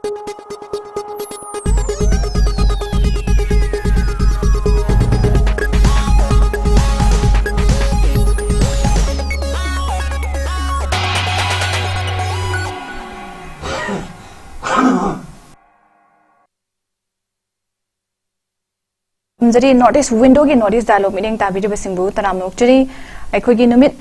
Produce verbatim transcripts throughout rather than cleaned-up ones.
ꯊꯝꯖꯔꯤ꯫ North East Window ꯒꯤ North East Dialogue ꯃꯤꯠꯌꯦꯡ ꯇꯥꯕꯤꯔꯤꯕꯁꯤꯡꯕꯨ ꯇꯔꯥꯝꯅ ꯑꯣꯛꯆꯔꯤ꯫ ꯑꯩꯈꯣꯏꯒꯤ ꯅꯨꯃꯤꯠ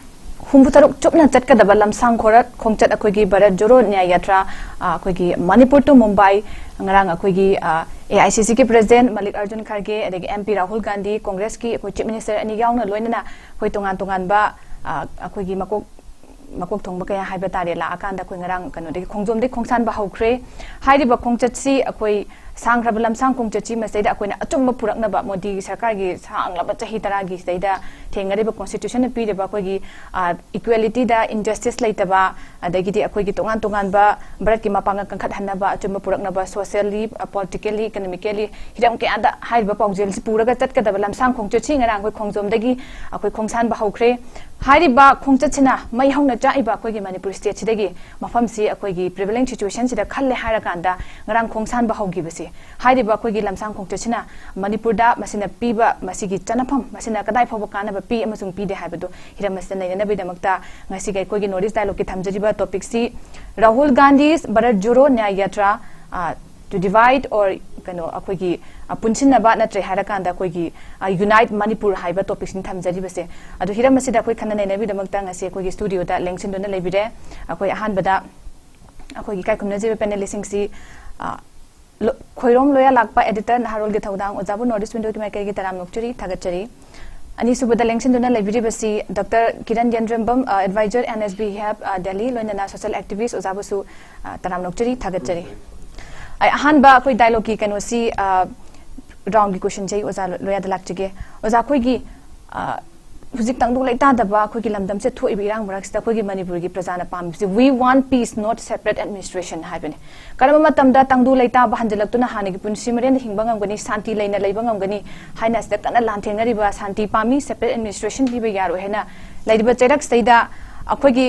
ꯍꯨꯝꯐꯨ ꯇꯔꯨꯛ ꯆꯨꯞꯅ ꯆꯠꯀꯗꯕ ꯂꯝꯁꯥꯡ ꯈꯣꯔꯠ ꯈꯣꯡꯆꯠ, ꯑꯩꯈꯣꯏꯒꯤ ꯚꯥꯔꯠ ꯖꯣꯔꯣ ꯅ꯭ꯌꯥꯌ ꯌꯥꯇ꯭ꯔꯥ, ꯑ, ꯑꯩꯈꯣꯏꯒꯤ ꯃꯅꯤꯄꯨꯔ to ꯃꯨꯝꯕꯥꯏ, ꯉꯔꯥꯡ ꯑꯩꯈꯣꯏꯒꯤ, ꯑ, ꯑꯦ ꯑꯥꯏ ꯁꯤ ꯁꯤ ꯒꯤ President ꯃꯜꯂꯤꯛ ꯑꯔꯖꯨꯟ ꯈꯔꯒꯦ, ꯑꯗꯒꯤ ꯑꯦꯝ ꯄꯤ ꯔꯥꯍꯨꯜ ꯒꯥꯟꯙꯤ, ꯀꯣꯡꯒ꯭ꯔꯦꯁꯀꯤ ꯑꯩꯈꯣꯏ Chief Minister ꯑꯅꯤ ꯌꯥꯎꯅ ꯂꯣꯏꯅꯅ ꯑꯩꯈꯣꯏ ꯇꯣꯉꯥꯟ ꯇꯣꯉꯥꯟꯕ, ꯑ, ꯑꯩꯈꯣꯏꯒꯤ ꯃꯀꯣꯛ ꯃꯀꯣꯛ ꯊꯣꯡꯕ ꯀꯌꯥ ꯍꯥꯏꯕ ꯇꯥꯔꯦ, ꯂꯥꯛꯑꯀꯥꯟꯗ ꯑꯩꯈꯣꯏ ꯉꯔꯥꯡ ꯀꯩꯅꯣꯗꯒꯤ ꯈꯣꯡꯖꯣꯝꯗꯒꯤ ꯈꯣꯡꯁꯥꯟꯕ ꯍꯧꯈ꯭ꯔꯦ꯫ ꯍꯥꯏꯔꯤꯕ ꯈꯣꯡꯆꯠꯁꯤ, ꯑꯩꯈꯣꯏ ꯁꯥꯡꯈ꯭ꯔꯕ ꯂꯝꯁꯥꯡ ꯈꯣꯡꯆꯠꯁꯤ ꯃꯁꯤꯗꯩꯗ ꯑꯩꯈꯣꯏꯅ ꯑꯆꯨꯝꯕ ꯄꯨꯔꯛꯅꯕ, ꯃꯣꯗꯤꯒꯤ ꯁꯔꯀꯥꯔꯒꯤ ꯁꯥꯡꯂꯕ ꯆꯍꯤ ꯇꯔꯥꯒꯤ ꯁꯤꯗꯩꯗ ꯊꯦꯡꯅꯔꯤꯕ Constitution ꯅ ꯄꯤꯔꯤꯕ ꯑꯩꯈꯣꯏꯒꯤ, ꯑ, equality ꯗ injustice ꯂꯩꯇꯕ, ꯑꯗꯒꯤꯗꯤ ꯑꯩꯈꯣꯏꯒꯤ ꯇꯣꯉꯥꯟ ꯇꯣꯉꯥꯟꯕ ꯚꯥꯔꯠꯀꯤ ꯃꯄꯥꯡꯒꯜ ꯀꯟꯈꯠꯍꯟꯅꯕ ꯑꯆꯨꯝꯕ ꯄꯨꯔꯛꯅꯕ, socially, ꯑ, politically, economically, ꯍꯤꯔꯝ ꯀꯌꯥꯗ ꯍꯥꯏꯔꯤꯕ ꯄꯥꯎꯖꯦꯜꯁꯤ ꯄꯨꯔꯒ ꯆꯠꯀꯗꯕ ꯂꯝꯁꯥꯡ ꯈꯣꯡꯆꯠꯁꯤ ꯉꯔꯥꯡ ꯑꯩꯈꯣꯏ ꯈꯣꯡꯖꯣꯝꯗꯒꯤ ꯑꯩꯈꯣꯏ ꯈꯣꯡꯁꯥꯟꯕ ꯍꯧꯈ꯭ꯔꯦ꯫ ꯍꯥꯏꯔꯤꯕ ꯈꯣꯡꯆꯠꯁꯤꯅ ꯃꯩ ꯍꯧꯅ ꯆꯥꯛꯏꯕ ꯑꯩꯈꯣꯏꯒꯤ ꯃꯅꯤꯄꯨꯔ state ꯁꯤꯗꯒꯤ ꯃꯐꯝꯁꯤ ꯑꯩꯈꯣꯏꯒꯤ prevailing situation ꯁꯤꯗ ꯈꯜꯂꯦ ꯍꯥꯏꯔꯀꯥꯟꯗ ꯉꯔꯥꯡ ꯈꯣꯡꯁꯥꯟꯕ ꯍꯧꯈꯤꯕꯁꯤ, ꯍꯥꯏꯔꯤꯕ ꯑꯩꯈꯣꯏꯒꯤ ꯂꯝꯁꯥꯡ ꯈꯣꯡꯆꯠꯁꯤꯅ ꯃꯅꯤꯄꯨꯔꯗ ꯃꯁꯤꯅ ꯄꯤꯕ ꯃꯁꯤꯒꯤ ꯆꯠꯅꯐꯝ, ꯃꯁꯤꯅ ꯀꯗꯥꯏ ꯐꯥꯎꯕ ꯀꯥꯟꯅꯕ ꯄꯤ ꯑꯃꯁꯨꯡ ꯄꯤꯗꯦ ꯍꯥꯏꯕꯗꯨ ꯍꯤꯔꯝ ꯑꯁꯤꯗ ꯅꯩꯅꯅꯕꯒꯤꯗꯃꯛꯇ ꯉꯁꯤꯒꯤ ꯑꯩꯈꯣꯏꯒꯤ North East Dialogue ꯀꯤ ꯊꯝꯖꯔꯤꯕ topic ꯁꯤ ꯔꯥꯍꯨꯜ ꯒꯥꯟꯙꯤꯁ ꯚꯥꯔꯠ ꯖꯣꯔꯣ ꯅ꯭ꯌꯥꯌ ꯌꯥꯇ꯭ꯔꯥ, ꯑ, to divide or ꯀꯩꯅꯣ ꯑꯩꯈꯣꯏꯒꯤ, ꯑ, ꯄꯨꯟꯁꯤꯟꯅꯕ ꯅꯠꯇ꯭ꯔꯦ ꯍꯥꯏꯔꯀꯥꯟꯗ ꯑꯩꯈꯣꯏꯒꯤ, ꯑ, Unite Manipur ꯍꯥꯏꯕ topic ꯁꯤꯅꯤ ꯊꯝꯖꯔꯤꯕꯁꯦ꯫ ꯑꯗꯣ ꯍꯤꯔꯝ ꯑꯁꯤꯗ ꯑꯩꯈꯣꯏ ꯈꯟꯅ ꯅꯩꯅꯕꯒꯤꯗꯃꯛꯇ ꯉꯁꯤ ꯑꯩꯈꯣꯏꯒꯤ studio ꯗ ꯂꯦꯡꯁꯤꯟꯗꯨꯅ ꯂꯩꯕꯤꯔꯦ꯫ ꯑꯩꯈꯣꯏ ꯑꯍꯥꯟꯕꯗ ꯑꯩꯈꯣꯏꯒꯤ ꯏꯀꯥꯏ ꯈꯨꯝꯅꯖꯔꯤꯕ panelist ꯁꯤꯡꯁꯤ, ꯑ, ꯂꯣ-, ꯈꯣꯏꯔꯣꯝ ꯂꯣꯌꯥ ꯂꯥꯛꯄ editor ꯅꯍꯥꯔꯣꯜꯒꯤ ꯊꯧꯗꯥꯡ ꯑꯣꯖꯥꯕꯨ North East Window ꯒꯤ ꯃꯥꯏꯀꯩꯒꯤ ꯇꯔꯥꯝꯅ ꯑꯣꯛꯆꯔꯤ, ꯊꯥꯒꯠꯆꯔꯤ꯫ ꯑꯅꯤꯁꯨꯕꯗ ꯂꯦꯡꯁꯤꯟꯗꯨꯅ ꯂꯩꯕꯤꯔꯤꯕꯁꯤ ꯗꯣꯛꯇꯔ ꯀꯤꯔꯟ ꯌꯦꯟꯗ꯭ꯔꯦꯝꯕꯝ, ꯑ, advisor N S B help, ꯑ, Delhi, ꯂꯣꯏꯅꯅ social activist ꯑꯣꯖꯥꯕꯨꯁꯨ, ꯑ, ꯇꯔꯥꯝꯅ ꯑꯣꯛꯆꯔꯤ, ꯊꯥꯒꯠꯆꯔꯤ꯫ ꯑꯩ ꯑꯍꯥꯟꯕ ꯑꯩꯈꯣꯏ dialogue ꯀꯤ ꯀꯩꯅꯣꯁꯤ, ꯑ, round ꯒꯤ question ꯁꯦ ꯑꯩ ꯑꯣꯖꯥ ꯂꯣ-, ꯂꯣꯌꯥꯗ ꯂꯥꯛꯆꯒꯦ꯫ ꯑꯣꯖꯥ, ꯑꯩꯈꯣꯏꯒꯤ, ꯑ, ꯍꯧꯖꯤꯛ ꯇꯪꯗꯨ ꯂꯩꯇꯥꯗꯕ ꯑꯩꯈꯣꯏꯒꯤ ꯂꯝꯗꯝꯁꯤꯗ ꯊꯣꯛꯏꯕ ꯏꯔꯥꯡ ꯃꯔꯛꯁꯤꯗ ꯑꯩꯈꯣꯏꯒꯤ ꯃꯅꯤꯄꯨꯔꯒꯤ ꯄ꯭ꯔꯖꯥꯅ ꯄꯥꯝꯃꯤꯕꯁꯤ "We want peace, not separate administration" ꯍꯥꯏꯕꯅꯤ꯫ ꯀꯔꯝꯕ ꯃꯇꯝꯗ ꯇꯪꯗꯨ ꯂꯩꯇꯥꯕ ꯍꯟꯖꯤꯜꯂꯛꯇꯨꯅ ꯍꯥꯟꯅꯒꯤ ꯄꯨꯟꯁꯤ ꯃꯔꯦꯟꯗ ꯍꯤꯡꯕ ꯉꯝꯒꯅꯤ, ꯁꯥꯟꯇꯤ ꯂꯩꯅ ꯂꯩꯕ ꯉꯝꯒꯅꯤ ꯍꯥꯏꯅ ꯑꯁꯤꯗ ꯀꯟꯅ ꯂꯥꯟꯊꯦꯡꯅꯔꯤꯕ, ꯁꯥꯟꯇꯤ ꯄꯥꯝꯃꯤ, separate administration ꯄꯤꯕ ꯌꯥꯔꯣꯏ ꯍꯥꯏꯅ ꯂꯩꯔꯤꯕ ꯆꯩꯔꯛꯁꯤꯗꯩꯗ ꯑꯩꯈꯣꯏꯒꯤ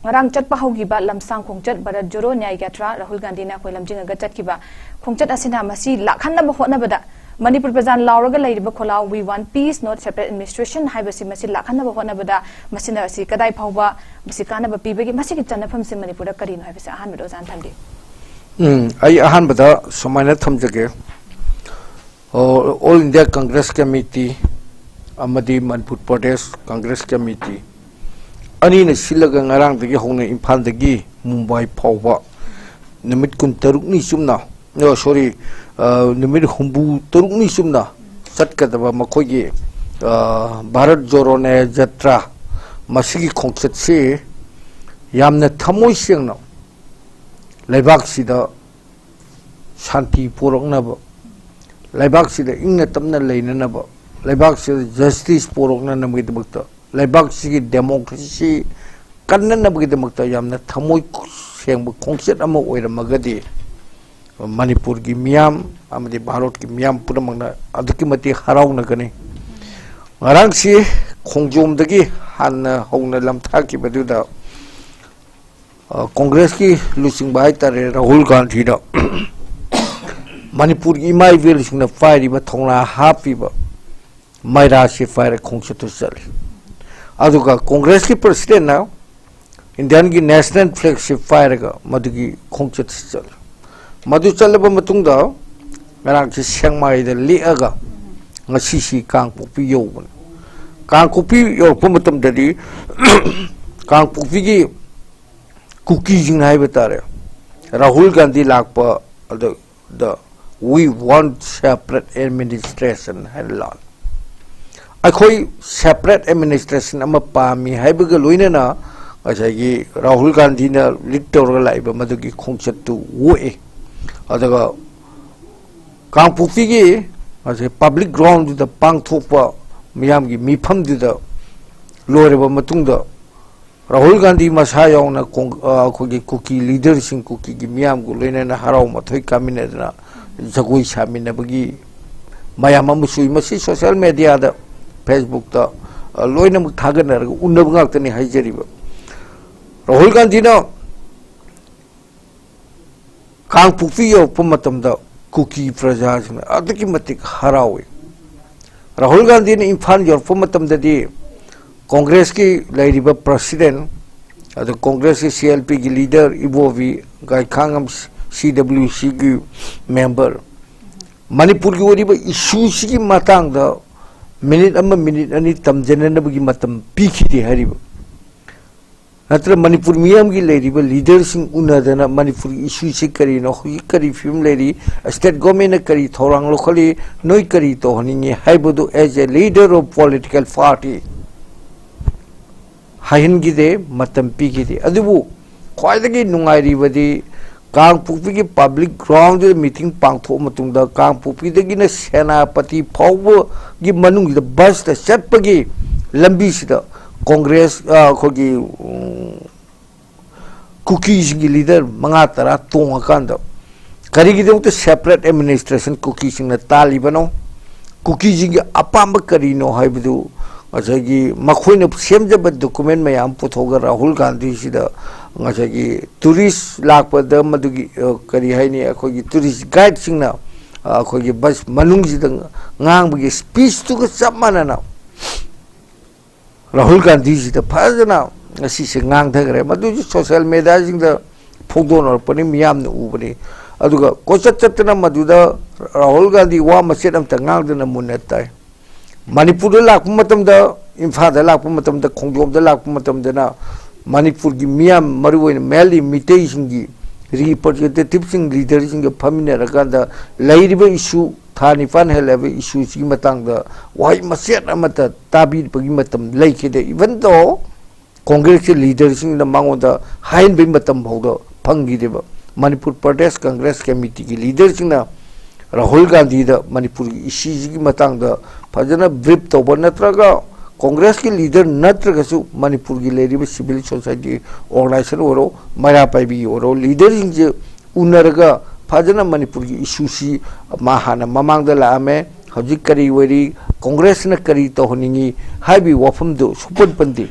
ꯉꯔꯥꯡ ꯆꯠꯄ ꯍꯧꯈꯤꯕ ꯂꯝꯁꯥꯡ ꯈꯣꯡꯆꯠ ꯚꯥꯔꯠ ꯖꯣꯔꯣ ꯅ꯭ꯌꯥꯏ ꯌꯥꯇ꯭ꯔꯥ ꯔꯥꯍꯨꯜ ꯒꯥꯟꯙꯤꯅ ꯑꯩꯈꯣꯏ ꯂꯝꯖꯤꯡꯉꯒ ꯆꯠꯈꯤꯕ ꯈꯣꯡꯆꯠ ꯑꯁꯤꯅ ꯃꯁꯤ ꯂꯥꯛꯍꯟꯅꯕ ꯍꯣꯠꯅꯕꯗ ꯃꯅꯤꯄꯨꯔ ꯄ꯭ꯔꯖꯥꯅ ꯂꯥꯎꯔꯒ ꯂꯩꯔꯤꯕ ꯈꯣꯜꯂꯥꯎ "We want peace, not separate administration" ꯍꯥꯏꯕꯁꯤ ꯃꯁꯤ ꯂꯥꯛꯍꯟꯅꯕ ꯍꯣꯠꯅꯕꯗ ꯃꯁꯤꯅ ꯑꯁꯤ ꯀꯗꯥꯏ ꯐꯥꯎꯕ ꯃꯁꯤ ꯀꯥꯟꯅꯕ ꯄꯤꯕꯒꯦ? ꯃꯁꯤꯒꯤ ꯆꯟꯅꯐꯝꯁꯤ ꯃꯅꯤꯄꯨꯔꯗ ꯀꯔꯤꯅꯣ ꯍꯥꯏꯕꯁꯤ ꯑꯍꯥꯟꯕꯗ ꯑꯣꯖꯥꯅ ꯊꯝꯕꯤꯌꯨ꯫ ꯎꯝ, ꯑꯩ ꯑꯍꯥꯟꯕꯗ ꯁꯨꯃꯥꯏꯅ ꯊꯝꯖꯒꯦ꯫ ꯑꯣ, All India Congress Committee ꯑꯃꯗꯤ ꯃꯅꯤꯄꯨꯔ ꯄ꯭ꯔꯗꯦꯁ ꯀꯪꯒ꯭ꯔꯦꯁ ꯀꯃꯤꯇꯤ ꯑꯅꯤꯅ ꯁꯤꯜꯂꯒ ꯉꯔꯥꯡꯗꯒꯤ ꯍꯧꯅ ꯏꯝꯐꯥꯜꯗꯒꯤ ꯃꯨꯝꯕꯥꯏ ꯐꯥꯎꯕ ꯅꯨꯃꯤꯠ ꯀꯨꯟꯇꯔꯨꯛꯅꯤ ꯆꯨꯝꯅ, ꯑꯣ, ꯁꯣꯔꯤ, ꯑ, ꯅꯨꯃꯤꯠ ꯍꯨꯝꯐꯨ ꯇꯔꯨꯛꯅꯤ ꯆꯨꯝꯅ ꯆꯠꯀꯗꯕ ꯃꯈꯣꯏꯒꯤ, ꯑ, ꯚꯥꯔꯠ ꯖꯣꯔꯣ ꯅ꯭ꯌꯥꯌ ꯖꯇ꯭ꯔꯥ, ꯃꯁꯤꯒꯤ ꯈꯣꯡꯆꯠꯁꯤ ꯌꯥꯝꯅ ꯊꯃꯣꯏ ꯁꯦꯡꯅ ꯂꯩꯕꯥꯛꯁꯤꯗ ꯁꯥꯟꯇꯤ ꯄꯨꯔꯛꯅꯕ, ꯂꯩꯕꯥꯛꯁꯤꯗ ꯏꯪꯅ ꯇꯞꯅ ꯂꯩꯅꯅꯕ, ꯂꯩꯕꯥꯛꯁꯤꯗ ꯖꯁꯇꯤꯁ ꯄꯨꯔꯛꯅꯅꯕꯒꯤꯗꯃꯛꯇ, ꯂꯩꯕꯥꯛꯁꯤꯒꯤ ꯗꯦꯃꯣꯀ꯭ꯔꯦꯁꯤ ꯀꯟꯅꯅꯕꯒꯤꯗꯃꯛꯇ ꯌꯥꯝꯅ ꯊꯃꯣꯏ ꯁꯦꯡꯕ ꯈꯣꯡꯆꯠ ꯑꯃ ꯑꯣꯏꯔꯝꯃꯒꯗꯤ ꯃꯅꯤꯄꯨꯔꯒꯤ ꯃꯤꯌꯥꯝ ꯑꯃꯗꯤ ꯚꯥꯔꯠꯀꯤ ꯃꯤꯌꯥꯝ ꯄꯨꯝꯅꯃꯛꯅ ꯑꯗꯨꯛꯀꯤ ꯃꯇꯤꯛ ꯍꯔꯥꯎꯅꯒꯅꯤ꯫ ꯉꯔꯥꯡꯁꯤ ꯈꯣꯡꯖꯣꯝꯗꯒꯤ ꯍꯥꯟꯅ ꯍꯧꯅ ꯂꯝꯊꯥꯈꯤꯕꯗꯨꯗ, ꯑ, ꯀꯣꯡꯒ꯭ꯔꯦꯁꯀꯤ ꯂꯨꯆꯤꯡꯕ ꯍꯥꯏꯇꯥꯔꯦ, ꯔꯥꯍꯨꯜ ꯒꯥꯟꯙꯤꯅ ꯃꯅꯤꯄꯨꯔꯒꯤ ꯏꯃꯥ ꯏꯕꯦꯜꯁꯤꯡꯅ ꯄꯥꯏꯔꯤꯕ ꯊꯧꯅꯥ ꯍꯥꯞꯄꯤꯕ ꯃꯩꯔꯥꯁꯤ ꯄꯥꯏꯔ ꯈꯣꯡꯆꯠꯇꯨ ꯆꯠꯂꯤ꯫ ꯑꯗꯨꯒ ꯀꯣꯡꯒ꯭ꯔꯦꯁꯀꯤ ꯄ꯭ꯔꯁꯤꯗꯦꯟꯅ ꯏꯟꯗꯤꯌꯥꯟꯒꯤ ꯅꯦꯁꯅꯦꯜ ꯐ꯭ꯂꯦꯒꯁꯤ ꯄꯥꯏꯔꯒ ꯃꯗꯨꯒꯤ ꯈꯣꯡꯆꯠꯁꯤ ꯆꯠꯂꯤ꯫ ꯃꯗꯨ ꯆꯠꯂꯕ ꯃꯇꯨꯡꯗ ꯉꯔꯥꯡꯁꯤ ꯁꯦꯛꯃꯥꯏꯗ ꯂꯦꯛꯑꯒ ꯉꯁꯤꯁꯤ ꯀꯥꯡꯄꯣꯛꯄꯤ ꯌꯧꯕꯅꯤ꯫ ꯀꯥꯡꯄꯣꯛꯄꯤ ꯌꯧꯔꯛꯄ ꯃꯇꯝꯗꯗꯤ ꯀꯥꯡꯄꯣꯛꯄꯤꯒꯤ ꯀꯨꯀꯤꯁꯤꯡ ꯍꯥꯏꯕ ꯇꯥꯔꯦ, ꯔꯥꯍꯨꯜ ꯒꯥꯟꯙꯤ ꯂꯥꯛꯄ ꯑꯗꯨꯗ "We want separate administration" ꯍꯥꯏꯅ ꯂꯥꯛꯑꯦ꯫ ꯑꯩꯈꯣꯏ ꯁꯦꯄꯔꯦꯠ ꯑꯦꯗꯃꯤꯅꯤꯁꯇ꯭ꯔꯦꯁꯟ ꯑꯃ ꯄꯥꯝꯃꯤ ꯍꯥꯏꯕꯒ ꯂꯣꯏꯅꯅ ꯉꯁꯥꯏꯒꯤ ꯔꯥꯍꯨꯜ ꯒꯥꯟꯙꯤꯅ ꯂꯤꯗ ꯇꯧꯔꯒ ꯂꯥꯛꯏꯕ ꯃꯗꯨꯒꯤ ꯈꯣꯡꯆꯠꯇꯨ ꯑꯣꯛꯏ꯫ ꯑꯗꯨꯒ ꯀꯥꯡꯄꯣꯛꯄꯤꯒꯤ ꯉꯁꯥꯏ ꯄꯕ꯭ꯂꯤꯛ ꯒ꯭ꯔꯥꯎꯟꯗꯨꯗ ꯄꯥꯡꯊꯣꯛꯄ ꯃꯤꯌꯥꯝꯒꯤ ꯃꯤꯐꯝꯗꯨꯗ ꯂꯣꯏꯔꯕ ꯃꯇꯨꯡꯗ ꯔꯥꯍꯨꯜ ꯒꯥꯟꯙꯤ ꯃꯁꯥ ꯌꯥꯎꯅ ꯀꯣꯡ-, ꯑ, ꯑꯩꯈꯣꯏꯒꯤ ꯀꯨꯀꯤ ꯂꯤꯗꯔꯁꯤꯡ, ꯀꯨꯀꯤꯒꯤ ꯃꯤꯌꯥꯝꯒ ꯂꯣꯏꯅꯅ ꯍꯔꯥꯎ ꯃꯊꯣꯏ ꯀꯥꯃꯤꯟꯅꯗꯅ ꯖꯒꯣꯏ ꯁꯥꯃꯤꯟꯅꯕꯒꯤ ꯃꯌꯥꯝ ꯑꯃꯁꯨ ꯎꯏ꯫ ꯃꯁꯤ ꯁꯣꯁꯤꯌꯦꯜ ꯃꯦꯗꯤꯌꯥꯗ, ꯐꯦꯁꯕꯨꯛꯇ, ꯑ, ꯂꯣꯏꯅꯃꯛ ꯊꯥꯒꯠꯅꯔꯒ ꯎꯅꯕ ꯉꯥꯛꯇꯅꯤ ꯍꯥꯏꯖꯔꯤꯕ꯫ ꯔꯥꯍꯨꯜ ꯒꯥꯟꯙꯤꯅ ꯀꯥꯡꯄꯣꯛꯄꯤ ꯌꯧꯔꯛꯄ ꯃꯇꯝꯗ ꯀꯨꯀꯤ ꯄ꯭ꯔꯖꯥꯁꯤꯡꯅ ꯑꯗꯨꯛꯀꯤ ꯃꯇꯤꯛ ꯍꯔꯥꯎꯏ꯫ ꯔꯥꯍꯨꯜ ꯒꯥꯟꯙꯤꯅ ꯏꯝꯐꯥꯜ ꯌꯧꯔꯛꯄ ꯃꯇꯝꯗꯗꯤ ꯀꯣꯡꯒ꯭ꯔꯦꯁꯀꯤ ꯂꯩꯔꯤꯕ ꯄ꯭ꯔꯁꯤꯗꯦꯟ, ꯑꯗꯨ ꯀꯣꯡꯒ꯭ꯔꯦꯁꯀꯤ ꯁꯤ ꯑꯦꯜ ꯄꯤꯒꯤ ꯂꯤꯗꯔ ꯏꯕꯣꯕꯤ ꯒꯥꯏꯈꯥꯉꯝ, ꯁꯤ ꯗꯕ꯭ꯂꯤꯎ ꯁꯤꯒꯤ ꯃꯦꯝꯕꯔ, ꯃꯅꯤꯄꯨꯔꯒꯤ ꯑꯣꯏꯔꯤꯕ ꯏꯁꯨꯁꯤꯒꯤ ꯃꯇꯥꯡꯗ ꯃꯤꯅꯤꯠ ꯑꯃ, ꯃꯤꯅꯤꯠ ꯑꯅꯤ ꯇꯝꯖꯅꯅꯕꯒꯤ ꯃꯇꯝ ꯄꯤꯈꯤꯗꯦ ꯍꯥꯏꯔꯤꯕ꯫ ꯅꯠꯇ꯭ꯔ ꯃꯅꯤꯄꯨꯔ ꯃꯤꯌꯥꯝꯒꯤ ꯂꯩꯔꯤꯕ ꯂꯤꯗꯔꯁꯤꯡ ꯎꯅꯗꯅ ꯃꯅꯤꯄꯨꯔꯒꯤ ꯏꯁꯨꯁꯤ ꯀꯔꯤꯅꯣ, ꯍꯧꯖꯤꯛ ꯀꯔꯤ ꯐꯤꯕꯝ ꯂꯩꯔꯤ, ꯁ꯭ꯇꯦꯠ ꯒꯣꯔꯃꯦꯟꯅ ꯀꯔꯤ ꯊꯧꯔꯥꯡ ꯂꯧꯈꯠꯂꯤ, ꯅꯣꯏ ꯀꯔꯤ ꯇꯧꯍꯟꯅꯤꯡꯉꯤ ꯍꯥꯏꯕꯗꯨ as a leader of political party ꯍꯥꯏꯍꯟꯈꯤꯗꯦ, ꯃꯇꯝ ꯄꯤꯈꯤꯗꯦ꯫ ꯑꯗꯨꯕꯨ ꯈ꯭ꯋꯥꯏꯗꯒꯤ ꯅꯨꯡꯉꯥꯏꯔꯤꯕꯗꯤ ꯀꯥꯡꯄꯣꯛꯄꯤꯒꯤ ꯄꯕ꯭ꯂꯤꯛ ꯒ꯭ꯔꯥꯎꯟꯗꯨꯗ ꯃꯤꯇꯤꯡ ꯄꯥꯡꯊꯣꯛꯑ ꯃꯇꯨꯡꯗ ꯀꯥꯡꯄꯣꯛꯄꯤꯗꯒꯤꯅ ꯁꯦꯅꯥꯄꯇꯤ ꯐꯥꯎꯕꯒꯤ ꯃꯅꯨꯡꯁꯤꯗ ꯕꯁꯇ ꯆꯠꯄꯒꯤ ꯂꯝꯕꯤꯁꯤꯗ ꯀꯣꯡꯒ꯭ꯔꯦꯁ, ꯑ, ꯑꯩꯈꯣꯏꯒꯤ, ꯎꯝ, ꯀꯨꯀꯤꯁꯤꯡꯒꯤ ꯂꯤꯗꯔ ꯃꯉꯥ ꯇꯔꯥ ꯇꯣꯡꯉꯀꯥꯟꯗ ꯀꯔꯤꯒꯤꯗꯃꯛꯇ ꯁꯦꯄꯔꯦꯠ ꯑꯦꯗꯃꯤꯅꯤꯁꯇ꯭ꯔꯦꯁꯟ ꯀꯨꯀꯤꯁꯤꯡꯅ ꯇꯥꯜꯂꯤꯕꯅꯣ? ꯀꯨꯀꯤꯁꯤꯡꯒꯤ ꯑꯄꯥꯝꯕ ꯀꯔꯤꯅꯣ ꯍꯥꯏꯕꯗꯨ ꯉꯁꯥꯏꯒꯤ ꯃꯈꯣꯏꯅ ꯁꯦꯝꯖꯕ ꯗꯣꯀꯨꯃꯦꯟ ꯃꯌꯥꯝ ꯄꯨꯊꯣꯛꯑꯒ ꯔꯥꯍꯨꯜ ꯒꯥꯟꯙꯤꯁꯤꯗ ꯉꯁꯥꯏꯒꯤ ꯇꯨꯔꯤꯁ ꯂꯥꯛꯄꯗ ꯃꯗꯨꯒꯤ, ꯑ, ꯀꯔꯤ ꯍꯥꯏꯅꯤ, ꯑꯩꯈꯣꯏꯒꯤ ꯇꯨꯔꯤꯁ ꯒꯥꯏꯗꯁꯤꯡꯅ, ꯑ, ꯑꯩꯈꯣꯏꯒꯤ ꯕꯁ ꯃꯅꯨꯡꯁꯤꯗ ꯉꯥꯡꯕꯒꯤ ꯁ꯭ꯄꯤꯆꯇꯨꯒ ꯆꯞ ꯃꯥꯟꯅꯅ ꯔꯥꯍꯨꯜ ꯒꯥꯟꯙꯤꯁꯤꯗ ꯐꯖꯅ ꯉꯁꯤꯁꯦ ꯉꯥꯡꯊꯈ꯭ꯔꯦ꯫ ꯃꯗꯨꯁꯨ ꯁꯣꯁꯤꯌꯦꯜ ꯃꯦꯗꯤꯌꯥꯁꯤꯡꯗ ꯐꯣꯡꯗꯣꯛꯅꯔꯛꯄꯅꯤ, ꯃꯤꯌꯥꯝꯅ ꯎꯕꯅꯤ꯫ ꯑꯗꯨꯒ ꯀꯣꯏꯆꯠ ꯆꯠꯇꯅ ꯃꯗꯨꯗ ꯔꯥꯍꯨꯜ ꯒꯥꯟꯙꯤ ꯋꯥ ꯃꯆꯦꯠ ꯑꯃꯇ ꯉꯥꯡꯗꯅ ꯃꯨꯟꯅ ꯇꯥꯏ꯫ ꯃꯅꯤꯄꯨꯔꯗ ꯂꯥꯛꯄ ꯃꯇꯝꯗ, ꯏꯝꯐꯥꯜꯗ ꯂꯥꯛꯄ ꯃꯇꯝꯗ, ꯈꯣꯡꯖꯣꯝꯗ ꯂꯥꯛꯄ ꯃꯇꯝꯗꯅ ꯃꯅꯤꯄꯨꯔꯒꯤ ꯃꯤꯌꯥꯝ, ꯃꯔꯨꯑꯣꯏꯅ ꯃꯦꯟꯂꯤ ꯃꯤꯇꯩꯁꯤꯡꯒꯤ ꯔꯤꯄ꯭ꯔꯖꯦꯟꯇꯦꯇꯤꯚꯁꯤꯡ, ꯂꯤꯗꯔꯁꯤꯡꯒ ꯐꯝꯃꯤꯟꯅꯔꯀꯥꯟꯗ ꯂꯩꯔꯤꯕ ꯏꯁꯨ, ꯊꯥ ꯅꯤꯄꯥꯟ ꯍꯦꯜꯂꯕ ꯏꯁꯨꯁꯤꯒꯤ ꯃꯇꯥꯡꯗ ꯋꯥꯍꯩ ꯃꯆꯦꯠ ꯑꯃꯠꯇ ꯇꯥꯕꯤꯕꯒꯤ ꯃꯇꯝ ꯂꯩꯈꯤꯗꯦ꯫ Even though ꯀꯣꯡꯒ꯭ꯔꯦꯁꯀꯤ ꯂꯤꯗꯔꯁꯤꯡꯅ ꯃꯉꯣꯟꯗ ꯍꯥꯏꯍꯟꯕꯒꯤ ꯃꯇꯝ ꯐꯥꯎꯗ ꯐꯪꯈꯤꯗꯦꯕ꯫ ꯃꯅꯤꯄꯨꯔ ꯄ꯭ꯔꯗꯦꯁ ꯀꯪꯒ꯭ꯔꯦꯁ ꯀꯃꯤꯇꯤꯒꯤ ꯂꯤꯗꯔꯁꯤꯡꯅ ꯔꯥꯍꯨꯜ ꯒꯥꯟꯙꯤꯗ ꯃꯅꯤꯄꯨꯔꯒꯤ ꯏꯁꯨꯁꯤꯒꯤ ꯃꯇꯥꯡꯗ ꯐꯖꯅ ꯕ꯭ꯔꯤꯐ ꯇꯧꯕ, ꯅꯠꯇ꯭ꯔꯒ ꯀꯣꯡꯒ꯭ꯔꯦꯁꯀꯤ ꯂꯤꯗꯔ ꯅꯠꯇ꯭ꯔꯒꯁꯨ ꯃꯅꯤꯄꯨꯔꯒꯤ ꯂꯩꯔꯤꯕ ꯁꯤꯚꯤꯜ ꯁꯣꯁꯥꯏꯇꯤ ꯑꯣꯔꯒꯅꯥꯏꯖꯦꯁꯟ ꯑꯣꯏꯔꯣ, ꯃꯩꯔꯥ ꯄꯥꯏꯕꯤꯒꯤ ꯑꯣꯏꯔꯣ, ꯂꯤꯗꯔꯁꯤꯡꯁꯦ ꯎꯅꯔꯒ ꯐꯖꯅ ꯃꯅꯤꯄꯨꯔꯒꯤ ꯏꯁꯨꯁꯤ ꯃꯥ ꯍꯥꯟꯅ ꯃꯃꯥꯡꯗ ꯂꯥꯛꯑꯝꯃꯦ, ꯍꯧꯖꯤꯛ ꯀꯔꯤ ꯑꯣꯏꯔꯤ, ꯀꯣꯡꯒ꯭ꯔꯦꯁꯅ ꯀꯔꯤ ꯇꯧꯍꯟꯅꯤꯡꯉꯤ ꯍꯥꯏꯕꯒꯤ ꯋꯥꯐꯝꯗꯨ ꯁꯨꯛꯄꯟ ꯄꯟꯗꯦ꯫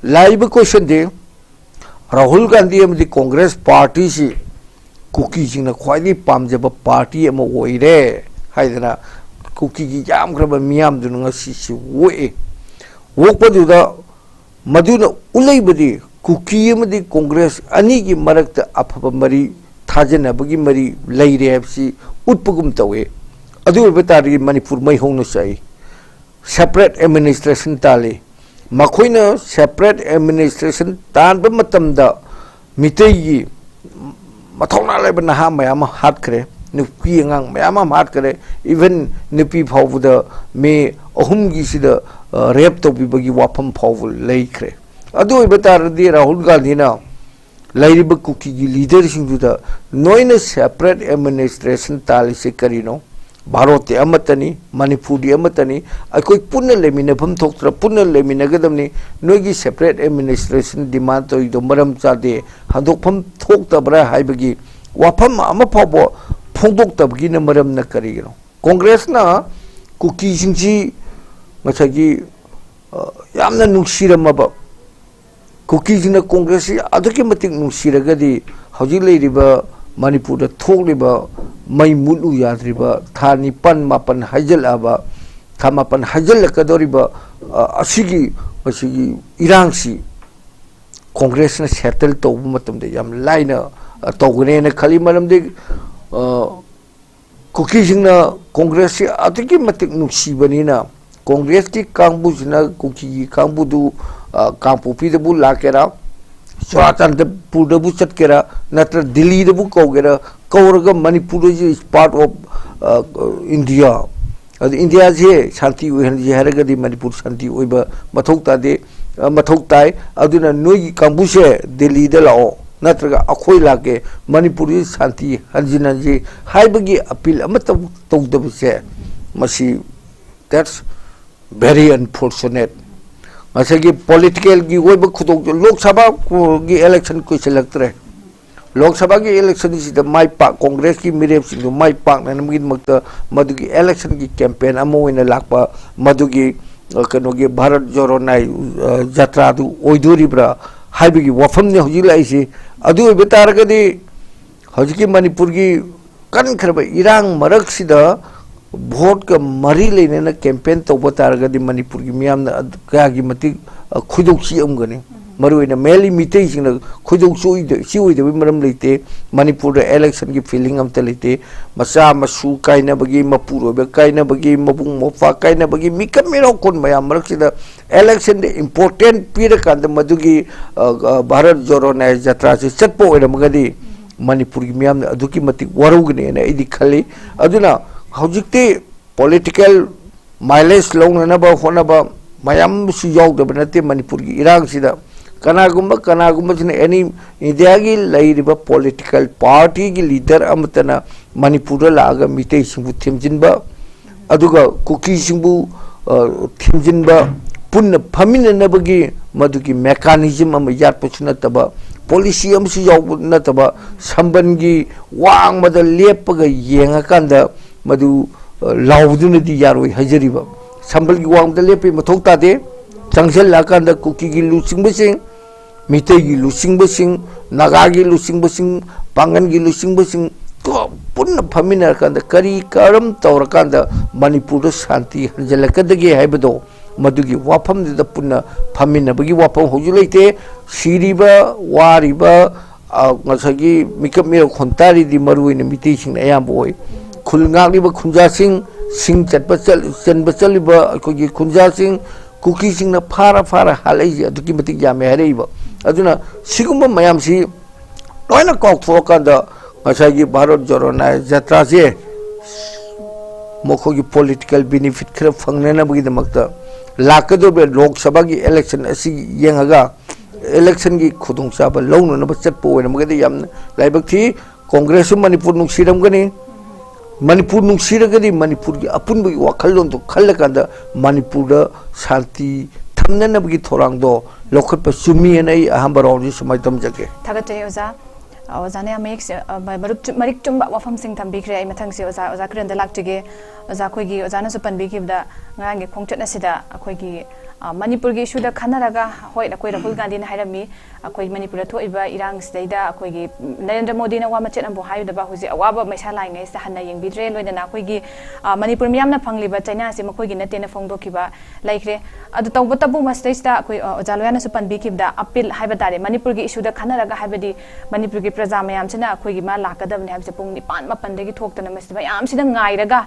ꯂꯥꯛꯏꯕ ꯀꯣꯏꯁꯟꯗꯤ ꯔꯥꯍꯨꯜ ꯒꯥꯟꯙꯤ ꯑꯃꯗꯤ ꯀꯣꯡꯒ꯭ꯔꯦꯁ ꯄꯥꯔꯇꯤꯁꯤ ꯀꯨꯀꯤꯁꯤꯡꯅ ꯈ꯭ꯋꯥꯏꯗꯒꯤ ꯄꯥꯝꯖꯕ ꯄꯥꯔꯇꯤ ꯑꯃ ꯑꯣꯏꯔꯦ ꯍꯥꯏꯗꯅ ꯀꯨꯀꯤꯒꯤ ꯌꯥꯝꯈ꯭ꯔꯕ ꯃꯤꯌꯥꯝꯗꯨꯅ ꯉꯁꯤꯁꯤ ꯑꯣꯛꯏ꯫ ꯑꯣꯛꯄꯗꯨꯗ ꯃꯗꯨꯅ ꯎꯠꯂꯛꯏꯕꯗꯤ ꯀꯨꯀꯤ ꯑꯃꯗꯤ ꯀꯣꯡꯒ꯭ꯔꯦꯁ ꯑꯅꯤꯒꯤ ꯃꯔꯛꯇ ꯑꯐꯕ ꯃꯔꯤ, ꯊꯥꯖꯅꯕꯒꯤ ꯃꯔꯤ ꯂꯩꯔꯦ ꯍꯥꯏꯕꯁꯤ ꯎꯠꯄꯒꯨꯝ ꯇꯧꯏ꯫ ꯑꯗꯨ ꯑꯣꯏꯕ ꯇꯥꯔꯗꯤ ꯃꯅꯤꯄꯨꯔ ꯃꯩ ꯍꯧꯅ ꯆꯥꯛꯏ꯫ Separate administration ꯇꯥꯜꯂꯤ꯫ ꯃꯈꯣꯏꯅ separate administration ꯇꯥꯟꯕ ꯃꯇꯝꯗ ꯃꯤꯇꯩꯒꯤ ꯃꯊꯧꯅꯥ ꯂꯩꯕ ꯅꯍꯥ ꯃꯌꯥꯝ ꯑꯃ ꯍꯥꯠꯈ꯭ꯔꯦ, ꯅꯨꯄꯤ ꯑꯉꯥꯡ ꯃꯌꯥꯝ ꯑꯃ ꯍꯥꯠꯈ꯭ꯔꯦ, even ꯅꯨꯄꯤ ꯐꯥꯎꯕꯗ ꯃꯤ ꯑꯍꯨꯝꯒꯤꯁꯤꯗ rape ꯇꯧꯕꯤꯕꯒꯤ ꯋꯥꯐꯝ ꯐꯥꯎꯕ ꯂꯩꯈ꯭ꯔꯦ꯫ ꯑꯗꯨ ꯑꯣꯏꯕ ꯇꯥꯔꯗꯤ ꯔꯥꯍꯨꯜ ꯒꯥꯟꯙꯤꯅ ꯂꯩꯔꯤꯕ ꯀꯨꯀꯤꯒꯤ ꯂꯤꯗꯔꯁꯤꯡꯗꯨꯗ ꯅꯣꯏꯅ separate administration ꯇꯥꯜꯂꯤꯁꯦ ꯀꯔꯤꯅꯣ? ꯚꯥꯔꯣꯠꯇꯤ ꯑꯃꯠꯇꯅꯤ, ꯃꯅꯤꯄꯨꯔꯗꯤ ꯑꯃꯠꯇꯅꯤ, ꯑꯩꯈꯣꯏ ꯄꯨꯟꯅ ꯂꯩꯃꯤꯟꯅꯐꯝ ꯊꯣꯛꯇ꯭ꯔꯥ? ꯄꯨꯟꯅ ꯂꯩꯃꯤꯟꯅꯒꯗꯕꯅꯤ꯫ ꯅꯣꯏꯒꯤ separate administration demand ꯇꯧꯔꯤꯗꯣ ꯃꯔꯝ ꯆꯥꯗꯦ, ꯍꯟꯗꯣꯛꯐꯝ ꯊꯣꯛꯇꯕ꯭ꯔꯥ ꯍꯥꯏꯕꯒꯤ ꯋꯥꯐꯝ ꯑꯃ ꯐꯥꯎꯕ ꯐꯣꯡꯗꯣꯛꯇꯕꯒꯤꯅ ꯃꯔꯝꯅ ꯀꯔꯤꯒꯤꯅꯣ? ꯀꯣꯡꯒ꯭ꯔꯦꯁꯅ ꯀꯨꯀꯤꯁꯤꯡꯁꯤ ꯉꯁꯥꯏꯒꯤ, ꯑ, ꯌꯥꯝꯅ ꯅꯨꯡꯁꯤꯔꯝꯃꯕ, ꯀꯨꯀꯤꯁꯤꯡꯅ ꯀꯣꯡꯒ꯭ꯔꯦꯁꯁꯤ ꯑꯗꯨꯛꯀꯤ ꯃꯇꯤꯛ ꯅꯨꯡꯁꯤꯔꯒꯗꯤ ꯍꯧꯖꯤꯛ ꯂꯩꯔꯤꯕ ꯃꯅꯤꯄꯨꯔꯗ ꯊꯣꯛꯂꯤꯕ ꯃꯩ ꯃꯨꯠꯂꯨ ꯌꯥꯗ꯭ꯔꯤꯕ, ꯊꯥ ꯅꯤꯄꯥꯟ ꯃꯥꯄꯟ ꯍꯥꯏꯖꯤꯜꯂꯛꯑꯕ, ꯊꯥ ꯃꯥꯄꯟ ꯍꯥꯏꯖꯤꯜꯂꯛꯀꯗꯧꯔꯤꯕ, ꯑ, ꯑꯁꯤꯒꯤ, ꯑꯁꯤꯒꯤ ꯏꯔꯥꯡꯁꯤ ꯀꯣꯡꯒ꯭ꯔꯦꯁꯅ settle ꯇꯧꯕ ꯃꯇꯝꯗ ꯌꯥꯝ ꯂꯥꯏꯅ, ꯑ, ꯇꯧꯒꯅꯦꯅ ꯈꯜꯂꯤ꯫ ꯃꯔꯝꯗꯤ, ꯑ, ꯀꯨꯀꯤꯁꯤꯡꯅ ꯀꯣꯡꯒ꯭ꯔꯦꯁꯁꯤ ꯑꯗꯨꯛꯀꯤ ꯃꯇꯤꯛ ꯅꯨꯡꯁꯤꯕꯅꯤꯅ ꯀꯣꯡꯒ꯭ꯔꯦꯁꯀꯤ ꯀꯥꯡꯕꯨꯁꯤꯅ ꯀꯨꯀꯤꯒꯤ ꯀꯥꯡꯕꯨꯗꯨ, ꯑ, ꯀꯥꯡꯄꯣꯛꯄꯤꯗꯕꯨ ꯂꯥꯛꯀꯦꯔꯥ, ꯆꯨꯔꯥꯆꯥꯟꯗꯄꯨꯔꯗꯕꯨ ꯆꯠꯀꯦꯔꯥ, ꯅꯠꯇ꯭ꯔ ꯗꯤꯜꯂꯤꯗꯕꯨ ꯀꯧꯒꯦꯔꯥ, ꯀꯧꯔꯒ ꯃꯅꯤꯄꯨꯔ is part of, ꯑ, India꯫ ꯑꯗꯨ ꯏꯟꯗꯤꯌꯥꯁꯦ ꯁꯥꯟꯇꯤ ꯑꯣꯏꯍꯟꯁꯤ ꯍꯥꯏꯔꯒꯗꯤ ꯃꯅꯤꯄꯨꯔ ꯁꯥꯟꯇꯤ ꯑꯣꯏꯕ ꯃꯊꯧ ꯇꯥꯗꯦ, ꯑ, ꯃꯊꯧ ꯇꯥꯏ꯫ ꯑꯗꯨꯅ ꯅꯣꯏꯒꯤ ꯀꯥꯡꯕꯨꯁꯦ ꯗꯤꯜꯂꯤꯗ ꯂꯥꯛꯑꯣ, ꯅꯠꯇ꯭ꯔꯒ ꯑꯩꯈꯣꯏ ꯂꯥꯛꯀꯦ, ꯃꯅꯤꯄꯨꯔꯒꯤ ꯁꯥꯟꯇꯤ ꯍꯟꯖꯤꯟꯍꯟꯁꯤ ꯍꯥꯏꯕꯒꯤ appeal ꯑꯃꯠꯇ ꯇꯧꯗꯕꯁꯦ, ꯃꯁꯤ that's very unfortunate꯫ ꯉꯁꯥꯏꯒꯤ politicalꯒꯤ ꯑꯣꯏꯕ ꯈꯨꯗꯣꯡ, ꯂꯣꯛ ꯁꯚꯥꯒꯤ election ꯀꯨꯏꯁꯤꯜꯂꯛꯇ꯭ꯔꯦ꯫ ꯂꯣꯛ ꯁꯚꯥꯒꯤ electionꯁꯤꯗ ꯃꯥꯏ ꯄꯥꯛ, ꯀꯣꯡꯒ꯭ꯔꯦꯁꯀꯤ ꯃꯤꯔꯦꯞꯁꯤꯡꯗꯨ ꯃꯥꯏ ꯄꯥꯛꯅꯅꯕꯒꯤꯗꯃꯛꯇ ꯃꯗꯨꯒꯤ electionꯒꯤ campaign ꯑꯃ ꯑꯣꯏꯅ ꯂꯥꯛꯄ, ꯃꯗꯨꯒꯤ, ꯑ, ꯀꯩꯅꯣꯒꯤ ꯚꯥꯔꯠ ꯖꯣꯔꯣ ꯅꯥꯏ, ꯑ, ꯖꯇ꯭ꯔꯥꯗꯨ ꯑꯣꯏꯗꯣꯔꯤꯕ꯭ꯔꯥ ꯍꯥꯏꯕꯒꯤ ꯋꯥꯐꯝꯅꯤ ꯍꯧꯖꯤꯛ ꯂꯥꯛꯏꯁꯤ꯫ ꯑꯗꯨ ꯑꯣꯏꯕ ꯇꯥꯔꯒꯗꯤ ꯍꯧꯖꯤꯛꯀꯤ ꯃꯅꯤꯄꯨꯔꯒꯤ ꯀꯟꯈ꯭ꯔꯕ ꯏꯔꯥꯡ ꯃꯔꯛꯁꯤꯗ ꯚꯣꯠꯀ ꯃꯔꯤ ꯂꯩꯅꯅ ꯀꯦꯝꯄꯦꯟ ꯇꯧꯕ ꯇꯥꯔꯒꯗꯤ ꯃꯅꯤꯄꯨꯔꯒꯤ ꯃꯤꯌꯥꯝꯅ ꯑꯗꯨ ꯀꯌꯥꯒꯤ ꯃꯇꯤꯛ, ꯑ, ꯈꯣꯏꯗꯧ ꯆꯤꯛꯑꯝꯒꯅꯤ꯫ ꯃꯔꯨꯑꯣꯏꯅ mainly ꯃꯤꯇꯩꯁꯤꯡꯅ ꯈꯣꯏꯗꯧ ꯆꯤꯛꯑꯣꯏꯗ-, ꯆꯤꯛꯑꯣꯏꯗꯕꯒꯤ ꯃꯔꯝ ꯂꯩꯇꯦ꯫ ꯃꯅꯤꯄꯨꯔꯗ electionꯒꯤ feeling ꯑꯝꯇ ꯂꯩꯇꯦ꯫ ꯃꯆꯥ ꯃꯁꯨ ꯀꯥꯏꯅꯕꯒꯤ, ꯃꯄꯨꯔꯣꯏꯕ ꯀꯥꯏꯅꯕꯒꯤ, ꯃꯕꯨꯡ ꯃꯧꯄ꯭ꯋꯥ ꯀꯥꯏꯅꯕꯒꯤ, ꯃꯤꯀꯞ ꯃꯤꯔꯣꯛ ꯀꯣꯟ ꯃꯌꯥꯝ ꯃꯔꯛꯁꯤꯗ electionꯗ important ꯄꯤꯔꯀꯥꯟꯗ ꯃꯗꯨꯒꯤ, ꯑ, ꯑ, ꯚꯥꯔꯠ ꯖꯣꯔꯣ ꯅ꯭ꯌꯥꯌ ꯖꯇ꯭ꯔꯥꯁꯤ ꯆꯠꯄ ꯑꯣꯏꯔꯝꯃꯒꯗꯤ ꯃꯅꯤꯄꯨꯔꯒꯤ ꯃꯤꯌꯥꯝꯅ ꯑꯗꯨꯛꯀꯤ ꯃꯇꯤꯛ ꯋꯥꯔꯧꯒꯅꯤꯅ ꯑꯩꯗꯤ ꯈꯜꯂꯤ꯫ ꯑꯗꯨꯅ ꯍꯧꯖꯤꯛꯇꯤ political mileage ꯂꯧꯅꯅꯕ ꯍꯣꯠꯅꯕ ꯃꯌꯥꯝ ꯑꯃꯁꯨ ꯌꯥꯎꯗꯕ ꯅꯠꯇꯦ ꯃꯅꯤꯄꯨꯔꯒꯤ ꯏꯔꯥꯡꯁꯤꯗ꯫ ꯀꯅꯥꯒꯨꯝꯕ, ꯀꯅꯥꯒꯨꯝꯕꯁꯤꯅ any Indiaꯒꯤ ꯂꯩꯔꯤꯕ political partyꯒꯤ leader ꯑꯃꯠꯇꯅ ꯃꯅꯤꯄꯨꯔꯗ ꯂꯥꯛꯑꯒ ꯃꯤꯇꯩꯁꯤꯡꯕꯨ ꯊꯦꯝꯖꯤꯟꯕ, ꯑꯗꯨꯒ ꯀꯨꯀꯤꯁꯤꯡꯕꯨ, ꯑ, ꯊꯦꯝꯖꯤꯟꯕ, ꯄꯨꯟꯅ ꯐꯝꯃꯤꯟꯅꯅꯕꯒꯤ ꯃꯗꯨꯒꯤ mechanism ꯑꯃ ꯌꯥꯠꯄꯁꯨ ꯅꯠꯇꯕ, policy ꯑꯃꯁꯨ ꯌꯥꯎꯕ ꯅꯠꯇꯕ, ꯁꯝꯕꯟꯒꯤ ꯋꯥꯡꯃꯗ ꯂꯦꯞꯄꯒ ꯌꯦꯡꯉꯀꯥꯟꯗ ꯃꯗꯨ, ꯑ, ꯂꯥꯎꯕꯗꯨꯅꯗꯤ ꯌꯥꯔꯣꯏ ꯍꯥꯏꯖꯔꯤꯕ꯫ ꯁꯝꯕꯜꯒꯤ ꯋꯥꯡꯃꯗ ꯂꯦꯞꯄꯒꯤ ꯃꯊꯧ ꯇꯥꯗꯦ꯫ ꯆꯪꯁꯤꯜꯂꯛꯑꯀꯥꯟꯗ ꯀꯨꯀꯤꯒꯤ ꯂꯨꯆꯤꯡꯕꯁꯤꯡ, ꯃꯤꯇꯩꯒꯤ ꯂꯨꯆꯤꯡꯕꯁꯤꯡ, ꯅꯥꯒꯥꯒꯤ ꯂꯨꯆꯤꯡꯕꯁꯤꯡ, ꯄꯥꯡꯒꯟꯒꯤ ꯂꯨꯆꯤꯡꯕꯁꯤꯡ ꯀ-, ꯄꯨꯟꯅ ꯐꯝꯃꯤꯟꯅꯔꯀꯥꯟꯗ ꯀꯔꯤ ꯀꯔꯝ ꯇꯧꯔꯀꯥꯟꯗ ꯃꯅꯤꯄꯨꯔꯗ ꯁꯥꯟꯇꯤ ꯍꯟꯖꯤꯜꯂꯛꯀꯗꯒꯦ ꯍꯥꯏꯕꯗꯣ, ꯃꯗꯨꯒꯤ ꯋꯥꯐꯝꯗꯨꯗ ꯄꯨꯟꯅ ꯐꯝꯃꯤꯟꯅꯕꯒꯤ ꯋꯥꯐꯝ ꯍꯧꯖꯤꯛ ꯂꯩꯇꯦ꯫ ꯁꯤꯔꯤꯕ, ꯋꯥꯔꯤꯕ, ꯑ, ꯉꯁꯥꯏꯒꯤ ꯃꯤꯀꯞ ꯃꯤꯔꯣꯛ ꯈꯣꯟꯇꯥꯔꯤꯗꯤ ꯃꯔꯨꯑꯣꯏꯅ ꯃꯤꯇꯩꯁꯤꯡꯅ ꯑꯌꯥꯝꯕ ꯑꯣꯏ꯫ ꯈꯨꯜ ꯉꯥꯛꯂꯤꯕ ꯈꯨꯟꯖꯥꯁꯤꯡ, ꯁꯤꯡ ꯆꯠꯄ ꯆꯠ-, ꯆꯟꯕ ꯆꯠꯂꯤꯕ ꯑꯩꯈꯣꯏꯒꯤ ꯈꯨꯟꯖꯥꯁꯤꯡ, ꯀꯨꯀꯤꯁꯤꯡꯅ ꯐꯥꯔ ꯐꯥꯔ ꯍꯥꯠꯂꯛꯏꯁꯦ ꯑꯗꯨꯛꯀꯤ ꯃꯇꯤꯛ ꯌꯥꯝꯃꯦ ꯍꯥꯏꯔꯛꯏꯕ꯫ ꯑꯗꯨꯅ ꯁꯤꯒꯨꯝꯕ ꯃꯌꯥꯝꯁꯤ ꯂꯣꯏꯅ ꯀꯥꯎꯊꯣꯛꯑꯀꯥꯟꯗ ꯉꯁꯥꯏꯒꯤ ꯚꯥꯔꯠ ꯖꯣꯔꯣ ꯅ꯭ꯌꯥꯌ ꯖꯇ꯭ꯔꯥꯁꯦ ꯃꯈꯣꯏꯒꯤ political benefit ꯈꯔ ꯐꯪꯅꯅꯕꯒꯤꯗꯃꯛꯇ ꯂꯥꯛꯀꯗꯧꯔꯤꯕ ꯂꯣꯛ ꯁꯚꯥꯒꯤ election ꯑꯁꯤ ꯌꯦꯡꯉꯒ electionꯒꯤ ꯈꯨꯗꯣꯡꯆꯥꯕ ꯂꯧꯅꯅꯕ ꯆꯠꯄ ꯑꯣꯏꯔꯝꯃꯒꯗꯤ ꯌꯥꯝꯅ ꯂꯥꯏꯕꯛ ꯊꯤ꯫ ꯀꯣꯡꯒ꯭ꯔꯦꯁꯁꯨ ꯃꯅꯤꯄꯨꯔ ꯅꯨꯡꯁꯤꯔꯝꯒꯅꯤ꯫ ꯃꯅꯤꯄꯨꯔ ꯅꯨꯡꯁꯤꯔꯒꯗꯤ ꯃꯅꯤꯄꯨꯔꯒꯤ ꯑꯄꯨꯟꯕꯒꯤ ꯋꯥꯈꯜꯂꯣꯟꯗꯨ ꯈꯜꯂꯀꯥꯟꯗ ꯃꯅꯤꯄꯨꯔꯗ ꯁꯥꯟꯇꯤ ꯊꯝꯅꯅꯕꯒꯤ ꯊꯧꯔꯥꯡꯗꯣ ꯂꯧꯈꯠꯄ ꯆꯨꯝꯃꯤ ꯍꯥꯏꯅ ꯑꯩ ꯑꯍꯥꯟꯕ roundꯁꯤ ꯁꯨꯃꯥꯏꯅ ꯊꯝꯖꯒꯦ꯫ ꯊꯥꯒꯠꯆꯔꯤ ꯑꯣꯖꯥ꯫ ꯑꯣꯖꯥꯅ ꯌꯥꯝ ꯃꯌꯦꯛ ꯁꯦ-, ꯑ, ꯃ-, ꯃꯔꯨꯞ ꯆꯨ-, ꯃꯔꯤꯛ ꯆꯨꯝꯕ ꯋꯥꯐꯝꯁꯤꯡ ꯊꯝꯕꯤꯈ꯭ꯔꯦ꯫ ꯑꯩ ꯃꯊꯪꯁꯦ ꯑꯣꯖꯥ, ꯑꯣꯖꯥ ꯀꯤꯔꯟꯗ ꯂꯥꯛꯆꯒꯦ꯫ ꯑꯣꯖꯥ, ꯑꯩꯈꯣꯏꯒꯤ ꯑꯣꯖꯥꯅꯁꯨ ꯄꯟꯕꯤꯈꯤꯕꯗ ꯉꯔꯥꯡꯒꯤ ꯈꯣꯡꯆꯠ ꯑꯁꯤꯗ ꯑꯩꯈꯣꯏꯒꯤ, ꯑ, ꯑ, ꯃꯅꯤꯄꯨꯔꯒꯤ ꯏꯁꯨꯗ ꯈꯟꯅꯔꯒ, ꯍꯣꯏ, ꯑꯩꯈꯣꯏ ꯔꯥꯍꯨꯜ ꯒꯥꯟꯙꯤꯅ ꯍꯥꯏꯔꯝꯃꯤ, ꯑꯩꯈꯣꯏ ꯃꯅꯤꯄꯨꯔꯗ ꯊꯣꯛꯏꯕ ꯏꯔꯥꯡꯁꯤꯗꯩꯗ ꯑꯩꯈꯣꯏꯒꯤ ꯅꯔꯦꯟꯗ꯭ꯔ ꯃꯣꯗꯤꯅ ꯋꯥ ꯃꯆꯦꯠ ꯑꯃꯕꯨ ꯍꯥꯏꯔꯨꯗꯕ, ꯍꯧꯖꯤꯛ ꯑꯋꯥꯕ ꯃꯩꯁꯥ ꯂꯥꯡꯉꯩꯁꯤꯗ ꯍꯟꯅ ꯌꯦꯡꯕꯤꯗ꯭ꯔꯦ, ꯂꯣꯏꯅꯅ ꯑꯩꯈꯣꯏꯒꯤ, ꯑ, ꯃꯅꯤꯄꯨꯔ ꯃꯤꯌꯥꯝꯅ ꯐꯪꯂꯤꯕ ꯆꯩꯅꯥꯁꯦ ꯃꯈꯣꯏꯒꯤ ꯅꯠꯇꯦꯅ ꯐꯣꯡꯗꯣꯛꯈꯤꯕ ꯂꯩꯈ꯭ꯔꯦ꯫ ꯑꯗꯨ ꯇꯧꯕꯇꯕꯨ ꯃꯁꯤꯗꯩꯁꯤꯗ ꯑꯩꯈꯣꯏ, ꯑ, ꯑꯣꯖꯥ ꯂꯣꯌꯥꯅꯁꯨ ꯄꯟꯕꯤꯈꯤꯕꯗ, ꯑꯄꯤꯜ ꯍꯥꯏꯕ ꯇꯥꯔꯦ, ꯃꯅꯤꯄꯨꯔꯒꯤ ꯏꯁꯨꯗ ꯈꯟꯅꯔꯒ, ꯍꯥꯏꯕꯗꯤ ꯃꯅꯤꯄꯨꯔꯒꯤ ꯄ꯭ꯔꯖꯥ ꯃꯌꯥꯝꯁꯤꯅ ꯑꯩꯈꯣꯏꯒꯤ ꯃꯥ ꯂꯥꯛꯀꯗꯕꯅꯤ ꯍꯥꯏꯕꯁꯦ ꯄꯨꯡ ꯅꯤꯄꯥꯟ ꯃꯥꯄꯟꯗꯒꯤ ꯊꯣꯛꯇꯅ ꯃꯁꯤꯗ ꯃꯌꯥꯝꯁꯤꯗ ꯉꯥꯏꯔꯒ,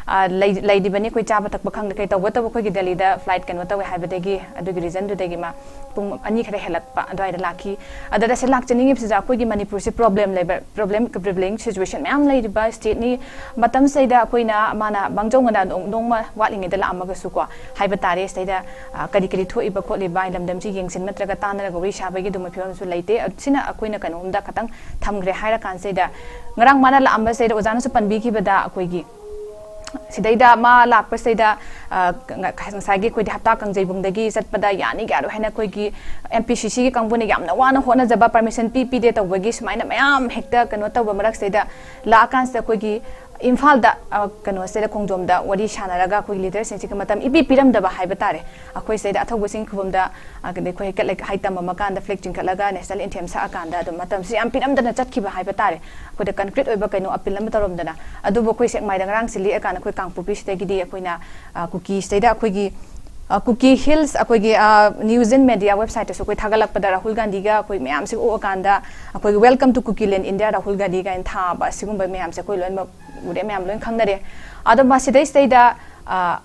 ꯑ, ꯂꯩ-, ꯂꯩꯔꯤꯕꯅꯤ꯫ ꯑꯩꯈꯣꯏ ꯆꯥꯕ ꯊꯛꯄ ꯈꯪꯗꯦ, ꯀꯩ ꯇꯧꯕꯇꯕꯨ ꯑꯩꯈꯣꯏꯒꯤ ꯗꯦꯜꯂꯤꯗ flight ꯀꯩꯅꯣ ꯇꯧꯋꯦ ꯍꯥꯏꯕꯗꯒꯤ, ꯑꯗꯨꯒꯤ reasonꯗꯨꯗꯒꯤ ꯃꯥ ꯄꯨꯡ ꯑꯅꯤ ꯈꯔ ꯍꯦꯜꯂꯛꯄ ꯑꯗꯨꯋꯥꯏꯗ ꯂꯥꯛꯈꯤ꯫ ꯑꯗꯨꯗ ꯁꯤ ꯂꯥꯛꯆꯅꯤꯡꯉꯤꯕꯁꯤꯗ ꯑꯩꯈꯣꯏꯒꯤ ꯃꯅꯤꯄꯨꯔꯁꯦ problem ꯂꯩꯕ, problem, prevailing situation ꯃꯌꯥꯝ ꯂꯩꯔꯤꯕ stateꯅꯤ꯫ ꯃꯇꯝꯁꯤꯗꯩꯗ ꯑꯩꯈꯣꯏꯅ ꯃꯥꯅ ꯃꯥꯡꯖꯧꯅꯅ ꯅꯣꯡ-, ꯅꯣꯡꯃ ꯋꯥꯠꯂꯤꯉꯩꯗ ꯂꯥꯛꯑꯝꯃꯒꯁꯨꯀꯣ, ꯍꯥꯏꯕ ꯇꯥꯔꯦ, ꯁꯤꯗꯩꯗ, ꯑ, ꯀꯔꯤ ꯀꯔꯤ ꯊꯣꯛꯏꯕ ꯈꯣꯠꯂꯤꯕ ꯍꯥꯏ ꯂꯝꯗꯝꯁꯤ ꯌꯦꯡꯁꯤꯟ ꯅꯠꯇ꯭ꯔꯒ ꯇꯥꯟꯅꯔꯒ ꯋꯥꯔꯤ ꯁꯥꯕꯒꯤ ꯑꯗꯨꯝꯕ ꯐꯤꯕꯝꯁꯨ ꯂꯩꯇꯦ꯫ ꯑ, ꯁꯤꯅ ꯑꯩꯈꯣꯏꯅ ꯀꯩꯅꯣꯝꯗ ꯈꯇꯪ ꯊꯝꯈ꯭ꯔꯦ ꯍꯥꯏꯔ ꯀꯥꯟꯁꯤꯗ, ꯉꯔꯥꯡ ꯃꯥꯅ ꯂꯥꯛꯑꯝꯕꯁꯤꯗ ꯑꯣꯖꯥꯅꯁꯨ ꯄꯟꯕꯤꯈꯤꯕꯗ, ꯑꯩꯈꯣꯏꯒꯤ ꯁꯤꯗꯩꯗ ꯃꯥ ꯂꯥꯛꯄꯁꯤꯗ, ꯑ, ꯉ-, ꯉꯁꯥꯏꯒꯤ ꯑꯩꯈꯣꯏꯗꯤ ꯍꯞꯇꯥ ꯀꯥꯡꯖꯩꯕꯨꯡꯗꯒꯤ ꯆꯠꯄꯗ ꯌꯥꯅꯤ ꯌꯥꯔꯣꯏ ꯍꯥꯏꯅ ꯑꯩꯈꯣꯏꯒꯤ M P C Cꯒꯤ ꯀꯥꯡꯕꯨꯅ ꯌꯥꯝꯅ ꯋꯥꯅ ꯍꯣꯠꯅꯖꯕ, permission ꯄꯤ ꯄꯤꯗꯦ ꯇꯧꯕꯒꯤ ꯁꯨꯃꯥꯏꯅ ꯃꯌꯥꯝ ꯍꯦꯛꯇ ꯀꯩꯅꯣ ꯇꯧꯕ ꯃꯔꯛꯁꯤꯗꯩꯗ ꯂꯥꯛꯑꯀꯥꯟꯁꯤꯗ ꯑꯩꯈꯣꯏꯒꯤ ꯏꯝꯐꯥꯜꯗ, ꯑ, ꯀꯩꯅꯣꯁꯤꯗ ꯈꯣꯡꯖꯣꯝꯗ ꯋꯥꯔꯤ ꯁꯥꯟꯅꯔꯒ ꯑꯩꯈꯣꯏꯒꯤ leaderꯁꯤꯡꯁꯤꯒ ꯃꯇꯝ ꯏꯄꯤ ꯄꯤꯔꯝꯗꯕ ꯍꯥꯏꯕ ꯇꯥꯔꯦ꯫ ꯑꯩꯈꯣꯏ ꯁꯤꯗꯩꯗ ꯑꯊꯧꯕꯁꯤꯡ ꯈꯨꯕꯝꯗ, ꯑ, ꯀꯩꯅꯣ ꯑꯩꯈꯣꯏ ꯍꯩꯀꯠ ꯂꯩ-, ꯍꯩ ꯇꯝꯃꯝꯃꯀꯥꯟꯗ flag ꯆꯤꯡꯈꯠꯂꯒ national anthem ꯁꯛꯑꯀꯥꯟꯗ ꯑꯗꯨꯝ ꯃꯇꯝꯁꯤ ꯌꯥꯝ ꯄꯤꯔꯝꯗꯅ ꯆꯠꯈꯤꯕ ꯍꯥꯏꯕ ꯇꯥꯔꯦ꯫ ꯑꯩꯈꯣꯏꯗ concrete ꯑꯣꯏꯕ ꯀꯩꯅꯣ ꯑꯄꯤꯜ ꯑꯃ ꯇꯧꯔꯝꯗꯅ꯫ ꯑꯗꯨꯕꯨ ꯑꯩꯈꯣꯏ ꯁꯦꯛꯃꯥꯏꯗ ꯉꯔꯥꯡꯁꯤ ꯂꯦꯛꯑꯀꯥꯟꯗ ꯑꯩꯈꯣꯏ ꯀꯥꯡꯄꯣꯛꯄꯤꯁꯤꯗꯒꯤꯗꯤ ꯑꯩꯈꯣꯏꯅ, ꯑ, ꯀꯨꯀꯤꯁꯤꯗꯩꯗ ꯑꯩꯈꯣꯏꯒꯤ, ꯑ, ꯀꯨꯀꯤ ꯍꯤꯜꯁ ꯑꯩꯈꯣꯏꯒꯤ, ꯑ, news and media websiteꯇꯁꯨ ꯑꯩꯈꯣꯏ ꯊꯥꯒꯠꯂꯛꯄꯗ ꯔꯥꯍꯨꯜ ꯒꯥꯟꯙꯤꯒ ꯑꯩꯈꯣꯏ ꯃꯌꯥꯝꯁꯤ ꯑꯣꯛꯑꯀꯥꯟꯗ ꯑꯩꯈꯣꯏꯒꯤ Welcome to Kukiland India Rahul Gandhi ꯀꯥꯏꯅ ꯊꯥꯕ, ꯁꯤꯒꯨꯝꯕ ꯃꯌꯥꯝꯁꯦ ꯑꯩꯈꯣꯏ ꯂꯣꯏꯅꯃꯛ ꯎꯔꯦ, ꯃꯌꯥꯝ ꯂꯣꯏꯅ ꯈꯪꯅꯔꯦ꯫ ꯑꯗꯣ ꯃꯁꯤꯗꯩꯁꯤꯗꯩꯗ, ꯑ,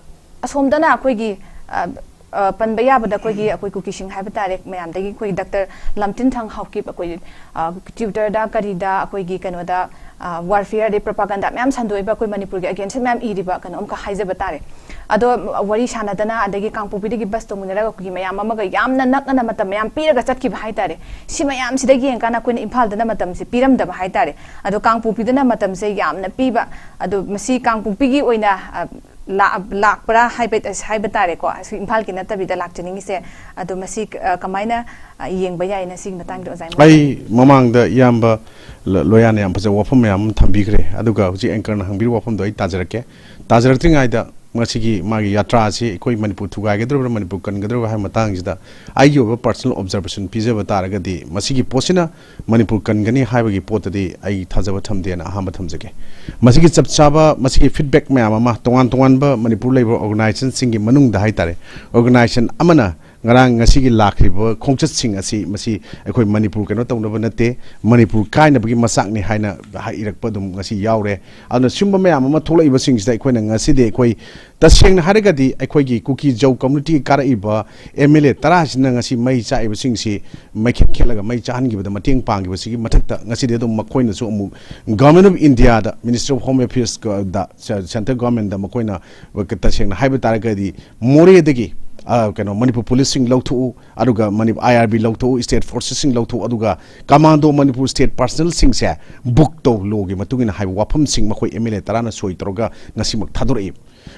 ꯑꯁꯣꯝꯗꯅ ꯑꯩꯈꯣꯏꯒꯤ, ꯑ, ꯑ, ꯄꯟꯕ ꯌꯥꯕꯗ ꯑꯩꯈꯣꯏꯒꯤ, ꯑꯩꯈꯣꯏ ꯀꯨꯀꯤꯁꯤꯡ ꯍꯥꯏꯕ ꯇꯥꯔꯦ, ꯃꯌꯥꯝꯗꯒꯤ ꯑꯩꯈꯣꯏ ꯗꯥꯛꯇꯔ ꯂꯝꯇꯤꯟꯊꯪ ꯍꯥꯎꯀꯤꯞ, ꯑꯩꯈꯣꯏ, ꯑ, Twitterꯗ ꯀꯔꯤꯗ ꯑꯩꯈꯣꯏꯒꯤ ꯀꯩꯅꯣꯗ, ꯑ, warfare ꯑꯗꯩ propaganda ꯃꯌꯥꯝ ꯁꯟꯗꯣꯛꯏꯕ, ꯑꯩꯈꯣꯏ ꯃꯅꯤꯄꯨꯔꯒꯤ against ꯃꯌꯥꯝ ꯏꯔꯤꯕ ꯀꯩꯅꯣ ꯑꯃꯈꯛ ꯍꯥꯏꯖꯕ ꯇꯥꯔꯦ꯫ ꯑꯗꯣ ꯋꯥꯔꯤ ꯁꯥꯟꯅꯗꯅ, ꯑꯗꯒꯤ ꯀꯥꯡꯄꯣꯛꯄꯤꯗꯒꯤ bus ꯇꯣꯡꯃꯤꯟꯅꯔꯒ ꯑꯩꯈꯣꯏꯒꯤ ꯃꯌꯥꯝ ꯑꯃꯒ ꯌꯥꯝꯅ ꯅꯛꯅꯅ ꯃꯇꯝ ꯃꯌꯥꯝ ꯄꯤꯔꯒ ꯆꯠꯈꯤꯕ ꯍꯥꯏ ꯇꯥꯔꯦ꯫ ꯁꯤ ꯃꯌꯥꯝꯁꯤꯗ ꯌꯦꯡꯀꯥꯟꯗ ꯑꯩꯈꯣꯏꯅ ꯏꯝꯐꯥꯜꯗꯅ ꯃꯇꯝꯁꯦ ꯄꯤꯔꯝꯗꯕ ꯍꯥꯏ ꯇꯥꯔꯦ꯫ ꯑꯗꯣ ꯀꯥꯡꯄꯣꯛꯄꯤꯗꯅ ꯃꯇꯝꯁꯦ ꯌꯥꯝꯅ ꯄꯤꯕ, ꯑꯗꯣ ꯃꯁꯤ ꯀꯥꯡꯄꯣꯛꯄꯤꯒꯤ ꯑꯣꯏꯅ, ꯑ, ꯂꯥꯛ-, ꯂꯥꯛꯄ꯭ꯔꯥ ꯍꯥꯏꯕ, ꯍꯥꯏꯕ ꯇꯥꯔꯦꯀꯣ, ꯑꯁꯤ ꯏꯝꯐꯥꯜꯒꯤ ꯅꯠꯇꯕꯤꯗ ꯂꯥꯛꯆꯅꯤꯡꯉꯤꯁꯦ꯫ ꯑꯗꯣ ꯃꯁꯤ, ꯑ, ꯀꯃꯥꯏꯅ, ꯑ, ꯌꯦꯡꯕ ꯌꯥꯏꯅ ꯁꯤꯒꯤ ꯃꯇꯥꯡꯗ ꯑꯣꯖꯥ? ꯑꯩ ꯃꯃꯥꯡꯗ ꯏꯌꯥꯝꯕ ꯂ-, ꯂꯣꯌꯥꯅ ꯌꯥꯝ ꯐꯖꯕ ꯋꯥꯐꯝ ꯃꯌꯥꯝ ꯑꯃ ꯊꯝꯕꯤꯈ꯭ꯔꯦ꯫ ꯑꯗꯨꯒ ꯍꯧꯖꯤꯛ anchorꯅ ꯍꯪꯕꯤꯔꯤꯕ ꯋꯥꯐꯝꯗꯣ ꯑꯩ ꯇꯥꯖꯔꯛꯀꯦ꯫ ꯇꯥꯖꯔꯛꯇ꯭ꯔꯤꯉꯩꯗ ꯃꯁꯤꯒꯤ ꯃꯥꯒꯤ ꯌꯥꯇ꯭ꯔꯥ ꯑꯁꯤ ꯑꯩꯈꯣꯏ ꯃꯅꯤꯄꯨꯔ ꯊꯨꯒꯥꯏꯒꯗꯧꯔꯤꯕ꯭ꯔꯥ, ꯃꯅꯤꯄꯨꯔ ꯀꯟꯒꯗꯧꯔꯤꯕ꯭ꯔꯥ ꯍꯥꯏꯕ ꯃꯇꯥꯡꯁꯤꯗ ꯑꯩꯒꯤ ꯑꯣꯏꯕ personal observation ꯄꯤꯖꯕ ꯇꯥꯔꯒꯗꯤ, ꯃꯁꯤꯒꯤ ꯄꯣꯠꯁꯤꯅ ꯃꯅꯤꯄꯨꯔ ꯀꯟꯒꯅꯤ ꯍꯥꯏꯕꯒꯤ ꯄꯣꯠꯇꯗꯤ ꯑꯩ ꯊꯥꯖꯕ ꯊꯝꯗꯦꯅ ꯑꯍꯥꯟꯕ ꯊꯝꯖꯒꯦ꯫ ꯃꯁꯤꯒꯤ ꯆꯞ ꯆꯥꯕ, ꯃꯁꯤꯒꯤ feedback ꯃꯌꯥꯝ ꯑꯃ ꯇꯣꯉꯥꯟ ꯇꯣꯉꯥꯟꯕ ꯃꯅꯤꯄꯨꯔ ꯂꯩꯕ organizationꯁꯤꯡꯒꯤ ꯃꯅꯨꯡꯗ ꯍꯥꯏꯇꯥꯔꯦ, organization ꯑꯃꯅ ꯉꯔꯥꯡ ꯉꯁꯤꯒꯤ ꯂꯥꯛꯈ꯭ꯔꯤꯕ ꯈꯣꯡꯆꯠꯁꯤꯡ ꯑꯁꯤ, ꯃꯁꯤ ꯑꯩꯈꯣꯏ ꯃꯅꯤꯄꯨꯔ ꯀꯩꯅꯣ ꯇꯧꯅꯕ ꯅꯠꯇꯦ, ꯃꯅꯤꯄꯨꯔ ꯀꯥꯏꯅꯕꯒꯤ ꯃꯆꯥꯛꯅꯤ ꯍꯥꯏꯅ ꯍꯥꯏꯔꯛꯄ ꯑꯗꯨꯝ ꯉꯁꯤ ꯌꯥꯎꯔꯦ꯫ ꯑꯗꯨꯅ ꯁꯤꯒꯨꯝꯕ ꯃꯌꯥꯝ ꯑꯃ ꯊꯣꯛꯂꯛꯏꯕꯁꯤꯡꯁꯤꯗ ꯑꯩꯈꯣꯏꯅ ꯉꯁꯤꯗꯤ ꯑꯩꯈꯣꯏ, ꯇꯁꯦꯡꯅ ꯍꯥꯏꯔꯒꯗꯤ, ꯑꯩꯈꯣꯏꯒꯤ ꯀꯨꯀꯤ ꯖꯧ community ꯀꯥꯔꯛꯏꯕ MLA ꯇꯔꯥꯁꯤꯅ ꯉꯁꯤ ꯃꯩ ꯆꯥꯛꯏꯕꯁꯤꯡꯁꯤ ꯃꯩꯈꯦꯠ ꯈꯦꯠꯂꯒ ꯃꯩ ꯆꯥꯍꯟꯈꯤꯕꯗ ꯃꯇꯦꯡ ꯄꯥꯡꯈꯤꯕꯁꯤꯒꯤ ꯃꯊꯛꯇ, ꯉꯁꯤꯗꯤ ꯑꯗꯨꯝ ꯃꯈꯣꯏꯅꯁꯨ ꯑꯃꯨꯛ Government of Indiaꯗ, Ministry of Home Affairsꯗ, central governmentꯗ ꯃꯈꯣꯏꯅ ꯇꯁꯦꯡꯅ ꯍꯥꯏꯕ ꯇꯥꯔꯒꯗꯤ, ꯃꯣꯔꯦꯗꯒꯤ, ꯑ, ꯀꯩꯅꯣ, ꯃꯅꯤꯄꯨꯔ policeꯁꯤꯡ ꯂꯧꯊꯣꯛꯎ, ꯑꯗꯨꯒ ꯃꯅꯤ-, IRB ꯂꯧꯊꯣꯛꯎ, state forcesꯁꯤꯡ ꯂꯧꯊꯣꯛꯎ, ꯑꯗꯨꯒ commando ꯃꯅꯤꯄꯨꯔ state personnelꯁꯤꯡꯁꯦ book ꯇꯧ, lawꯒꯤ ꯃꯇꯨꯡ ꯏꯟꯅ ꯍꯥꯏꯕ ꯋꯥꯐꯝꯁꯤꯡ ꯃꯈꯣꯏ MLA ꯇꯔꯥꯅ ꯁꯣꯏ ꯇꯧꯔꯒ ꯉꯁꯤꯃꯛ ꯊꯥꯗꯣꯔꯛꯏ꯫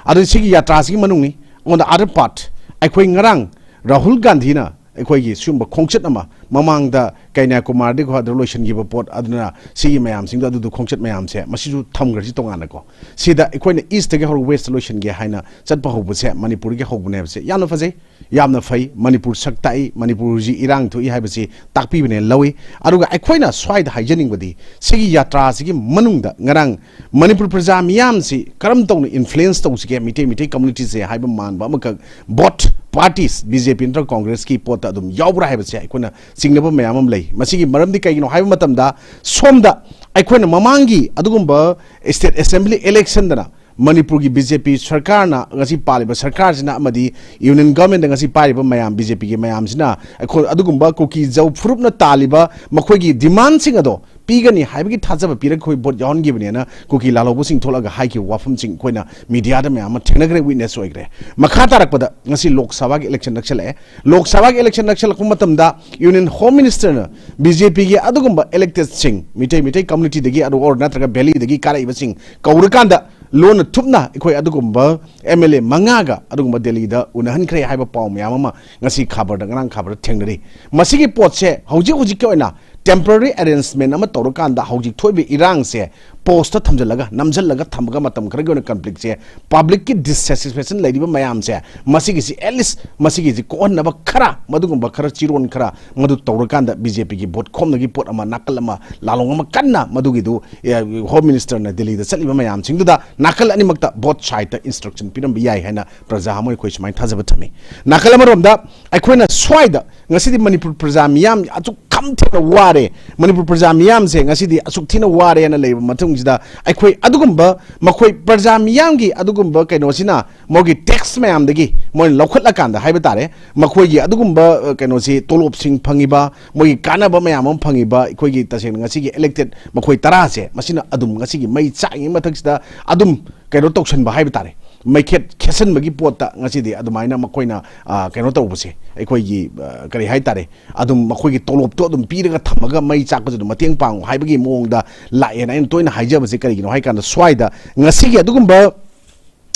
ꯑꯗꯨ ꯁꯤꯒꯤ ꯌꯥꯇ꯭ꯔꯥꯁꯤꯒꯤ ꯃꯅꯨꯡꯅꯤ꯫ On the other part, ꯑꯩꯈꯣꯏ ꯉꯔꯥꯡ ꯔꯥꯍꯨꯜ ꯒꯥꯟꯙꯤꯅ ꯑꯩꯈꯣꯏꯒꯤ ꯁꯤꯒꯨꯝꯕ ꯈꯣꯡꯆꯠ ꯑꯃ, ꯃꯃꯥꯡꯗ ꯀꯩꯅ꯭ꯌꯥꯀꯨꯃꯥꯔꯤꯗꯒꯤ ꯍꯧꯔꯒ ꯂꯣꯏꯁꯤꯟꯈꯤꯕ ꯄꯣꯠ ꯑꯗꯨꯅ, ꯁꯤꯒꯤ ꯃꯌꯥꯝꯁꯤꯡꯗꯣ, ꯑꯗꯨꯗꯣ ꯈꯣꯡꯆꯠ ꯃꯌꯥꯝꯁꯦ, ꯃꯁꯤꯁꯨ ꯊꯝꯈ꯭ꯔꯁꯤ ꯇꯣꯉꯥꯟꯅꯀꯣ꯫ ꯁꯤꯗ ꯑꯩꯈꯣꯏꯅ Eastꯇꯒꯤ ꯍꯧꯔꯒ Westꯇ ꯂꯣꯏꯁꯤꯟꯒꯦ ꯍꯥꯏꯅ ꯆꯠꯄ ꯍꯧꯕꯁꯦ ꯃꯅꯤꯄꯨꯔꯗꯒꯤ ꯍꯧꯕꯅꯦ ꯍꯥꯏꯕꯁꯦ ꯌꯥꯝꯅ ꯐꯖꯩ, ꯌꯥꯝꯅ ꯐꯩ꯫ ꯃꯅꯤꯄꯨꯔ ꯁꯛ ꯇꯥꯛꯏ, ꯃꯅꯤꯄꯨꯔꯁꯤ ꯏꯔꯥꯡ ꯊꯣꯛꯏ ꯍꯥꯏꯕꯁꯤ ꯇꯥꯛꯄꯤꯕꯅꯦꯅ ꯂꯧꯏ꯫ ꯑꯗꯨꯒ ꯑꯩꯈꯣꯏꯅ ꯁ꯭ꯋꯥꯏꯗ ꯍꯥꯏꯖꯅꯤꯡꯕꯗꯤ, ꯁꯤꯒꯤ ꯌꯥꯇ꯭ꯔꯥꯁꯤꯒꯤ ꯃꯅꯨꯡꯗ ꯉꯔꯥꯡ ꯃꯅꯤꯄꯨꯔ ꯄ꯭ꯔꯖꯥ ꯃꯤꯌꯥꯝꯁꯤ ꯀꯔꯝ ꯇꯧꯅ influence ꯇꯧꯁꯤꯒꯦ, ꯃꯤꯇꯩ, ꯃꯤꯇꯩ communityꯁꯦ ꯍꯥꯏꯕ ꯃꯥꯟꯕ ꯑꯃꯈꯛ, both parties, BJP ꯅꯠꯇ꯭ꯔꯒ Congressꯀꯤ ꯄꯣꯠꯇ ꯑꯗꯨꯝ ꯌꯥꯎꯕ꯭ꯔꯥ ꯍꯥꯏꯕꯁꯦ ꯑꯩꯈꯣꯏꯅ ꯆꯤꯡꯅꯕ ꯃꯌꯥꯝ ꯑꯃ ꯂꯩ꯫ ꯃꯁꯤꯒꯤ ꯃꯔꯝꯗꯤ ꯀꯩꯒꯤꯅꯣ ꯍꯥꯏꯕ ꯃꯇꯝꯗ, ꯁꯣꯝꯗ ꯑꯩꯈꯣꯏꯅ ꯃꯃꯥꯡꯒꯤ ꯑꯗꯨꯒꯨꯝꯕ state assembly electionꯗꯅ ꯃꯅꯤꯄꯨꯔꯒꯤ BJP ꯁꯔꯀꯥꯔꯅ, ꯉꯁꯤ ꯄꯥꯜꯂꯤꯕ ꯁꯔꯀꯥꯔꯁꯤꯅ ꯑꯃꯗꯤ union governmentꯗ ꯉꯁꯤ ꯄꯥꯏꯔꯤꯕ ꯃꯌꯥꯝ, BJPꯒꯤ ꯃꯌꯥꯝꯁꯤꯅ ꯑꯩꯈꯣꯏ ꯑꯗꯨꯒꯨꯝꯕ ꯀꯨꯀꯤ ꯖꯧ ꯐꯨꯔꯨꯞꯅ ꯇꯥꯜꯂꯤꯕ ꯃꯈꯣꯏꯒꯤ demandꯁꯤꯡ ꯑꯗꯣ ꯄꯤꯒꯅꯤ ꯍꯥꯏꯕꯒꯤ ꯊꯥꯖꯕ ꯄꯤꯔꯒ ꯑꯩꯈꯣꯏ vote ꯌꯥꯎꯍꯟꯈꯤꯕꯅꯦꯅ ꯀꯨꯀꯤ ꯂꯥꯜꯍꯧꯕꯁꯤꯡ ꯊꯣꯛꯂꯒ ꯍꯥꯏꯈꯤꯕ ꯋꯥꯐꯝꯁꯤꯡ ꯑꯩꯈꯣꯏꯅ mediaꯗ ꯃꯌꯥꯝ ꯑꯃ ꯊꯦꯡꯅꯈ꯭ꯔꯦ, witness ꯑꯣꯏꯈ꯭ꯔꯦ꯫ ꯃꯈꯥ ꯇꯥꯔꯛꯄꯗ ꯉꯁꯤ ꯂꯣꯛ ꯁꯚꯥꯒꯤ election ꯅꯛꯁꯜꯂꯛꯑꯦ꯫ ꯂꯣꯛ ꯁꯚꯥꯒꯤ election ꯅꯛꯁꯜꯂꯛꯄ ꯃꯇꯝꯗ union home ministerꯅ BJPꯒꯤ ꯑꯗꯨꯒꯨꯝꯕ electedꯁꯤꯡ, ꯃꯤꯇꯩ, ꯃꯤꯇꯩ communityꯗꯒꯤ ꯑꯗꯨ or ꯅꯠꯇ꯭ꯔꯒ valleyꯗꯒꯤ ꯀꯥꯔꯛꯏꯕꯁꯤꯡ ꯀꯧꯔꯀꯥꯟꯗ ꯂꯣꯟꯅ ꯊꯨꯞꯅ ꯑꯩꯈꯣꯏ ꯑꯗꯨꯒꯨꯝꯕ MLA ꯃꯉꯥꯒ ꯑꯗꯨꯒꯨꯝꯕ ꯗꯦꯜꯂꯤꯗ ꯎꯅꯍꯟꯈ꯭ꯔꯦ ꯍꯥꯏꯕ ꯄꯥꯎ ꯃꯌꯥꯝ ꯑꯃ ꯉꯁꯤ ꯈꯕꯔꯗ, ꯉꯔꯥꯡ ꯈꯕꯔꯗ ꯊꯦꯡꯅꯔꯤ꯫ ꯃꯁꯤꯒꯤ ꯄꯣꯠꯁꯦ ꯍꯧꯖꯤꯛ ꯍꯧꯖꯤꯛꯀꯤ ꯑꯣꯏꯅ temporary arrangement ꯑꯃ ꯇꯧꯔꯀꯥꯟꯗ ꯍꯧꯖꯤꯛ ꯊꯣꯛꯏꯕ ꯏꯔꯥꯡꯁꯦ ꯄꯣꯁꯇ ꯊꯝꯖꯤꯜꯂꯒ, ꯅꯝꯁꯤꯜꯂꯒꯒ ꯊꯝꯃꯒ ꯃꯇꯝ ꯈꯔꯒꯤ ꯑꯣꯏꯅ ꯀꯟꯐ꯭ꯂꯤꯛꯁꯦ, ꯄꯕ꯭ꯂꯤꯛꯀꯤ ꯗꯤꯁꯁꯦꯇꯤꯁꯐꯦꯛꯁꯟ ꯂꯩꯔꯤꯕ ꯃꯌꯥꯝꯁꯦ, ꯃꯁꯤꯒꯤꯁꯤ ꯑꯦꯠꯂꯤꯁ ꯃꯁꯤꯒꯤꯁꯤ ꯀꯣꯛꯍꯟꯅꯕ ꯈꯔ, ꯃꯗꯨꯒꯨꯝꯕ ꯈꯔ ꯆꯤꯔꯣꯟ ꯈꯔ ꯃꯗꯨ ꯇꯧꯔꯀꯥꯟꯗ ꯕꯤ ꯖꯦ ꯄꯤꯒꯤ ꯚꯣꯠ ꯈꯣꯝꯅꯒꯤ ꯄꯣꯠ ꯑꯃ, ꯅꯥꯀꯜ ꯑꯃ, ꯂꯥꯂꯣꯡ ꯑꯃ ꯀꯟꯅ ꯃꯗꯨꯒꯤꯗꯨ, ꯑꯦ, ꯍꯣꯝ ꯃꯤꯅꯤꯁꯇꯔꯅ ꯗꯤꯜꯂꯤꯗ ꯆꯠꯂꯤꯕ ꯃꯌꯥꯝꯁꯤꯡꯗꯨꯗ ꯅꯥꯀꯜ ꯑꯅꯤꯃꯛꯇ ꯕꯣꯠ ꯁꯥꯏꯗꯇ ꯏꯟꯁꯇ꯭ꯔꯛꯁꯟ ꯄꯤꯔꯝꯕ ꯌꯥꯏ ꯍꯥꯏꯅ ꯄ꯭ꯔꯖꯥ ꯑꯃ ꯑꯩꯈꯣꯏ ꯁꯨꯃꯥꯏꯅ ꯊꯥꯖꯕ ꯊꯝꯃꯤ꯫ ꯅꯥꯀꯜ ꯑꯃꯔꯣꯝꯗ ꯑꯩꯈꯣꯏꯅ ꯁ꯭ꯋꯥꯏꯗ ꯉꯁꯤꯗꯤ ꯃꯅꯤꯄꯨꯔ ꯄ꯭ꯔꯖꯥ ꯃꯤꯌꯥꯝ ꯑꯁꯨꯛ ꯈꯝ ꯊꯦꯡꯅ ꯋꯥꯔꯦ, ꯃꯅꯤꯄꯨꯔ ꯄ꯭ꯔꯖꯥ ꯃꯤꯌꯥꯝꯁꯦ ꯉꯁꯤꯗꯤ ꯑꯁꯨꯛ ꯊꯤꯅ ꯋꯥꯔꯦꯅ ꯂꯩꯕ ꯃꯇꯨꯡꯁꯤꯗ, ꯑꯩꯈꯣꯏ ꯑꯗꯨꯒꯨꯝꯕ ꯃꯈꯣꯏ ꯄ꯭ꯔꯖꯥ ꯃꯤꯌꯥꯝꯒꯤ ꯑꯗꯨꯒꯨꯝꯕ ꯀꯩꯅꯣꯁꯤꯅ ꯃꯣꯏꯒꯤ ꯇꯦꯛꯁ ꯃꯌꯥꯝꯗꯒꯤ ꯃꯣꯏꯅ ꯂꯧꯈꯠꯂꯀꯥꯟꯗ ꯍꯥꯏꯕ ꯇꯥꯔꯦ, ꯃꯈꯣꯏꯒꯤ ꯑꯗꯨꯒꯨꯝꯕ, ꯑ, ꯀꯩꯅꯣꯁꯤ, ꯇꯣꯂꯣꯞꯁꯤꯡ ꯐꯪꯉꯤꯕ, ꯃꯣꯏꯒꯤ ꯀꯥꯟꯅꯕ ꯃꯌꯥꯝ ꯑꯃ ꯐꯪꯉꯤꯕ, ꯑꯩꯈꯣꯏꯒꯤ ꯇꯁꯦꯡꯅ ꯉꯁꯤꯒꯤ ꯏꯂꯦꯛꯇꯦꯠ ꯃꯈꯣꯏ ꯇꯔꯥꯁꯦ, ꯃꯁꯤꯅ ꯑꯗꯨꯝ ꯉꯁꯤꯒꯤ ꯃꯩ ꯆꯥꯛꯏꯉꯩ ꯃꯊꯛꯁꯤꯗ ꯑꯗꯨꯝ ꯀꯩꯅꯣ ꯇꯧꯁꯟꯕ ꯍꯥꯏꯕ ꯇꯥꯔꯦ, ꯃꯩꯈꯦꯠ ꯈꯦꯠꯁꯟꯕꯒꯤ ꯄꯣꯠꯇ ꯉꯁꯤꯗꯤ ꯑꯗꯨꯃꯥꯏꯅ ꯃꯈꯣꯏꯅ, ꯑ, ꯀꯩꯅꯣ ꯇꯧꯕꯁꯦ, ꯑꯩꯈꯣꯏꯒꯤ, ꯑ, ꯀꯔꯤ ꯍꯥꯏ ꯇꯥꯔꯦ, ꯑꯗꯨꯝ ꯃꯈꯣꯏꯒꯤ ꯇꯣꯂꯣꯞꯇꯣ ꯑꯗꯨꯝ ꯄꯤꯔꯒ ꯊꯝꯃꯒ ꯃꯩ ꯆꯥꯛꯄꯁꯨ ꯑꯗꯨꯝ ꯃꯇꯦꯡ ꯄꯥꯡꯉꯨ ꯍꯥꯏꯕꯒꯤ ꯃꯑꯣꯡꯗ ꯂꯥꯛꯑꯦꯅ ꯑꯩꯅ ꯇꯣꯏꯅ ꯍꯥꯏꯖꯕꯁꯦ ꯀꯔꯤꯒꯤꯅꯣ ꯍꯥꯏ ꯀꯥꯟꯗ, ꯁ꯭ꯋꯥꯏꯗ ꯉꯁꯤꯒꯤ ꯑꯗꯨꯒꯨꯝꯕ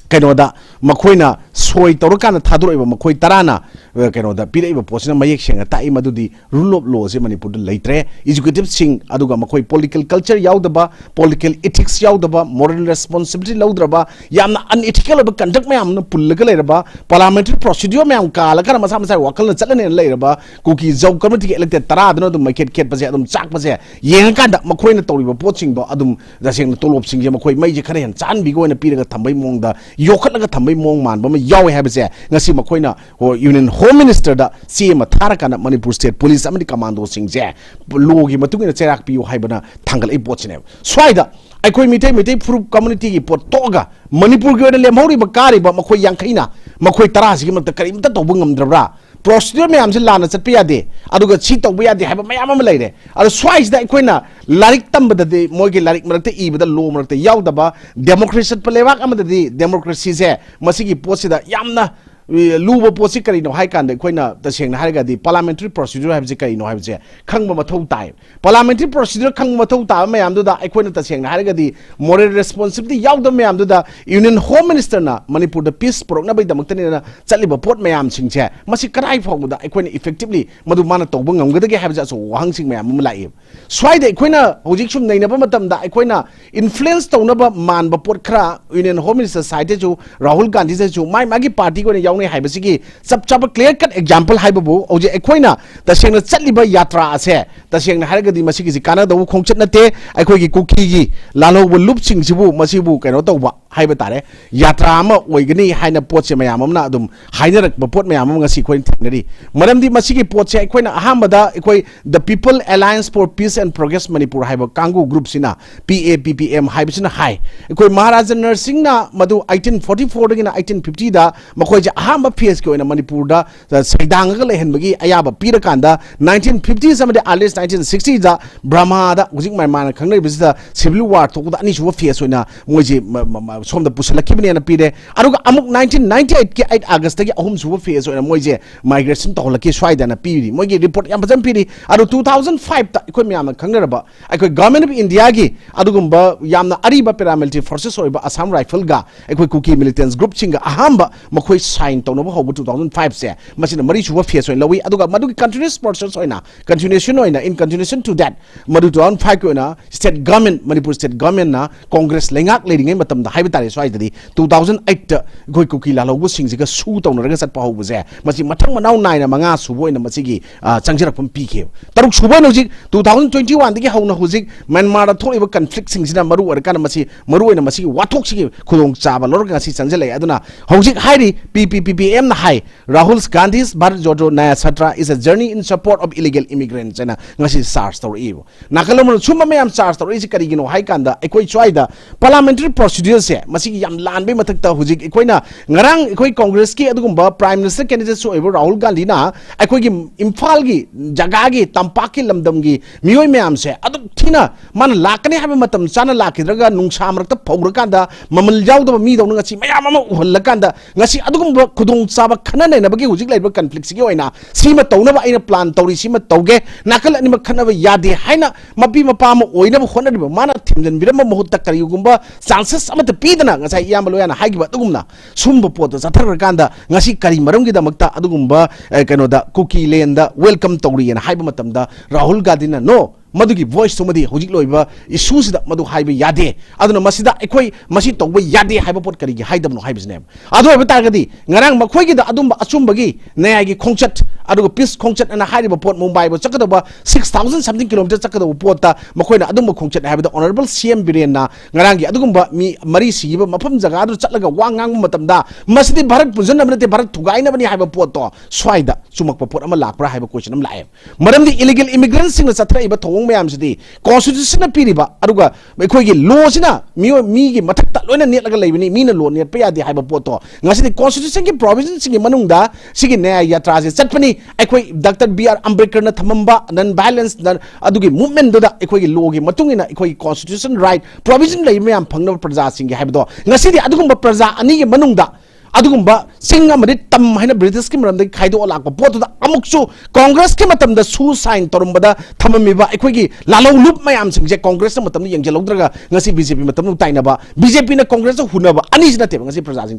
ꯀꯩꯅꯣꯗ ꯃꯈꯣꯏꯅ ꯁꯣꯏ ꯇꯧꯔꯀꯥꯟꯗ ꯊꯥꯗꯣꯔꯛꯏꯕ ꯃꯈꯣꯏ ꯇꯔꯥꯅ, ꯑ, ꯀꯩꯅꯣꯗ ꯄꯤꯔꯛꯏꯕ ꯄꯣꯠꯁꯤꯅ ꯃꯌꯦꯛ ꯁꯦꯡꯅ ꯇꯥꯛꯏ ꯃꯗꯨꯗꯤ rule of law ꯁꯦ ꯃꯅꯤꯄꯨꯔꯗ ꯂꯩꯇ꯭ꯔꯦ꯫ ꯑꯦꯖꯨꯀꯦꯇꯤꯚꯁꯤꯡ, ꯑꯗꯨꯒ ꯃꯈꯣꯏ political culture ꯌꯥꯎꯗꯕ, political ethics ꯌꯥꯎꯗꯕ, moral responsibility ꯂꯧꯗ꯭ꯔꯕ, ꯌꯥꯝꯅ unethical ꯑꯣꯏꯕ conduct ꯃꯌꯥꯝ ꯑꯃ ꯄꯨꯜꯂꯒ ꯂꯩꯔꯕ, parliamentary procedure ꯃꯌꯥꯝ ꯀꯥꯜꯂꯀꯥꯟꯗ ꯃꯁꯥ ꯃꯁꯥꯒꯤ ꯋꯥꯈꯜꯅ ꯆꯠꯂꯅꯦꯅ ꯂꯩꯔꯕ ꯀꯨꯀꯤ ꯖꯧ community ꯒꯤ elected ꯇꯔꯥꯗꯨꯅ ꯑꯗꯨꯝ ꯃꯩꯈꯦꯠ ꯈꯦꯠꯄꯁꯦ, ꯑꯗꯨꯝ ꯆꯥꯛꯄꯁꯦ ꯌꯦꯡꯉꯀꯥꯟꯗ ꯃꯈꯣꯏꯅ ꯇꯧꯔꯤꯕ ꯄꯣꯠꯁꯤꯡꯗꯣ ꯑꯗꯨꯝ ꯇꯁꯦꯡꯅ ꯇꯣꯂꯣꯞꯁꯤꯡꯁꯦ ꯃꯈꯣꯏ ꯃꯩꯁꯦ ꯈꯔ ꯍꯦꯟꯅ ꯆꯥꯍꯟꯕꯤꯒ ꯑꯣꯏꯅ ꯄꯤꯔꯒ ꯊꯝꯕꯒꯤ ꯃꯑꯣꯡꯗ, ꯌꯣꯛꯈꯠꯂꯒ ꯊꯝꯕꯒꯤ ꯃꯑꯣꯡ ꯃꯥꯟꯕ ꯑꯃ ꯌꯥꯎꯋꯦ ꯍꯥꯏꯕꯁꯦ ꯉꯁꯤ ꯃꯈꯣꯏꯅ ꯍꯣ-, Union Home Minister ꯗ ꯆꯦ ꯑꯃ ꯊꯥꯔꯀꯥꯟꯗ ꯃꯅꯤꯄꯨꯔ State Police ꯑꯃꯗꯤ ꯀꯃꯥꯟꯗꯣꯁꯤꯡꯁꯦ law ꯒꯤ ꯃꯇꯨꯡ ꯏꯟꯅ ꯆꯩꯔꯥꯛ ꯄꯤꯌꯨ ꯍꯥꯏꯕꯅ ꯊꯥꯡꯒꯠꯂꯛꯏ ꯄꯣꯠꯁꯤꯅꯦꯕ꯫ ꯁ꯭ꯋꯥꯏꯗ ꯑꯩꯈꯣꯏ ꯃꯤꯇꯩ, ꯃꯩꯇꯩ ꯐꯨꯔꯨꯞ community ꯒꯤ ꯄꯣꯠ ꯇꯣꯛꯑꯒ ꯃꯅꯤꯄꯨꯔꯒꯤ ꯑꯣꯏꯅ ꯂꯦꯝꯍꯧꯔꯤꯕ, ꯀꯥꯔꯤꯕ ꯃꯈꯣꯏ ꯌꯥꯡꯈꯩꯅ, ꯃꯈꯣꯏ ꯇꯔꯥꯁꯤꯒꯤ ꯃꯔꯛꯇ ꯀꯔꯤꯝꯇ ꯇꯧꯕ ꯉꯝꯗ꯭ꯔꯕ꯭ꯔꯥ? Procedure ꯃꯌꯥꯝꯁꯤ ꯂꯥꯟꯅ ꯆꯠꯄ ꯌꯥꯗꯦ, ꯑꯗꯨꯒ ꯁꯤ ꯇꯧꯕ ꯌꯥꯗꯦ ꯍꯥꯏꯕ ꯃꯌꯥꯝ ꯑꯃ ꯂꯩꯔꯦ꯫ ꯑꯗꯣ ꯁ꯭ꯋꯥꯏꯁꯤꯗ ꯑꯩꯈꯣꯏꯅ ꯂꯥꯏꯔꯤꯛ ꯇꯝꯕꯗꯗꯤ, ꯃꯣꯏꯒꯤ ꯂꯥꯏꯔꯤꯛ ꯃꯔꯛꯇ ꯏꯕꯗ, law ꯃꯔꯛꯇ ꯌꯥꯎꯗꯕ, democracy ꯆꯠꯄ ꯂꯩꯕꯥꯛ ꯑꯃꯗꯗꯤ democracy ꯁꯦ ꯃꯁꯤꯒꯤ ꯄꯣꯠꯁꯤꯗ ꯌꯥꯝꯅ ꯂꯨꯕ ꯄꯣꯠꯁꯤ ꯀꯔꯤꯅꯣ ꯍꯥꯏ ꯀꯥꯟꯗ, ꯑꯩꯈꯣꯏꯅ ꯇꯁꯦꯡꯅ ꯍꯥꯏꯔꯒꯗꯤ parliamentary procedure ꯍꯥꯏꯕꯁꯤ ꯀꯔꯤꯅꯣ ꯍꯥꯏꯕꯁꯦ ꯈꯪꯕ ꯃꯊꯧ ꯇꯥꯏ꯫ Parliamentary procedure ꯈꯪꯕ ꯃꯊꯧ ꯇꯥꯕ ꯃꯌꯥꯝꯗꯨꯗ ꯑꯩꯈꯣꯏꯅ ꯇꯁꯦꯡꯅ ꯍꯥꯏꯔꯒꯗꯤ moral responsibility ꯌꯥꯎꯗꯕ ꯃꯌꯥꯝꯗꯨꯗ Union Home Ministerꯅ ꯃꯅꯤꯄꯨꯔꯗ peace ꯄꯨꯔꯛꯅꯕꯒꯤꯗꯃꯛꯇꯅꯦꯅ ꯆꯠꯂꯤꯕ ꯄꯣꯠ ꯃꯌꯥꯝꯁꯤꯡꯁꯦ, ꯃꯁꯤ ꯀꯗꯥꯏ ꯐꯥꯎꯕꯗ ꯑꯩꯈꯣꯏꯅ effectively ꯃꯗꯨ ꯃꯥꯅ ꯇꯧꯕ ꯉꯝꯒꯗꯒꯦ ꯍꯥꯏꯕꯁꯦ ꯑꯆꯧꯕ ꯋꯥꯍꯪꯁꯤꯡ ꯃꯌꯥꯝ ꯑꯃ ꯂꯥꯛꯏ꯫ ꯁ꯭ꯋꯥꯏꯗ ꯑꯩꯈꯣꯏꯅ ꯍꯧꯖꯤꯛ ꯁꯨꯝ ꯅꯩꯅꯕ ꯃꯇꯝꯗ, ꯑꯩꯈꯣꯏꯅ influence ꯇꯧꯅꯕ ꯃꯥꯟꯕ ꯄꯣꯠ ꯈꯔ Union Home Minister sideꯇꯁꯨ, ꯔꯥꯍꯨꯜ ꯒꯥꯟꯙꯤꯗꯁꯨ, ꯃꯥꯏ ꯃꯥꯒꯤ partyꯒꯤ ꯑꯣꯏꯅ ꯌꯥꯎꯅꯩ ꯍꯥꯏꯕꯁꯤꯒꯤ ꯆꯞ ꯆꯥꯕ clear cut example ꯍꯥꯏꯕꯕꯨ, ꯍꯧꯖꯤꯛ ꯑꯩꯈꯣꯏꯅ ꯇꯁꯦꯡꯅ ꯆꯠꯂꯤꯕ ꯌꯥꯇ꯭ꯔꯥ ꯑꯁꯦ, ꯇꯁꯦꯡꯅ ꯍꯥꯏꯔꯒꯗꯤ ꯃꯁꯤꯒꯤꯁꯤ ꯀꯥꯟꯅꯗꯧꯕ ꯈꯣꯡꯆꯠ ꯅꯠꯇꯦ꯫ ꯑꯩꯈꯣꯏꯒꯤ ꯀꯨꯀꯤꯒꯤ ꯂꯥꯜꯍꯧꯕ ꯂꯨꯞꯁꯤꯡꯁꯤꯕꯨ, ꯃꯁꯤꯕꯨ ꯀꯩꯅꯣ ꯇꯧꯕ ꯍꯥꯏꯕ ꯇꯥꯔꯦ, ꯌꯥꯇ꯭ꯔꯥ ꯑꯃ ꯑꯣꯏꯒꯅꯤ ꯍꯥꯏꯅ ꯄꯣꯠꯁꯦ ꯃꯌꯥꯝ ꯑꯃꯅ ꯑꯗꯨꯝ ꯍꯥꯏꯅꯔꯛꯄ ꯄꯣꯠ ꯃꯌꯥꯝ ꯑꯃ ꯉꯁꯤ ꯑꯩꯈꯣꯏꯅ ꯊꯦꯡꯅꯔꯤ꯫ ꯃꯔꯝꯗꯤ ꯃꯁꯤꯒꯤ ꯄꯣꯠꯁꯦ ꯑꯩꯈꯣꯏꯅ ꯑꯍꯥꯟꯕꯗ ꯑꯩꯈꯣꯏ The People Alliance for Peace and Progress Manipur ꯍꯥꯏꯕ ꯀꯥꯡꯕꯨ groupꯁꯤꯅ, P A P P M ꯍꯥꯏꯕꯁꯤꯅ ꯍꯥꯏ, ꯑꯩꯈꯣꯏ ꯃꯍꯥꯔꯥꯖꯥ ꯅꯔꯁꯤꯡꯅ ꯃꯗꯨ eighteen forty fourꯗꯒꯤꯅ eighteen fiftyꯗ ꯃꯈꯣꯏꯁꯦ ꯑꯍꯥꯟꯕ phaseꯀꯤ ꯑꯣꯏꯅ ꯃꯅꯤꯄꯨꯔꯗ ꯁꯩꯗꯥꯡꯉꯒ ꯂꯩꯍꯟꯕꯒꯤ ꯑꯌꯥꯕ ꯄꯤꯔꯀꯥꯟꯗ, nineteen fifties ꯑꯃꯗꯤ early nineteen sixtiesꯗ ꯕ꯭ꯔꯃꯥꯗ, ꯍꯧꯖꯤꯛ ꯃꯌꯥꯝꯅ ꯈꯪꯅꯔꯤꯕꯁꯤꯗ civil war ꯊꯣꯛꯄꯗ ꯑꯅꯤꯁꯨꯕ phase ꯑꯣꯏꯅ ꯃꯣꯏꯁꯦ ꯃ-, ꯃ-, ꯃ-, ꯁꯣꯝꯗ ꯄꯨꯁꯤꯜꯂꯛꯈꯤꯕꯅꯦꯅ ꯄꯤꯔꯦ꯫ ꯑꯗꯨꯒ ꯑꯃꯨꯛ nineteen ninety eightꯀꯤ eight Augustꯇꯒꯤ ꯑꯍꯨꯝꯁꯨꯕ phase ꯑꯣꯏꯅ ꯃꯣꯏꯁꯦ migration ꯇꯧꯍꯜꯂꯛꯈꯤ ꯁ꯭ꯋꯥꯏꯗꯅ ꯄꯤꯔꯤ꯫ ꯃꯣꯏꯒꯤ report ꯌꯥꯝ ꯐꯖꯅ ꯄꯤꯔꯤ꯫ ꯑꯗꯣ two thousand fiveꯇ ꯑꯩꯈꯣꯏ ꯃꯌꯥꯝꯅ ꯈꯪꯅꯔꯕ ꯑꯩꯈꯣꯏ Government of Indiaꯒꯤ ꯑꯗꯨꯒꯨꯝꯕ ꯌꯥꯝꯅ ꯑꯔꯤꯕ paramilitary forces ꯑꯣꯏꯕ Assam Rifleꯒ ꯑꯩꯈꯣꯏ ꯀꯨꯀꯤ militants groupꯁꯤꯡꯒ ꯑꯍꯥꯟꯕ ꯃꯈꯣꯏ sign ꯇꯧꯅꯕ ꯍꯧꯕ two thousand fiveꯁꯦ, ꯃꯁꯤꯅ ꯃꯔꯤꯁꯨꯕ phase ꯑꯣꯏꯅ ꯂꯧꯏ꯫ ꯑꯗꯨꯒ ꯃꯗꯨꯒꯤ continuous process ꯑꯣꯏꯅ, continuation ꯑꯣꯏꯅ, in continuation to that, ꯃꯗꯨ two thousand fiveꯀꯤ ꯑꯣꯏꯅ state government, Manipur state governmentꯅ Congress ꯂꯩꯉꯥꯛ ꯂꯩꯔꯤꯉꯩ ꯃꯇꯝꯗ ꯍꯥꯏꯕ ꯇꯥꯔꯦ, ꯁ꯭ꯋꯥꯏꯗꯗꯤ two thousand eightꯇ ꯑꯩꯈꯣꯏ ꯀꯨꯀꯤ ꯂꯥꯜꯍꯧꯕꯁꯤꯡꯁꯤꯒ ꯁꯨ ꯇꯧꯅꯔꯒ ꯆꯠꯄ ꯍꯧꯕꯁꯦ, ꯃꯁꯤ ꯃꯊꯪ ꯃꯅꯥꯎ ꯅꯥꯏꯅ ꯃꯉꯥ ꯁꯨꯕ ꯑꯣꯏꯅ ꯃꯁꯤꯒꯤ, ꯑ, ꯆꯪꯖꯔꯛꯄ ꯑꯃ ꯄꯤꯈꯤꯕ꯫ ꯇꯔꯨꯛ ꯁꯨꯕ ꯑꯣꯏꯅ ꯍꯧꯖꯤꯛ two thousand twenty oneꯗꯒꯤ ꯍꯧꯅ ꯍꯧꯖꯤꯛ ꯃ꯭ꯌꯥꯟꯃꯥꯔꯗ ꯊꯣꯛꯂꯤꯕ conflictꯁꯤꯡꯁꯤꯅ ꯃꯔꯨ ꯑꯣꯏꯔꯀꯥꯟꯗ ꯃꯁꯤ ꯃꯔꯨ ꯑꯣꯏꯅ ꯃꯁꯤꯒꯤ ꯋꯥꯊꯣꯛꯁꯤꯒꯤ ꯈꯨꯗꯣꯡꯆꯥꯕ ꯂꯧꯔꯒ ꯉꯁꯤ ꯆꯪꯁꯤꯜꯂꯛꯑꯦ꯫ ꯑꯗꯨꯅ ꯍꯧꯖꯤꯛ ꯍꯥꯏꯔꯤ P P P P Mꯅ high, Rahul Gandhi's Bharat Jodo Nyaya Yatra is a journey in support of illegal immigrants ꯍꯥꯏꯅ ꯉꯁꯤ charge ꯇꯧꯔꯛꯏꯕ꯫ ꯅꯥꯀꯜ ꯑꯃꯅ ꯁꯨꯝꯕ ꯃꯌꯥꯝ charge ꯇꯧꯔꯛꯏꯁꯤ ꯀꯔꯤꯒꯤꯅꯣ ꯍꯥꯏ ꯀꯥꯟꯗ, ꯑꯩꯈꯣꯏ ꯁ꯭ꯋꯥꯏꯗ parliamentary procedureꯁꯦ ꯃꯁꯤꯒꯤ ꯌꯥꯝ ꯂꯥꯟꯕꯩ ꯃꯊꯛꯇ ꯍꯧꯖꯤꯛ ꯑꯩꯈꯣꯏꯅ ꯉꯔꯥꯡ ꯑꯩꯈꯣꯏ ꯀꯣꯡꯒ꯭ꯔꯦꯁꯀꯤ ꯑꯗꯨꯒꯨꯝꯕ Prime Minister candidateꯁꯨ ꯑꯣꯏꯕ ꯔꯥꯍꯨꯜ ꯒꯥꯟꯙꯤꯅ ꯑꯩꯈꯣꯏꯒꯤ ꯏꯝꯐꯥꯜꯒꯤ ꯖꯒꯥꯒꯤ, ꯇꯝꯄꯥꯛꯀꯤ ꯂꯝꯗꯝꯒꯤ ꯃꯤꯑꯣꯏ ꯃꯌꯥꯝꯁꯦ ꯑꯗꯨꯛ ꯊꯤꯅ ꯃꯥꯅ ꯂꯥꯛꯀꯅꯤ ꯍꯥꯏꯕ ꯃꯇꯝ ꯆꯥꯅ ꯂꯥꯛꯈꯤꯗ꯭ꯔꯒ ꯅꯨꯡꯁꯥ ꯃꯔꯛꯇ ꯐꯧꯔꯀꯥꯟꯗ ꯃꯃꯜ ꯌꯥꯎꯗꯕ ꯃꯤꯗꯧꯅ ꯉꯁꯤ ꯃꯌꯥꯝ ꯑꯃ ꯎꯍꯜꯂꯀꯥꯟꯗ ꯉꯁꯤ ꯑꯗꯨꯒꯨꯝꯕ ꯈꯨꯗꯣꯡꯆꯥꯕ ꯈꯟꯅ ꯅꯩꯅꯕꯒꯤ ꯍꯧꯖꯤꯛ ꯂꯩꯔꯤꯕ conflictꯁꯤꯒꯤ ꯑꯣꯏꯅ ꯁꯤꯃ ꯇꯧꯅꯕ ꯑꯩꯅ plan ꯇꯧꯔꯤ, ꯁꯤꯃ ꯇꯧꯒꯦ, ꯅꯥꯀꯜ ꯑꯅꯤꯃꯛ ꯈꯠꯅꯕ ꯌꯥꯗꯦ ꯍꯥꯏꯅ ꯃꯄꯤ ꯃꯄꯥ ꯑꯃ ꯑꯣꯏꯅꯕ ꯍꯣꯠꯅꯔꯤꯕ ꯃꯥꯅ ꯊꯦꯝꯖꯤꯟꯕꯤꯔꯝꯕ ꯃꯍꯨꯠꯇ ꯀꯔꯤꯒꯨꯝꯕ chances ꯑꯃꯠꯇ ꯄꯤꯗꯅ ꯉꯁꯥꯏ ꯏꯌꯥꯝꯕ ꯂꯣꯌꯥꯅ ꯍꯥꯏꯈꯤꯕ ꯑꯗꯨꯒꯨꯝꯅ ꯁꯨꯝꯕ ꯄꯣꯠꯇꯣ ꯆꯠꯊꯈ꯭ꯔꯀꯥꯟꯗ ꯉꯁꯤ ꯀꯔꯤ ꯃꯔꯝꯒꯤꯗꯃꯛꯇ ꯑꯗꯨꯒꯨꯝꯕ, ꯑꯦ, ꯀꯩꯅꯣꯗ ꯀꯨꯀꯤ ꯂꯦꯟꯗ welcome ꯇꯧꯔꯤꯑꯅ ꯍꯥꯏꯕ ꯃꯇꯝꯗ ꯔꯥꯍꯨꯜ ꯒꯥꯟꯙꯤꯅ no, ꯃꯗꯨꯒꯤ voiceꯇꯨꯃꯗꯤ ꯍꯧꯖꯤꯛ ꯂꯣꯏꯕ issueꯁꯤꯗ ꯃꯗꯨ ꯍꯥꯏꯕ ꯌꯥꯗꯦ꯫ ꯑꯗꯨꯅ ꯃꯁꯤꯗ ꯑꯩꯈꯣꯏ ꯃꯁꯤ ꯇꯧꯕ ꯌꯥꯗꯦ ꯍꯥꯏꯕ ꯄꯣꯠ ꯀꯔꯤꯒꯤ ꯍꯥꯏꯗꯕꯅꯣ ꯍꯥꯏꯕꯁꯤꯅꯦꯕ꯫ ꯑꯗꯨ ꯑꯣꯏꯕ ꯇꯥꯔꯒꯗꯤ ꯉꯔꯥꯡ ꯃꯈꯣꯏꯒꯤꯗ ꯑꯗꯨꯝꯕ ꯑꯆꯨꯝꯕꯒꯤ ꯅ꯭ꯌꯥꯌꯒꯤ ꯈꯣꯡꯆꯠ ꯑꯗꯨꯒ peace ꯈꯣꯡꯆꯠ ꯑꯅ ꯍꯥꯏꯔꯤꯕ ꯄꯣꯠ ꯃꯨꯝꯕꯥꯏꯕꯨ ꯆꯠꯀꯗꯧꯕ six thousand something kilometer ꯆꯠꯀꯗꯧꯕ ꯄꯣꯠꯇ ꯃꯈꯣꯏꯅ ꯑꯗꯨꯝꯕ ꯈꯣꯡꯆꯠ ꯍꯥꯏꯕꯗ Honourable C M ꯕꯤꯔꯦꯟꯅ ꯉꯔꯥꯡꯒꯤ ꯑꯗꯨꯒꯨꯝꯕ ꯃꯤ ꯃꯔꯤ ꯁꯤꯈꯤꯕ ꯃꯐꯝ ꯖꯒꯥꯗꯨ ꯆꯠꯂꯒ ꯋꯥ ꯉꯥꯡꯕ ꯃꯇꯝꯗ ꯃꯁꯤꯗꯤ ꯚꯥꯔꯠ ꯄꯨꯟꯁꯤꯟꯅꯕ ꯅꯠꯇꯦ, ꯚꯥꯔꯠ ꯊꯨꯒꯥꯏꯅꯕꯅꯤ ꯍꯥꯏꯕ ꯄꯣꯠꯇꯣ ꯁ꯭ꯋꯥꯏꯗ ꯆꯨꯝꯃꯛꯄ ꯄꯣꯠ ꯑꯃ ꯂꯥꯛꯄ꯭ꯔꯥ ꯍꯥꯏꯕ question ꯑꯃ ꯂꯥꯛꯑꯦ꯫ ꯃꯔꯝꯗꯤ illegal immigrantꯁꯤꯡꯅ ꯆꯠꯊꯔꯛꯏꯕ ꯊꯧꯑꯣꯡ ꯃꯌꯥꯝꯁꯤꯗꯤ constitutionꯅ ꯄꯤꯔꯤꯕ ꯑꯗꯨꯒ ꯑꯩꯈꯣꯏꯒꯤ lawꯁꯤꯅ ꯃꯤꯑꯣꯏ, ꯃꯤꯒꯤ ꯃꯊꯛꯇ ꯂꯣꯏꯅ ꯅꯦꯠꯂꯒ ꯂꯩꯕꯅꯤ, ꯃꯤꯅ law ꯅꯦꯠꯄ ꯌꯥꯗꯦ ꯍꯥꯏꯕ ꯄꯣꯠꯇꯣ ꯉꯁꯤꯗꯤ constitutionꯒꯤ provisionꯁꯤꯡꯒꯤ ꯃꯅꯨꯡꯗ ꯁꯤꯒꯤ ꯅ꯭ꯌꯥꯌ ꯌꯥꯇ꯭ꯔꯥꯁꯦ ꯆꯠꯄꯅꯤ꯫ ꯑꯩꯈꯣꯏ Doctor B R Ambedkarꯅ ꯊꯝꯃꯝꯕ non violence ꯑꯗꯨꯒꯤ movementꯗꯨꯗ ꯑꯩꯈꯣꯏꯒꯤ lawꯒꯤ ꯃꯇꯨꯡ ꯏꯟꯅ ꯑꯩꯈꯣꯏꯒꯤ constitution right provision ꯂꯩꯕ ꯃꯌꯥꯝ ꯐꯪꯅꯕ ꯄ꯭ꯔꯖꯥꯁꯤꯡꯒꯤ ꯍꯥꯏꯕꯗꯣ ꯉꯁꯤꯗꯤ ꯑꯗꯨꯒꯨꯝꯕ ꯄ꯭ꯔꯖꯥ ꯑꯅꯤꯒꯤ ꯃꯅꯨꯡꯗ ꯑꯗꯨꯒꯨꯝꯕ ꯆꯤꯡ ꯑꯃꯗꯤ ꯇꯝ ꯍꯥꯏꯅ Britishꯀꯤ ꯃꯔꯝꯗꯒꯤ ꯈꯥꯏꯗꯣꯛꯑ ꯂꯥꯛꯄ ꯄꯣꯠꯇꯨꯗ ꯑꯃꯨꯛꯁꯨ Congressꯀꯤ ꯃꯇꯝꯗ ꯁꯨ sign ꯇꯧꯔꯝꯕꯗ ꯊꯝꯃꯝꯃꯤꯕ ꯑꯩꯈꯣꯏꯒꯤ ꯂꯥꯜꯍꯧ ꯂꯨꯞ ꯃꯌꯥꯝꯁꯤꯡꯁꯦ Congressꯅ ꯃꯇꯝꯗ ꯌꯦꯡꯁꯤꯜꯍꯧꯗ꯭ꯔꯒ ꯉꯁꯤ BJP ꯃꯇꯝꯗ ꯇꯥꯏꯅꯕ, BJPꯅ Congressꯇ ꯍꯨꯟꯅꯕ ꯑꯅꯤꯁꯤ ꯅꯠꯇꯦꯕ ꯉꯁꯤ ꯄ꯭ꯔꯖꯥꯁꯤꯡ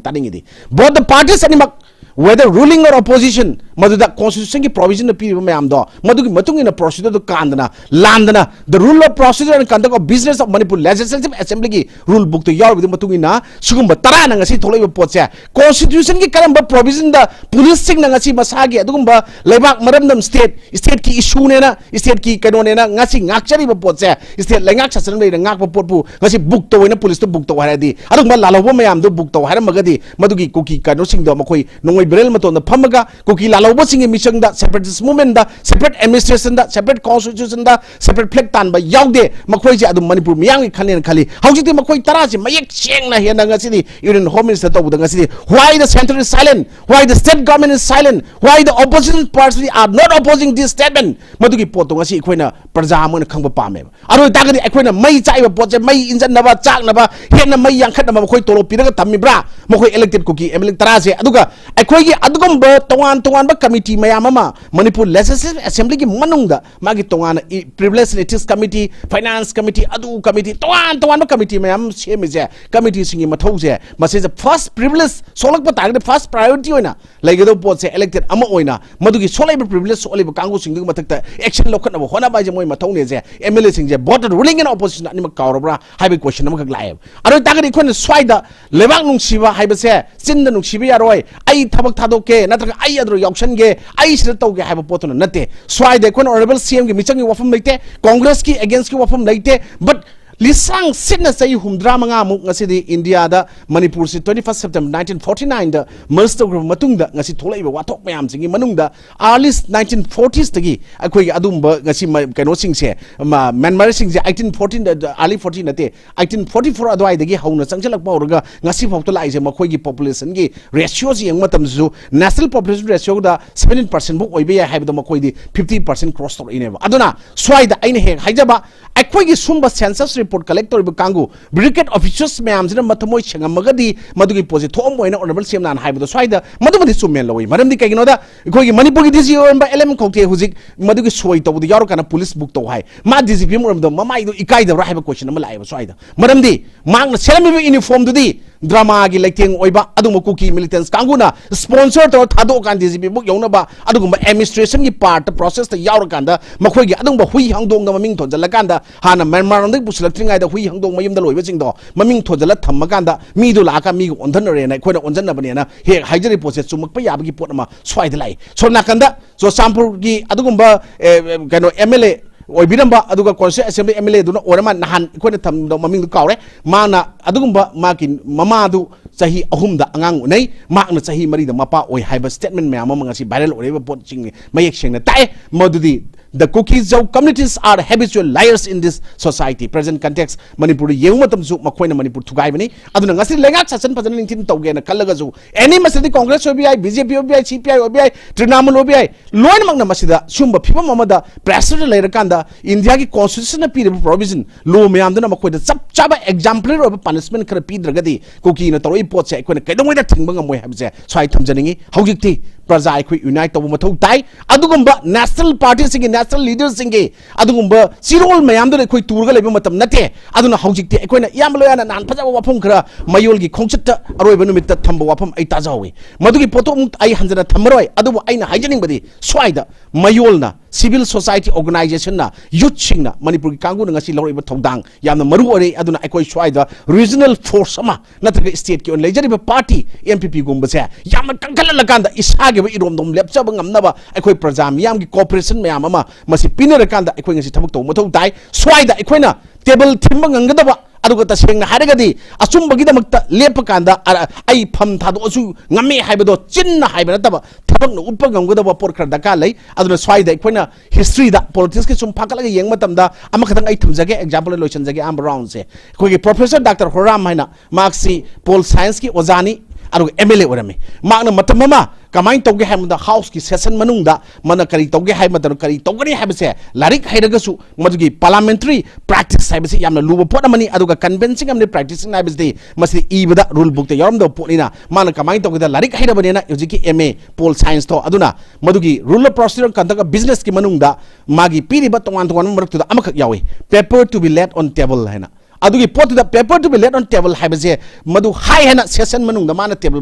ꯇꯥꯅꯤꯡꯉꯤꯗꯤ꯫ Both the parties ꯑꯅꯤꯃꯛ whether ruling or opposition ꯃꯗꯨꯗ constitutionꯒꯤ provisionꯅ ꯄꯤꯔꯤꯕ ꯃꯌꯥꯝꯗꯣ ꯃꯗꯨꯒꯤ ꯃꯇꯨꯡ ꯏꯟꯅ procedureꯗꯨ ꯀꯥꯟꯗꯅ ꯂꯥꯟꯗꯅ the rule of procedure and conduct of business of Manipur Legislative Assemblyꯒꯤ rule bookꯇ ꯌꯥꯎꯔꯤꯕꯗꯨꯒꯤ ꯃꯇꯨꯡ ꯏꯟꯅ ꯁꯤꯒꯨꯝꯕ ꯇꯔꯥꯅ ꯉꯁꯤ ꯊꯣꯛꯂꯛꯏꯕ ꯄꯣꯠꯁꯦ constitutionꯒꯤ ꯀꯔꯝꯕ provisionꯗ policeꯁꯤꯡꯅ ꯉꯁꯤ ꯃꯁꯥꯒꯤ ꯑꯗꯨꯒꯨꯝꯕ ꯂꯩꯕꯥꯛ ꯃꯔꯝꯗꯝ state, stateꯀꯤ issueꯅꯦꯅ stateꯀꯤ ꯀꯩꯅꯣꯅꯦꯅ ꯉꯁꯤ ꯉꯥꯛꯆꯔꯤꯕ ꯄꯣꯠꯁꯦ state ꯂꯩꯉꯥꯛ ꯁꯥꯁꯟ ꯂꯩꯅ ꯉꯥꯛꯄ ꯄꯣꯠꯄꯨ ꯉꯁꯤ book ꯇꯧ ꯍꯥꯏꯅ policeꯇ book ꯇꯧ ꯍꯥꯏꯔꯗꯤ ꯑꯗꯨꯒꯨꯝꯕ ꯂꯥꯜꯍꯧꯕ ꯃꯌꯥꯝꯗꯣ book ꯇꯧ ꯍꯥꯏꯔꯝꯃꯒꯗꯤ ꯃꯗꯨꯒꯤ ꯀꯨꯀꯤ ꯀꯩꯅꯣꯁꯤꯡꯗꯣ ꯃꯈꯣꯏ ꯅꯣꯡꯃꯩ barrel ꯃꯇꯣꯟꯗ ꯐꯝꯃꯒ ꯀꯨꯀꯤ ꯂꯥꯜꯍꯧ ꯇꯧꯕꯁꯤꯡꯒꯤ ꯃꯤꯆꯪꯗ, separatist movementꯗ, separate administrationꯗ, separate constitutionꯗ, separate flag ꯇꯥꯟꯕ ꯌꯥꯎꯗꯦ꯫ ꯃꯈꯣꯏꯁꯦ ꯑꯗꯨꯝ ꯃꯅꯤꯄꯨꯔ ꯃꯤꯌꯥꯝꯒꯤ ꯈꯜꯂꯦꯅ ꯈꯜꯂꯤ꯫ ꯍꯧꯖꯤꯛꯇꯤ ꯃꯈꯣꯏ ꯇꯔꯥꯁꯦ ꯃꯌꯦꯛ ꯁꯦꯡꯅ ꯍꯦꯟꯅ ꯉꯁꯤꯗꯤ Union Home Minister ꯇꯧꯕꯗ ꯉꯁꯤꯗꯤ, why the centre is silent? Why the state government is silent? Why the opposition party are not opposing this statement? ꯃꯗꯨꯒꯤ ꯄꯣꯠꯇꯣ ꯉꯁꯤ ꯑꯩꯈꯣꯏꯅ ꯄ꯭ꯔꯖꯥ ꯑꯃ ꯑꯣꯏꯅ ꯈꯪꯕ ꯄꯥꯝꯃꯦꯕ꯫ ꯑꯗꯨ ꯑꯣꯏꯇꯥꯔꯒꯗꯤ ꯑꯩꯈꯣꯏꯅ ꯃꯩ ꯆꯥꯛꯏꯕ ꯄꯣꯠꯁꯦ, ꯃꯩ ꯏꯟꯖꯟꯅꯕ, ꯆꯥꯛꯅꯕ, ꯍꯦꯟꯅ ꯃꯩ ꯌꯥꯡꯈꯠꯅꯕ ꯃꯈꯣꯏ ꯇꯣꯂꯣꯞ ꯄꯤꯔꯒ ꯊꯝꯃꯤꯕ꯭ꯔꯥ? ꯃꯈꯣꯏ elected ꯀꯨꯀꯤ MLA ꯇꯔꯥꯁꯦ꯫ ꯑꯗꯨꯒ ꯑꯩꯈꯣꯏꯒꯤ ꯑꯗꯨꯒꯨꯝꯕ ꯇꯣꯉꯥꯟ ꯇꯣꯉꯥꯟꯕ committee ꯃꯌꯥꯝ ꯑꯃ ꯃꯅꯤꯄꯨꯔ Legislative Assemblyꯒꯤ ꯃꯅꯨꯡꯗ ꯃꯥꯒꯤ ꯇꯣꯉꯥꯟꯅ E-, Privilege and Ethics Committee, Finance Committee, ꯑꯗꯨ committee, ꯇꯣꯉꯥꯟ ꯇꯣꯉꯥꯟꯕ committee ꯃꯌꯥꯝ ꯑꯃ ꯁꯦꯝꯃꯤꯁꯦ, committeeꯁꯤꯡꯒꯤ ꯃꯊꯧꯁꯦ, ꯃꯁꯤꯁꯦ first privilege ꯁꯣꯛꯂꯛꯄ ꯇꯥꯔꯒꯗꯤ first priority ꯑꯣꯏꯅ ꯂꯩꯒꯗꯧꯕ ꯄꯣꯠꯁꯦ, elected ꯑꯃ ꯑꯣꯏꯅ ꯃꯗꯨꯒꯤ ꯁꯣꯛꯂꯛꯏꯕ privilege ꯁꯣꯛꯂꯤꯕ ꯀꯥꯡꯕꯨꯁꯤꯡꯗꯨꯒꯤ ꯃꯊꯛꯇ action ꯂꯧꯈꯠꯅꯕ ꯍꯣꯠꯅꯕ ꯍꯥꯏꯁꯦ ꯃꯣꯏ ꯃꯊꯧꯅꯦꯁꯦ꯫ MLAꯁꯤꯡꯁꯦ both ruling and opposition ꯑꯅꯤꯃꯛ ꯀꯥꯎꯔꯕ꯭ꯔꯥ ꯍꯥꯏꯕꯒꯤ question ꯑꯃꯈꯛ ꯂꯥꯛꯑꯦꯕ꯫ ꯑꯗꯨ ꯑꯣꯏꯇꯥꯔꯒꯗꯤ ꯑꯩꯈꯣꯏꯅ ꯁ꯭ꯋꯥꯏꯗ ꯂꯩꯕꯥꯛ ꯅꯨꯡꯁꯤꯕ ꯍꯥꯏꯕꯁꯦ ꯆꯤꯟꯗ ꯅꯨꯡꯁꯤꯕ ꯌꯥꯔꯣꯏ, "ꯑꯩ ꯊꯕꯛ ꯊꯥꯗꯣꯛꯀꯦ" ꯅꯠꯇ꯭ꯔꯒ "ꯑꯩ ꯑꯗꯨꯗ ꯌꯥꯎꯁꯟꯒꯦ, ꯑꯩ ꯁꯤꯗ ꯇꯧꯒꯦ" ꯍꯥꯏꯕ ꯄꯣꯠꯇꯨꯅ ꯅꯠꯇꯦ꯫ ꯁ꯭ꯋꯥꯏꯗ ꯑꯩꯈꯣꯏꯅ honourable CMꯒꯤ ꯃꯤꯆꯪꯒꯤ ꯋꯥꯐꯝ ꯂꯩꯇꯦ, Congressꯀꯤ againstꯀꯤ ꯋꯥꯐꯝ ꯂꯩꯇꯦ, but ꯂꯤꯁꯥꯡ ꯁꯤꯠꯅ ꯆꯍꯤ ꯍꯨꯝꯗ꯭ꯔꯥ ꯃꯉꯥꯃꯨꯛ ꯉꯁꯤꯗꯤ ꯏꯟꯗꯤꯌꯥꯗ ꯃꯅꯤꯄꯨꯔꯁꯤ twenty first September nineteen forty nineꯗ merge ꯇꯧꯈ꯭ꯔꯕ ꯃꯇꯨꯡꯗ ꯉꯁꯤ ꯊꯣꯛꯂꯛꯏꯕ ꯋꯥꯊꯣꯛ ꯃꯌꯥꯝꯁꯤꯡꯒꯤ ꯃꯅꯨꯡꯗ early nineteen fortiesꯇꯒꯤ ꯑꯩꯈꯣꯏꯒꯤ ꯑꯗꯨꯝꯕ ꯉꯁꯤ ꯃ-, ꯀꯩꯅꯣꯁꯤꯡꯁꯦ, ꯃ-, Myanmarꯁꯤꯡꯁꯦ eighteen fourteen, early fourteen ꯅꯠꯇꯦ, eighteen forty four ꯑꯗꯨꯋꯥꯏꯗꯒꯤ ꯍꯧꯅ ꯆꯪꯁꯤꯜꯂꯛꯄ ꯍꯧꯔꯒ ꯉꯁꯤ ꯐꯥꯎꯗ ꯂꯥꯛꯏꯁꯦ, ꯃꯈꯣꯏꯒꯤ populationꯒꯤ ratioꯁꯤ ꯌꯦꯡꯕ ꯃꯇꯝꯗꯁꯨ national population ratioꯗ seventeen percent ꯐꯥꯎ ꯑꯣꯏꯕ ꯌꯥꯏ ꯍꯥꯏꯕꯗꯣ ꯃꯈꯣꯏꯗꯤ fifty percent cross ꯇꯧꯔꯛꯏꯅꯦꯕ꯫ ꯑꯗꯨꯅ ꯁ꯭ꯋꯥꯏꯗ ꯑꯩꯅ ꯍꯦꯛ ꯍꯥꯏꯖꯕ, ꯑꯩꯈꯣꯏꯒꯤ ꯁꯨꯝꯕ census report collect ꯇꯧꯔꯤꯕ ꯀꯥꯡꯕꯨ, bureaucrat officers ꯃꯌꯥꯝꯁꯤꯅ ꯃꯊꯃꯣꯏ ꯁꯦꯡꯉꯝꯃꯒꯗꯤ ꯃꯗꯨꯒꯤ ꯄꯣꯠꯁꯦ ꯊꯣꯛꯑꯝꯃꯣꯏꯅ honourable CMꯅ ꯍꯥꯏꯕꯗꯣ ꯁ꯭ꯋꯥꯏꯗ ꯃꯗꯨꯃꯗꯤ ꯆꯨꯝꯃꯦꯅ ꯂꯧꯏ꯫ ꯃꯔꯝꯗꯤ ꯀꯩꯒꯤꯅꯣꯗ ꯑꯩꯈꯣꯏꯒꯤ ꯃꯅꯤꯄꯨꯔꯒꯤ DG ꯑꯣꯏꯔꯝꯕ LM ꯈꯧꯇꯦ ꯍꯧꯖꯤꯛ ꯃꯗꯨꯒꯤ ꯁꯣꯏ ꯇꯧꯕꯗ ꯌꯥꯎꯔꯀꯥꯟꯗ police book ꯇꯧ ꯍꯥꯏ꯫ ꯃꯥ DGP ꯑꯃ ꯑꯣꯏꯔꯝꯕꯗ ꯃꯃꯥꯏꯗꯣ ꯏꯀꯥꯏꯗꯕ꯭ꯔꯥ ꯍꯥꯏꯕ question ꯑꯃ ꯂꯥꯛꯑꯦꯕ ꯁ꯭ꯋꯥꯏꯗ꯫ ꯃꯔꯝꯗꯤ ꯃꯍꯥꯛꯅ ꯁꯦꯠꯂꯝꯃꯤꯕ uniformꯗꯨꯗꯤ dramaꯒꯤ ꯂꯩꯇꯦꯡ ꯑꯣꯏꯕ ꯑꯗꯨꯒꯨꯝꯕ ꯀꯨꯀꯤ militants ꯀꯥꯡꯕꯨꯅ sponsor ꯇꯧꯔ ꯊꯥꯗꯣꯛꯑꯀꯥꯟꯗ DGP book ꯌꯧꯅꯕ ꯑꯗꯨꯒꯨꯝꯕ administrationꯒꯤ partꯇ processꯇ ꯌꯥꯎꯔꯀꯥꯟꯗ ꯃꯈꯣꯏꯒꯤ ꯑꯗꯨꯒꯨꯝꯕ ꯍꯨꯏ ꯍꯪꯗꯣꯡꯗ ꯃꯃꯤꯡ ꯊꯣꯟꯖꯜꯂꯀꯥꯟꯗ ꯍꯥꯟꯅ ꯃ꯭ꯌꯥꯟꯃꯥꯔ ꯂꯣꯝꯗꯒꯤ ꯄꯨꯁꯤꯜꯂꯛꯇ꯭ꯔꯤꯉꯩꯗ ꯍꯨꯏ ꯍꯪꯗꯣꯡ ꯃꯌꯨꯝꯗ ꯂꯣꯏꯕꯁꯤꯡꯗꯣ ꯃꯃꯤꯡ ꯊꯣꯟꯖꯜꯂ ꯊꯝꯃꯀꯥꯟꯗ ꯃꯤꯗꯨ ꯂꯥꯛꯑꯒ ꯃꯤꯒ ꯑꯣꯟꯊꯅꯔꯦꯅ ꯑꯩꯈꯣꯏꯅ ꯑꯣꯟꯁꯤꯟꯅꯕꯅꯦꯅ ꯍꯦꯛ ꯍꯥꯏꯖꯔꯤꯕ ꯄꯣꯠꯁꯦ ꯆꯨꯝꯃꯛꯄ ꯌꯥꯕꯒꯤ ꯄꯣꯠ ꯑꯃ ꯁ꯭ꯋꯥꯏꯗ ꯂꯥꯛꯏ꯫ ꯁꯣꯝ ꯅꯥꯀꯟꯗ ꯆꯨꯔꯆꯥꯟꯄꯨꯔꯒꯤ ꯑꯗꯨꯒꯨꯝꯕ, ꯑꯦ, ꯀꯩꯅꯣ MLA ꯑꯣꯏꯕꯤꯔꯝꯕ ꯑꯗꯨꯒ Constituent Assembly MLAꯗꯨꯅ ꯑꯣꯏꯔ ꯃꯥ ꯅꯍꯥꯟ ꯑꯩꯈꯣꯏꯅ ꯊꯝꯕ ꯃꯃꯤꯡꯗꯨ ꯀꯥꯎꯔꯦ, ꯃꯥꯅ ꯑꯗꯨꯒꯨꯝꯕ ꯃꯥꯒꯤ ꯃꯃꯥꯗꯨ ꯆꯍꯤ ꯑꯍꯨꯝꯗ ꯑꯉꯥꯡ ꯎꯅꯩ, ꯃꯍꯥꯛꯅ ꯆꯍꯤ ꯃꯔꯤꯗ ꯃꯄꯥ ꯑꯣꯏ ꯍꯥꯏꯕ statement ꯃꯌꯥꯝ ꯑꯃ ꯉꯁꯤ viral ꯑꯣꯏꯔꯤꯕ ꯄꯣꯠꯁꯤꯡ ꯃꯌꯦꯛ ꯁꯦꯡꯅ ꯇꯥꯛꯑꯦ꯫ ꯃꯗꯨꯗꯤ the Kuki Zo communities are habitual liars in this society. Present context ꯃꯅꯤꯄꯨꯔꯗ ꯌꯦꯡꯕ ꯃꯇꯝꯗꯁꯨ ꯃꯈꯣꯏꯅ ꯃꯅꯤꯄꯨꯔ ꯊꯨꯒꯥꯏꯕꯅꯤ꯫ ꯑꯗꯨꯅ ꯉꯁꯤ ꯂꯩꯉꯥꯛ ꯁꯥꯁꯟ ꯐꯖꯅ ꯅꯤꯡꯊꯤꯅ ꯇꯧꯒꯦꯅ ꯈꯜꯂꯒꯁꯨ, any ꯃꯁꯤꯗꯤ Congress ꯑꯣꯏꯕ ꯌꯥꯏ, B J P ꯑꯣꯏꯕ ꯌꯥꯏ, C P I ꯑꯣꯏꯕ ꯌꯥꯏ, ꯇ꯭ꯔꯤꯅꯥꯃꯨꯜ ꯑꯣꯏꯕ ꯌꯥꯏ, ꯂꯣꯏꯅꯃꯛꯅ ꯃꯁꯤꯗ ꯁꯤꯒꯨꯝꯕ ꯐꯤꯕꯝ ꯑꯃꯗ pressure ꯂꯩꯔꯀꯥꯟꯗ India ꯒꯤ constitution ꯅ ꯄꯤꯔꯤꯕ provision, law ꯃꯌꯥꯝꯗꯨꯅ ꯃꯈꯣꯏꯗ ꯆꯞ ꯆꯥꯕ exemplary ꯑꯣꯏꯕ punishment ꯈꯔ ꯄꯤꯗ꯭ꯔꯒꯗꯤ ꯀꯨꯀꯤꯅ ꯇꯧꯔꯛꯏ ꯄꯣꯠꯁꯦ ꯑꯩꯈꯣꯏꯅ ꯀꯩꯗꯧꯉꯩꯗ ꯊꯤꯡꯕ ꯉꯝꯃꯣꯏ ꯍꯥꯏꯕꯁꯦ ꯁ꯭ꯋꯥꯏ ꯊꯝꯖꯅꯤꯡꯉꯤ꯫ ꯍꯧꯖꯤꯛꯇꯤ ꯄ꯭ꯔꯖꯥ ꯑꯩꯈꯣꯏ unite ꯇꯧꯕ ꯃꯊꯧ ꯇꯥꯏ꯫ ꯑꯗꯨꯒꯨꯝꯕ national party ꯁꯤꯡꯒꯤ, national leader ꯁꯤꯡꯒꯤ ꯑꯗꯨꯒꯨꯝꯕ ꯆꯤꯔꯣꯜ ꯃꯌꯥꯝꯗꯨꯅ ꯑꯩꯈꯣꯏ ꯇꯨꯔꯒ ꯂꯩꯕ ꯃꯇꯝ ꯅꯠꯇꯦ꯫ ꯑꯗꯨꯅ ꯍꯧꯖꯤꯛꯇꯤ ꯑꯩꯈꯣꯏꯅ, ꯏꯌꯥꯝꯕ ꯂꯣꯌꯥꯅ ꯅꯍꯥꯟ ꯐꯖꯕ ꯋꯥꯐꯝ ꯈꯔ ꯃꯌꯣꯜꯒꯤ ꯈꯣꯡꯆꯠꯇ ꯑꯔꯣꯏꯕ ꯅꯨꯃꯤꯠꯇ ꯊꯝꯕ ꯋꯥꯐꯝ ꯑꯩ ꯇꯥꯖꯍꯧꯋꯤ꯫ ꯃꯗꯨꯒꯤ ꯄꯣꯠꯇꯣ ꯑꯃꯨꯛ ꯑꯩ ꯍꯟꯖꯅ ꯊꯝꯃꯔꯣꯏ꯫ ꯑꯗꯨꯕꯨ ꯑꯩꯅ ꯍꯥꯏꯖꯅꯤꯡꯕꯗꯤ ꯁ꯭ꯋꯥꯏꯗ ꯃꯌꯣꯜꯅ, civil society organization ꯅ, youth ꯁꯤꯡꯅ, ꯃꯅꯤꯄꯨꯔꯒꯤ ꯀꯥꯡꯕꯨꯅ ꯉꯁꯤ ꯂꯧꯔꯛꯏꯕ ꯊꯧꯗꯥꯡ ꯌꯥꯝꯅ ꯃꯔꯨ ꯑꯣꯏꯔꯦ꯫ ꯑꯗꯨꯅ ꯑꯩꯈꯣꯏ ꯁ꯭ꯋꯥꯏꯗ regional force ꯑꯃ ꯅꯠꯇ꯭ꯔꯒ state ꯀꯤ ꯑꯣꯏꯅ ꯂꯩꯖꯔꯤꯕ party N P P ꯒꯨꯝꯕꯁꯦ ꯌꯥꯝꯅ ꯀꯟꯈꯠꯍꯜꯂꯀꯥꯟꯗ ꯏꯁꯥꯒꯤ ꯑꯣꯏꯕ ꯏꯔꯣꯝꯗꯣꯝ ꯂꯦꯞꯆꯕ ꯉꯝꯅꯕ ꯑꯩꯈꯣꯏ ꯄ꯭ꯔꯖꯥ ꯃꯤꯌꯥꯝꯒꯤ cooperation ꯃꯌꯥꯝ ꯑꯃ ꯃꯁꯤ ꯄꯤꯅꯔꯀꯥꯟꯗ ꯑꯩꯈꯣꯏ ꯉꯁꯤ ꯊꯕꯛ ꯇꯧꯕ ꯃꯊꯧ ꯇꯥꯏ꯫ ꯁ꯭ꯋꯥꯏꯗ ꯑꯩꯈꯣꯏꯅ table ꯊꯤꯟꯕ ꯉꯝꯒꯗꯕ, ꯑꯗꯨꯒ ꯇꯁꯦꯡꯅ ꯍꯥꯏꯔꯒꯗꯤ ꯑꯆꯨꯝꯕꯒꯤꯗꯃꯛꯇ ꯂꯦꯞꯄ ꯀꯥꯟꯗ ꯑ-, ꯑꯩ ꯐꯝ ꯊꯥꯗꯣꯛꯑꯁꯨ ꯉꯝꯃꯤ ꯍꯥꯏꯕꯗꯣ ꯆꯤꯟꯅ ꯍꯥꯏꯕ ꯅꯠꯇꯕ ꯊꯕꯛꯅ ꯎꯠꯄ ꯉꯝꯒꯗꯕ ꯄꯣꯠ ꯈꯔ ꯗꯔꯀꯥꯔ ꯂꯩ꯫ ꯑꯗꯨꯅ ꯁ꯭ꯋꯥꯏꯗ ꯑꯩꯈꯣꯏꯅ history ꯗ, politics ꯀꯤ ꯁꯨꯝ ꯐꯥꯒꯠꯂꯒ ꯌꯦꯡꯕ ꯃꯇꯝꯗ ꯑꯃꯈꯛꯇꯪ ꯑꯩ ꯊꯝꯖꯒꯦ, example ꯑꯣꯏꯅ ꯂꯣꯏꯁꯤꯟꯖꯒꯦ꯫ ꯑꯍꯥꯟꯕ round ꯁꯦ ꯑꯩꯈꯣꯏꯒꯤ Professor Doctor ꯍꯣꯔꯥꯝ ꯍꯥꯏꯅ, ꯃꯍꯥꯛꯁꯤ pol science ꯀꯤ ꯑꯣꯖꯥꯅꯤ, ꯑꯗꯨꯒ M L A ꯑꯣꯏꯔꯝꯃꯤ꯫ ꯃꯍꯥꯛꯅ ꯃꯇꯝ ꯑꯃ ꯀꯃꯥꯏꯅ ꯇꯧꯒꯦ ꯍꯥꯏꯕꯗ, House ꯀꯤ session ꯃꯅꯨꯡꯗ ꯃꯥꯅ ꯀꯔꯤ ꯇꯧꯒꯦ ꯍꯥꯏꯕ ꯃꯇꯝꯗ, ꯀꯔꯤ ꯇꯧꯒꯅꯤ ꯍꯥꯏꯕꯁꯦ ꯂꯥꯏꯔꯤꯛ ꯍꯩꯔꯒꯁꯨ ꯃꯗꯨꯒꯤ parliamentary practice ꯍꯥꯏꯕꯁꯤ ꯌꯥꯝꯅ ꯂꯨꯕ ꯄꯣꯠ ꯑꯃꯅꯤ꯫ ꯑꯗꯨꯒ convincing ꯑꯃꯗꯤ practicing ꯍꯥꯏꯕꯁꯤꯗꯤ ꯃꯁꯤꯗꯤ ꯏꯕꯗ rule book ꯇ ꯌꯥꯎꯔꯝꯗꯕ ꯄꯣꯠꯅꯤꯅ, ꯃꯥꯅ ꯀꯃꯥꯏꯅ ꯇꯧꯒꯦꯗ, ꯂꯥꯏꯔꯤꯛ ꯍꯩꯔꯕꯅꯤꯅ ꯍꯧꯖꯤꯛꯀꯤ M A pol science ꯇꯣ, ꯑꯗꯨꯅ ꯃꯗꯨꯒꯤ rule of procedure conduct of business ꯀꯤ ꯃꯅꯨꯡꯗ ꯃꯥꯒꯤ ꯄꯤꯔꯤꯕ ꯇꯣꯉꯥꯟ ꯇꯣꯉꯥꯟꯕ ꯃꯔꯛꯇꯨꯗ ꯑꯃꯈꯛ ꯌꯥꯎꯏ, paper to be laid on table ꯍꯥꯏꯅ꯫ ꯑꯗꯨꯒꯤ ꯄꯣꯠꯇꯨꯗ paper to be laid on table ꯍꯥꯏꯕꯁꯦ ꯃꯗꯨ ꯍꯥꯏ ꯍꯥꯏꯅ session ꯃꯅꯨꯡꯗ ꯃꯥꯅ table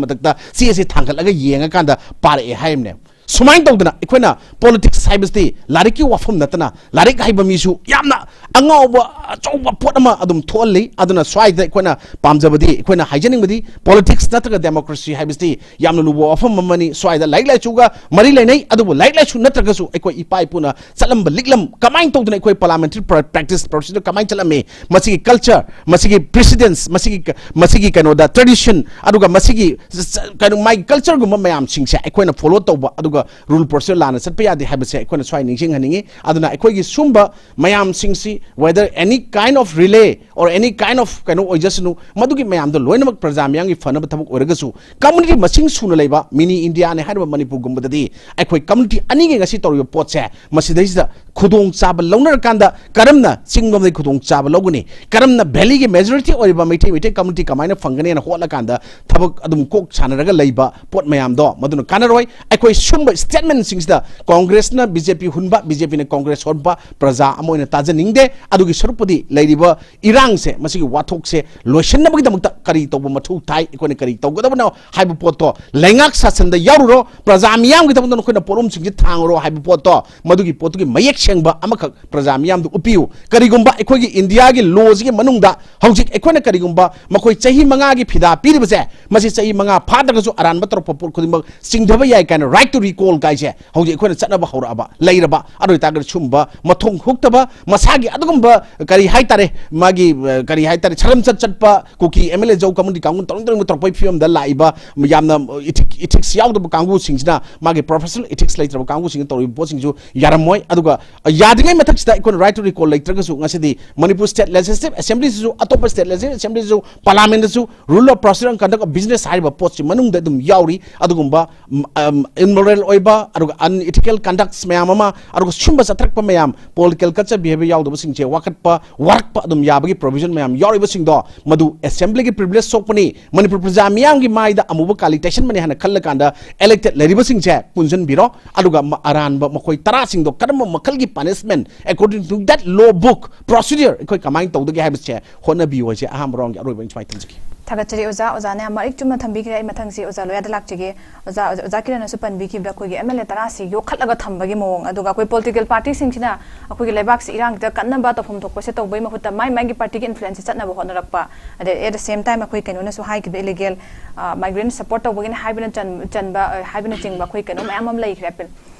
ꯃꯊꯛꯇ ꯆꯦ ꯑꯁꯤ ꯊꯥꯡꯒꯠꯂꯒ ꯌꯦꯡꯉꯀꯥꯟꯗ ꯄꯥꯔꯛꯑꯦ ꯍꯥꯏꯔꯤꯕꯅꯦ꯫ ꯁꯨꯃꯥꯏꯅ ꯇꯧꯗꯅ ꯑꯩꯈꯣꯏꯅ politics ꯍꯥꯏꯕꯁꯤꯗꯤ ꯂꯥꯏꯔꯤꯛꯀꯤ ꯋꯥꯐꯝ ꯅꯠꯇꯅ, ꯂꯥꯏꯔꯤꯛ ꯍꯩꯕ ꯃꯤꯁꯨ ꯌꯥꯝꯅ ꯑꯉꯥꯎꯕ ꯑꯆꯧꯕ ꯄꯣꯠ ꯑꯃ ꯑꯗꯨꯝ ꯊꯣꯛꯍꯜꯂꯤ꯫ ꯑꯗꯨꯅ ꯁ꯭ꯋꯥꯏꯗ ꯑꯩꯈꯣꯏꯅ ꯄꯥꯝꯖꯕꯗꯤ, ꯑꯩꯈꯣꯏꯅ ꯍꯥꯏꯖꯅꯤꯡꯕꯗꯤ, ꯄꯣꯂꯤꯇꯤꯛꯁ ꯅꯠꯇ꯭ꯔꯒ ꯗꯦꯃꯣꯀ꯭ꯔꯦꯁꯤ ꯍꯥꯏꯕꯁꯤꯗꯤ ꯌꯥꯝꯅ ꯂꯨꯕ ꯋꯥꯐꯝ ꯑꯃꯅꯤ꯫ ꯁ꯭ꯋꯥꯏꯗ ꯂꯥꯏꯔꯤꯛ ꯂꯥꯏꯁꯨꯒ ꯃꯔꯤ ꯂꯩꯅꯩ, ꯑꯗꯨꯕꯨ ꯂꯥꯏꯔꯤꯛ ꯂꯥꯏꯁꯨ ꯅꯠꯇ꯭ꯔꯒꯁꯨ ꯑꯩꯈꯣꯏ ꯏꯄꯥ ꯏꯄꯨꯅ ꯆꯠꯂꯝꯕ ꯂꯤꯛꯂꯝ ꯀꯃꯥꯏꯅ ꯇꯧꯗꯅ ꯑꯩꯈꯣꯏ ꯄꯥꯔꯂꯤꯌꯥꯃꯦꯟꯇꯔꯤ ꯄ꯭ꯔ-, ꯄ꯭ꯔꯦꯛꯇꯤꯁ ꯄ꯭ꯔꯣꯁꯤꯗꯔ ꯀꯃꯥꯏꯅ ꯆꯠꯂꯝꯃꯤ, ꯃꯁꯤꯒꯤ ꯀꯜꯆꯔ, ꯃꯁꯤꯒꯤ ꯄ꯭ꯔꯤꯁꯤꯗꯦꯟꯁ, ꯃꯁꯤꯒꯤ ꯀ-, ꯃꯁꯤꯒꯤ ꯀꯩꯅꯣꯗ ꯇ꯭ꯔꯦꯗꯤꯁꯟ, ꯑꯗꯨꯒ ꯃꯁꯤꯒꯤ ꯁ-, ꯁ-, ꯀꯩꯅꯣ, ꯃꯥꯒꯤ ꯀꯜꯆꯔꯒꯨꯝꯕ ꯃꯌꯥꯝꯁꯤꯡꯁꯦ ꯑꯩꯈꯣꯏꯅ ꯐꯣꯂꯣ ꯇꯧꯕ, ꯑꯗꯨꯒ ꯔꯨꯜ ꯄ꯭ꯔꯣꯁꯤꯗꯔ ꯂꯥꯟꯅ ꯆꯠꯄ ꯌꯥꯗꯦ ꯍꯥꯏꯕꯁꯦ ꯑꯩꯈꯣꯏꯅ ꯁ꯭ꯋꯥꯏ ꯅꯤꯡꯁꯤꯡꯍꯟꯅꯤꯡꯉꯤ꯫ ꯑꯗꯨꯅ ꯑꯩꯈꯣꯏꯒꯤ ꯁꯨꯝꯕ ꯃꯌꯥꯝꯁꯤꯡꯁꯤ, whether any kind of relay or any kind of ꯀꯩꯅꯣ ꯑꯣꯏꯖꯁꯅꯨ, ꯃꯗꯨꯒꯤ ꯃꯌꯥꯝꯗꯣ ꯂꯣꯏꯅꯃꯛ ꯄ꯭ꯔꯖꯥ ꯃꯤꯌꯥꯝꯒꯤ ꯐꯅꯕ ꯊꯕꯛ ꯑꯣꯏꯔꯒꯁꯨ, ꯀꯝꯃ꯭ꯌꯨꯅꯤꯇꯤ ꯃꯁꯤꯡ ꯁꯨꯅ ꯂꯩꯕ ꯃꯤꯅꯤ ꯏꯟꯗꯤꯌꯥꯅꯦ ꯍꯥꯏꯔꯤꯕ ꯃꯅꯤꯄꯨꯔꯒꯨꯝꯕꯗꯗꯤ ꯑꯩꯈꯣꯏ ꯀꯝꯃ꯭ꯌꯨꯅꯤꯇꯤ ꯑꯅꯤꯒꯤ ꯉꯁꯤ ꯇꯧꯔꯤꯕ ꯄꯣꯠꯁꯦ, ꯃꯁꯤꯗꯩꯁꯤꯗ ꯈꯨꯗꯣꯡꯆꯥꯕ ꯂꯧꯅꯔꯀꯥꯟꯗ ꯀꯔꯝꯅ ꯆꯤꯡꯂꯣꯝꯗꯒꯤ ꯈꯨꯗꯣꯡꯆꯥꯕ ꯂꯧꯒꯅꯤ, ꯀꯔꯝꯅ ꯚꯦꯂꯤꯒꯤ ꯃꯦꯖꯣꯔꯤꯇꯤ ꯑꯣꯏꯔꯤꯕ ꯃꯩꯇꯩ, ꯃꯩꯇꯩ ꯀꯝꯃ꯭ꯌꯨꯅꯤꯇꯤ ꯀꯃꯥꯏꯅ ꯐꯪꯒꯅꯤꯅ ꯍꯣꯠꯂꯀꯥꯟꯗ ꯊꯕꯛ ꯑꯗꯨꯝ ꯀꯣꯛ ꯁꯥꯟꯅꯔꯒ ꯂꯩꯕ ꯄꯣꯠ ꯃꯌꯥꯝꯗꯣ ꯃꯗꯨꯅ ꯀꯥꯟꯅꯔꯣꯏ꯫ ꯑꯩꯈꯣꯏ ꯁꯨꯝꯕ ꯁ꯭ꯇꯦꯠꯃꯦꯟꯁꯤꯡꯁꯤꯗ ꯀꯣꯡꯒ꯭ꯔꯦꯁꯅ ꯕꯤ ꯖꯦ ꯄꯤ ꯍꯨꯟꯕ, ꯕꯤ ꯖꯦ ꯄꯤꯅ ꯀꯣꯡꯒ꯭ꯔꯦꯁ ꯍꯨꯟꯕ ꯄ꯭ꯔꯖꯥ ꯑꯃ ꯑꯣꯏꯅ ꯇꯥꯖꯅꯤꯡꯗꯦ꯫ ꯑꯗꯨꯒꯤ ꯁꯔꯨꯛꯄꯨꯗꯤ ꯂꯩꯔꯤꯕ ꯏꯔꯥꯡꯁꯦ, ꯃꯁꯤꯒꯤ ꯋꯥꯊꯣꯛꯁꯦ ꯂꯣꯏꯁꯤꯟꯅꯕꯒꯤꯗꯃꯛꯇ ꯀꯔꯤ ꯇꯧꯕ ꯃꯊꯧ ꯇꯥꯏ, ꯑꯩꯈꯣꯏꯅ ꯀꯔꯤ ꯇꯧꯒꯗꯕꯅꯣ ꯍꯥꯏꯕ ꯄꯣꯠꯇꯣ ꯂꯩꯉꯥꯛ ꯁꯥꯁꯟꯗ ꯌꯥꯎꯔꯨꯔꯣ, ꯄ꯭ꯔꯖꯥ ꯃꯤꯌꯥꯝꯒꯤꯗꯃꯛꯇ ꯅꯈꯣꯏꯅ ꯄꯣꯠꯂꯨꯝꯁꯤꯡꯁꯦ ꯊꯥꯡꯉꯨꯔꯣ ꯍꯥꯏꯕ ꯄꯣꯠꯇꯣ, ꯃꯗꯨꯒꯤ ꯄꯣꯠꯇꯨꯒꯤ ꯃꯌꯦꯛ ꯁꯦꯡꯕ ꯑꯃꯈꯛ ꯄ꯭ꯔꯖꯥ ꯃꯤꯌꯥꯝꯗ ꯎꯠꯄꯤꯌꯨ꯫ ꯀꯔꯤꯒꯨꯝꯕ ꯑꯩꯈꯣꯏꯒꯤ ꯏꯟꯗꯤꯌꯥꯒꯤ ꯂꯣꯁꯤꯒꯤ ꯃꯅꯨꯡꯗ ꯍꯧꯖꯤꯛ ꯑꯩꯈꯣꯏꯅ ꯀꯔꯤꯒꯨꯝꯕ ꯃꯈꯣꯏ ꯆꯍꯤ ꯃꯉꯥꯒꯤ ꯐꯤꯗꯥ ꯄꯤꯔꯤꯕꯁꯦ, ꯃꯁꯤ ꯆꯍꯤ ꯃꯉꯥ ꯐꯥꯗ꯭ꯔꯒꯁꯨ ꯑꯔꯥꯟꯕ ꯇꯧꯔꯛꯄ ꯄꯣꯠ ꯈꯨꯗꯤꯡꯃꯛ ꯆꯤꯡꯊꯕ ꯌꯥꯏ ꯀꯥꯏꯅ right to recall ꯀꯥꯏꯁꯦ ꯍꯧꯖꯤꯛ ꯑꯩꯈꯣꯏꯅ ꯆꯠꯅꯕ ꯍꯧꯔꯛꯑꯕ, ꯂꯩꯔꯕ, ꯑꯗꯨ ꯑꯣꯏꯇꯥꯔꯒꯗꯤ ꯁꯨꯝꯕ ꯃꯊꯣꯡ ꯍꯨꯛꯇꯕ, ꯃꯁꯥꯒꯤ ꯑꯗꯨꯒꯨꯝꯕ ꯀꯔꯤ ꯍꯥꯏꯇꯥꯔꯦ, ꯃꯥꯒꯤ, ꯑ, ꯀꯔꯤ ꯍꯥꯏꯇꯥꯔꯦ, ꯁꯔꯝ ꯆꯠ ꯆꯠꯄ ꯀꯨꯀꯤ ꯑꯦꯝ ꯑꯦꯜ ꯑꯦ ꯖꯧ ꯀꯥꯡꯕꯨꯅ ꯀꯥꯡꯕꯨ ꯇꯧꯅꯤꯡ ꯇꯧꯅꯤꯡꯕ ꯇꯧꯔꯛꯄꯒꯤ ꯐꯤꯕꯝꯗ ꯂꯥꯛꯏꯕ ꯌꯥꯝꯅ ꯏꯊꯤꯛ-, ꯏꯊꯤꯛꯁ ꯌꯥꯎꯗꯕ ꯀꯥꯡꯕꯨꯁꯤꯡꯁꯤꯅ ꯃꯥꯒꯤ ꯄ꯭ꯔꯣꯐꯦꯁꯅꯦꯜ ꯏꯊꯤꯛꯁ ꯂꯩꯇ꯭ꯔꯕ ꯀꯥꯡꯕꯨꯁꯤꯡꯅ ꯇꯧꯔꯤꯕ ꯄꯣꯠꯁꯤꯡꯁꯨ ꯌꯥꯔꯝꯃꯣꯏ꯫ ꯑꯗꯨꯒ ꯌꯥꯗ꯭ꯔꯤꯉꯩ ꯃꯊꯛꯁꯤꯗ ꯑꯩꯈꯣꯏꯅ right to recall ꯂꯩꯇ꯭ꯔꯒꯁꯨ ꯉꯁꯤꯗꯤ ꯃꯅꯤꯄꯨꯔ ꯁ꯭ꯇꯦꯠ ꯂꯦꯖꯤꯁꯂꯦꯇꯤꯚ ꯑꯦꯁꯦꯝꯕ꯭ꯂꯤꯁꯤꯁꯨ, ꯑꯇꯣꯞꯄ ꯁ꯭ꯇꯦꯠ ꯂꯦꯖꯤꯁꯂꯦꯇꯤꯚ ꯑꯦꯁꯦꯝꯕ꯭ꯂꯤꯁꯤꯁꯨ, ꯄꯥꯔꯂꯤꯌꯥꯃꯦꯟꯗꯁꯨ rule of procedure and conduct of business ꯍꯥꯏꯔꯤꯕ ꯄꯣꯠꯁꯤ ꯃꯅꯨꯡꯗ ꯑꯗꯨꯝ ꯌꯥꯎꯔꯤ꯫ ꯑꯗꯨꯒꯨꯝꯕ ꯏꯝꯃꯣꯔꯦꯜ ꯑꯣꯏꯕ, ꯑꯗꯨꯒ ꯑꯟꯏꯊꯤꯀꯦꯜ ꯀꯟꯗꯛꯁ ꯃꯌꯥꯝ ꯑꯃ, ꯑꯗꯨꯒ ꯁꯨꯝꯕ ꯆꯠꯊꯔꯛꯄ ꯃꯌꯥꯝ, ꯄꯣꯂꯤꯇꯤꯀꯦꯜ ꯀꯜꯆꯔ ꯕꯤꯍꯦꯕꯤꯌꯔ ꯌꯥꯎꯗꯕꯁꯤꯡꯁꯦ ꯋꯥꯀꯠꯄ, ꯋꯥꯔꯛꯄ ꯑꯗꯨꯝ ꯌꯥꯕꯒꯤ ꯄ꯭ꯔꯣꯚꯤꯖꯟ ꯃꯌꯥꯝ ꯌꯥꯎꯔꯤꯕꯁꯤꯡꯗꯣ, ꯃꯗꯨ ꯑꯦꯁꯦꯝꯕ꯭ꯂꯤꯒꯤ ꯄ꯭ꯔꯤꯚꯤꯂꯦꯖ ꯁꯣꯛꯄꯅꯤ, ꯃꯅꯤꯄꯨꯔ ꯄ꯭ꯔꯖꯥ ꯃꯤꯌꯥꯝꯒꯤ ꯃꯥꯏꯗ ꯑꯃꯨꯕ ꯀꯥꯂꯤ ꯇꯩꯁꯟꯕꯅꯤ ꯍꯥꯏꯅ ꯈꯜꯂꯀꯥꯟꯗ ꯏꯂꯦꯛꯇꯦꯗ ꯂꯩꯔꯤꯕꯁꯤꯡꯁꯦ ꯄꯨꯟꯁꯤꯟꯕꯤꯔꯣ꯫ ꯑꯗꯨꯒ ꯃ-, ꯑꯔꯥꯟꯕ ꯃꯈꯣꯏ ꯇꯔꯥꯁꯤꯡꯗꯣ ꯀꯔꯝꯕ ꯃꯈꯜꯒꯤ punishment, according to that law book procedure, ꯑꯩꯈꯣꯏ ꯀꯃꯥꯏꯅ ꯇꯧꯗꯒꯦ ꯍꯥꯏꯕꯁꯦ ꯍꯣꯠꯅꯕꯤꯌꯨ ꯍꯥꯏꯁꯦ ꯑꯍꯥꯟꯕ ꯔꯥꯎꯟꯒꯤ ꯑꯔꯣꯏꯕ ꯑꯩꯅ ꯁꯨꯃꯥꯏꯅ ꯊꯝꯖꯒꯦ꯫ ꯊꯥꯒꯠꯆꯔꯤ ꯑꯣꯖꯥ꯫ ꯑꯣꯖꯥꯅ ꯌꯥꯝ ꯃꯔꯤꯛ ꯆꯨꯝꯅ ꯊꯝꯕꯤꯈ꯭ꯔꯦ꯫ ꯑꯩ ꯃꯊꯪꯁꯤ ꯑꯣꯖꯥ ꯂꯣꯌꯥꯗ ꯂꯥꯛꯆꯒꯦ꯫ ꯑꯣꯖꯥ, ꯑꯣꯖꯥ ꯀꯤꯔꯟꯅꯁꯨ ꯄꯟꯕꯤꯈꯤꯕꯗ ꯑꯩꯈꯣꯏꯒꯤ ꯑꯦꯝ ꯑꯦꯜ ꯑꯦ ꯇꯔꯥꯁꯤ ꯌꯣꯛꯈꯠꯂꯒ ꯊꯝꯕꯒꯤ ꯃꯑꯣꯡ, ꯑꯗꯨꯒ ꯑꯩꯈꯣꯏ ꯄꯣꯂꯤꯇꯤꯀꯦꯜ ꯄꯥꯔꯇꯤꯁꯤꯡꯁꯤꯅ ꯑꯩꯈꯣꯏꯒꯤ ꯂꯩꯕꯥꯛꯁꯤ ꯏꯔꯥꯡꯁꯤꯗ ꯀꯟꯅꯕ ꯇꯧꯐꯝ ꯊꯣꯛꯄꯁꯦ ꯇꯧꯕꯒꯤ ꯃꯍꯨꯠꯇ ꯃꯥꯏ ꯃꯥꯏꯒꯤ ꯄꯥꯔꯇꯤꯒꯤ ꯏꯟꯐ꯭ꯂꯨꯌꯦꯟꯁꯁꯦ ꯆꯠꯅꯕ ꯍꯣꯠꯅꯔꯛꯄ, ꯑꯗꯩ at the same time ꯑꯩꯈꯣꯏ ꯀꯩꯅꯣꯅꯁꯨ ꯍꯥꯏꯈꯤꯕ ꯏꯂꯤꯒꯦꯜ ꯃꯥꯏꯒ꯭ꯔꯦꯟ ꯁꯄꯣꯔꯠ ꯇꯧꯕꯒꯤꯅꯤ ꯍꯥꯏꯕꯅ ꯆꯟ- ꯆꯟꯕ, ꯑ, ꯍꯥꯏꯕꯅꯆꯤꯡꯕ ꯑꯩꯈꯣꯏ ꯀꯩꯅꯣ ꯃꯌꯥꯝ ꯑꯃ ꯂꯩꯈ꯭ꯔꯦ꯫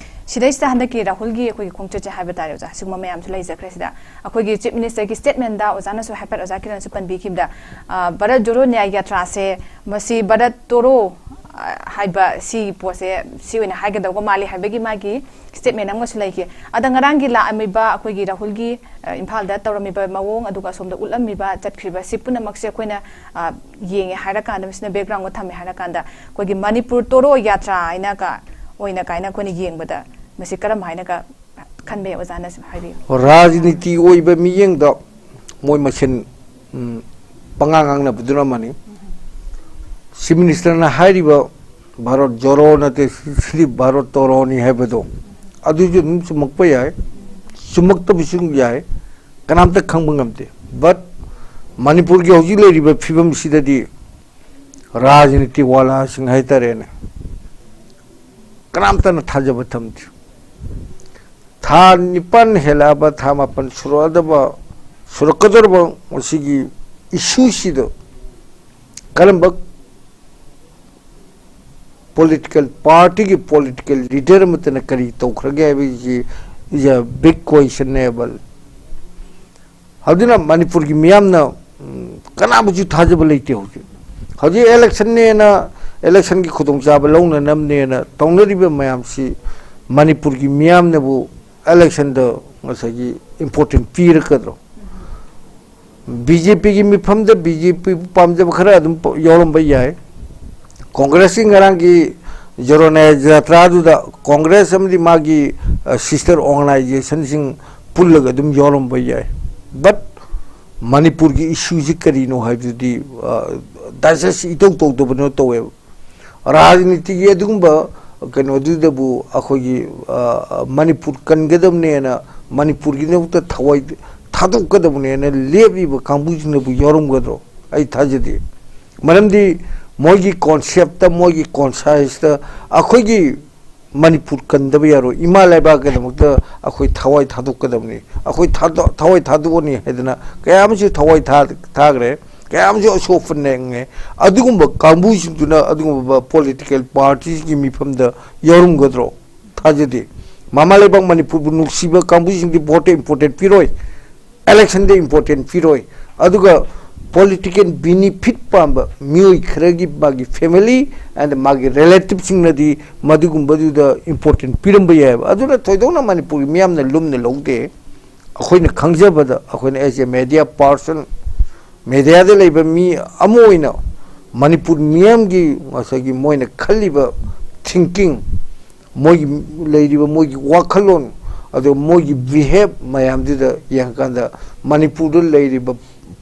ꯁꯤꯗꯩꯁꯤꯗ ꯍꯟꯗꯛꯀꯤ ꯔꯥꯍꯨꯜꯒꯤ ꯑꯩꯈꯣꯏꯒꯤ ꯈꯣꯡꯆꯠꯁꯦ ꯍꯥꯏꯕ ꯇꯥꯔꯦ ꯑꯣꯖꯥ, ꯁꯤꯒꯨꯝꯕ ꯃꯌꯥꯝꯁꯨ ꯂꯩꯖꯈ꯭ꯔꯦ꯫ ꯁꯤꯗ ꯑꯩꯈꯣꯏꯒꯤ ꯆꯤꯐ ꯃꯤꯅꯤꯁꯇꯔꯒꯤ ꯁ꯭ꯇꯦꯠꯃꯦꯟꯗ ꯑꯣꯖꯥꯅꯁꯨ ꯍꯥꯏꯐꯦꯠ, ꯑꯣꯖꯥ ꯀꯤꯔꯟꯁꯨ ꯄꯟꯕꯤꯈꯤꯕꯗ, ꯑ, ꯚꯥꯔꯠ ꯖꯣꯔꯣ ꯅ꯭ꯌꯥꯌ ꯌꯥꯇ꯭ꯔꯥꯁꯦ, ꯃꯁꯤ ꯚꯥꯔꯠ ꯇꯣꯔꯣ, ꯑ, ꯍꯥꯏꯕ ꯁꯤ ꯄꯣꯠꯁꯦ ꯁꯤ ꯑꯣꯏꯅ ꯍꯥꯏꯒꯗꯧꯕ ꯃꯥꯜꯂꯤ ꯍꯥꯏꯕꯒꯤ ꯃꯥꯒꯤ ꯁ꯭ꯇꯦꯠꯃꯦꯟ ꯑꯃꯁꯨ ꯂꯩꯈꯤ꯫ ꯑꯗ ꯉꯔꯥꯡꯒꯤ ꯂꯥꯛꯑꯝꯃꯤꯕ ꯑꯩꯈꯣꯏꯒꯤ ꯔꯥꯍꯨꯜꯒꯤ, ꯑ, ꯏꯝꯐꯥꯜꯗ ꯇꯧꯔꯝꯃꯤꯕ ꯃꯑꯣꯡ, ꯑꯗꯨꯒ ꯑꯁꯣꯝꯗ ꯎꯠꯂꯝꯃꯤꯕ ꯆꯠꯈ꯭ꯔꯤꯕ ꯁꯤ ꯄꯨꯝꯅꯃꯛꯁꯦ ꯑꯩꯈꯣꯏꯅ, ꯑ, ꯌꯦꯡꯉꯦ ꯍꯥꯏꯔꯀꯥꯟꯗ, ꯃꯁꯤꯅ ꯕꯦꯛꯒ꯭ꯔꯥꯎꯟꯗ ꯊꯝꯃꯦ ꯍꯥꯏꯔꯀꯥꯟꯗ, ꯑꯩꯈꯣꯏꯒꯤ ꯃꯅꯤꯄꯨꯔ ꯇꯣꯔꯣ ꯌꯥꯇ꯭ꯔꯥ ꯍꯥꯏꯅ ꯀ-, ꯑꯣꯏꯅ ꯀꯥꯏꯅ ꯑꯩꯈꯣꯏꯅ ꯌꯦꯡꯕꯗ ꯃꯁꯤ ꯀꯔꯝ ꯍꯥꯏꯅꯒ ꯈꯟꯕ ꯌꯥꯏ? ꯑꯣꯖꯥꯅꯁꯨ ꯍꯥꯏꯕꯤꯌꯨ꯫ ꯔꯥꯖꯅꯤꯇꯤ ꯑꯣꯏꯕ ꯃꯤꯠꯌꯦꯡꯗ ꯃꯣꯏ ꯃꯁꯦꯟ, ꯎꯝ, ꯄꯉꯥꯡ ꯉꯥꯡꯅꯕꯗꯨꯅ ꯑꯃꯅꯤ꯫ ꯆꯤꯐ ꯃꯤꯅꯤꯁꯇꯔꯅ ꯍꯥꯏꯔꯤꯕ "ꯚꯥꯔꯠ ꯖꯣꯔꯣ ꯅꯠꯇꯦ, ꯁꯤꯗꯤ ꯚꯥꯔꯠ ꯇꯣꯔꯣꯅꯤ" ꯍꯥꯏꯕꯗꯣ, ꯑꯗꯨꯁꯨ ꯑꯗꯨꯝ ꯆꯨꯝꯃꯛꯄ ꯌꯥꯏ, ꯆꯨꯝꯃꯛꯇꯕꯁꯨ ꯌꯥꯏ, ꯀꯅꯥꯝꯇ ꯈꯪꯕ ꯉꯝꯗꯦ꯫ ꯕꯠ ꯃꯅꯤꯄꯨꯔꯒꯤ ꯍꯧꯖꯤꯛ ꯂꯩꯔꯤꯕ ꯐꯤꯕꯝꯁꯤꯗꯗꯤ ꯔꯥꯖꯅꯤꯇꯤ ꯋꯥꯂꯥꯁꯤꯡ ꯍꯥꯏꯇꯥꯔꯦꯅꯦ, ꯀꯅꯥꯝꯇꯅ ꯊꯥꯖꯕ ꯊꯝꯗꯦ꯫ ꯊꯥ ꯅꯤꯄꯥꯟ ꯍꯦꯜꯂꯛꯑꯕ, ꯊꯥ ꯃꯥꯄꯟ ꯁꯨꯔꯛꯑꯗꯕ, ꯁꯨꯔꯛꯀꯗꯧꯔꯕ ꯃꯁꯤꯒꯤ ꯏꯁꯨꯁꯤꯗ ꯀꯔꯝꯕ ꯄꯣꯂꯤꯇꯤꯀꯦꯜ ꯄꯥꯔꯇꯤꯒꯤ ꯄꯣꯂꯤꯇꯤꯀꯦꯜ ꯂꯤꯗꯔ ꯑꯃꯠꯇꯅ ꯀꯔꯤ ꯇꯧꯈ꯭ꯔꯒꯦ ꯍꯥꯏꯕꯁꯤ is a big questionable꯫ ꯑꯗꯨꯅ ꯃꯅꯤꯄꯨꯔꯒꯤ ꯃꯤꯌꯥꯝꯅ, ꯎꯝ, ꯀꯅꯥꯕꯨꯁꯨ ꯊꯥꯖꯕ ꯂꯩꯇꯦ ꯍꯧꯖꯤꯛ꯫ ꯍꯧꯖꯤꯛ ꯏꯂꯦꯛꯁꯟꯅꯦꯅ, ꯏꯂꯦꯛꯁꯟꯒꯤ ꯈꯨꯗꯣꯡꯆꯥꯕ ꯂꯧꯅꯅꯕꯅꯦꯅ ꯇꯧꯅꯔꯤꯕ ꯃꯌꯥꯝꯁꯤ ꯃꯅꯤꯄꯨꯔꯒꯤ ꯃꯤꯌꯥꯝꯅꯕꯨ ꯏꯂꯦꯛꯁꯟꯗ ꯉꯁꯥꯏꯒꯤ ꯏꯝꯄꯣꯔꯇꯦꯟ ꯄꯤꯔꯛꯀꯗ꯭ꯔꯣ? ꯕꯤ ꯖꯦ ꯄꯤꯒꯤ ꯃꯤꯐꯝꯗ ꯕꯤ ꯖꯦ ꯄꯤꯕꯨ ꯄꯥꯝꯖꯕ ꯈꯔ ꯑꯗꯨꯝ ꯄ-, ꯌꯥꯎꯔꯝꯕ ꯌꯥꯏ꯫ ꯀꯣꯡꯒ꯭ꯔꯦꯁꯀꯤ ꯉꯔꯥꯡꯒꯤ ꯖꯣꯔꯣ ꯅ꯭ꯌꯥꯌ ꯖꯥꯇ꯭ꯔꯥꯗꯨꯗ ꯀꯣꯡꯒ꯭ꯔꯦꯁ ꯑꯃꯗꯤ ꯃꯥꯒꯤ, ꯑ, ꯁꯤꯁꯇꯔ ꯑꯣꯔꯒꯅꯥꯏꯖꯦꯁꯟꯁꯤꯡ ꯄꯨꯜꯂꯒ ꯑꯗꯨꯝ ꯌꯥꯎꯔꯝꯕ ꯌꯥꯏ꯫ ꯕꯠ ꯃꯅꯤꯄꯨꯔꯒꯤ ꯏꯁꯨꯁꯤ ꯀꯔꯤꯅꯣ ꯍꯥꯏꯕꯗꯨꯗꯤ, ꯑ, ꯗꯥꯏꯖꯦꯁ ꯏꯇꯧ ꯇꯧꯗꯕꯅ ꯇꯧꯋꯦꯕ꯫ ꯔꯥꯖꯅꯤꯇꯤꯒꯤ ꯑꯗꯨꯒꯨꯝꯕ ꯀꯩꯅꯣꯗꯨꯗꯕꯨ ꯑꯩꯈꯣꯏꯒꯤ, ꯑ, ꯃꯅꯤꯄꯨꯔ ꯀꯟꯒꯗꯕꯅꯦꯅ, ꯃꯅꯤꯄꯨꯔꯒꯤꯗꯃꯛꯇ ꯊꯋꯥꯏ ꯊꯥꯗꯣꯛꯀꯗꯕꯅꯦꯅ ꯂꯦꯞꯂꯤꯕ ꯀꯥꯡꯕꯨꯁꯤꯡꯅꯕꯨ ꯌꯥꯎꯔꯝꯒꯗ꯭ꯔꯣ? ꯑꯩ ꯊꯥꯖꯗꯦ꯫ ꯃꯔꯝꯗꯤ ꯃꯣꯏꯒꯤ ꯀꯣꯟꯁꯦꯞꯇ, ꯃꯣꯏꯒꯤ ꯀꯣꯟꯁꯥꯏꯁꯇ ꯑꯩꯈꯣꯏꯒꯤ ꯃꯅꯤꯄꯨꯔ ꯀꯟꯗꯕ ꯌꯥꯔꯣꯏ, ꯏꯃꯥ ꯂꯩꯕꯥꯛꯀꯤꯗꯃꯛꯇ ꯑꯩꯈꯣꯏ ꯊꯋꯥꯏ ꯊꯥꯗꯣꯛꯀꯗꯕꯅꯤ꯫ ꯑꯩꯈꯣꯏ ꯊꯥꯗꯣꯛ- ꯊꯋꯥꯏ ꯊꯥꯗꯣꯛꯑꯅꯤ ꯍꯥꯏꯗꯅ ꯀꯌꯥ ꯑꯃꯁꯨ ꯊꯋꯥꯏ ꯊꯥ- ꯊꯥꯈ꯭ꯔꯦ, ꯀꯌꯥ ꯑꯃꯁꯨ ꯑꯁꯣꯛꯄ ꯅꯪꯉꯦ꯫ ꯑꯗꯨꯒꯨꯝꯕ ꯀꯥꯡꯕꯨꯁꯤꯡꯗꯨꯅ ꯑꯗꯨꯒꯨꯝꯕ ꯄꯣꯂꯤꯇꯤꯀꯦꯜ ꯄꯥꯔꯇꯤꯁꯤꯡꯒꯤ ꯃꯤꯐꯝꯗ ꯌꯥꯎꯔꯝꯒꯗ꯭ꯔꯣ? ꯊꯥꯖꯗꯦ꯫ ꯃꯃꯥ ꯂꯩꯕꯥꯛ ꯃꯅꯤꯄꯨꯔꯕꯨ ꯅꯨꯡꯁꯤꯕ ꯀꯥꯡꯕꯨꯁꯤꯡꯗꯤ ꯚꯣꯠꯇ ꯏꯝꯄꯣꯔꯇꯦꯟ ꯄꯤꯔꯣꯏ, ꯏꯂꯦꯛꯁꯟꯗ ꯏꯝꯄꯣꯔꯇꯦꯟ ꯄꯤꯔꯣꯏ꯫ ꯑꯗꯨꯒ ꯄꯣꯂꯤꯇꯤꯀꯦꯜ ꯕꯤꯅꯤꯐꯤꯠ ꯄꯥꯝꯕ ꯃꯤꯑꯣꯏ ꯈꯔꯒꯤ, ꯃꯥꯒꯤ ꯐꯦꯃꯤꯂꯤ ꯑꯦꯟ ꯃꯥꯒꯤ ꯔꯤꯂꯦꯇꯤꯚꯁꯤꯡꯅꯗꯤ ꯃꯗꯨꯒꯨꯝꯕꯗꯨꯗ ꯏꯝꯄꯣꯔꯇꯦꯟ ꯄꯤꯔꯝꯕ ꯌꯥꯏꯑꯕ꯫ ꯑꯗꯨꯅ ꯊꯣꯏꯗꯣꯛꯅ ꯃꯅꯤꯄꯨꯔꯒꯤ ꯃꯤꯌꯥꯝꯅ ꯂꯨꯝꯅ ꯂꯧꯗꯦ꯫ ꯑꯩꯈꯣꯏꯅ ꯈꯪꯖꯕꯗ, ꯑꯩꯈꯣꯏꯅ as a media person, ꯃꯦꯗꯤꯌꯥꯗ ꯂꯩꯕ ꯃꯤ ꯑꯃ ꯑꯣꯏꯅ ꯃꯅꯤꯄꯨꯔ ꯃꯤꯌꯥꯝꯒꯤ ꯉꯁꯥꯏꯒꯤ ꯃꯣꯏꯅ ꯈꯜꯂꯤꯕ ꯊꯤꯡꯀꯤꯡ, ꯃꯣꯏꯒꯤ ꯂꯩꯔꯤꯕ ꯃꯣꯏꯒꯤ ꯋꯥꯈꯜꯂꯣꯟ, ꯑꯗꯨꯒ ꯃꯣꯏꯒꯤ ꯕꯤꯍꯦꯕ ꯃꯌꯥꯝꯗꯨꯗ ꯌꯦꯡꯉꯀꯥꯟꯗ ꯃꯅꯤꯄꯨꯔꯗ ꯂꯩꯔꯤꯕ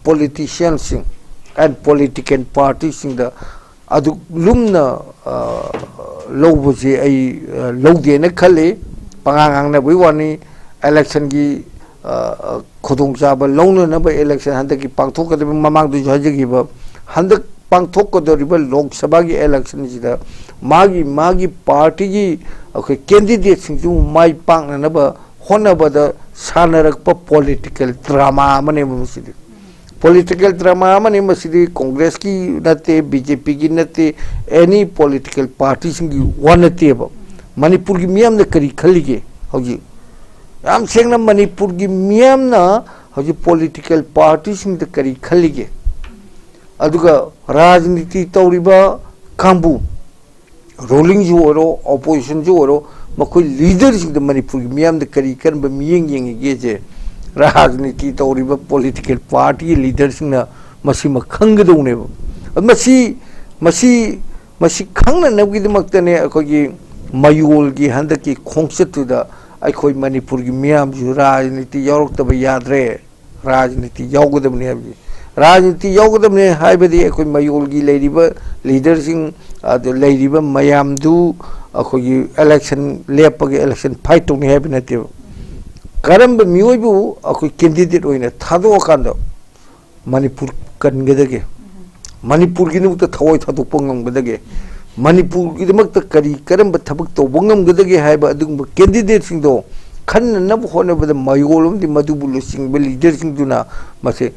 ꯄꯣꯂꯤꯇꯤꯁꯤꯌꯥꯟꯁꯤꯡ ꯑꯦꯟ ꯄꯣꯂꯤꯇꯤꯀꯦꯜ ꯄꯥꯔꯇꯤꯁꯤꯡꯗ ꯑꯗꯨꯛ ꯂꯨꯝꯅ, ꯑ, ꯂꯧꯕꯁꯦ ꯑꯩ, ꯑ, ꯂꯧꯗꯦꯅ ꯈꯜꯂꯤ꯫ ꯄꯉꯥꯡ ꯉꯥꯡꯅꯕꯒꯤ ꯋꯥꯅꯤ꯫ ꯏꯂꯦꯛꯁꯟꯒꯤ, ꯑ, ꯈꯨꯗꯣꯡꯆꯥꯕ ꯂꯧꯅꯅꯕ ꯏꯂꯦꯛꯁꯟ ꯍꯟꯗꯛꯀꯤ ꯄꯥꯡꯊꯣꯛꯀꯗꯕ, ꯃꯃꯥꯡꯗꯁꯨ ꯍꯥꯏꯖꯈꯤꯕ, ꯍꯟꯗꯛ ꯄꯥꯡꯊꯣꯛꯀꯗꯧꯔꯤꯕ ꯂꯣꯛ ꯁꯚꯥꯒꯤ ꯏꯂꯦꯛꯁꯟꯁꯤꯗ ꯃꯥꯒꯤ, ꯃꯥꯒꯤ ꯄꯥꯔꯇꯤꯒꯤ ꯑꯩꯈꯣꯏ ꯀꯦꯟꯗꯤꯗꯦꯠꯁꯤꯡꯁꯨ ꯃꯥꯏ ꯄꯥꯛꯅꯅꯕ ꯍꯣꯠꯅꯕꯗ ꯁꯥꯟꯅꯔꯛꯄ ꯄꯣꯂꯤꯇꯤꯀꯦꯜ ꯗ꯭ꯔꯃꯥ ꯑꯃꯅꯦꯕ ꯃꯁꯤꯗꯤ꯫ ꯄꯣꯂꯤꯇꯤꯀꯦꯜ ꯗ꯭ꯔꯃꯥ ꯑꯃꯅꯤ ꯃꯁꯤꯗꯤ꯫ ꯀꯣꯡꯒ꯭ꯔꯦꯁꯀꯤ ꯅꯠꯇꯦ, ꯕꯤ ꯖꯦ ꯄꯤꯒꯤ ꯅꯠꯇꯦ, ꯑꯦꯅꯤ ꯄꯣꯂꯤꯇꯤꯀꯦꯜ ꯄꯥꯔꯇꯤꯁꯤꯡꯒꯤ ꯋꯥ ꯅꯠꯇꯦꯕ꯫ ꯃꯅꯤꯄꯨꯔꯒꯤ ꯃꯤꯌꯥꯝꯅ ꯀꯔꯤ ꯈꯜꯂꯤꯒꯦ ꯍꯧꯖꯤꯛ? ꯌꯥꯝ ꯁꯦꯡꯅ, ꯃꯅꯤꯄꯨꯔꯒꯤ ꯃꯤꯌꯥꯝꯅ ꯍꯧꯖꯤꯛ ꯄꯣꯂꯤꯇꯤꯀꯦꯜ ꯄꯥꯔꯇꯤꯁꯤꯡꯗ ꯀꯔꯤ ꯈꯜꯂꯤꯒꯦ? ꯑꯗꯨꯒ ꯔꯥꯖꯅꯤꯇꯤ ꯇꯧꯔꯤꯕ ꯀꯥꯡꯕꯨ, ꯔꯨꯂꯤꯡꯁꯨ ꯑꯣꯏꯔꯣ, ꯑꯣꯄꯣꯖꯤꯁꯟꯁꯨ ꯑꯣꯏꯔꯣ, ꯃꯈꯣꯏ ꯂꯤꯗꯔꯁꯤꯡꯗ ꯃꯅꯤꯄꯨꯔꯒꯤ ꯃꯤꯌꯥꯝꯗ ꯀꯔꯤ ꯀꯔꯝꯕ ꯃꯤꯠꯌꯦꯡ ꯌꯦꯡꯉꯤꯒꯦꯁꯦ ꯔꯥꯖꯅꯤꯇꯤ ꯇꯧꯔꯤꯕ ꯄꯣꯂꯤꯇꯤꯀꯦꯜ ꯄꯥꯔꯇꯤꯒꯤ ꯂꯤꯗꯔꯁꯤꯡꯅ ꯃꯁꯤꯃ ꯈꯪꯒꯗꯧꯅꯦꯕ꯫ ꯃꯁꯤ, ꯃꯁꯤ, ꯃꯁꯤ ꯈꯪꯅꯅꯕꯒꯤꯗꯃꯛꯇꯅꯦ ꯑꯩꯈꯣꯏꯒꯤ ꯃꯌꯣꯜꯒꯤ ꯍꯟꯗꯛꯀꯤ ꯈꯣꯡꯆꯠꯇꯨꯗ ꯑꯩꯈꯣꯏ ꯃꯅꯤꯄꯨꯔꯒꯤ ꯃꯤꯌꯥꯝꯁꯨ ꯔꯥꯖꯅꯤꯇꯤ ꯌꯥꯎꯔꯛꯇꯕ ꯌꯥꯗ꯭ꯔꯦ꯫ ꯔꯥꯖꯅꯤꯇꯤ ꯌꯥꯎꯒꯗꯕꯅꯤ ꯍꯥꯏꯕꯗꯤ, ꯔꯥꯖꯅꯤꯇꯤ ꯌꯥꯎꯒꯗꯕꯅꯤ ꯍꯥꯏꯕꯗꯤ ꯑꯩꯈꯣꯏ ꯃꯌꯣꯜꯒꯤ ꯂꯩꯔꯤꯕ ꯂꯤꯗꯔꯁꯤꯡ, ꯑꯗꯨ ꯂꯩꯔꯤꯕ ꯃꯌꯥꯝꯗꯨ ꯑꯩꯈꯣꯏꯒꯤ ꯏꯂꯦꯛꯁꯟ ꯂꯦꯞꯄꯒ ꯏꯂꯦꯛꯁꯟ ꯐꯥꯏꯠ ꯇꯧꯅꯤ ꯍꯥꯏꯕ ꯅꯠꯇꯦꯕ꯫ ꯀꯔꯝꯕ ꯃꯤꯑꯣꯏꯕꯨ ꯑꯩꯈꯣꯏ ꯀꯦꯟꯗꯤꯗꯦꯠ ꯑꯣꯏꯅ ꯊꯥꯗꯣꯛꯑꯀꯥꯟꯗ ꯃꯅꯤꯄꯨꯔ ꯀꯟꯒꯗꯒꯦ? ꯃꯅꯤꯄꯨꯔꯒꯤꯗꯃꯛꯇ ꯊꯋꯥꯏ ꯊꯥꯗꯣꯛꯄ ꯉꯝꯒꯗꯒꯦ, ꯃꯅꯤꯄꯨꯔꯒꯤꯗꯃꯛꯇ ꯀꯔꯤ ꯀꯔꯝꯕ ꯊꯕꯛ ꯇꯧꯕ ꯉꯝꯒꯗꯒꯦ ꯍꯥꯏꯕ ꯑꯗꯨꯒꯨꯝꯕ ꯀꯦꯟꯗꯤꯗꯦꯠꯁꯤꯡꯗꯣ ꯈꯟꯅꯅꯕ ꯍꯣꯠꯅꯕꯗ ꯃꯌꯣꯜ ꯑꯃꯗꯤ ꯃꯗꯨꯕꯨ ꯂꯨꯆꯤꯡꯕ ꯂꯤꯗꯔꯁꯤꯡꯗꯨꯅ ꯃꯁꯦ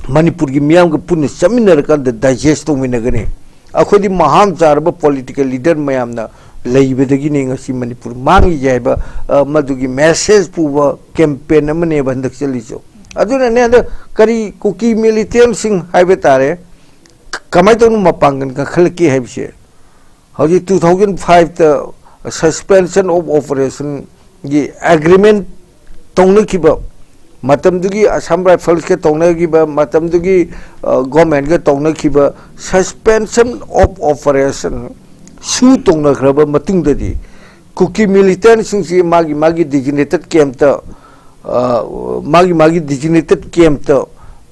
ꯃꯅꯤꯄꯨꯔꯒꯤ ꯃꯤꯌꯥꯝꯒ ꯄꯨꯟꯅ ꯆꯠꯃꯤꯟꯅꯔꯀꯥꯟꯗ ꯗꯥꯏꯖꯦꯁ ꯇꯧꯃꯤꯟꯅꯒꯅꯤ꯫ ꯑꯩꯈꯣꯏꯗꯤ ꯃꯍꯥ ꯆꯥꯔꯕ ꯄꯣꯂꯤꯇꯤꯀꯦꯜ ꯂꯤꯗꯔ ꯃꯌꯥꯝꯅ ꯂꯩꯕꯗꯒꯤꯅꯦ ꯉꯁꯤ ꯃꯅꯤꯄꯨꯔ ꯃꯥꯡꯉꯤꯁꯦ ꯍꯥꯏꯕ, ꯑ, ꯃꯗꯨꯒꯤ ꯃꯦꯁꯦꯖ ꯄꯨꯕ ꯀꯦꯝꯄꯦꯟ ꯑꯃꯅꯦꯕ ꯍꯟꯗꯛ ꯆꯠꯂꯤꯁꯨ꯫ ꯑꯗꯨꯅꯅꯦ ꯍꯟꯗꯛ ꯀꯔꯤ ꯀꯨꯀꯤ ꯃꯤꯂꯤꯇꯦꯟꯁꯤꯡ ꯍꯥꯏꯕ ꯇꯥꯔꯦ, ꯀꯃꯥꯏꯅ ꯇꯧꯅ ꯃꯄꯥꯡꯒꯜ ꯀꯟꯈꯠꯂꯛꯀꯦ ꯍꯥꯏꯕꯁꯦ ꯍꯧꯖꯤꯛ two thousand five ꯇ suspension of operation ꯒꯤ ꯑꯦꯒ꯭ꯔꯤꯃꯦꯟ ꯇꯧꯅꯈꯤꯕ ꯃꯇꯝꯗꯨꯒꯤ ꯑꯁꯥꯝ ꯔꯥꯏꯐꯜꯁꯀ ꯇꯧꯅꯈꯤꯕ ꯃꯇꯝꯗꯨꯒꯤ, ꯑ, ꯒꯣꯔꯃꯦꯟꯒ ꯇꯧꯅꯈꯤꯕ suspension of operation ꯁꯨ ꯇꯧꯅꯈ꯭ꯔꯕ ꯃꯇꯨꯡꯗꯗꯤ ꯀꯨꯀꯤ ꯃꯤꯂꯤꯇꯦꯟꯁꯤꯡꯁꯤ ꯃꯥꯒꯤ ꯃꯥꯒꯤ ꯗꯤꯖꯤꯅꯦꯇꯦꯠ ꯀꯦꯝꯞꯇ, ꯑ, ꯃꯥꯒꯤ ꯃꯥꯒꯤ ꯗꯤꯖꯤꯅꯦꯇꯦꯠ ꯀꯦꯝꯞꯇ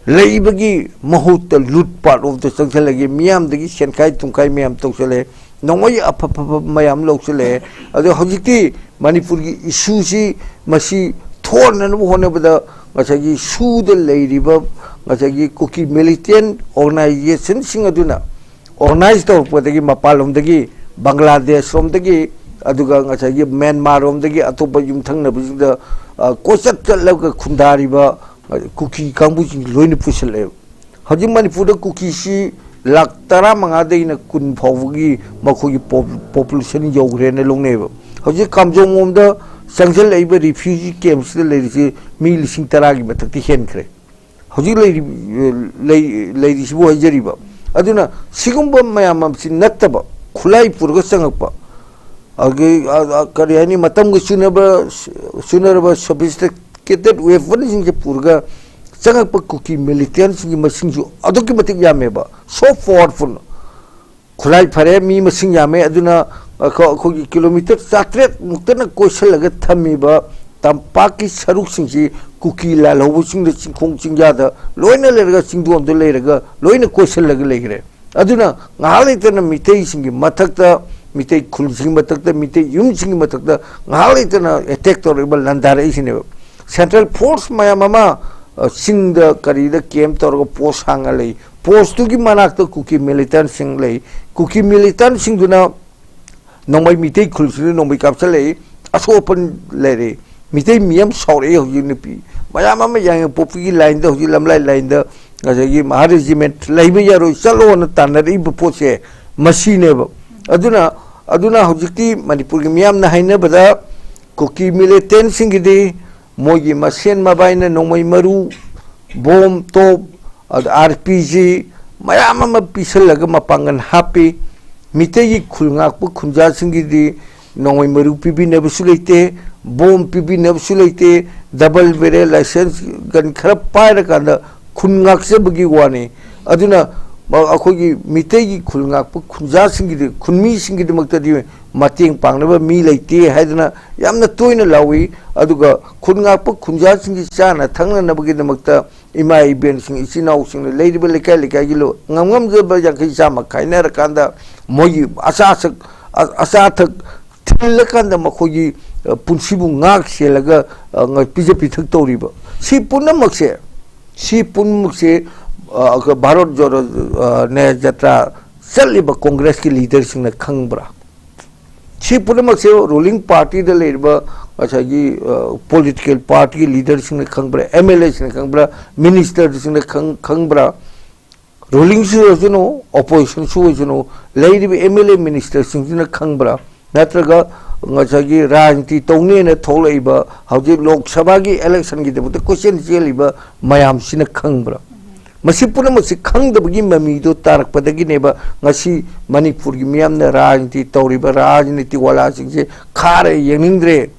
ꯂꯩꯕꯒꯤ ꯃꯍꯨꯠꯇ ꯂꯨꯠ ꯄꯥꯠꯂꯣꯝꯗ ꯆꯪꯁꯤꯜꯂꯒ ꯃꯤꯌꯥꯝꯗꯒꯤ ꯁꯦꯟꯈꯥꯏ ꯊꯨꯝꯈꯥꯏ ꯃꯌꯥꯝ ꯇꯧꯁꯜꯂꯛꯑꯦ, ꯅꯣꯡꯃꯩ ꯑꯐ ꯐꯕ ꯃꯌꯥꯝ ꯂꯧꯁꯤꯜꯂꯛꯑꯦ꯫ ꯑꯗꯣ ꯍꯧꯖꯤꯛꯇꯤ ꯃꯅꯤꯄꯨꯔꯒꯤ ꯏꯁꯨꯁꯤ ꯃꯁꯤ ꯊꯣꯛꯍꯟꯅꯅꯕ ꯍꯣꯠꯅꯕꯗ ꯉꯁꯥꯏꯒꯤ ꯁꯨꯗ ꯂꯩꯔꯤꯕ ꯉꯁꯥꯏꯒꯤ ꯀꯨꯀꯤ ꯃꯤꯂꯤꯇꯦꯟ ꯑꯣꯔꯒꯅꯥꯏꯖꯦꯁꯟꯁꯤꯡ ꯑꯗꯨꯅ ꯑꯣꯔꯒꯅꯥꯏꯖ ꯇꯧꯔꯛꯄꯗꯒꯤ ꯃꯄꯥꯟꯂꯣꯝꯗꯒꯤ ꯕꯪꯒ꯭ꯂꯥꯗꯦꯁ ꯔꯣꯝꯗꯒꯤ ꯑꯗꯨꯒ ꯉꯁꯥꯏꯒꯤ ꯃ꯭ꯌꯥꯟꯃꯥꯔ ꯔꯣꯝꯗꯒꯤ ꯑꯇꯣꯞꯄ ꯌꯨꯝꯊꯪꯅꯕꯁꯤꯡꯗ, ꯑ, ꯀꯣꯏꯆꯠ ꯆꯠꯂꯒ ꯈꯨꯟꯗꯥꯔꯤꯕ, ꯑ, ꯀꯨꯀꯤ ꯀꯥꯡꯕꯨꯁꯤꯡ ꯂꯣꯏꯅ ꯄꯨꯁꯤꯜꯂꯛꯑꯦꯕ꯫ ꯍꯧꯖꯤꯛ ꯃꯅꯤꯄꯨꯔꯗ ꯀꯨꯀꯤꯁꯤ ꯂꯥꯈ ꯇꯔꯥꯃꯉꯥꯗꯩꯅ ꯀꯨꯟ ꯐꯥꯎꯕꯒꯤ ꯃꯈꯣꯏꯒꯤ ꯄꯣꯄꯨꯂꯦꯁꯟ ꯌꯧꯈ꯭ꯔꯦꯅ ꯂꯧꯅꯩꯑꯕ꯫ ꯍꯧꯖꯤꯛ ꯀꯥꯝꯖꯣꯡꯂꯣꯝꯗ ꯆꯪꯁꯤꯜꯂꯛꯏꯕ ꯔꯤꯐ꯭ꯌꯨꯖꯤ ꯀꯦꯝꯞꯁꯤꯗ ꯂꯩꯔꯤꯁꯤ ꯃꯤ ꯂꯤꯁꯤꯡ ꯇꯔꯥꯒꯤ ꯃꯊꯛꯇ ꯍꯦꯟꯈ꯭ꯔꯦ꯫ ꯍꯧꯖꯤꯛ ꯂꯩꯔꯤ-, ꯂꯩ-, ꯂꯩꯔꯤꯁꯤꯕꯨ ꯍꯥꯏꯖꯔꯤꯕ꯫ ꯑꯗꯨꯅ ꯁꯤꯒꯨꯝꯕ ꯃꯌꯥꯝ ꯑꯃꯁꯤ ꯅꯠꯇꯕ ꯈꯨꯠꯂꯥꯏ ꯄꯨꯔꯒ ꯆꯪꯉꯛꯄ, ꯑꯗꯒꯤ, ꯑ, ꯑ, ꯀꯔꯤ ꯍꯥꯏꯅꯤ, ꯃꯇꯝꯒ ꯆꯨꯅꯕ, ꯆꯨꯅꯔꯕ ꯁꯣꯐꯤꯁꯇꯤꯀꯦꯇꯦꯠ ꯋꯦꯄꯟꯁꯤꯡꯁꯦ ꯄꯨꯔꯒ ꯆꯪꯉꯛꯄ ꯀꯨꯀꯤ ꯃꯤꯂꯤꯇꯦꯟꯁꯤꯡꯒꯤ ꯃꯁꯤꯡꯁꯨ ꯑꯗꯨꯛꯀꯤ ꯃꯇꯤꯛ ꯌꯥꯝꯃꯦꯕ꯫ So powerful꯫ ꯈꯨꯠꯂꯥꯏ ꯐꯔꯦ, ꯃꯤ ꯃꯁꯤꯡ ꯌꯥꯝꯃꯦ, ꯑꯗꯨꯅ ꯑꯩꯈꯣ-, ꯑꯩꯈꯣꯏꯒꯤ ꯀꯤꯂꯣꯃꯤꯇꯔ ꯆꯥꯇ꯭ꯔꯦꯠ ꯃꯨꯛꯇꯅ ꯀꯣꯏꯁꯤꯜꯂꯒ ꯊꯝꯃꯤꯕ ꯇꯝꯄꯥꯛꯀꯤ ꯁꯔꯨꯛꯁꯤꯡꯁꯤ ꯀꯨꯀꯤ ꯂꯥꯜꯍꯧꯕꯁꯤꯡꯗ ꯆꯤꯡꯈꯣꯡ ꯆꯤꯡꯌꯥꯗ ꯂꯣꯏꯅ ꯂꯩꯔꯒ, ꯆꯤꯡꯗꯣꯟꯗ ꯂꯩꯔꯒ ꯂꯣꯏꯅ ꯀꯣꯏꯁꯤꯜꯂꯒ ꯂꯩꯈ꯭ꯔꯦ꯫ ꯑꯗꯨꯅ ꯉꯥꯏꯍꯥꯛ ꯂꯩꯇꯅ ꯃꯤꯇꯩꯁꯤꯡꯒꯤ ꯃꯊꯛꯇ, ꯃꯤꯇꯩ ꯈꯨꯜꯁꯤꯡꯒꯤ ꯃꯊꯛꯇ, ꯃꯤꯇꯩ ꯌꯨꯝꯁꯤꯡꯒꯤ ꯃꯊꯛꯇ ꯉꯥꯏꯍꯥꯛ ꯂꯩꯇꯅ ꯑꯦꯇꯦꯛ ꯇꯧꯔꯛꯏꯕ, ꯂꯥꯟꯗꯥꯔꯛꯏꯁꯤꯅꯦꯕ꯫ ꯁꯦꯟꯇ꯭ꯔꯦꯜ ꯐꯣꯔꯁ ꯃꯌꯥꯝ ꯑꯃ, ꯑ, ꯆꯤꯡꯗ ꯀꯔꯤꯗ ꯀꯦꯝꯞ ꯇꯧꯔꯒ ꯄꯣꯁ ꯍꯥꯡꯉ ꯂꯩ꯫ ꯄꯣꯁꯇꯨꯒꯤ ꯃꯅꯥꯛꯇ ꯀꯨꯀꯤ ꯃꯤꯂꯤꯇꯦꯟꯁꯤꯡ ꯂꯩ꯫ ꯀꯨꯀꯤ ꯃꯤꯂꯤꯇꯦꯟꯁꯤꯡꯗꯨꯅ ꯅꯣꯡꯃꯩ, ꯃꯤꯇꯩ ꯈꯨꯜꯁꯤꯗ ꯅꯣꯡꯃꯩ ꯀꯥꯞꯁꯤꯜꯂꯛꯏ, ꯑꯁꯣꯛ ꯑꯄꯟ ꯂꯩꯔꯦ꯫ ꯃꯤꯇꯩ ꯃꯤꯌꯥꯝ ꯁꯥꯎꯔꯛꯏ꯫ ꯍꯧꯖꯤꯛ ꯅꯨꯄꯤ ꯃꯌꯥꯝ ꯑꯃ ꯌꯥꯏꯉꯪꯄꯣꯛꯄꯤꯒꯤ ꯂꯥꯏꯟꯗ, ꯍꯧꯖꯤꯛ ꯂꯝꯂꯥꯏ ꯂꯥꯏꯟꯗ, ꯉꯁꯥꯏꯒꯤ ꯃꯍꯥ ꯔꯦꯖꯤꯃꯦꯟꯠ ꯂꯩꯕ ꯌꯥꯔꯣꯏ, ꯆꯠꯂꯣꯅ ꯇꯥꯟꯅꯔꯛꯏꯕ ꯄꯣꯠꯁꯦ ꯃꯁꯤꯅꯦꯕ꯫ ꯑꯗꯨꯅ, ꯑꯗꯨꯅ ꯍꯧꯖꯤꯛꯇꯤ ꯃꯅꯤꯄꯨꯔꯒꯤ ꯃꯤꯌꯥꯝꯅ ꯍꯥꯏꯅꯕꯗ ꯀꯨꯀꯤ ꯃꯤꯂꯤꯇꯦꯟꯁꯤꯡꯒꯤꯗꯤ ꯃꯣꯏꯒꯤ ꯃꯁꯦꯟ ꯃꯕꯥꯏꯅ ꯅꯣꯡꯃꯩ ꯃꯔꯨ, ꯕꯣꯝ, ꯇꯣꯞ, ꯑꯗ ꯑꯥꯔ ꯄꯤ ꯖꯤ ꯃꯌꯥꯝ ꯑꯃ ꯄꯤꯁꯜꯂꯒ ꯃꯄꯥꯡꯒꯜ ꯍꯥꯞꯄꯤ꯫ ꯃꯤꯇꯩꯒꯤ ꯈꯨꯜ ꯉꯥꯛꯄ ꯈꯨꯟꯖꯥꯁꯤꯡꯒꯤꯗꯤ ꯅꯣꯡꯃꯩ ꯃꯔꯨ ꯄꯤꯕꯤꯅꯕꯁꯨ ꯂꯩꯇꯦ, ꯕꯣꯝ ꯄꯤꯕꯤꯅꯕꯁꯨ ꯂꯩꯇꯦ꯫ ꯗꯕꯜ ꯕꯦꯔꯦꯜ ꯂꯥꯏꯁꯦꯟꯁ ꯒꯟ ꯈꯔ ꯄꯥꯏꯔꯀꯥꯟꯗ ꯈꯨꯟ ꯉꯥꯛꯆꯕꯒꯤ ꯋꯥꯅꯤ꯫ ꯑꯗꯨꯅ ꯃ-, ꯑꯩꯈꯣꯏꯒꯤ ꯃꯤꯇꯩꯒꯤ ꯈꯨꯜ ꯉꯥꯛꯄ ꯈꯨꯟꯖꯥꯁꯤꯡꯒꯤꯗꯤ, ꯈꯨꯟꯃꯤꯁꯤꯡꯒꯤꯗꯃꯛꯇꯗꯤ ꯃꯇꯦꯡ ꯄꯥꯡꯅꯕ ꯃꯤ ꯂꯩꯇꯦ ꯍꯥꯏꯗꯅ ꯌꯥꯝꯅ ꯇꯣꯏꯅ ꯂꯥꯎꯏ꯫ ꯑꯗꯨꯒ ꯈꯨꯟ ꯉꯥꯛꯄ ꯈꯨꯟꯖꯥꯁꯤꯡꯒꯤ ꯆꯥꯅ ꯊꯛꯅꯅꯕꯒꯤꯗꯃꯛꯇ ꯏꯃꯥ ꯏꯕꯦꯟꯁꯤꯡ, ꯏꯆꯤꯟ ꯏꯅꯥꯎꯁꯤꯡꯅ ꯂꯩꯔꯤꯕ ꯂꯩꯀꯥꯏ ꯂꯩꯀꯥꯏꯒꯤ ꯂꯣ-, ꯉꯝ ꯉꯝꯖꯕ ꯌꯥꯡꯈꯩ ꯆꯥꯝꯃ ꯈꯥꯏꯅꯔꯀꯥꯟꯗ ꯃꯣꯏꯒꯤ ꯑꯆꯥ ꯑꯊꯛ, ꯑ-, ꯑꯆꯥ ꯑꯊꯛ ꯊꯤꯜꯂꯀꯥꯟꯗ ꯃꯈꯣꯏꯒꯤ, ꯑ, ꯄꯨꯟꯁꯤꯕꯨ ꯉꯥꯛ ꯁꯦꯜꯂꯒ, ꯑ, ꯉ-, ꯄꯤꯖ ꯄꯤꯊꯛ ꯇꯧꯔꯤꯕ꯫ ꯁꯤ ꯄꯨꯝꯅꯃꯛꯁꯦ, ꯁꯤ ꯄꯨꯝꯅꯃꯛꯁꯦ, ꯑ, ꯑꯩꯈꯣꯏ ꯚꯥꯔꯠ ꯖꯣꯗꯣ, ꯑ, ꯅ꯭ꯌꯥꯌ ꯖꯇ꯭ꯔꯥ ꯆꯠꯂꯤꯕ ꯀꯣꯡꯒ꯭ꯔꯦꯁꯀꯤ ꯂꯤꯗꯔꯁꯤꯡꯅ ꯈꯪꯕ꯭ꯔꯥ? ꯁꯤ ꯄꯨꯝꯅꯃꯛꯁꯦ ꯔꯨꯂꯤꯡ ꯄꯥꯔꯇꯤꯗ ꯂꯩꯔꯤꯕ ꯉꯁꯥꯏꯒꯤ, ꯑ, ꯄꯣꯂꯤꯇꯤꯀꯦꯜ ꯄꯥꯔꯇꯤꯒꯤ ꯂꯤꯗꯔꯁꯤꯡꯅ ꯈꯪꯕ꯭ꯔꯥ, ꯑꯦꯝ ꯑꯦꯜ ꯑꯦꯁꯤꯡꯅ ꯈꯪꯕ꯭ꯔꯥ, ꯃꯤꯅꯤꯁꯇꯔꯁꯤꯡꯅ ꯈꯪ-, ꯈꯪꯕ꯭ꯔꯥ? ꯔꯨꯂꯤꯡꯁꯨ ꯑꯣꯏꯁꯅꯨ, ꯑꯣꯄꯣꯖꯤꯁꯟꯁꯨ ꯑꯣꯏꯁꯅꯨ, ꯂꯩꯔꯤꯕ ꯑꯦꯝ ꯑꯦꯜ ꯑꯦ ꯃꯤꯅꯤꯁꯇꯔꯁꯤꯡꯁꯤꯅ ꯈꯪꯕ꯭ꯔꯥ? ꯅꯠꯇ꯭ꯔꯒ ꯉꯁꯥꯏꯒꯤ ꯔꯥꯖꯅꯤꯇꯤ ꯇꯧꯅꯦꯅ ꯊꯣꯛꯂꯛꯏꯕ ꯍꯧꯖꯤꯛ ꯂꯣꯛ ꯁꯚꯥꯒꯤ ꯏꯂꯦꯛꯁꯟꯒꯤꯗꯃꯛꯇ ꯀꯣꯏꯆꯦꯟ ꯆꯦꯜꯂꯤꯕ ꯃꯌꯥꯝꯁꯤꯅ ꯈꯪꯕ꯭ꯔꯥ? ꯃꯁꯤ ꯄꯨꯝꯅꯃꯛꯁꯤ ꯈꯪꯗꯕꯒꯤ ꯃꯃꯤꯗꯣ ꯇꯥꯔꯛꯄꯗꯒꯤꯅꯦꯕ ꯉꯁꯤ ꯃꯅꯤꯄꯨꯔꯒꯤ ꯃꯤꯌꯥꯝꯅ ꯔꯥꯖꯅꯤꯇꯤ ꯇꯧꯔꯤꯕ ꯔꯥꯖꯅꯤꯇꯤ ꯋꯥꯂꯥꯁꯤꯡꯁꯦ ꯈꯥꯔꯦ, ꯌꯦꯡꯅꯤꯡꯗ꯭ꯔꯦ,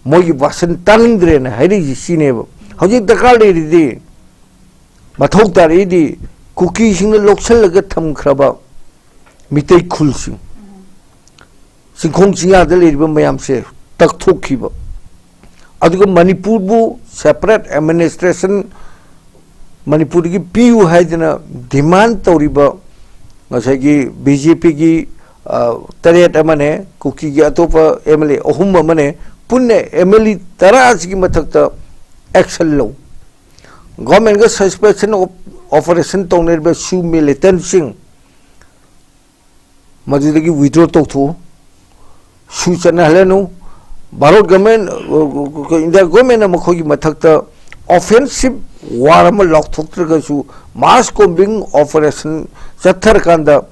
ꯃꯣꯏꯒꯤ ꯚꯥꯁꯟ ꯇꯥꯅꯤꯡꯗ꯭ꯔꯦꯅ ꯍꯥꯏꯔꯛꯏꯁꯤ ꯁꯤꯅꯦꯕ꯫ ꯍꯧꯖꯤꯛ ꯗꯔꯀꯥꯔ ꯂꯩꯔꯤꯗꯤ, ꯃꯊꯧ ꯇꯥꯔꯛꯏꯗꯤ ꯀꯨꯀꯤꯁꯤꯡꯅ ꯂꯧꯁꯤꯜꯂꯒ ꯊꯝꯈ꯭ꯔꯕ ꯃꯤꯇꯩ ꯈꯨꯜꯁꯤꯡ, ꯆꯤꯡꯈꯣꯡ ꯆꯤꯡꯌꯥꯗ ꯂꯩꯔꯤꯕ ꯃꯌꯥꯝꯁꯦ ꯇꯛꯊꯣꯛꯈꯤꯕ, ꯑꯗꯨꯒ ꯃꯅꯤꯄꯨꯔꯕꯨ ꯁꯦꯄꯔꯦꯠ ꯑꯦꯗꯃꯤꯅꯤꯁꯇ꯭ꯔꯦꯁꯟ ꯃꯅꯤꯄꯨꯔꯗꯒꯤ ꯄꯤꯌꯨ ꯍꯥꯏꯗꯅ ꯗꯤꯃꯥꯟ ꯇꯧꯔꯤꯕ ꯉꯁꯥꯏꯒꯤ ꯕꯤ ꯖꯦ ꯄꯤꯒꯤ, ꯑ, ꯇꯔꯦꯠ ꯑꯃꯅꯦ, ꯀꯨꯀꯤꯒꯤ ꯑꯇꯣꯞꯄ ꯑꯦꯝ ꯑꯦꯜ ꯑꯦ ꯑꯍꯨꯝ ꯑꯃꯅꯦ, ꯄꯨꯟꯅ ꯑꯦꯝ ꯑꯦꯜ ꯑꯦ ꯇꯔꯥꯁꯤꯒꯤ ꯃꯊꯛꯇ ꯑꯦꯛꯁꯟ ꯂꯧ꯫ ꯒꯣꯔꯃꯦꯟꯒ ꯁꯁꯄꯦꯟꯁꯟ ꯑꯣꯐ ꯑꯣꯄꯔꯦꯁꯟ ꯇꯧꯅꯔꯤꯕ ꯁꯨ ꯃꯤꯂꯤꯇꯦꯟꯠꯁꯤꯡ ꯃꯗꯨꯗꯒꯤ ꯋꯤꯗ꯭ꯔꯣ ꯇꯧꯊꯣꯛꯎ, ꯁꯨ ꯆꯠꯅꯍꯜꯂꯅꯨ꯫ ꯚꯥꯔꯠ ꯒꯚꯔꯟꯃꯦꯟ, ꯏꯟꯗꯤꯌꯥ ꯒꯚꯔꯟꯃꯦꯟꯅ ꯃꯈꯣꯏꯒꯤ ꯃꯊꯛꯇ ꯑꯣꯐꯦꯟꯁꯤꯞ ꯋꯥꯔ ꯑꯃ ꯂꯥꯎꯊꯣꯛꯇ꯭ꯔꯒꯁꯨ, ꯃꯥꯁ ꯀꯣꯝꯕꯤꯡ ꯑꯣꯄꯔꯦꯁꯟ ꯆꯠꯊꯔꯀꯥꯟꯗ,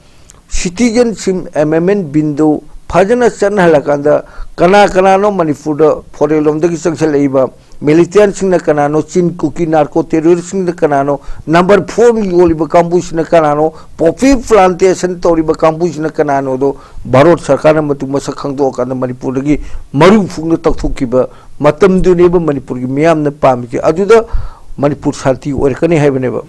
ꯁꯤꯇꯤꯖꯟꯁꯤꯡ ꯑꯦꯝ ꯑꯦꯝ ꯑꯦꯟ ꯕꯤꯟꯗꯨ ꯐꯖꯅ ꯆꯠꯅꯍꯜꯂꯀꯥꯟꯗ, ꯀꯅꯥ ꯀꯅꯥꯅꯣ ꯃꯅꯤꯄꯨꯔꯗ ꯐꯣꯔꯦꯟ ꯂꯣꯝꯗꯒꯤ ꯆꯪꯁꯤꯜꯂꯛꯏꯕ ꯃꯤꯂꯤꯇꯦꯟꯁꯤꯡꯅ ꯀꯅꯥꯅꯣ, ꯆꯤꯟ ꯀꯨꯀꯤ ꯅꯥꯔꯀꯣ ꯇꯦꯔꯣꯔꯤꯁꯁꯤꯡꯅ ꯀꯅꯥꯅꯣ, ꯅꯝꯕꯔ ꯐꯣꯔ ꯌꯣꯜꯂꯤꯕ ꯀꯥꯡꯕꯨꯁꯤꯅ ꯀꯅꯥꯅꯣ, ꯄꯣꯄꯤ ꯄ꯭ꯂꯥꯟꯇꯦꯁꯟ ꯇꯧꯔꯤꯕ ꯀꯥꯡꯕꯨꯁꯤꯅ ꯀꯅꯥꯅꯣꯗꯣ ꯚꯥꯔꯠ ꯁꯔꯀꯥꯔꯅ ꯃꯇꯨ ꯃꯁꯛ ꯈꯪꯗꯣꯛꯑꯀꯥꯟꯗ ꯃꯅꯤꯄꯨꯔꯗꯒꯤ ꯃꯔꯨ ꯐꯨꯛꯅ ꯇꯧꯊꯣꯛꯈꯤꯕ ꯃꯇꯝꯗꯨꯅꯦꯕ ꯃꯅꯤꯄꯨꯔꯒꯤ ꯃꯤꯌꯥꯝꯅ ꯄꯥꯝꯃꯤꯁꯦ꯫ ꯑꯗꯨꯗ ꯃꯅꯤꯄꯨꯔ ꯁꯥꯟꯇꯤ ꯑꯣꯏꯔꯛꯀꯅꯤ ꯍꯥꯏꯕꯅꯦꯕ꯫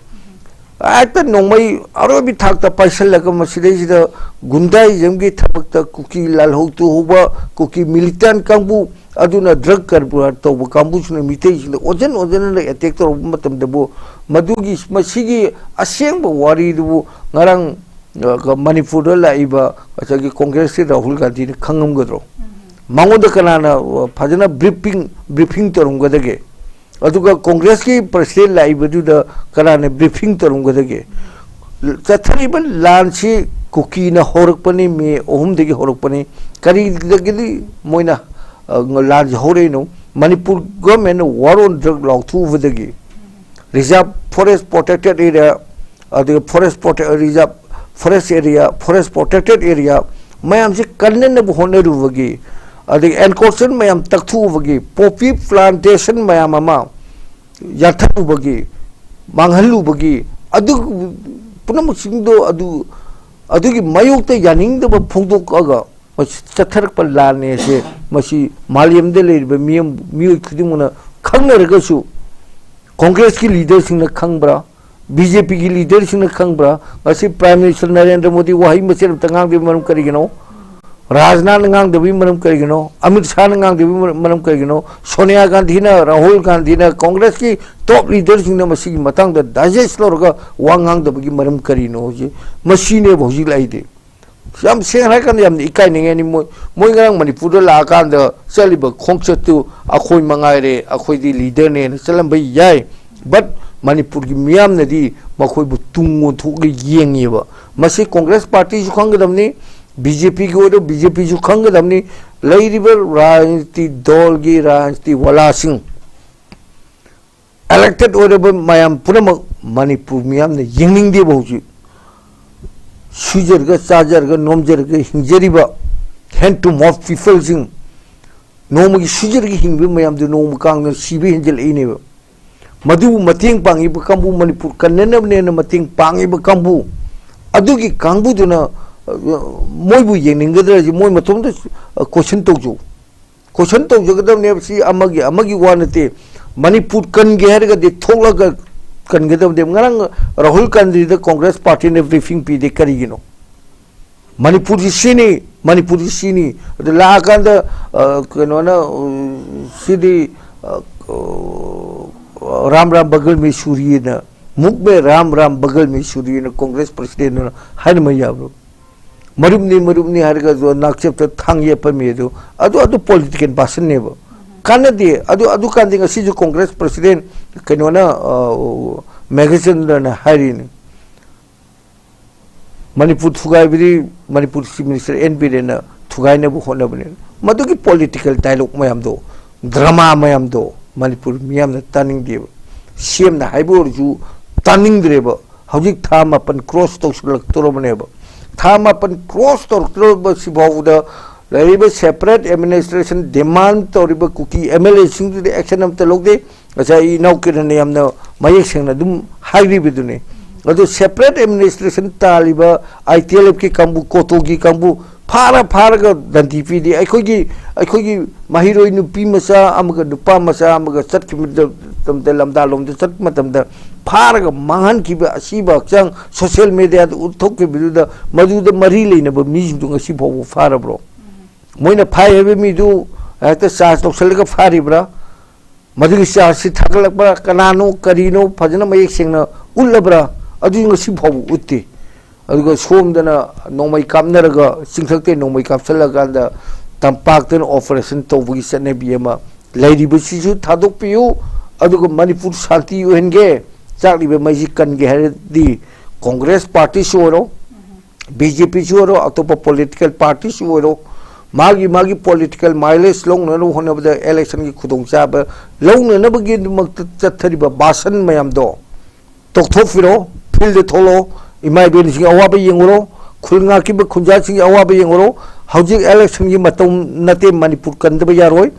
ꯍꯦꯛꯇ ꯅꯣꯡꯃꯩ ꯑꯔꯣꯏꯕꯤ ꯊꯥꯛꯇ ꯄꯥꯏꯁꯜꯂꯒ ꯃꯁꯤꯗꯩꯁꯤꯗ ꯒꯨꯟꯗꯥꯏꯖꯝꯒꯤ ꯊꯕꯛꯇ ꯀꯨꯀꯤ ꯂꯥꯜꯍꯧ ꯇꯨꯍꯧꯕ ꯀꯨꯀꯤ ꯃꯤꯂꯤꯇꯦꯟ ꯀꯥꯡꯕꯨ ꯑꯗꯨꯅ ꯗ꯭ꯔꯒ ꯀꯔꯕꯥꯔ ꯇꯧꯕ ꯀꯥꯡꯕꯨꯁꯤꯅ ꯃꯤꯇꯩꯁꯤꯡꯗ ꯑꯣꯟꯁꯤꯟ ꯑꯣꯟꯁꯤꯟꯅ ꯑꯦꯇꯦꯛ ꯇꯧꯔꯛꯄ ꯃꯇꯝꯗꯕꯨ ꯃꯗꯨꯒꯤ ꯃꯁꯤꯒꯤ ꯑꯁꯦꯡꯕ ꯋꯥꯔꯤꯗꯨꯕꯨ ꯉꯔꯥꯡ, ꯑ, ꯃꯅꯤꯄꯨꯔꯗ ꯂꯥꯛꯏꯕ ꯉꯁꯥꯏꯒꯤ ꯀꯣꯡꯒ꯭ꯔꯦꯁꯀꯤ ꯔꯥꯍꯨꯜ ꯒꯥꯟꯙꯤꯅ ꯈꯪꯉꯝꯒꯗ꯭ꯔꯣ? ꯃꯉꯣꯟꯗ ꯀꯅꯥꯅ, ꯑ, ꯐꯖꯅ ꯕ꯭ꯔꯤꯐꯤꯡ ꯕ꯭ꯔꯤꯐꯤꯡ ꯇꯧꯔꯝꯒꯗꯒꯦ? ꯑꯗꯨꯒ ꯀꯣꯡꯒ꯭ꯔꯦꯁꯀꯤ ꯄ꯭ꯔꯁꯤꯗꯦꯟ ꯂꯥꯛꯏꯕꯗꯨꯗ ꯀꯅꯥꯅ ꯕ꯭ꯔꯤꯐꯤꯡ ꯇꯧꯔꯝꯒꯗꯒꯦ? ꯆꯠꯊꯔꯤꯕ ꯂꯥꯟꯁꯤ ꯀꯨꯀꯤꯅ ꯍꯧꯔꯛꯄꯅꯤ, ꯃꯦ ꯑꯍꯨꯝꯗꯒꯤ ꯍꯧꯔꯛꯄꯅꯤ꯫ ꯀꯔꯤꯗꯒꯤꯗꯤ ꯃꯣꯏꯅ, ꯑ, ꯂꯥꯟꯁꯤ ꯍꯧꯔꯛꯏꯅꯣ? ꯃꯅꯤꯄꯨꯔ ꯒꯣꯔꯃꯦꯟꯅ ꯋꯥꯔ ꯑꯣꯟ ꯗ꯭ꯔꯒ ꯂꯥꯎꯊꯣꯛꯎꯕꯗꯒꯤ ꯔꯤꯖꯥꯔꯚ ꯐꯣꯔꯦꯁ ꯄ꯭ꯔꯣꯇꯦꯛꯇꯦꯠ ꯑꯦꯔꯤꯌꯥ, ꯑꯗꯨꯒ forest protect, reserve forest area, forest protected area ꯃꯌꯥꯝꯁꯤ ꯀꯟꯅꯅꯕ ꯍꯣꯠꯅꯔꯨꯕꯒꯤ, ꯑꯗꯒꯤ ꯑꯦꯟꯀ꯭ꯔꯣꯆꯔ ꯃꯌꯥꯝ ꯇꯛꯊꯣꯛꯎꯕꯒꯤ, ꯄꯣꯄꯤ ꯄ꯭ꯂꯥꯟꯇꯦꯁꯟ ꯃꯌꯥꯝ ꯑꯃ ꯌꯥꯟꯊꯠꯂꯨꯕꯒꯤ, ꯃꯥꯡꯍꯜꯂꯨꯕꯒꯤ, ꯑꯗꯨ ꯄꯨꯝꯅꯃꯛꯁꯤꯡꯗꯣ ꯑꯗꯨ, ꯑꯗꯨꯒꯤ ꯃꯥꯌꯣꯛꯇ ꯌꯥꯅꯤꯡꯗꯕ ꯐꯣꯡꯗꯣꯛꯑꯒ ꯃꯁꯤ ꯆꯠꯊꯔꯛꯄ ꯂꯥꯟꯅꯦ ꯑꯁꯦ ꯃꯁꯤ ꯃꯥꯂꯦꯝꯗ ꯂꯩꯔꯤꯕ ꯃꯤꯌꯥꯝ, ꯃꯤꯑꯣꯏ ꯈꯨꯗꯤꯡꯃꯛꯅ ꯈꯪꯅꯔꯒꯁꯨ ꯀꯣꯡꯒ꯭ꯔꯦꯁꯀꯤ ꯂꯤꯗꯔꯁꯤꯡꯅ ꯈꯪꯕ꯭ꯔꯥ? ꯕꯤ ꯖꯦ ꯄꯤꯒꯤ ꯂꯤꯗꯔꯁꯤꯡꯅ ꯈꯪꯕ꯭ꯔꯥ? ꯉꯁꯤ ꯄ꯭ꯔꯥꯏꯝ ꯃꯤꯅꯤꯁꯇꯔ ꯅꯔꯦꯟꯗ꯭ꯔ ꯃꯣꯗꯤ ꯋꯥꯍꯩ ꯃꯆꯦꯠ ꯑꯃꯇ ꯉꯥꯡꯗꯕꯒꯤ ꯃꯔꯝ ꯀꯔꯤꯒꯤꯅꯣ? ꯔꯥꯖꯅꯥꯊꯅ ꯉꯥꯡꯗꯕꯒꯤ ꯃꯔꯝ ꯀꯔꯤꯒꯤꯅꯣ? ꯑꯃꯤꯠ ꯁꯥꯍꯅ ꯉꯥꯡꯗꯕꯒꯤ ꯃꯔꯝ, ꯃꯔꯝ ꯀꯔꯤꯒꯤꯅꯣ? ꯁꯣꯅꯤꯌꯥ ꯒꯥꯟꯙꯤꯅ, ꯔꯥꯍꯨꯜ ꯒꯥꯟꯙꯤꯅ, ꯀꯣꯡꯒ꯭ꯔꯦꯁꯀꯤ ꯇꯣꯞ ꯂꯤꯗꯔꯁꯤꯡꯅ ꯃꯁꯤꯒꯤ ꯃꯇꯥꯡꯗ ꯗꯥꯏꯖꯦꯁ ꯂꯧꯔꯒ ꯋꯥ ꯉꯥꯡꯗꯕꯒꯤ ꯃꯔꯝ ꯀꯔꯤꯅꯣ? ꯍꯧꯖꯤꯛ ꯃꯁꯤꯅꯦꯕ ꯍꯧꯖꯤꯛ ꯂꯥꯛꯏꯗꯤ꯫ ꯌꯥꯝ ꯁꯦꯡꯅ ꯍꯥꯏꯔꯀꯥꯟꯗ ꯌꯥꯝꯅ ꯏꯀꯥꯏꯅꯤꯡꯉꯥꯏꯅꯤ꯫ ꯃꯣꯏ, ꯃꯣꯏ ꯉꯔꯥꯡ ꯃꯅꯤꯄꯨꯔꯗ ꯂꯥꯛꯑꯀꯥꯟꯗ ꯆꯠꯂꯤꯕ ꯈꯣꯡꯆꯠꯇꯨ, "ꯑꯩꯈꯣꯏ ꯃꯉꯥꯏꯔꯦ, ꯑꯩꯈꯣꯏꯗꯤ ꯂꯤꯗꯔꯅꯦꯅ" ꯆꯠꯂꯝꯕ ꯌꯥꯏ, but ꯃꯅꯤꯄꯨꯔꯒꯤ ꯃꯤꯌꯥꯝꯅꯗꯤ ꯃꯈꯣꯏꯕꯨ ꯇꯨꯡ ꯑꯣꯟꯊꯣꯛꯂꯒ ꯌꯦꯡꯉꯤꯕ꯫ ꯃꯁꯤ ꯀꯣꯡꯒ꯭ꯔꯦꯁ ꯄꯥꯔꯇꯤꯁꯨ ꯈꯪꯒꯗꯕꯅꯤ, ꯕꯤ ꯖꯦ ꯄꯤꯒꯤ ꯑꯣꯏꯔꯣ ꯕꯤ ꯖꯦ ꯄꯤꯁꯨ ꯈꯪꯒꯗꯕꯅꯤ, ꯂꯩꯔꯤꯕ ꯔꯥꯖꯅꯤꯇꯤ ꯗꯜꯒꯤ ꯔꯥꯖꯅꯤꯇꯤ ꯋꯥꯂꯥꯁꯤꯡ, ꯏꯂꯦꯛꯇꯦꯠ ꯑꯣꯏꯔꯕ ꯃꯌꯥꯝ ꯄꯨꯝꯅꯃꯛ ꯃꯅꯤꯄꯨꯔ ꯃꯤꯌꯥꯝꯅ ꯌꯦꯡꯅꯤꯡꯗꯦꯕ ꯍꯧꯖꯤꯛ꯫ ꯁꯨꯖꯔꯒ ꯆꯥꯖꯔꯒ ꯅꯣꯝꯖꯔꯒ ꯍꯤꯡꯖꯔꯤꯕ hand to mouth peopleꯁꯤꯡ, ꯅꯣꯡꯃꯒꯤ ꯁꯨꯖꯔꯒ ꯍꯤꯡꯕ ꯃꯌꯥꯝꯗꯨ ꯅꯣꯡꯃ ꯀꯥꯡꯗ ꯁꯤꯕ ꯍꯦꯟꯖꯜꯂꯛꯏꯅꯦꯕ꯫ ꯃꯗꯨꯕꯨ ꯃꯇꯦꯡ ꯄꯥꯡꯉꯤꯕ ꯀꯥꯡꯕꯨ, ꯃꯅꯤꯄꯨꯔ ꯀꯟꯅꯅꯕꯅꯦꯅ ꯃꯇꯦꯡ ꯄꯥꯡꯉꯤꯕ ꯀꯥꯡꯕꯨ, ꯑꯗꯨꯒꯤ ꯀꯥꯡꯕꯨꯗꯨꯅ, ꯑ, ꯃꯣꯏꯕꯨ ꯌꯦꯡꯅꯤꯡꯒꯗ꯭ꯔꯁꯤ ꯃꯣꯏ ꯃꯇꯣꯝꯇ, ꯑ, ꯀꯣꯏꯁꯟ ꯇꯧꯖꯧ꯫ ꯀꯣꯏꯁꯟ ꯇꯧꯖꯒꯗꯕꯅꯦꯕ꯫ ꯁꯤ ꯑꯃꯒꯤ, ꯑꯃꯒꯤ ꯋꯥ ꯅꯠꯇꯦ꯫ ꯃꯅꯤꯄꯨꯔ ꯀꯟꯒꯦ ꯍꯥꯏꯔꯒꯗꯤ ꯊꯣꯛꯂꯒ ꯀꯟꯒꯗꯕꯅꯦꯕ꯫ ꯉꯔꯥꯡ ꯔꯥꯍꯨꯜ ꯒꯥꯟꯙꯤꯗ ꯀꯣꯡꯒ꯭ꯔꯦꯁ ꯄꯥꯔꯇꯤꯅ ꯕ꯭ꯔꯤꯐꯤꯡ ꯄꯤꯗꯦ, ꯀꯔꯤꯒꯤꯅꯣ? ꯃꯅꯤꯄꯨꯔꯁꯤ ꯁꯤꯅꯤ, ꯃꯅꯤꯄꯨꯔꯁꯤ ꯁꯤꯅꯤ꯫ ꯑꯗꯨ ꯂꯥꯛꯑꯀꯥꯟꯗ, ꯑ, ꯀꯩꯅꯣꯅ, ꯑ, ꯁꯤꯗꯤ, ꯑ, ꯑ, ꯔꯥꯝ ꯔꯥꯝ ꯕꯒꯜ ꯃꯦ ꯁꯨꯔꯤꯅ, ꯃꯨꯛ ꯃꯦ ꯔꯥꯝ ꯔꯥꯝ ꯕꯒꯜ ꯃꯦ ꯁꯨꯔꯤꯅ ꯀꯣꯡꯒ꯭ꯔꯦꯁ ꯄ꯭ꯔꯁꯤꯗꯦꯟꯗꯨꯅ ꯍꯥꯏꯅꯕ ꯌꯥꯕ꯭ꯔꯣ? ꯃꯔꯨꯞꯅꯤ, ꯃꯔꯨꯞꯅꯤ ꯍꯥꯏꯔꯒ ꯑꯗꯨ ꯅꯥꯛꯆꯦꯞꯇ ꯊꯥꯡ ꯌꯦꯞꯄꯝꯃꯤ ꯑꯗꯨ, ꯑꯗꯨ, ꯑꯗꯨ ꯄꯣꯂꯤꯇꯤꯀꯦꯜ ꯄꯥꯔꯁꯟꯅꯦꯕ꯫ ꯀꯥꯟꯅꯗꯦ꯫ ꯑꯗꯨ, ꯑꯗꯨ ꯀꯥꯟꯗꯤ ꯉꯁꯤꯁꯨ ꯀꯣꯡꯒ꯭ꯔꯦꯁ ꯄ꯭ꯔꯁꯤꯗꯦꯟ ꯀꯩꯅꯣꯅ, ꯑ, ꯃꯦꯘꯆꯟꯗ꯭ꯔꯅ ꯍꯥꯏꯔꯤꯅꯤ, ꯃꯅꯤꯄꯨꯔ ꯊꯨꯒꯥꯏꯕꯗꯤ ꯃꯅꯤꯄꯨꯔ ꯆꯤꯐ ꯃꯤꯅꯤꯁꯇꯔ ꯑꯦꯟ ꯕꯤꯔꯦꯟꯅ ꯊꯨꯒꯥꯏꯅꯕ ꯍꯣꯠꯅꯕꯅꯤ꯫ ꯃꯗꯨꯒꯤ ꯄꯣꯂꯤꯇꯤꯀꯦꯜ ꯗꯥꯏꯂꯣꯒ ꯃꯌꯥꯝꯗꯣ, ꯗ꯭ꯔꯃꯥ ꯃꯌꯥꯝꯗꯣ ꯃꯅꯤꯄꯨꯔ ꯃꯤꯌꯥꯝꯅ ꯇꯥꯅꯤꯡꯗꯦꯕ꯫ ꯁꯤ ꯑꯦꯝꯅ ꯍꯥꯏꯕ ꯑꯣꯏꯔꯁꯨ ꯇꯥꯅꯤꯡꯗ꯭ꯔꯦꯕ꯫ ꯍꯧꯖꯤꯛ ꯊꯥ ꯃꯥꯄꯟ ꯀ꯭ꯔꯣꯁ ꯇꯧꯁꯤꯜꯂꯛꯇꯧꯔꯕꯅꯦꯕ꯫ ꯊꯥ ꯃꯥꯄꯟ ꯀ꯭ꯔꯣꯁ ꯇꯧꯔꯛꯇꯧꯔꯕꯁꯤ ꯐꯥꯎꯕꯗ ꯂꯩꯔꯤꯕ ꯁꯦꯄꯔꯦꯠ ꯑꯦꯗꯃꯤꯅꯤꯁꯇ꯭ꯔꯦꯁꯟ ꯗꯤꯃꯥꯟ ꯇꯧꯔꯤꯕ ꯀꯨꯀꯤ ꯑꯦꯝ ꯑꯦꯜ ꯑꯦꯁꯤꯡꯗꯨꯗꯤ ꯑꯦꯛꯁꯟ ꯑꯝꯇ ꯂꯧꯗꯦ꯫ ꯉꯁꯥꯏ ꯑꯩ ꯏꯅꯥꯎ ꯀꯤꯔꯟꯅ ꯌꯥꯝꯅ ꯃꯌꯦꯛ ꯁꯦꯡꯅ ꯑꯗꯨꯝ ꯍꯥꯏꯕꯤꯕꯗꯨꯅꯤ꯫ ꯑꯗꯨ ꯁꯦꯄꯔꯦꯠ ꯑꯦꯗꯃꯤꯅꯤꯁꯇ꯭ꯔꯦꯁꯟ ꯇꯥꯜꯂꯤꯕ ꯑꯥꯏ ꯇꯤ ꯑꯦꯜ ꯑꯦꯐꯀꯤ ꯀꯥꯡꯕꯨ, ꯀꯣꯇꯣꯒꯤ ꯀꯥꯡꯕꯨ ꯐꯥꯔ ꯐꯥꯔꯒ ꯗꯟꯗꯤ ꯄꯤꯔꯤ꯫ ꯑꯩꯈꯣꯏꯒꯤ, ꯑꯩꯈꯣꯏꯒꯤ ꯃꯍꯩꯔꯣꯏ ꯅꯨꯄꯤ ꯃꯆꯥ ꯑꯃꯒ ꯅꯨꯄꯥ ꯃꯆꯥ ꯑꯃꯒ ꯆꯠꯈꯤꯕ ꯃꯇꯝꯗ, ꯂꯝꯗꯥꯂꯣꯝꯗ ꯆꯠꯄ ꯃꯇꯝꯗ ꯐꯥꯔꯒ ꯃꯥꯡꯍꯟꯈꯤꯕ, ꯑꯁꯤꯕ ꯍꯛꯆꯥꯡ ꯁꯣꯁꯤꯌꯦꯜ ꯃꯦꯗꯤꯌꯥꯗ ꯎꯠꯊꯣꯛꯈꯤꯕꯗꯨꯗ, ꯃꯗꯨꯗ ꯃꯔꯤ ꯂꯩꯅꯕ ꯃꯤꯁꯤꯡꯗꯨ ꯉꯁꯤ ꯐꯥꯎꯕ ꯐꯥꯔꯕ꯭ꯔꯣ? ꯃꯣꯏꯅ ꯐꯥꯏ ꯍꯥꯏꯕ ꯃꯤꯗꯨ ꯍꯦꯛꯇ ꯆꯥꯔꯖ ꯇꯧꯁꯜꯂꯒ ꯐꯥꯔꯤꯕ꯭ꯔꯥ? ꯃꯗꯨꯒꯤ ꯆꯥꯔꯖꯁꯤ ꯊꯥꯒꯠꯂꯛꯄ꯭ꯔꯥ? ꯀꯅꯥꯅꯣ, ꯀꯔꯤꯅꯣ ꯐꯖꯅ ꯃꯌꯦꯛ ꯁꯦꯡꯅ ꯎꯠꯂꯕ꯭ꯔꯥ? ꯑꯗꯨ ꯉꯁꯤ ꯐꯥꯎꯕ ꯎꯠꯇꯦ꯫ ꯑꯗꯨꯒ ꯁꯣꯝꯗꯅ ꯅꯣꯡꯃꯩ ꯀꯥꯞꯅꯔꯒ, ꯆꯤꯡꯊꯛꯇ ꯅꯣꯡꯃꯩ ꯀꯥꯞꯁꯤꯜꯂꯀꯥꯟꯗ ꯇꯝꯄꯥꯛꯇꯅ ꯑꯣꯄꯔꯦꯁꯟ ꯇꯧꯕꯒꯤ ꯆꯠꯅꯕꯤ ꯑꯃ ꯂꯩꯔꯤꯕꯁꯤꯁꯨ ꯊꯥꯗꯣꯛꯄꯤꯌꯨ, ꯑꯗꯨꯒ ꯃꯅꯤꯄꯨꯔ ꯁꯥꯟꯇꯤ ꯑꯣꯏꯍꯟꯒꯦ, ꯆꯥꯛꯂꯤꯕ ꯃꯩꯁꯤ ꯀꯟꯒꯦ ꯍꯥꯏꯔꯗꯤ, ꯀꯣꯡꯒ꯭ꯔꯦꯁ ꯄꯥꯔꯇꯤꯁꯨ ꯑꯣꯏꯔꯣ, ꯕꯤ ꯖꯦ ꯄꯤꯁꯨ ꯑꯣꯏꯔꯣ, ꯑꯇꯣꯞꯄ ꯄꯣꯂꯤꯇꯤꯀꯦꯜ ꯄꯥꯔꯇꯤꯁꯨ ꯑꯣꯏꯔꯣ, ꯃꯥꯒꯤ ꯃꯥꯒꯤ ꯄꯣꯂꯤꯇꯤꯀꯦꯜ ꯃꯥꯏꯂꯦꯖ ꯂꯧꯅꯅꯕ ꯍꯣꯠꯅꯕꯗ ꯏꯂꯦꯛꯁꯟꯒꯤ ꯈꯨꯗꯣꯡꯆꯥꯕ ꯂꯧꯅꯅꯕꯒꯤꯗꯃꯛꯇ ꯆꯠꯊꯔꯤꯕ ꯕꯥꯁꯟ ꯃꯌꯥꯝꯗꯣ ꯇꯣꯛꯊꯣꯛꯄꯤꯔꯣ, ꯐꯤꯜꯗ ꯊꯣꯛꯂꯛꯑꯣ, ꯏꯃꯥ ꯏꯕꯦꯟꯁꯤꯡꯒꯤ ꯑꯋꯥꯕ ꯌꯦꯡꯉꯨꯔꯣ, ꯈꯨꯜ ꯉꯥꯛꯈꯤꯕ ꯈꯨꯟꯖꯥꯁꯤꯡꯒꯤ ꯑꯋꯥꯕ ꯌꯦꯡꯉꯨꯔꯣ꯫ ꯍꯧꯖꯤꯛ ꯏꯂꯦꯛꯁꯟꯒꯤ ꯃꯇꯝ ꯅꯠꯇꯦ, ꯃꯅꯤꯄꯨꯔ ꯀꯟꯗꯕ ꯌꯥꯔꯣꯏ꯫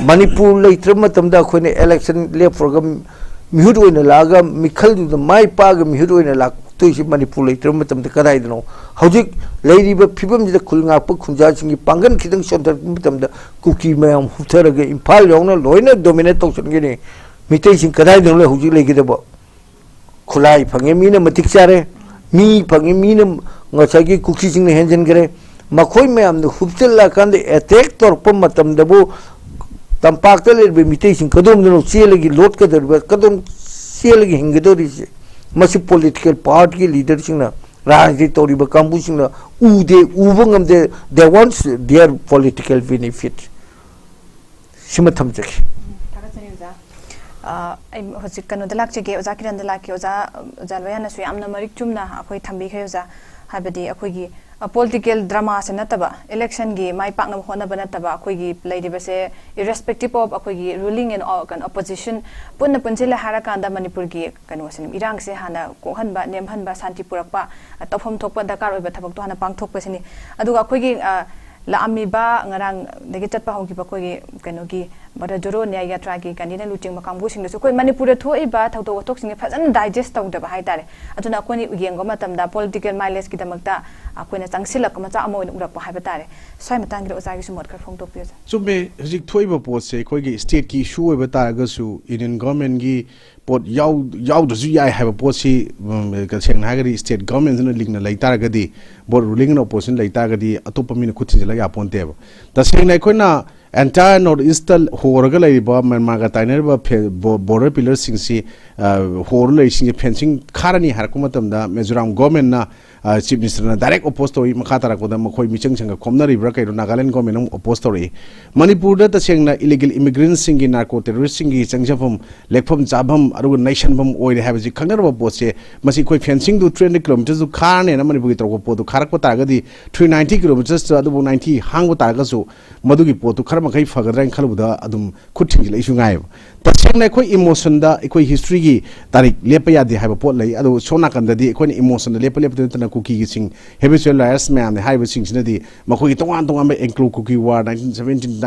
ꯃꯅꯤꯄꯨꯔ ꯂꯩꯇ꯭ꯔꯕ ꯃꯇꯝꯗ ꯑꯩꯈꯣꯏꯅ ꯏꯂꯦꯛꯁꯟ ꯂꯦꯞꯄꯨꯔꯒ ꯃꯤꯍꯨꯠ ꯑꯣꯏꯅ ꯂꯥꯛꯑꯒ, ꯃꯤꯈꯜꯗꯨꯗ ꯃꯥꯏ ꯄꯥꯛꯑꯒ ꯃꯤꯍꯨꯠ ꯑꯣꯏꯅ ꯂꯥꯛꯇꯣꯏꯁꯤ ꯃꯅꯤꯄꯨꯔ ꯂꯩꯇ꯭ꯔꯕ ꯃꯇꯝꯗ ꯀꯗꯥꯏꯗꯅꯣ? ꯍꯧꯖꯤꯛ ꯂꯩꯔꯤꯕ ꯐꯤꯕꯝꯁꯤꯗ ꯈꯨꯜ ꯉꯥꯛꯄ ꯈꯨꯟꯖꯥꯁꯤꯡꯒꯤ ꯄꯥꯡꯒꯜ ꯈꯤꯇꯪ ꯁꯣꯟꯊꯔꯛꯄ ꯃꯇꯝꯗ ꯀꯨꯀꯤ ꯃꯌꯥꯝ ꯍꯨꯞꯊꯔꯒ ꯏꯝꯐꯥꯜ ꯌꯧꯅ ꯂꯣꯏꯅ ꯗꯣꯃꯤꯅꯦꯠ ꯇꯧꯁꯤꯟꯒꯅꯤ꯫ ꯃꯤꯇꯩꯁꯤꯡ ꯀꯗꯥꯏꯗꯅꯣ ꯍꯧꯖꯤꯛ ꯂꯩꯒꯗꯕ? ꯈꯨꯠꯂꯥꯏ ꯐꯪꯉꯦ, ꯃꯤꯅ ꯃꯇꯤꯛ ꯆꯥꯔꯦ, ꯃꯤ ꯐꯪꯉꯦ, ꯃꯤꯅ ꯉꯁꯥꯏꯒꯤ ꯀꯨꯀꯤꯁꯤꯡꯅ ꯍꯦꯟꯖꯤꯟꯈ꯭ꯔꯦ꯫ ꯃꯈꯣꯏ ꯃꯌꯥꯝꯅ ꯍꯨꯞꯆꯤꯜꯂꯛꯑꯀꯥꯟꯗ ꯑꯦꯇꯦꯛ ꯇꯧꯔꯛꯄ ꯃꯇꯝꯗꯕꯨ ꯇꯝꯄꯥꯛꯇ ꯂꯩꯔꯤꯕ ꯃꯤꯇꯩꯁꯤꯡ ꯀꯗꯣꯝꯗꯅꯣ ꯆꯦꯜꯂꯒ ꯂꯣꯠꯀꯗꯧꯔꯤꯕ, ꯀꯗꯣꯝ ꯆꯦꯜꯂꯒ ꯍꯤꯡꯒꯗꯧꯔꯤꯁꯦ? ꯃꯁꯤ ꯄꯣꯂꯤꯇꯤꯀꯦꯜ ꯄꯥꯔꯇꯤꯒꯤ ꯂꯤꯗꯔꯁꯤꯡꯅ, ꯔꯥꯖꯅꯤꯇꯤ ꯇꯧꯔꯤꯕ ꯀꯥꯡꯕꯨꯁꯤꯡꯅ ꯎꯗꯦ, ꯎꯕ ꯉꯝꯗꯦ꯫ They want their political benefit꯫ ꯁꯤꯃ ꯊꯝꯖꯒꯦ꯫ ꯊꯥꯒꯠꯆꯔꯤ ꯑꯣꯖꯥ꯫ ꯑ, ꯑꯩ ꯍꯧꯖꯤꯛ ꯀꯩꯅꯣꯗ ꯂꯥꯛꯆꯒꯦ, ꯑꯣꯖꯥ ꯀꯤꯔꯟꯗ ꯂꯥꯛꯀꯦ꯫ ꯑꯣꯖꯥ, ꯑꯣꯖꯥ ꯂꯣꯌꯥꯅꯁꯨ ꯌꯥꯝꯅ ꯃꯔꯤꯛ ꯆꯨꯝꯅ ꯑꯩꯈꯣꯏ ꯊꯝꯕꯤꯈ꯭ꯔꯦ ꯑꯣꯖꯥ꯫ ꯍꯥꯏꯕꯗꯤ ꯑꯩꯈꯣꯏꯒꯤ, ꯑ, ꯄꯣꯂꯤꯇꯤꯀꯦꯜ ꯗ꯭ꯔꯃꯥꯁꯦ ꯅꯠꯇꯕ, ꯏꯂꯦꯛꯁꯟꯒꯤ ꯃꯥꯏ ꯄꯥꯛꯅꯕ ꯍꯣꯠꯅꯕ ꯅꯠꯇꯕ, ꯑꯩꯈꯣꯏꯒꯤ ꯂꯩꯔꯤꯕꯁꯦ irrespective of ꯑꯩꯈꯣꯏꯒꯤ ꯔꯨꯂꯤꯡ ꯑꯦꯟ, ꯑ, ꯀꯩꯅꯣ, ꯑꯣꯄꯣꯖꯤꯁꯟ ꯄꯨꯟꯅ ꯄꯨꯟꯁꯤꯜꯂꯦ ꯍꯥꯏꯔꯀꯥꯟꯗ ꯃꯅꯤꯄꯨꯔꯒꯤ ꯀꯩꯅꯣꯁꯦ, ꯏꯔꯥꯡꯁꯦ ꯍꯥꯟꯅ ꯀꯣꯛꯍꯟꯕ, ꯅꯦꯝꯍꯟꯕ, ꯁꯥꯟꯇꯤ ꯄꯨꯔꯛꯄ, ꯑ, ꯇꯧꯐꯝ ꯊꯣꯛꯄ ꯗꯔꯀꯥꯔ ꯑꯣꯏꯕ ꯊꯕꯛꯇꯣ ꯍꯥꯟꯅ ꯄꯥꯡꯊꯣꯛꯄꯁꯤꯅꯤ꯫ ꯑꯗꯨꯒ ꯑꯩꯈꯣꯏꯒꯤ, ꯑ, ꯂꯥꯛꯑꯝꯃꯤꯕ ꯉꯔꯥꯡꯗꯒꯤ ꯆꯠꯄ ꯍꯧꯈꯤꯕ ꯑꯩꯈꯣꯏꯒꯤ ꯀꯩꯅꯣꯒꯤ ꯕ꯭ꯔꯗꯔ ꯖꯣꯔꯣ ꯅ꯭ꯌꯥꯏ ꯌꯥꯇ꯭ꯔꯥꯒꯤ ꯀꯟꯗꯤꯅ ꯂꯨꯆꯤꯡꯕ ꯀꯥꯡꯕꯨꯁꯤꯡꯗꯁꯨ ꯑꯩꯈꯣꯏ ꯃꯅꯤꯄꯨꯔꯗ ꯊꯣꯛꯏꯕ ꯊꯧꯗꯣꯛ ꯋꯥꯊꯣꯛꯁꯤꯡꯁꯦ ꯐꯖꯅ ꯗꯥꯏꯖꯦꯁ ꯇꯧꯗꯕ ꯍꯥꯏꯇꯥꯔꯦ꯫ ꯑꯗꯨꯅ ꯑꯩꯈꯣꯏꯅ ꯌꯦꯡꯕ ꯃꯇꯝꯗ ꯄꯣꯂꯤꯇꯤꯀꯦꯜ ꯃꯥꯏꯂꯦꯖꯀꯤꯗꯃꯛꯇ ꯑꯩꯈꯣꯏꯅ ꯆꯪꯁꯤꯜꯂꯛꯄ ꯃꯆꯥꯛ ꯑꯃ ꯑꯣꯏꯅ ꯎꯔꯛꯄ ꯍꯥꯏꯕ ꯇꯥꯔꯦ꯫ ꯁ꯭ꯋꯥꯏ ꯃꯇꯥꯡꯒꯤꯗ ꯑꯣꯖꯥꯒꯤꯁꯨ ꯃꯣꯠ ꯈꯔ ꯐꯣꯡꯗꯣꯛꯄꯤꯌꯨ, ꯁꯥꯔ꯫ ꯆꯨꯝꯃꯦ, ꯍꯧꯖꯤꯛ ꯊꯣꯛꯏꯕ ꯄꯣꯠꯁꯦ ꯑꯩꯈꯣꯏꯒꯤ ꯁ꯭ꯇꯦꯠꯀꯤ ꯏꯁꯨ ꯑꯣꯏꯕ ꯇꯥꯔꯒꯁꯨ, ꯌꯨꯅꯤꯌꯟ ꯒꯣꯔꯃꯦꯟꯒꯤ ꯄꯣꯠ ꯌꯥꯎ- ꯌꯥꯎꯗ꯭ꯔꯁꯨ ꯌꯥꯏ ꯍꯥꯏꯕ ꯄꯣꯠꯁꯤ, ꯎꯝ, ꯇꯁꯦꯡꯅ ꯍꯥꯏꯔꯒꯗꯤ ꯁ꯭ꯇꯦꯠ ꯒꯣꯔꯃꯦꯟꯁꯤꯅ ꯂꯤꯡꯅ ꯂꯩ ꯇꯥꯔꯒꯗꯤ, ꯕꯣꯠ ꯔꯨꯂꯤꯡ ꯑꯦꯟ ꯑꯣꯄꯣꯖꯤꯁꯟ ꯂꯩ ꯇꯥꯔꯒꯗꯤ, ꯑꯇꯣꯞꯄ ꯃꯤꯅ ꯈꯨꯠ ꯊꯤꯟꯖꯤꯜꯂꯒ ꯌꯥꯄꯣꯟꯇꯦꯕ꯫ ꯇꯁꯦꯡꯅ ꯑꯩꯈꯣꯏꯅ ꯑꯦꯟꯇꯥꯌꯔ ꯅꯣꯔꯠ ꯏꯁꯇ ꯍꯣꯔꯒ ꯂꯩꯔꯤꯕ, ꯃ꯭ꯌꯥꯟꯃꯥꯔꯒ ꯇꯥꯏꯅꯔꯤꯕ ꯐꯦ- ꯕꯣ- ꯕꯣꯔꯗꯔ ꯄꯤꯂꯔꯁꯤꯡꯁꯤ, ꯑ, ꯍꯣꯔ ꯂꯩꯔꯤꯁꯤꯡꯁꯦ ꯐꯦꯟꯁꯤꯡ ꯈꯥꯔꯅꯤ ꯍꯥꯏꯔꯛꯄ ꯃꯇꯝꯗ, ꯃꯤꯖꯣꯔꯥꯝ ꯒꯣꯔꯃꯦꯟꯅ ꯆꯤꯐ ꯃꯤꯅꯤꯁꯇꯔꯅ ꯗꯥꯏꯔꯦꯛ ꯑꯣꯄꯣꯖ ꯇꯧꯏ꯫ ꯃꯈꯥ ꯇꯥꯔꯛꯄꯗ ꯃꯈꯣꯏ ꯃꯤꯆꯪ ꯁꯪꯒ ꯈꯣꯝꯅꯔꯤꯕ꯭ꯔꯥ ꯀꯩꯅꯣ, ꯅꯥꯒꯥꯂꯦꯟ ꯒꯣꯔꯃꯦꯟꯅ ꯑꯃꯨꯛ ꯑꯣꯄꯣꯖ ꯇꯧꯔꯛꯏ꯫ ꯃꯅꯤꯄꯨꯔꯗ ꯇꯁꯦꯡꯅ ꯏꯂꯤꯒꯦꯜ ꯏꯃꯤꯒ꯭ꯔꯦꯟꯁꯤꯡꯒꯤ, ꯅꯥꯔꯀꯣ ꯇꯦꯔꯣꯔꯤꯁꯁꯤꯡꯒꯤ ꯆꯪꯖꯐꯝ, ꯂꯦꯛꯐꯝ ꯆꯥꯐꯝ, ꯑꯗꯨꯒ ꯅꯩꯁꯟꯐꯝ ꯑꯣꯏꯔꯦ ꯍꯥꯏꯕꯁꯤ ꯈꯪꯅꯔꯕ ꯄꯣꯠꯁꯦ꯫ ꯃꯁꯤ ꯑꯩꯈꯣꯏ ꯐꯦꯟꯁꯤꯡꯗꯨ ꯊ꯭ꯔꯤ ꯍꯟꯗ꯭ꯔꯦꯠ ꯀꯤꯂꯣꯃꯤꯇꯔꯁꯨ ꯈꯥꯔꯅꯦꯅ ꯃꯅꯤꯄꯨꯔꯒꯤ ꯇꯧꯔꯛꯄ ꯄꯣꯠꯇꯨ ꯈꯥꯔꯛꯄ ꯇꯥꯔꯒꯗꯤ, ꯊ꯭ꯔꯤ ꯅꯥꯏꯟꯇꯤ ꯀꯤꯂꯣꯃꯤꯇꯔꯁꯇ ꯑꯗꯨꯕꯨ ꯅꯥꯏꯟꯇꯤ ꯍꯥꯡꯕ ꯇꯥꯔꯒꯁꯨ, ꯃꯗꯨꯒꯤ ꯄꯣꯠꯇꯨ ꯈꯔ ꯃꯈꯩ ꯐꯒꯗ꯭ꯔꯥ ꯍꯥꯏꯅ ꯈꯜꯂꯨꯕꯗ ꯑꯗꯨꯝ ꯈꯨꯠ ꯊꯤꯡꯖꯤꯜꯂꯛꯏꯁꯨ ꯉꯥꯏꯌꯦꯕ꯫ ꯇꯁꯦꯡꯅ ꯑꯩꯈꯣꯏ ꯏꯃꯣꯁꯟꯗ, ꯑꯩꯈꯣꯏ ꯍꯤꯁꯇ꯭ꯔꯤꯒꯤ ꯇꯥꯔꯤꯛ ꯂꯦꯞꯄ ꯌꯥꯗꯦ ꯍꯥꯏꯕ ꯄꯣꯠ ꯂꯩ꯫ ꯑꯗꯨ ꯁꯣꯝ ꯅꯥꯀꯟꯗꯗꯤ ꯑꯩꯈꯣꯏꯅ ꯏꯃꯣꯁꯟꯗ ꯂꯦꯞꯄ ꯂꯦꯞꯄꯗ ꯅꯠꯇꯅ ꯀꯨꯀꯤꯒꯤꯁꯤꯡ, ꯍꯦꯕꯤꯆꯨꯋꯦꯜ ꯂꯥꯌꯔꯁ ꯃꯌꯥꯝꯅꯦ ꯍꯥꯏꯔꯤꯕꯁꯤꯡꯁꯤꯅꯗꯤ ꯃꯈꯣꯏꯒꯤ ꯇꯣꯉꯥꯟ ꯇꯣꯉꯥꯟꯕ ꯑꯦꯡꯒ꯭ꯂꯣ ꯀꯨꯀꯤ ꯋꯥꯔ, ꯅꯥꯏꯟꯇꯤꯟ ꯁꯕꯦꯟꯇꯤꯟ,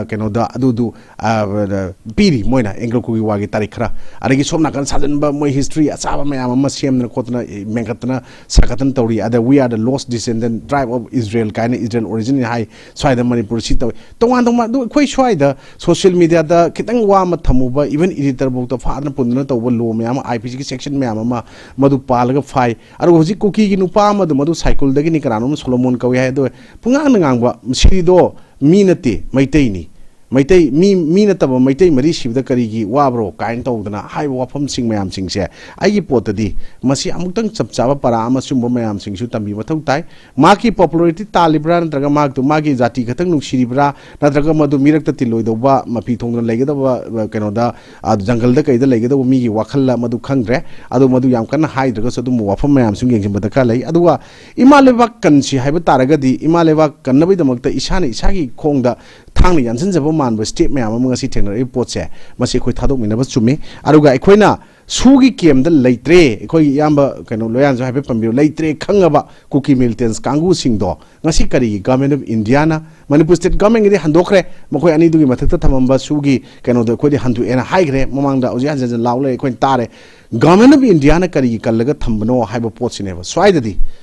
ꯀꯩꯅꯣꯗ ꯑꯗꯨꯗꯨ, ꯑ, ꯄꯤꯔꯤ ꯃꯣꯏꯅ ꯑꯦꯡꯒ꯭ꯂꯣ ꯀꯨꯀꯤ ꯋꯥꯔꯒꯤ ꯇꯥꯔꯤꯛ ꯈꯔ, ꯑꯗꯒꯤ ꯁꯣꯝ ꯅꯥꯀꯟ ꯁꯥꯖꯟꯕ ꯃꯣꯏ ꯍꯤꯁꯇ꯭ꯔꯤ ꯑꯆꯥꯕ ꯃꯌꯥꯝ ꯑꯃ ꯁꯦꯝꯗꯅ ꯈꯣꯠꯇꯅ, ꯑꯦ, ꯃꯦꯟꯈꯠꯇꯅ ꯁꯥꯒꯠꯇꯅ ꯇꯧꯔꯤ꯫ ꯑꯗ "We are the lost descendant tribe of Israel" ꯀꯥꯏꯅ, ꯏꯖꯔꯦꯜ ꯑꯣꯔꯤꯖꯤꯟ ꯍꯥꯏ, ꯁ꯭ꯋꯥꯏꯗ ꯃꯅꯤꯄꯨꯔꯁꯤ ꯇꯧꯏ꯫ ꯇꯣꯉꯥꯟ ꯇꯣꯉꯥꯟ, ꯑꯗꯨ ꯑꯩꯈꯣꯏ ꯁ꯭ꯋꯥꯏꯗ ꯁꯣꯁꯤꯌꯦꯜ ꯃꯤꯗꯤꯌꯥꯗ ꯈꯤꯇꯪ ꯋꯥ ꯑꯃ ꯊꯝꯃꯨꯕ, ꯏꯚꯟ ꯏꯗꯤꯇꯔꯐꯥꯎꯗ ꯐꯥꯗꯅ ꯄꯨꯟꯗꯅ ꯇꯧꯕ ꯂꯣ ꯃꯌꯥꯝ ꯑꯃ, ꯑꯥꯏ ꯄꯤ ꯁꯤꯒꯤ ꯁꯦꯛꯁꯟ ꯃꯌꯥꯝ ꯑꯃ ꯃꯗꯨ ꯄꯥꯜꯂꯒ ꯐꯥꯏ꯫ ꯑꯗꯨꯒ ꯍꯧꯖꯤꯛ ꯀꯨꯀꯤꯒꯤ ꯅꯨꯄꯥ ꯑꯃꯗꯨ, ꯃꯗꯨ ꯁꯥꯏꯀꯨꯜꯗꯒꯤꯅꯤ, ꯀꯅꯥꯅꯣꯝ ꯁꯣꯂꯣꯃꯣꯟ ꯀꯧꯏ ꯍꯥꯏ, ꯑꯗꯨ ꯄꯨꯡꯉꯥꯡꯗ ꯉꯥꯡꯕ, ꯁꯤꯗꯣ ꯃꯤ ꯅꯠꯇꯦ, ꯃꯩꯇꯩꯅꯤ꯫ ꯃꯩꯇꯩ ꯃꯤ, ꯃꯤ ꯅꯠꯇꯕ ꯃꯩꯇꯩ ꯃꯔꯤ ꯁꯤꯕꯗ ꯀꯔꯤꯒꯤ ꯋꯥꯕ꯭ꯔꯣ ꯀꯥꯏꯅ ꯇꯧꯗꯅ ꯍꯥꯏꯕ ꯋꯥꯐꯝꯁꯤꯡ ꯃꯌꯥꯝꯁꯤꯡꯁꯦ, ꯑꯩꯒꯤ ꯄꯣꯠꯇꯗꯤ ꯃꯁꯤ ꯑꯃꯨꯛꯇꯪ ꯆꯞ ꯆꯥꯕ ꯄꯔꯥ ꯑꯃ ꯁꯤꯒꯨꯝꯕ ꯃꯌꯥꯝꯁꯤꯡꯁꯨ ꯇꯝꯕꯤꯕ ꯃꯊꯧ ꯇꯥꯏ꯫ ꯃꯥꯒꯤ ꯄꯣꯄꯨꯂꯔꯤꯇꯤ ꯇꯥꯜꯂꯤꯕ꯭ꯔꯥ, ꯅꯠꯇ꯭ꯔꯒ ꯃꯥꯒꯤꯗꯨ ꯃꯥꯒꯤ ꯖꯥꯇꯤ ꯈꯛꯇꯪ ꯅꯨꯡꯁꯤꯔꯤꯕ꯭ꯔꯥ, ꯅꯠꯇ꯭ꯔꯒ ꯃꯗꯨ ꯃꯤꯔꯛꯇ ꯇꯤꯜꯂꯣꯏꯗꯧꯕ, ꯃꯐꯤ ꯊꯣꯡꯗꯅ ꯂꯩꯒꯗꯕ, ꯑ, ꯀꯩꯅꯣꯗ, ꯑ, ꯖꯪꯒꯜꯗ ꯀꯩꯗ ꯂꯩꯒꯗꯧꯕ ꯃꯤꯒꯤ ꯋꯥꯈꯜꯂ, ꯃꯗꯨ ꯈꯪꯗ꯭ꯔꯦ꯫ ꯑꯗꯨ ꯃꯗꯨ ꯌꯥꯝ ꯀꯟꯅ ꯍꯥꯏꯗ꯭ꯔꯒꯁꯨ ꯑꯗꯨꯝꯕ ꯋꯥꯐꯝ ꯃꯌꯥꯝꯁꯨ ꯌꯦꯡꯁꯤꯟꯕ ꯗꯔꯀꯥꯔ ꯂꯩ꯫ ꯑꯗꯨꯒ ꯏꯃꯥ ꯂꯩꯕꯥꯛ ꯀꯟꯁꯤ ꯍꯥꯏꯕ ꯇꯥꯔꯒꯗꯤ, ꯏꯃꯥ ꯂꯩꯕꯥꯛ ꯀꯟꯅꯕꯒꯤꯗꯃꯛꯇ ꯏꯁꯥꯅ ꯏꯁꯥꯒꯤ ꯈꯣꯡꯗ ꯊꯥꯡꯅ ꯌꯥꯟꯁꯤꯟꯖꯕ ꯃꯥꯟꯕ ꯁ꯭ꯇꯦꯞ ꯃꯌꯥꯝ ꯑꯃ ꯉꯁꯤ ꯊꯦꯡꯅꯔꯛꯏꯕ ꯄꯣꯠꯁꯦ, ꯃꯁꯤ ꯑꯩꯈꯣꯏ ꯊꯥꯗꯣꯛꯃꯤꯟꯅꯕ ꯆꯨꯝꯃꯤ꯫ ꯑꯗꯨꯒ ꯑꯩꯈꯣꯏꯅ ꯁꯨꯒꯤ ꯀꯦꯝꯗ ꯂꯩꯇ꯭ꯔꯦ, ꯑꯩꯈꯣꯏꯒꯤ ꯏꯌꯥꯝꯕ ꯀꯩꯅꯣ ꯂꯣꯌꯥꯟꯁꯨ ꯍꯥꯏꯐꯦꯠ ꯄꯟꯕꯤꯔꯣ, ꯂꯩꯇ꯭ꯔꯦ ꯈꯪꯉꯕ ꯀꯨꯀꯤ ꯃꯤꯂꯤꯇꯦꯟꯁ ꯀꯥꯡꯕꯨꯁꯤꯡꯗꯣ ꯉꯁꯤ ꯀꯔꯤꯒꯤ ꯒꯚꯔꯟꯃꯦꯟꯠ ꯑꯣꯐ ꯏꯟꯗꯤꯌꯥꯅ, ꯃꯅꯤꯄꯨꯔ ꯁ꯭ꯇꯦꯠ ꯒꯚꯔꯟꯃꯦꯟꯠꯀꯤꯗꯤ ꯍꯟꯗꯣꯛꯈ꯭ꯔꯦ, ꯃꯈꯣꯏ ꯑꯅꯤꯗꯨꯒꯤ ꯃꯊꯛꯇ ꯊꯝꯃꯝꯕ ꯁꯨꯒꯤ ꯀꯩꯅꯣꯗꯣ ꯑꯩꯈꯣꯏꯗꯤ ꯍꯟꯗꯣꯛꯑꯦꯅ ꯍꯥꯏꯈ꯭ꯔꯦ ꯃꯃꯥꯡꯗ, ꯍꯧꯖꯤꯛ ꯍꯟꯖꯤꯟ ꯍꯟꯖꯤꯟ ꯂꯥꯎ ꯂꯩ, ꯑꯩꯈꯣꯏꯅ ꯇꯥꯔꯦ꯫ ꯒꯚꯔꯟꯃꯦꯟꯠ ꯑꯣꯐ ꯏꯟꯗꯤꯌꯥꯅ ꯀꯔꯤꯒꯤ ꯀꯜꯂꯒ ꯊꯝꯕꯅꯣ ꯍꯥꯏꯕ ꯄꯣꯠꯁꯤꯅꯦꯕ꯫ ꯁ꯭ꯋꯥꯏꯗꯗꯤ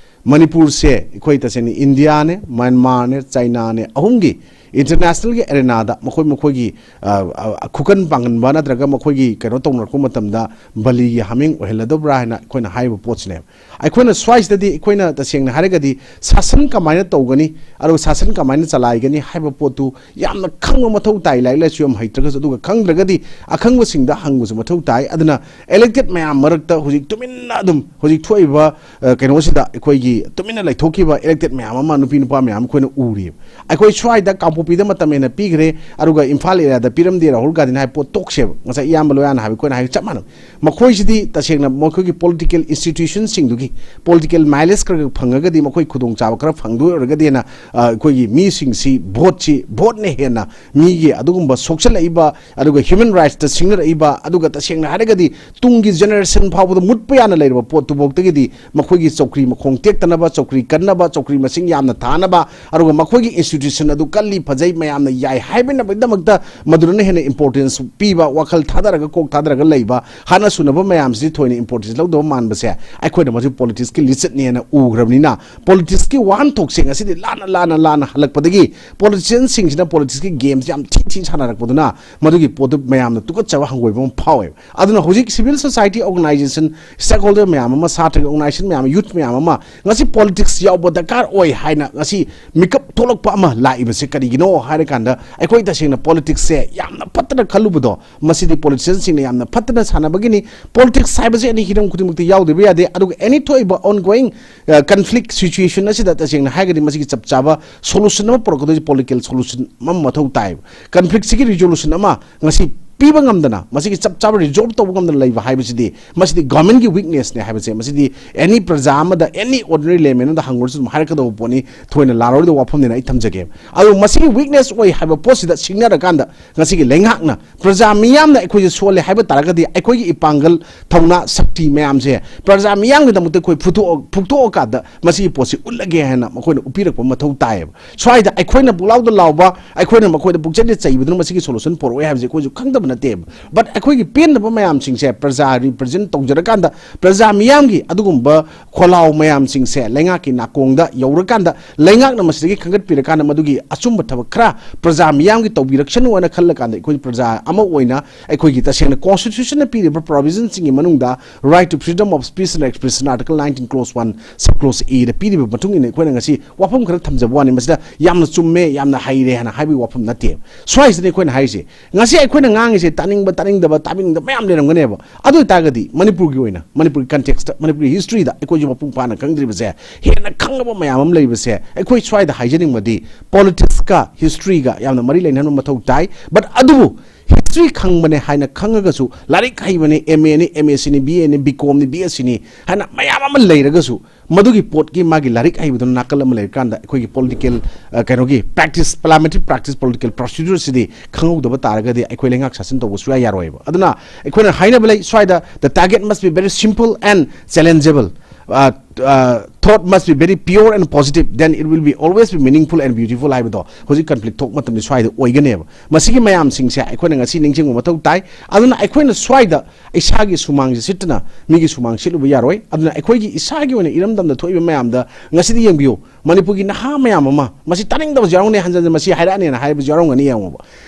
ꯃꯅꯤꯄꯨꯔꯁꯦ ꯑꯩꯈꯣꯏ ꯇꯁꯦꯡꯅ ꯏꯟꯗꯤꯌꯥꯅꯦ, ꯃ꯭ꯌꯥꯟꯃꯥꯔꯅꯦ, ꯆꯥꯏꯅꯥꯅꯦ, ꯑꯍꯨꯝꯒꯤ ꯏꯟꯇꯔꯅꯦꯁꯅꯦꯜꯒꯤ ꯑꯦꯔꯦꯅꯥꯗ ꯃꯈꯣꯏ ꯃꯈꯣꯏꯒꯤ, ꯑ, ꯑ, ꯈꯨꯀꯟ ꯄꯥꯡꯒꯟꯕ ꯅꯠꯇ꯭ꯔꯒ ꯃꯈꯣꯏꯒꯤ ꯀꯩꯅꯣ ꯇꯧꯅꯔꯛꯄ ꯃꯇꯝꯗ ꯕꯂꯤꯒꯤ ꯍꯥꯃꯤꯡ ꯑꯣꯏꯍꯜꯂꯗꯕ꯭ꯔꯥ ꯍꯥꯏꯅ ꯑꯩꯈꯣꯏꯅ ꯍꯥꯏꯔꯤꯕ ꯄꯣꯠꯁꯤꯅꯦꯕ꯫ ꯑꯩꯈꯣꯏꯅ ꯁ꯭ꯋꯥꯏꯁꯤꯗꯗꯤ ꯑꯩꯈꯣꯏꯅ ꯇꯁꯦꯡꯅ ꯍꯥꯏꯔꯒꯗꯤ ꯁꯥꯁꯟ ꯀꯃꯥꯏꯅ ꯇꯧꯒꯅꯤ, ꯑꯗꯨꯒ ꯁꯥꯁꯟ ꯀꯃꯥꯏꯅ ꯆꯂꯥꯏꯒꯅꯤ ꯍꯥꯏꯕ ꯄꯣꯠꯇꯨ ꯌꯥꯝꯅ ꯈꯪꯕ ꯃꯊꯧ ꯇꯥꯏ, ꯂꯥꯏꯔꯤꯛ ꯂꯥꯏꯁꯨ ꯌꯥꯝ ꯍꯩꯇ꯭ꯔꯒꯁꯨ꯫ ꯑꯗꯨꯒ ꯈꯪꯗ꯭ꯔꯒꯗꯤ ꯑꯈꯪꯕꯁꯤꯡꯗ ꯍꯪꯕꯁꯨ ꯃꯊꯧ ꯇꯥꯏ꯫ ꯑꯗꯨꯅ ꯏꯂꯦꯛꯇꯦꯠ ꯃꯌꯥꯝ ꯃꯔꯛꯇ ꯍꯧꯖꯤꯛ ꯇꯨꯃꯤꯟꯅ ꯑꯗꯨꯝ ꯍꯧꯖꯤꯛ ꯊꯣꯛꯏꯕ, ꯑ, ꯀꯩꯅꯣꯁꯤꯗ ꯑꯩꯈꯣꯏꯒꯤ ꯇꯨꯃꯤꯟꯅ ꯂꯩꯊꯣꯛꯈꯤꯕ ꯏꯂꯦꯛꯇꯦꯠ ꯃꯌꯥꯝ ꯑꯃ, ꯅꯨꯄꯤ ꯅꯨꯄꯥ ꯃꯌꯥꯝ ꯑꯃ ꯑꯩꯈꯣꯏꯅ ꯎꯔꯤꯕ꯫ ꯑꯩꯈꯣꯏ ꯁ꯭ꯋꯥꯏꯗ ꯀꯥꯡꯄꯣꯛꯄꯤꯗ ꯃꯇꯝ ꯍꯦꯟꯅ ꯄꯤꯈ꯭ꯔꯦ, ꯑꯗꯨꯒ ꯏꯝꯐꯥꯜ ꯑꯦꯔꯤꯌꯥꯗ ꯄꯤꯔꯝꯗꯦ ꯔꯥꯍꯨꯜ ꯒꯥꯟꯙꯤꯅ ꯍꯥꯏꯕ ꯄꯣꯠ ꯇꯣꯛꯁꯦꯕ꯫ ꯉꯁꯥꯏ ꯏꯌꯥꯝꯕ ꯂꯣꯌꯥꯅ ꯍꯥꯏꯕ ꯑꯩꯈꯣꯏꯅ ꯍꯥꯏꯕ ꯆꯞ ꯃꯥꯟꯅꯩ꯫ ꯃꯈꯣꯏꯁꯤꯗꯤ ꯇꯁꯦꯡꯅ ꯃꯈꯣꯏꯒꯤ ꯄꯣꯂꯤꯇꯤꯀꯦꯜ ꯏꯟꯁꯇꯤꯇ꯭ꯌꯨꯁꯟꯁꯤꯡꯗꯨꯒꯤ ꯄꯣꯂꯤꯇꯤꯀꯦꯜ ꯃꯥꯏꯂꯦꯖ ꯈꯔ ꯈꯔ ꯐꯪꯉꯒꯗꯤ, ꯃꯈꯣꯏ ꯈꯨꯗꯣꯡꯆꯥꯕ ꯈꯔ ꯐꯪꯗꯣꯏ ꯑꯣꯏꯔꯒꯗꯤꯅ, ꯑ, ꯑꯩꯈꯣꯏꯒꯤ ꯃꯤꯁꯤꯡꯁꯤ ꯚꯣꯠꯁꯤ, ꯚꯣꯠꯅ ꯍꯦꯟꯅ ꯃꯤꯒꯤ ꯑꯗꯨꯒꯨꯝꯕ ꯁꯣꯛꯆꯜꯂꯛꯏꯕ, ꯑꯗꯨꯒ ꯍ꯭ꯌꯨꯃꯦꯟ ꯔꯥꯏꯠꯁꯇ ꯁꯤꯡꯅꯔꯛꯏꯕ, ꯑꯗꯨꯒ ꯇꯁꯦꯡꯅ ꯍꯥꯏꯔꯒꯗꯤ ꯇꯨꯡꯒꯤ ꯖꯦꯅꯦꯔꯦꯁꯟ ꯐꯥꯎꯕꯗ ꯃꯨꯠꯄ ꯌꯥꯅ ꯂꯩꯔꯕ ꯄꯣꯠꯇꯨꯐꯥꯎꯗꯒꯤꯗꯤ ꯃꯈꯣꯏꯒꯤ ꯆꯧꯀ꯭ꯔꯤ ꯃꯈꯣꯡ ꯇꯦꯛꯇꯅꯕ, ꯆꯧꯀ꯭ꯔꯤ ꯀꯟꯅꯕ, ꯆꯧꯀ꯭ꯔꯤ ꯃꯁꯤꯡ ꯌꯥꯝꯅ ꯊꯥꯅꯕ, ꯑꯗꯨꯒ ꯃꯈꯣꯏꯒꯤ ꯏꯟꯁꯇꯤꯇ꯭ꯌꯨꯁꯟ ꯑꯗꯨ ꯀꯜꯂꯤ, ꯐꯖꯩ, ꯃꯌꯥꯝꯅ ꯌꯥꯏ ꯍꯥꯏꯕꯅꯕꯒꯤꯗꯃꯛꯇ ꯃꯗꯨꯗꯅ ꯍꯦꯟꯅ ꯏꯝꯄꯣꯔꯇꯦꯟꯁ ꯄꯤꯕ, ꯋꯥꯈꯜ ꯊꯥꯗꯔꯒ, ꯀꯣꯛ ꯊꯥꯗꯔꯒ ꯂꯩꯕ, ꯍꯥꯟꯅ ꯁꯨꯅꯕ ꯃꯌꯥꯝꯁꯤꯗꯤ ꯊꯣꯏꯅ ꯏꯝꯄꯣꯔꯇꯦꯟꯁ ꯂꯧꯗꯕ ꯃꯥꯟꯕꯁꯦ ꯑꯩꯈꯣꯏꯅ ꯃꯁꯤ ꯄꯣꯂꯤꯇꯤꯛꯁꯀꯤ ꯂꯤꯆꯠꯅꯦꯅ ꯎꯈ꯭ꯔꯕꯅꯤꯅ, ꯄꯣꯂꯤꯇꯤꯛꯁꯀꯤ ꯋꯥꯍꯟꯊꯣꯛꯁꯦ ꯉꯁꯤꯗꯤ ꯂꯥꯟꯅ, ꯂꯥꯟꯅ, ꯂꯥꯟꯅ ꯍꯜꯂꯛꯄꯗꯒꯤ ꯄꯣꯂꯤꯇꯤꯁꯤꯌꯟꯁꯤꯡꯁꯤꯅ ꯄꯣꯂꯤꯇꯤꯛꯁꯀꯤ ꯒꯦꯝꯁꯦ ꯌꯥꯝ ꯊꯤ ꯊꯤ ꯁꯥꯟꯅꯔꯛꯄꯗꯨꯅ ꯃꯗꯨꯒꯤ ꯄꯣꯠꯇꯨ ꯃꯌꯥꯝꯅ ꯇꯨꯀꯠꯆꯕ ꯍꯪꯒꯣꯏꯕ ꯑꯃ ꯐꯥꯎꯋꯦꯕ꯫ ꯑꯗꯨꯅ ꯍꯧꯖꯤꯛ civil society organization, stakeholder ꯃꯌꯥꯝ ꯑꯃ, ꯁꯥꯇ꯭ꯔꯒꯤ organization ꯃꯌꯥꯝ, youth ꯃꯌꯥꯝ ꯑꯃ ꯉꯁꯤ ꯄꯣꯂꯤꯇꯤꯛꯁ ꯌꯥꯎꯕ ꯗꯔꯀꯥꯔ ꯑꯣꯏ ꯍꯥꯏꯅ ꯉꯁꯤ ꯃꯤꯀꯞ ꯊꯣꯛꯂꯛꯄ ꯑꯃ ꯂꯥꯛꯏꯕꯁꯦ ꯀꯔꯤꯒꯤꯅꯣ ꯍꯥꯏꯔꯀꯥꯟꯗ, ꯑꯩꯈꯣꯏ ꯇꯁꯦꯡꯅ ꯄꯣꯂꯤꯇꯤꯛꯁꯁꯦ ꯌꯥꯝꯅ ꯐꯠꯇꯅ ꯈꯜꯂꯨꯕꯗꯣ, ꯃꯁꯤꯗꯤ ꯄꯣꯂꯤꯇꯤꯁꯤꯌꯟꯁꯤꯡꯅ ꯌꯥꯝꯅ ꯐꯠꯇꯅ ꯁꯥꯟꯅꯕꯒꯤꯅꯤ꯫ ꯄꯣꯂꯤꯇꯤꯛꯁ ꯍꯥꯏꯕꯁꯦ ꯑꯦꯅꯤ ꯍꯤꯔꯝ ꯈꯨꯗꯤꯡꯃꯛꯇ ꯌꯥꯎꯗꯕ ꯌꯥꯗꯦ꯫ ꯑꯗꯨꯒ ꯑꯦꯅꯤ ꯊꯣꯛꯏꯕ ongoing, ꯑ, conflict situation ꯑꯁꯤꯗ ꯇꯁꯦꯡꯅ ꯍꯥꯏꯔꯒꯗꯤ ꯃꯁꯤꯒꯤ ꯆꯞ ꯆꯥꯕ ꯁꯣꯂꯨꯁꯟ ꯑꯃ ꯄꯨꯔꯛꯀꯗꯣꯏꯁꯦ ꯄꯣꯂꯤꯇꯤꯀꯦꯜ ꯁꯣꯂꯨꯁꯟ ꯑꯃ ꯃꯊꯧ ꯇꯥꯏꯕ꯫ ꯀꯟꯐ꯭ꯂꯤꯛꯁꯤꯒꯤ ꯔꯤꯖꯣꯂꯨꯁꯟ ꯑꯃ ꯉꯁꯤ ꯄꯤꯕ ꯉꯝꯗꯅ, ꯃꯁꯤꯒꯤ ꯆꯞ ꯆꯥꯕ ꯔꯤꯖꯣꯜꯕ ꯇꯧꯕ ꯉꯝꯗꯅ ꯂꯩꯕ ꯍꯥꯏꯕꯁꯤꯗꯤ, ꯃꯁꯤꯗꯤ ꯒꯚꯔꯟꯃꯦꯟꯒꯤ ꯋꯤꯛꯅꯦꯁꯅꯦ ꯍꯥꯏꯕꯁꯦ, ꯃꯁꯤꯗꯤ ꯑꯦꯅꯤ ꯄ꯭ꯔꯖꯥ ꯑꯃꯗ, ꯑꯦꯅꯤ ꯑꯣꯔꯗꯤꯅꯔꯤ ꯂꯦꯃꯦꯟ ꯑꯃꯗ ꯍꯪꯉꯨꯔꯁꯨ ꯑꯗꯨꯝ ꯍꯥꯏꯔꯛꯀꯗꯧꯕ ꯄꯣꯠꯅꯤ, ꯊꯣꯏꯅ ꯂꯥꯜꯂꯔꯣꯏꯗꯕ ꯋꯥꯐꯝꯅꯦꯅ ꯑꯩ ꯊꯝꯖꯒꯦ꯫ ꯑꯗꯣ ꯃꯁꯤꯒꯤ ꯋꯤꯛꯅꯦꯁ ꯑꯣꯏ ꯍꯥꯏꯕ ꯄꯣꯠꯁꯤꯗ ꯁꯤꯡꯅꯔꯀꯥꯟꯗ ꯉꯁꯤꯒꯤ ꯂꯩꯉꯥꯛꯅ ꯄ꯭ꯔꯖꯥ ꯃꯤꯌꯥꯝꯅ ꯑꯩꯈꯣꯏꯁꯦ ꯁꯣꯜꯂꯦ ꯍꯥꯏꯕ ꯇꯥꯔꯒꯗꯤ, ꯑꯩꯈꯣꯏꯒꯤ ꯏꯄꯥꯡꯒꯜ, ꯊꯧꯅꯥ, ꯁꯛꯇꯤ ꯃꯌꯥꯝꯁꯦ ꯄ꯭ꯔꯖꯥ ꯃꯤꯌꯥꯝꯒꯤꯗꯃꯛꯇ ꯑꯩꯈꯣꯏ ꯐꯨꯊꯣꯛ-, ꯐꯨꯊꯣꯛꯑꯀꯥꯟꯗ ꯃꯁꯤꯒꯤ ꯄꯣꯠꯁꯤ ꯎꯠꯂꯒꯦ ꯍꯥꯏꯅ ꯃꯈꯣꯏꯅ ꯎꯠꯄꯤꯔꯛꯄ ꯃꯊꯧ ꯇꯥꯏꯌꯦꯕ꯫ ꯁ꯭ꯋꯥꯏꯗ ꯑꯩꯈꯣꯏꯅ ꯄꯨꯛꯂꯥꯎꯗ ꯂꯥꯎꯕ, ꯑꯩꯈꯣꯏꯅ ꯃꯈꯣꯏꯗ ꯄꯨꯛꯆꯩꯗ ꯆꯩꯕꯗꯨꯅ ꯃꯁꯤꯒꯤ ꯁꯣꯂꯨꯁꯟ ꯄꯨꯔꯛꯑꯣꯏ ꯍꯥꯏꯕꯁꯦ ꯑꯩꯈꯣꯏꯁꯨ ꯈꯪꯗꯕ ꯅꯠꯇꯦꯕ꯫ But ꯑꯩꯈꯣꯏꯒꯤ ꯄꯦꯟꯗꯕ ꯃꯌꯥꯝꯁꯤꯡꯁꯦ ꯄ꯭ꯔꯖꯥ represent ꯇꯧꯖꯔꯀꯥꯟꯗ, ꯄ꯭ꯔꯖꯥ ꯃꯤꯌꯥꯝꯒꯤ ꯑꯗꯨꯒꯨꯝꯕ ꯈꯣꯜꯂꯥꯎ ꯃꯌꯥꯝꯁꯤꯡꯁꯦ ꯂꯩꯉꯥꯛꯀꯤ ꯅꯥꯀꯣꯡꯗ ꯌꯧꯔꯀꯥꯟꯗ, ꯂꯩꯉꯥꯛꯅ ꯃꯁꯤꯗꯒꯤ ꯈꯟꯒꯠꯄꯤꯔꯀꯥꯟꯗ, ꯃꯗꯨꯒꯤ ꯑꯆꯨꯝꯕ ꯊꯕꯛ ꯈꯔ ꯄ꯭ꯔꯖꯥ ꯃꯤꯌꯥꯝꯒꯤ ꯇꯧꯕꯤꯔꯛꯁꯅꯨ ꯍꯥꯏꯅ ꯈꯜꯂꯀꯥꯟꯗ, ꯑꯩꯈꯣꯏ ꯄ꯭ꯔꯖꯥ ꯑꯃ ꯑꯣꯏꯅ ꯑꯩꯈꯣꯏꯒꯤ ꯇꯁꯦꯡꯅ constitution ꯅ ꯄꯤꯔꯤꯕ provision ꯁꯤꯡꯒꯤ ꯃꯅꯨꯡꯗ right to freedom of speech and expression, article nineteen clause one, sub clause A ꯗ ꯄꯤꯔꯤꯕ ꯃꯇꯨꯡ ꯏꯟꯅ ꯑꯩꯈꯣꯏꯅ ꯉꯁꯤ ꯋꯥꯐꯝ ꯈꯔ ꯊꯝꯖꯕ ꯋꯥꯅꯤ꯫ ꯃꯁꯤꯗ ꯌꯥꯝꯅ ꯆꯨꯝꯃꯦ, ꯌꯥꯝꯅ ꯍꯩꯔꯦ ꯍꯥꯏꯅ ꯍꯥꯏꯕꯒꯤ ꯋꯥꯐꯝ ꯅꯠꯇꯦ꯫ ꯁ꯭ꯋꯥꯏꯁꯤꯗꯅꯤ ꯑꯩꯈꯣꯏꯅ ꯍꯥꯏꯔꯤꯁꯦ꯫ ꯉꯁꯤ ꯑꯩꯈꯣꯏꯅ ꯉꯥꯡꯉꯤꯁꯦ ꯇꯥꯅꯤꯡꯕ, ꯇꯥꯅꯤꯡꯗꯕ, ꯇꯥꯕꯤꯅꯤꯡꯗꯕ ꯃꯌꯥꯝ ꯂꯩꯔꯝꯒꯅꯦꯕ꯫ ꯑꯗꯨ ꯑꯣꯏꯇꯥꯔꯒꯗꯤ ꯃꯅꯤꯄꯨꯔꯒꯤ ꯑꯣꯏꯅ, ꯃꯅꯤꯄꯨꯔꯒꯤ context ꯇ, ꯃꯅꯤꯄꯨꯔꯒꯤ history ꯗ ꯑꯩꯈꯣꯏꯁꯨ ꯃꯄꯨꯡ ꯐꯥꯅ ꯈꯪꯗ꯭ꯔꯤꯕꯁꯦ, ꯍꯦꯟꯅ ꯈꯪꯉꯕ ꯃꯌꯥꯝ ꯑꯃ ꯂꯩꯕꯁꯦ, ꯑꯩꯈꯣꯏ ꯁ꯭ꯋꯥꯏꯗ ꯍꯥꯏꯖꯅꯤꯡꯕꯗꯤ politics ꯀ history ꯒ ꯌꯥꯝꯅ ꯃꯔꯤ ꯂꯩꯅꯍꯟꯕ ꯃꯊꯧ ꯇꯥꯏ꯫ But ꯑꯗꯨꯕꯨ history ꯈꯪꯕꯅꯦ ꯍꯥꯏꯅ ꯈꯪꯉꯒꯁꯨ, ꯂꯥꯏꯔꯤꯛ ꯍꯩꯕꯅꯦ, M A ꯅꯤ, M S C ꯅꯤ, B A ꯅꯤ, B Com ꯅꯤ, B S C ꯅꯤ ꯍꯥꯏꯅ ꯃꯌꯥꯝ ꯑꯃ ꯂꯩꯔꯒꯁꯨ, ꯃꯗꯨꯒꯤ ꯄꯣꯠꯀꯤ ꯃꯥꯒꯤ ꯂꯥꯏꯔꯤꯛ ꯍꯩꯕꯗꯨꯅ ꯅꯥꯀꯜ ꯑꯃ ꯂꯩꯔꯀꯥꯟꯗ, ꯑꯩꯈꯣꯏꯒꯤ political, ꯑ, ꯀꯩꯅꯣꯒꯤ practice, parliamentary practice, political procedure ꯁꯤꯗꯤ ꯈꯪꯍꯧꯗꯕ ꯇꯥꯔꯒꯗꯤ ꯑꯩꯈꯣꯏ ꯂꯩꯉꯥꯛ ꯁꯥꯁꯟ ꯇꯧꯕ ꯁꯨꯡꯌꯥ ꯌꯥꯔꯣꯏꯕ꯫ ꯑꯗꯨꯅ ꯑꯩꯈꯣꯏꯅ ꯍꯥꯏꯅꯕ ꯂꯩ ꯁ꯭ꯋꯥꯏꯗ, "The target must be very simple and challengeable, uh, uh, thought must be very pure and positive, then it will be always be meaningful and beautiful" ꯍꯥꯏꯕꯗꯣ ꯍꯧꯖꯤꯛ conflict ꯊꯣꯛꯄ ꯃꯇꯝꯗ ꯁ꯭ꯋꯥꯏꯗ ꯑꯣꯏꯒꯅꯦꯕ꯫ ꯃꯁꯤꯒꯤ ꯃꯌꯥꯝꯁꯤꯡꯁꯦ ꯑꯩꯈꯣꯏꯅ ꯉꯁꯤ ꯅꯤꯡꯁꯤꯡꯕ ꯃꯊꯧ ꯇꯥꯏ꯫ ꯑꯗꯨꯅ ꯑꯩꯈꯣꯏꯅ ꯁ꯭ꯋꯥꯏꯗ ꯏꯁꯥꯒꯤ ꯁꯨꯃꯥꯡꯁꯦ ꯁꯤꯠꯇꯅ ꯃꯤꯒꯤ ꯁꯨꯃꯥꯡ ꯁꯤꯠꯂꯨꯕ ꯌꯥꯔꯣꯏ꯫ ꯑꯗꯨꯅ ꯑꯩꯈꯣꯏꯒꯤ ꯏꯁꯥꯒꯤ ꯑꯣꯏꯅ ꯏꯔꯝꯗꯝꯗ ꯊꯣꯛꯏꯕ ꯃꯌꯥꯝꯗ ꯉꯁꯤꯗꯤ ꯌꯦꯡꯕꯤꯌꯨ, ꯃꯅꯤꯄꯨꯔꯒꯤ ꯅꯍꯥ ꯃꯌꯥꯝ ꯑꯃ, ꯃꯁꯤ ꯇꯥꯅꯤꯡꯗꯕꯁꯨ ꯌꯥꯎꯔꯝꯒꯅꯤ, ꯍꯟꯖꯟ ꯍꯟꯖꯟ ꯃꯁꯤ ꯍꯥꯏꯔꯛꯑꯅꯦꯅ ꯍꯥꯏꯕꯁꯨ ꯌꯥꯎꯔꯝꯒꯅꯤ꯫ ꯌꯦꯡꯉꯣꯕ,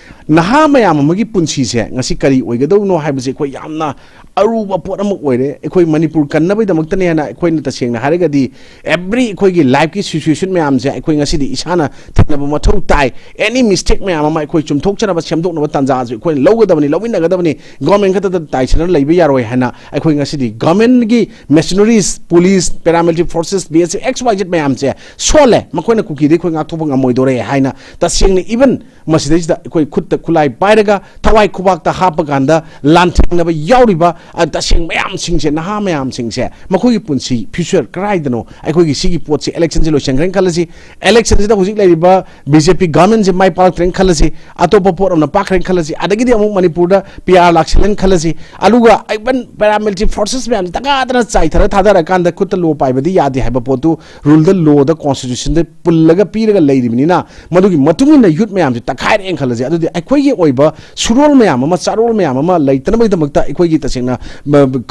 ꯅꯍꯥ ꯃꯌꯥꯝ ꯑꯃꯒꯤ ꯄꯨꯟꯁꯤꯁꯦ ꯉꯁꯤ ꯀꯔꯤ ꯑꯣꯏꯒꯗꯧꯅꯣ ꯍꯥꯏꯕꯁꯦ ꯑꯩꯈꯣꯏ ꯌꯥꯝꯅ ꯑꯔꯨꯕ ꯄꯣꯠ ꯑꯃ ꯑꯣꯏꯔꯦ꯫ ꯑꯩꯈꯣꯏ ꯃꯅꯤꯄꯨꯔ ꯀꯟꯅꯕꯒꯤꯗꯃꯛꯇꯅꯦꯅ ꯑꯩꯈꯣꯏꯅ ꯇꯁꯦꯡꯅ ꯍꯥꯏꯔꯒꯗꯤ every ꯑꯩꯈꯣꯏꯒꯤ life ꯀꯤ situation ꯃꯌꯥꯝꯁꯦ ꯑꯩꯈꯣꯏ ꯉꯁꯤꯗꯤ ꯏꯁꯥꯅ ꯊꯦꯡꯅꯕ ꯃꯊꯧ ꯇꯥꯏ꯫ Any mistake ꯃꯌꯥꯝ ꯑꯃ ꯑꯩꯈꯣꯏ ꯆꯨꯝꯊꯣꯛꯆꯅꯕ, ꯁꯦꯝꯗꯣꯛꯅꯕ ꯇꯥꯟꯖꯥꯁꯨ ꯑꯩꯈꯣꯏꯅ ꯂꯧꯒꯗꯕꯅꯤ, ꯂꯧꯃꯤꯟꯅꯒꯗꯕꯅꯤ꯫ Government ꯈꯛꯇꯗ ꯇꯥꯏꯁꯤꯟꯅ ꯂꯩꯕ ꯌꯥꯔꯣꯏ ꯍꯥꯏꯅ ꯑꯩꯈꯣꯏ ꯉꯁꯤꯗꯤ government ꯒꯤ machineries, police, paramilitary forces, B S F, X Y Z ꯃꯌꯥꯝꯁꯦ ꯁꯣꯜꯂꯦ, ꯃꯈꯣꯏꯅ ꯀꯨꯀꯤꯗꯒꯤ ꯑꯩꯈꯣꯏ ꯉꯥꯛꯊꯣꯛꯄ ꯉꯝꯃꯣꯏꯗꯧꯔꯦ ꯍꯥꯏꯅ ꯇꯁꯦꯡꯅ even ꯃꯁꯤꯗꯩꯁꯤꯗ ꯑꯩꯈꯣꯏ ꯈꯨꯠꯇ ꯈꯨꯠꯂꯥꯏ ꯄꯥꯏꯔꯒ, ꯊꯋꯥꯏ ꯈꯨꯕꯥꯛꯇ ꯍꯥꯞꯄ ꯀꯥꯟꯗ ꯂꯥꯟꯊꯦꯡꯅꯕ ꯌꯥꯎꯔꯤꯕ, ꯑ, ꯇꯁꯦꯡ ꯃꯌꯥꯝꯁꯤꯡꯁꯦ, ꯅꯍꯥ ꯃꯌꯥꯝꯁꯤꯡꯁꯦ, ꯃꯈꯣꯏꯒꯤ ꯄꯨꯟꯁꯤ future ꯀꯗꯥꯏꯗꯅꯣ? ꯑꯩꯈꯣꯏꯒꯤ ꯁꯤꯒꯤ ꯄꯣꯠꯁꯤ, election ꯁꯤ ꯂꯣꯏꯁꯟꯈ꯭ꯔꯦꯅ ꯈꯜꯂꯁꯤ, election ꯁꯤꯗ ꯍꯧꯖꯤꯛ ꯂꯩꯔꯤꯕ B J P government ꯁꯦ ꯃꯥꯏ ꯄꯥꯛꯂꯛꯇ꯭ꯔꯦꯅ ꯈꯜꯂꯁꯤ, ꯑꯇꯣꯞꯄ ꯄꯣꯠ ꯑꯃꯅ ꯄꯥꯛꯈ꯭ꯔꯦꯅ ꯈꯜꯂꯁꯤ, ꯑꯗꯒꯤꯗꯤ ꯑꯃꯨꯛ ꯃꯅꯤꯄꯨꯔꯗ P R ꯂꯥꯛꯁꯤꯜꯂꯦꯅ ꯈꯜꯂꯁꯤ, ꯑꯗꯨꯒ even paramilitary forces ꯃꯌꯥꯝꯁꯦ ꯇꯉꯥꯏꯗꯅ ꯆꯥꯏꯊꯔ ꯊꯥꯗꯔꯀꯥꯟꯗ ꯈꯨꯠꯇ ꯂꯣ ꯄꯥꯏꯕꯗꯤ ꯌꯥꯗꯦ ꯍꯥꯏꯕ ꯄꯣꯠꯇꯨ rule ꯗ, law ꯗ, constitution ꯁꯣꯂꯨꯁꯟꯗ ꯄꯨꯜꯂꯒ ꯄꯤꯔꯒ ꯂꯩꯔꯤꯕꯅꯤꯅ, ꯃꯗꯨꯒꯤ ꯃꯇꯨꯡ ꯏꯟꯅ ꯌꯨꯠ ꯃꯌꯥꯝꯁꯦ ꯇꯛꯈꯥꯏꯔꯦꯅ ꯈꯜꯂꯁꯦ, ꯑꯗꯨꯗꯤ ꯑꯩꯈꯣꯏꯒꯤ ꯑꯣꯏꯕ ꯁꯨꯔꯣꯜ ꯃꯌꯥꯝ ꯑꯃ, ꯆꯥꯔꯣꯜ ꯃꯌꯥꯝ ꯑꯃ ꯂꯩꯇꯅꯕꯒꯤꯗꯃꯛꯇ ꯑꯩꯈꯣꯏꯒꯤ ꯇꯁꯦꯡꯅ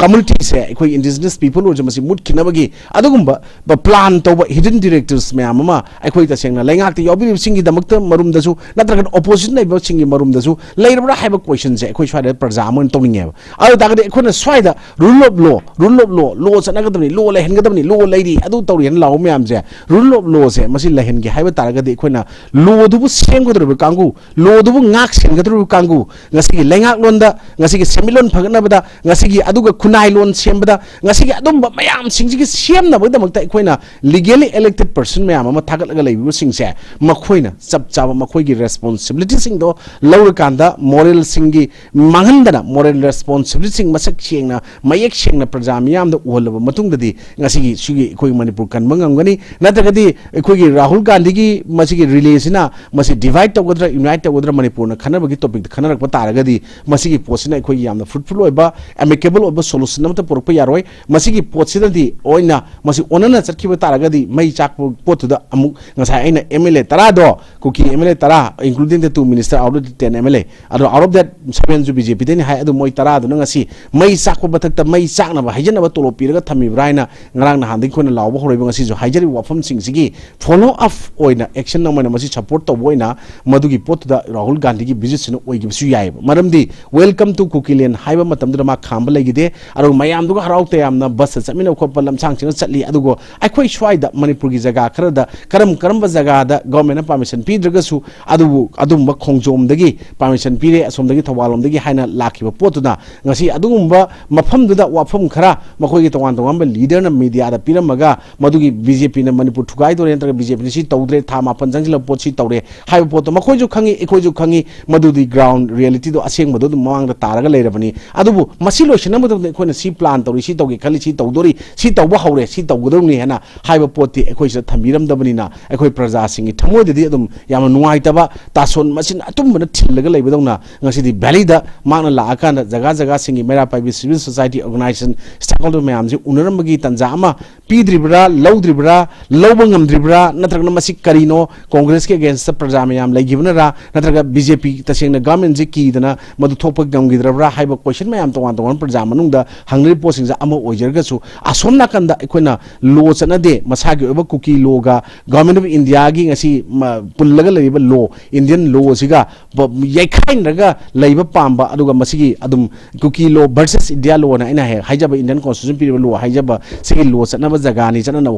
ꯀꯝꯃꯨꯅꯤꯇꯤꯁꯦ, ꯑꯩꯈꯣꯏ ꯏꯟꯗꯤꯖꯤꯅꯁ ꯄꯤꯄꯜ ꯑꯣꯏꯔꯁꯨ ꯃꯁꯤ ꯃꯨꯠꯈꯤꯅꯕꯒꯤ ꯑꯗꯨꯒꯨꯝꯕ ꯄ꯭ꯂꯥꯟ ꯇꯧꯕ ꯍꯤꯗꯟ ꯗꯤꯔꯦꯛꯇꯤꯚꯁ ꯃꯌꯥꯝ ꯑꯃ ꯑꯩꯈꯣꯏ ꯇꯁꯦꯡꯅ ꯂꯩꯉꯥꯛꯇ ꯌꯥꯎꯕꯤꯔꯤꯕꯁꯤꯡꯒꯤꯗꯃꯛꯇ ꯃꯔꯨꯝꯗꯁꯨ ꯅꯠꯇ꯭ꯔꯒꯅ ꯑꯣꯄꯣꯖꯤꯁꯟ ꯂꯩꯕꯁꯤꯡꯒꯤ ꯃꯔꯨꯝꯗꯁꯨ ꯂꯩꯔꯕ꯭ꯔꯥ ꯍꯥꯏꯕ ꯀꯣꯏꯁꯟꯁꯦ ꯑꯩꯈꯣꯏ ꯁ꯭ꯋꯥꯏꯗ ꯄ꯭ꯔꯖꯥ ꯑꯃ ꯑꯣꯏꯅ ꯇꯧꯅꯤꯡꯉꯦꯕ꯫ ꯑꯗꯨ ꯇꯥꯔꯒꯗꯤ ꯑꯩꯈꯣꯏꯅ ꯁ꯭ꯋꯥꯏꯗ rule of law, rule of law, law ꯆꯠꯅꯒꯗꯕꯅꯤ, ꯂꯣ ꯂꯩꯍꯟꯒꯗꯕꯅꯤ, ꯂꯣ ꯂꯩꯔꯤ, ꯑꯗꯨ ꯇꯧꯔꯤ ꯍꯥꯏꯅ ꯂꯥꯎꯕ ꯃꯌꯥꯝꯁꯦ, ꯔꯨꯜ ꯑꯣꯐ ꯂꯣꯁꯦ ꯃꯁꯤ ꯂꯩꯍꯟꯒꯦ ꯍꯥꯏꯕ ꯇꯥꯔꯒꯗꯤ ꯑꯩꯈꯣꯏꯅ ꯂꯣꯗꯨꯕꯨ ꯁꯦꯝꯒꯗꯧꯔꯤꯕ ꯀꯥꯡꯕꯨ, ꯂꯣꯗꯨꯕꯨ ꯉꯥꯛ ꯁꯦꯟꯒꯗꯧꯔꯤꯕ ꯀꯥꯡꯕꯨ, ꯉꯁꯤꯒꯤ ꯂꯩꯉꯥꯛꯂꯣꯟꯗ, ꯉꯁꯤꯒꯤ ꯁꯦꯟꯃꯤꯠꯂꯣꯟ ꯐꯒꯠꯅꯕꯗ, ꯉꯁꯤꯒꯤ ꯑꯗꯨꯒ ꯈꯨꯟꯅꯥꯏꯂꯣꯟ ꯁꯦꯝꯕꯗ, ꯉꯁꯤꯒꯤ ꯑꯗꯨꯝꯕ ꯃꯌꯥꯝꯁꯤꯡꯁꯤꯒꯤ ꯁꯦꯝꯅꯕꯒꯤꯗꯃꯛꯇ ꯑꯩꯈꯣꯏꯅ ꯂꯤꯒꯦꯂꯤ ꯏꯂꯦꯛꯇꯦꯠ ꯄꯔꯁꯟ ꯃꯌꯥꯝ ꯑꯃ ꯊꯥꯒꯠꯂꯒ ꯂꯩꯕꯤꯕꯁꯤꯡꯁꯦ, ꯃꯈꯣꯏꯅ ꯆꯞ ꯆꯥꯕ ꯃꯈꯣꯏꯒꯤ ꯔꯦꯁꯄꯣꯟꯁꯤꯕꯤꯂꯤꯇꯤꯁꯤꯡꯗꯣ ꯂꯧꯔꯀꯥꯟꯗ ꯃꯣꯔꯦꯜꯁꯤꯡꯒꯤ ꯃꯥꯡꯍꯟꯗꯅ ꯃꯣꯔꯦꯜ ꯔꯦꯁꯄꯣꯟꯁꯤꯕꯤꯂꯤꯇꯤꯁꯤꯡ ꯃꯁꯛ ꯁꯦꯡꯅ, ꯃꯌꯦꯛ ꯁꯦꯡꯅ ꯄ꯭ꯔꯖꯥ ꯃꯤꯌꯥꯝꯗ ꯎꯍꯜꯂꯕ ꯃꯇꯨꯡꯗꯗꯤ ꯉꯁꯤꯒꯤ ꯁꯤꯒꯤ ꯑꯩꯈꯣꯏ ꯃꯅꯤꯄꯨꯔ ꯀꯟꯕ ꯉꯝꯒꯅꯤ꯫ ꯅꯠꯇ꯭ꯔꯒꯗꯤ ꯑꯩꯈꯣꯏꯒꯤ ꯔꯥꯍꯨꯜ ꯒꯥꯟꯙꯤꯒꯤ ꯃꯁꯤꯒꯤ ꯔꯤꯂꯦꯁꯤꯅ ꯃꯁꯤ ꯗꯤꯚꯥꯏꯠ ꯇꯧꯒꯗ꯭ꯔꯥ, ꯌꯨꯅꯥꯏꯠ ꯇꯧꯒꯗ꯭ꯔꯥ, ꯃꯅꯤꯄꯨꯔꯅ ꯈꯟꯅꯕꯒꯤ ꯇꯣꯄꯤꯛꯇ ꯈꯟꯅꯔꯛꯄ ꯇꯥꯔꯒꯗꯤ ꯃꯁꯤꯒꯤ ꯄꯣꯠꯁꯤꯅ ꯑꯩꯈꯣꯏꯒꯤ ꯌꯥꯝꯅ ꯐ꯭ꯔꯨꯠꯐꯨꯜ ꯑꯣꯏꯕ, ꯑꯦꯃꯤꯀꯦꯕꯜ ꯑꯣꯏꯕ ꯁꯣꯂꯨꯁꯟ ꯑꯃꯠꯇ ꯄꯨꯔꯛꯄ ꯌꯥꯔꯣꯏ꯫ ꯃꯁꯤꯒꯤ ꯄꯣꯠꯁꯤꯗꯗꯤ ꯑꯣꯏꯅ ꯃꯁꯤ ꯑꯣꯟꯅꯅ ꯆꯠꯈꯤꯕ ꯇꯥꯔꯒꯗꯤ ꯃꯩ ꯆꯥꯛꯄ ꯄꯣꯠꯇꯨꯗ ꯑꯃꯨꯛ ꯉꯁꯥꯏ ꯑꯩꯅ ꯑꯦꯝ ꯑꯦꯜ ꯑꯦ ꯇꯔꯥꯗꯣ, ꯀꯨꯀꯤ ꯑꯦꯝ ꯑꯦꯜ ꯑꯦ ꯇꯔꯥ, including the two minister out of the ten M L A, ꯑꯗꯣ out of that seven ꯁꯨ ꯕꯤ ꯖꯦ ꯄꯤꯗꯩꯅꯤ ꯍꯥꯏ꯫ ꯑꯗꯨ ꯃꯣꯏ ꯇꯔꯥꯗꯨꯅ ꯉꯁꯤ ꯃꯩ ꯆꯥꯛꯄ ꯃꯊꯛꯇ ꯃꯩ ꯆꯥꯛꯅꯕ ꯍꯥꯏꯖꯅꯕ ꯇꯣꯂꯣꯞ ꯄꯤꯔꯒ ꯊꯝꯃꯤꯕ꯭ꯔꯥ ꯍꯥꯏꯅ ꯉꯔꯥꯡ ꯅꯍꯥꯟꯗꯒꯤ ꯑꯩꯈꯣꯏꯅ ꯂꯥꯎꯕ ꯍꯧꯔꯛꯏꯕ, ꯉꯁꯤꯁꯨ ꯍꯥꯏꯖꯔꯤꯕ ꯋꯥꯐꯝꯁꯤꯡꯁꯤꯒꯤ ꯐꯣꯂꯣ ꯑꯞ ꯑꯣꯏꯅ ꯑꯦꯛꯁꯟ ꯑꯃ ꯑꯣꯏꯅ ꯃꯁꯤ ꯁꯄꯣꯔꯠ ꯇꯧꯕ ꯑꯣꯏꯅ ꯃꯗꯨꯒꯤ ꯄꯣꯠꯇꯨꯗ ꯔꯥꯍꯨꯜ ꯒꯥꯟꯙꯤꯒꯤ ꯚꯤꯖꯤꯠꯁꯤꯅ ꯑꯣꯏꯈꯤꯕꯁꯨ ꯌꯥꯏꯑꯕ꯫ ꯃꯔꯝꯗꯤ welcome to Kukiland ꯍꯥꯏꯕ ꯃꯇꯝꯗꯨꯗ ꯃꯥ ꯈꯥꯝꯕ ꯂꯩꯈꯤꯗꯦ꯫ ꯑꯗꯨꯒ ꯃꯌꯥꯝꯗꯨꯒ ꯍꯔꯥꯎ ꯇꯌꯥꯝꯅ ꯕꯁꯇ ꯆꯠꯃꯤꯟꯅꯕ ꯈꯣꯠꯄ ꯂꯝꯁꯥꯡꯁꯤꯡꯅ ꯆꯠꯂꯤ꯫ ꯑꯗꯨꯒ ꯑꯩꯈꯣꯏ ꯁ꯭ꯋꯥꯏꯗ ꯃꯅꯤꯄꯨꯔꯒꯤ ꯖꯒꯥ ꯈꯔꯗ ꯀꯔꯝ ꯀꯔꯝꯕ ꯖꯒꯥꯗ ꯒꯣꯔꯃꯦꯟꯅ ꯄꯥꯔꯃꯤꯁꯟ ꯄꯤꯗ꯭ꯔꯒꯁꯨ ꯑꯗꯨꯕꯨ ꯑꯗꯨꯝꯕ ꯈꯣꯡꯖꯣꯝꯗꯒꯤ ꯄꯥꯔꯃꯤꯁꯟ ꯄꯤꯔꯦ, ꯑꯁꯣꯝꯗꯒꯤ ꯊꯧꯕꯥꯜꯂꯣꯝꯗꯒꯤ ꯍꯥꯏꯅ ꯂꯥꯛꯈꯤꯕ ꯄꯣꯠꯇꯨꯅ ꯉꯁꯤ ꯑꯗꯨꯒꯨꯝꯕ ꯃꯐꯝꯗꯨꯗ ꯋꯥꯐꯝ ꯈꯔ ꯃꯈꯣꯏꯒꯤ ꯇꯣꯉꯥꯟ ꯇꯣꯉꯥꯟꯕ ꯂꯤꯗꯔꯅ ꯃꯦꯗꯤꯌꯥꯗ ꯄꯤꯔꯝꯃꯒ ꯃꯗꯨꯒꯤ ꯕꯤ ꯖꯦ ꯄꯤꯅ ꯃꯅꯤꯄꯨꯔ ꯊꯨꯒꯥꯏꯗꯣꯔꯦ ꯅꯠꯇ꯭ꯔꯒ ꯕꯤ ꯖꯦ ꯄꯤꯅ ꯁꯤ ꯇꯧꯗ꯭ꯔꯦ, ꯊꯥ ꯃꯥꯄꯟ ꯆꯪꯁꯤꯜꯂꯕ ꯄꯣꯠ ꯁꯤ ꯇꯧꯔꯦ ꯍꯥꯏꯕ ꯄꯣꯠꯇꯣ ꯃꯈꯣꯏꯁꯨ ꯈꯪꯉꯤ, ꯑꯩꯈꯣꯏꯁꯨ ꯈꯪꯉꯤ꯫ ꯃꯗꯨꯗꯤ ꯒ꯭ꯔꯥꯎꯟ ꯔꯤꯌꯦꯂꯤꯇꯤꯗꯣ ꯑꯁꯦꯡꯕꯗꯣ ꯑꯗꯨꯝ ꯃꯃꯥꯡꯗ ꯇꯥꯔꯒ ꯂꯩꯔꯕꯅꯤ꯫ ꯑꯗꯨꯕꯨ ꯃꯁꯤ ꯂꯣꯏꯁꯤꯟꯅꯕ ꯃꯇꯝꯗ ꯑꯩꯈꯣꯏꯅ ꯁꯤ ꯄ꯭ꯂꯥꯟ ꯇꯧꯔꯤ, ꯁꯤ ꯇꯧꯒꯦ ꯈꯜꯂꯤ, ꯁꯤ ꯇꯧꯗꯣꯔꯤ, ꯁꯤ ꯇꯧꯕ ꯍꯧꯔꯦ, ꯁꯤ ꯇꯧꯒꯗꯧꯅꯤ ꯍꯥꯏꯅ ꯍꯥꯏꯕ ꯄꯣꯠꯇꯤ ꯑꯩꯈꯣꯏꯁꯤꯗ ꯊꯝꯕꯤꯔꯝꯗꯕꯅꯤꯅ ꯑꯩꯈꯣꯏ ꯄ꯭ꯔꯖꯥꯁꯤꯡꯒꯤ ꯊꯃꯣꯏꯗꯗꯤ ꯑꯗꯨꯝ ꯌꯥꯝꯅ ꯅꯨꯡꯉꯥꯏꯇꯕ, ꯇꯥꯁꯣꯟ ꯃꯆꯤꯟ ꯑꯇꯨꯝꯕꯅ ꯊꯤꯜꯂꯒ ꯂꯩꯕꯗꯧꯅ ꯉꯁꯤꯗꯤ ꯚꯦꯂꯤꯗ ꯃꯍꯥꯛꯅ ꯂꯥꯛꯑꯀꯥꯟꯗ ꯖꯒꯥ ꯖꯒꯥꯁꯤꯡꯒꯤ ꯃꯩꯔꯥ ꯄꯥꯏꯕꯤ civil society organization stakeholder ꯃꯌꯥꯝꯁꯤ ꯎꯅꯔꯝꯕꯒꯤ ꯇꯥꯟꯖꯥ ꯑꯃ ꯄꯤꯗ꯭ꯔꯤꯕ꯭ꯔꯥ, ꯂꯧꯗ꯭ꯔꯤꯕ꯭ꯔꯥ, ꯂꯧꯕ ꯉꯝꯗ꯭ꯔꯤꯕ꯭ꯔꯥ, ꯅꯠꯇ꯭ꯔꯒꯅ ꯃꯁꯤ ꯀꯔꯤꯅꯣ? ꯀꯣꯡꯒ꯭ꯔꯦꯁꯀꯤ against ꯄ꯭ꯔꯖꯥ ꯃꯌꯥꯝ ꯂꯩꯈꯤꯕꯅꯔꯥ, ꯅꯠꯇ꯭ꯔꯒ ꯕꯤ ꯖꯦ ꯄꯤ ꯇꯁꯦꯡꯅ government ꯁꯤ ꯀꯤꯗꯅ ꯃꯗꯨ ꯊꯣꯛꯄ ꯉꯝꯈꯤꯗ꯭ꯔꯕ꯭ꯔꯥ ꯍꯥꯏꯕ question ꯃꯌꯥꯝ ꯇꯣꯉꯥꯟ ꯇꯣꯉꯥꯟꯕ ꯄ꯭ꯔꯖꯥ ꯃꯅꯨꯡꯗ ꯍꯪꯅꯔꯤꯕ ꯄꯣꯠꯁꯤꯡꯁꯦ ꯑꯃ ꯑꯣꯏꯖꯔꯒꯁꯨ, ꯑꯁꯣꯝ ꯅꯥꯀꯟꯗ ꯑꯩꯈꯣꯏꯅ law ꯆꯠꯅꯗꯦ, ꯃꯁꯥꯒꯤ ꯑꯣꯏꯕ ꯀꯨꯀꯤ law ꯒ Government of India ꯒꯤ ꯉꯁꯤ ꯃ-, ꯄꯨꯜꯂꯒ ꯂꯩꯔꯤꯕ law, Indian law ꯁꯤꯒ ꯕ-, ꯌꯩꯈꯥꯏꯅꯔꯒ ꯂꯩꯕ ꯄꯥꯝꯕ, ꯑꯗꯨꯒ ꯃꯁꯤꯒꯤ ꯑꯗꯨꯝ ꯀꯨꯀꯤ law versus India law ꯅ ꯑꯩꯅ ꯍꯦꯛ ꯍꯥꯏꯖꯕ, Indian Constitution ꯄꯤꯔꯤꯕ law ꯍꯥꯏꯖꯕ ꯁꯤꯒꯤ law ꯆꯠꯅꯕ ꯖꯒꯥꯅꯤ, ꯆꯠꯅꯅꯕ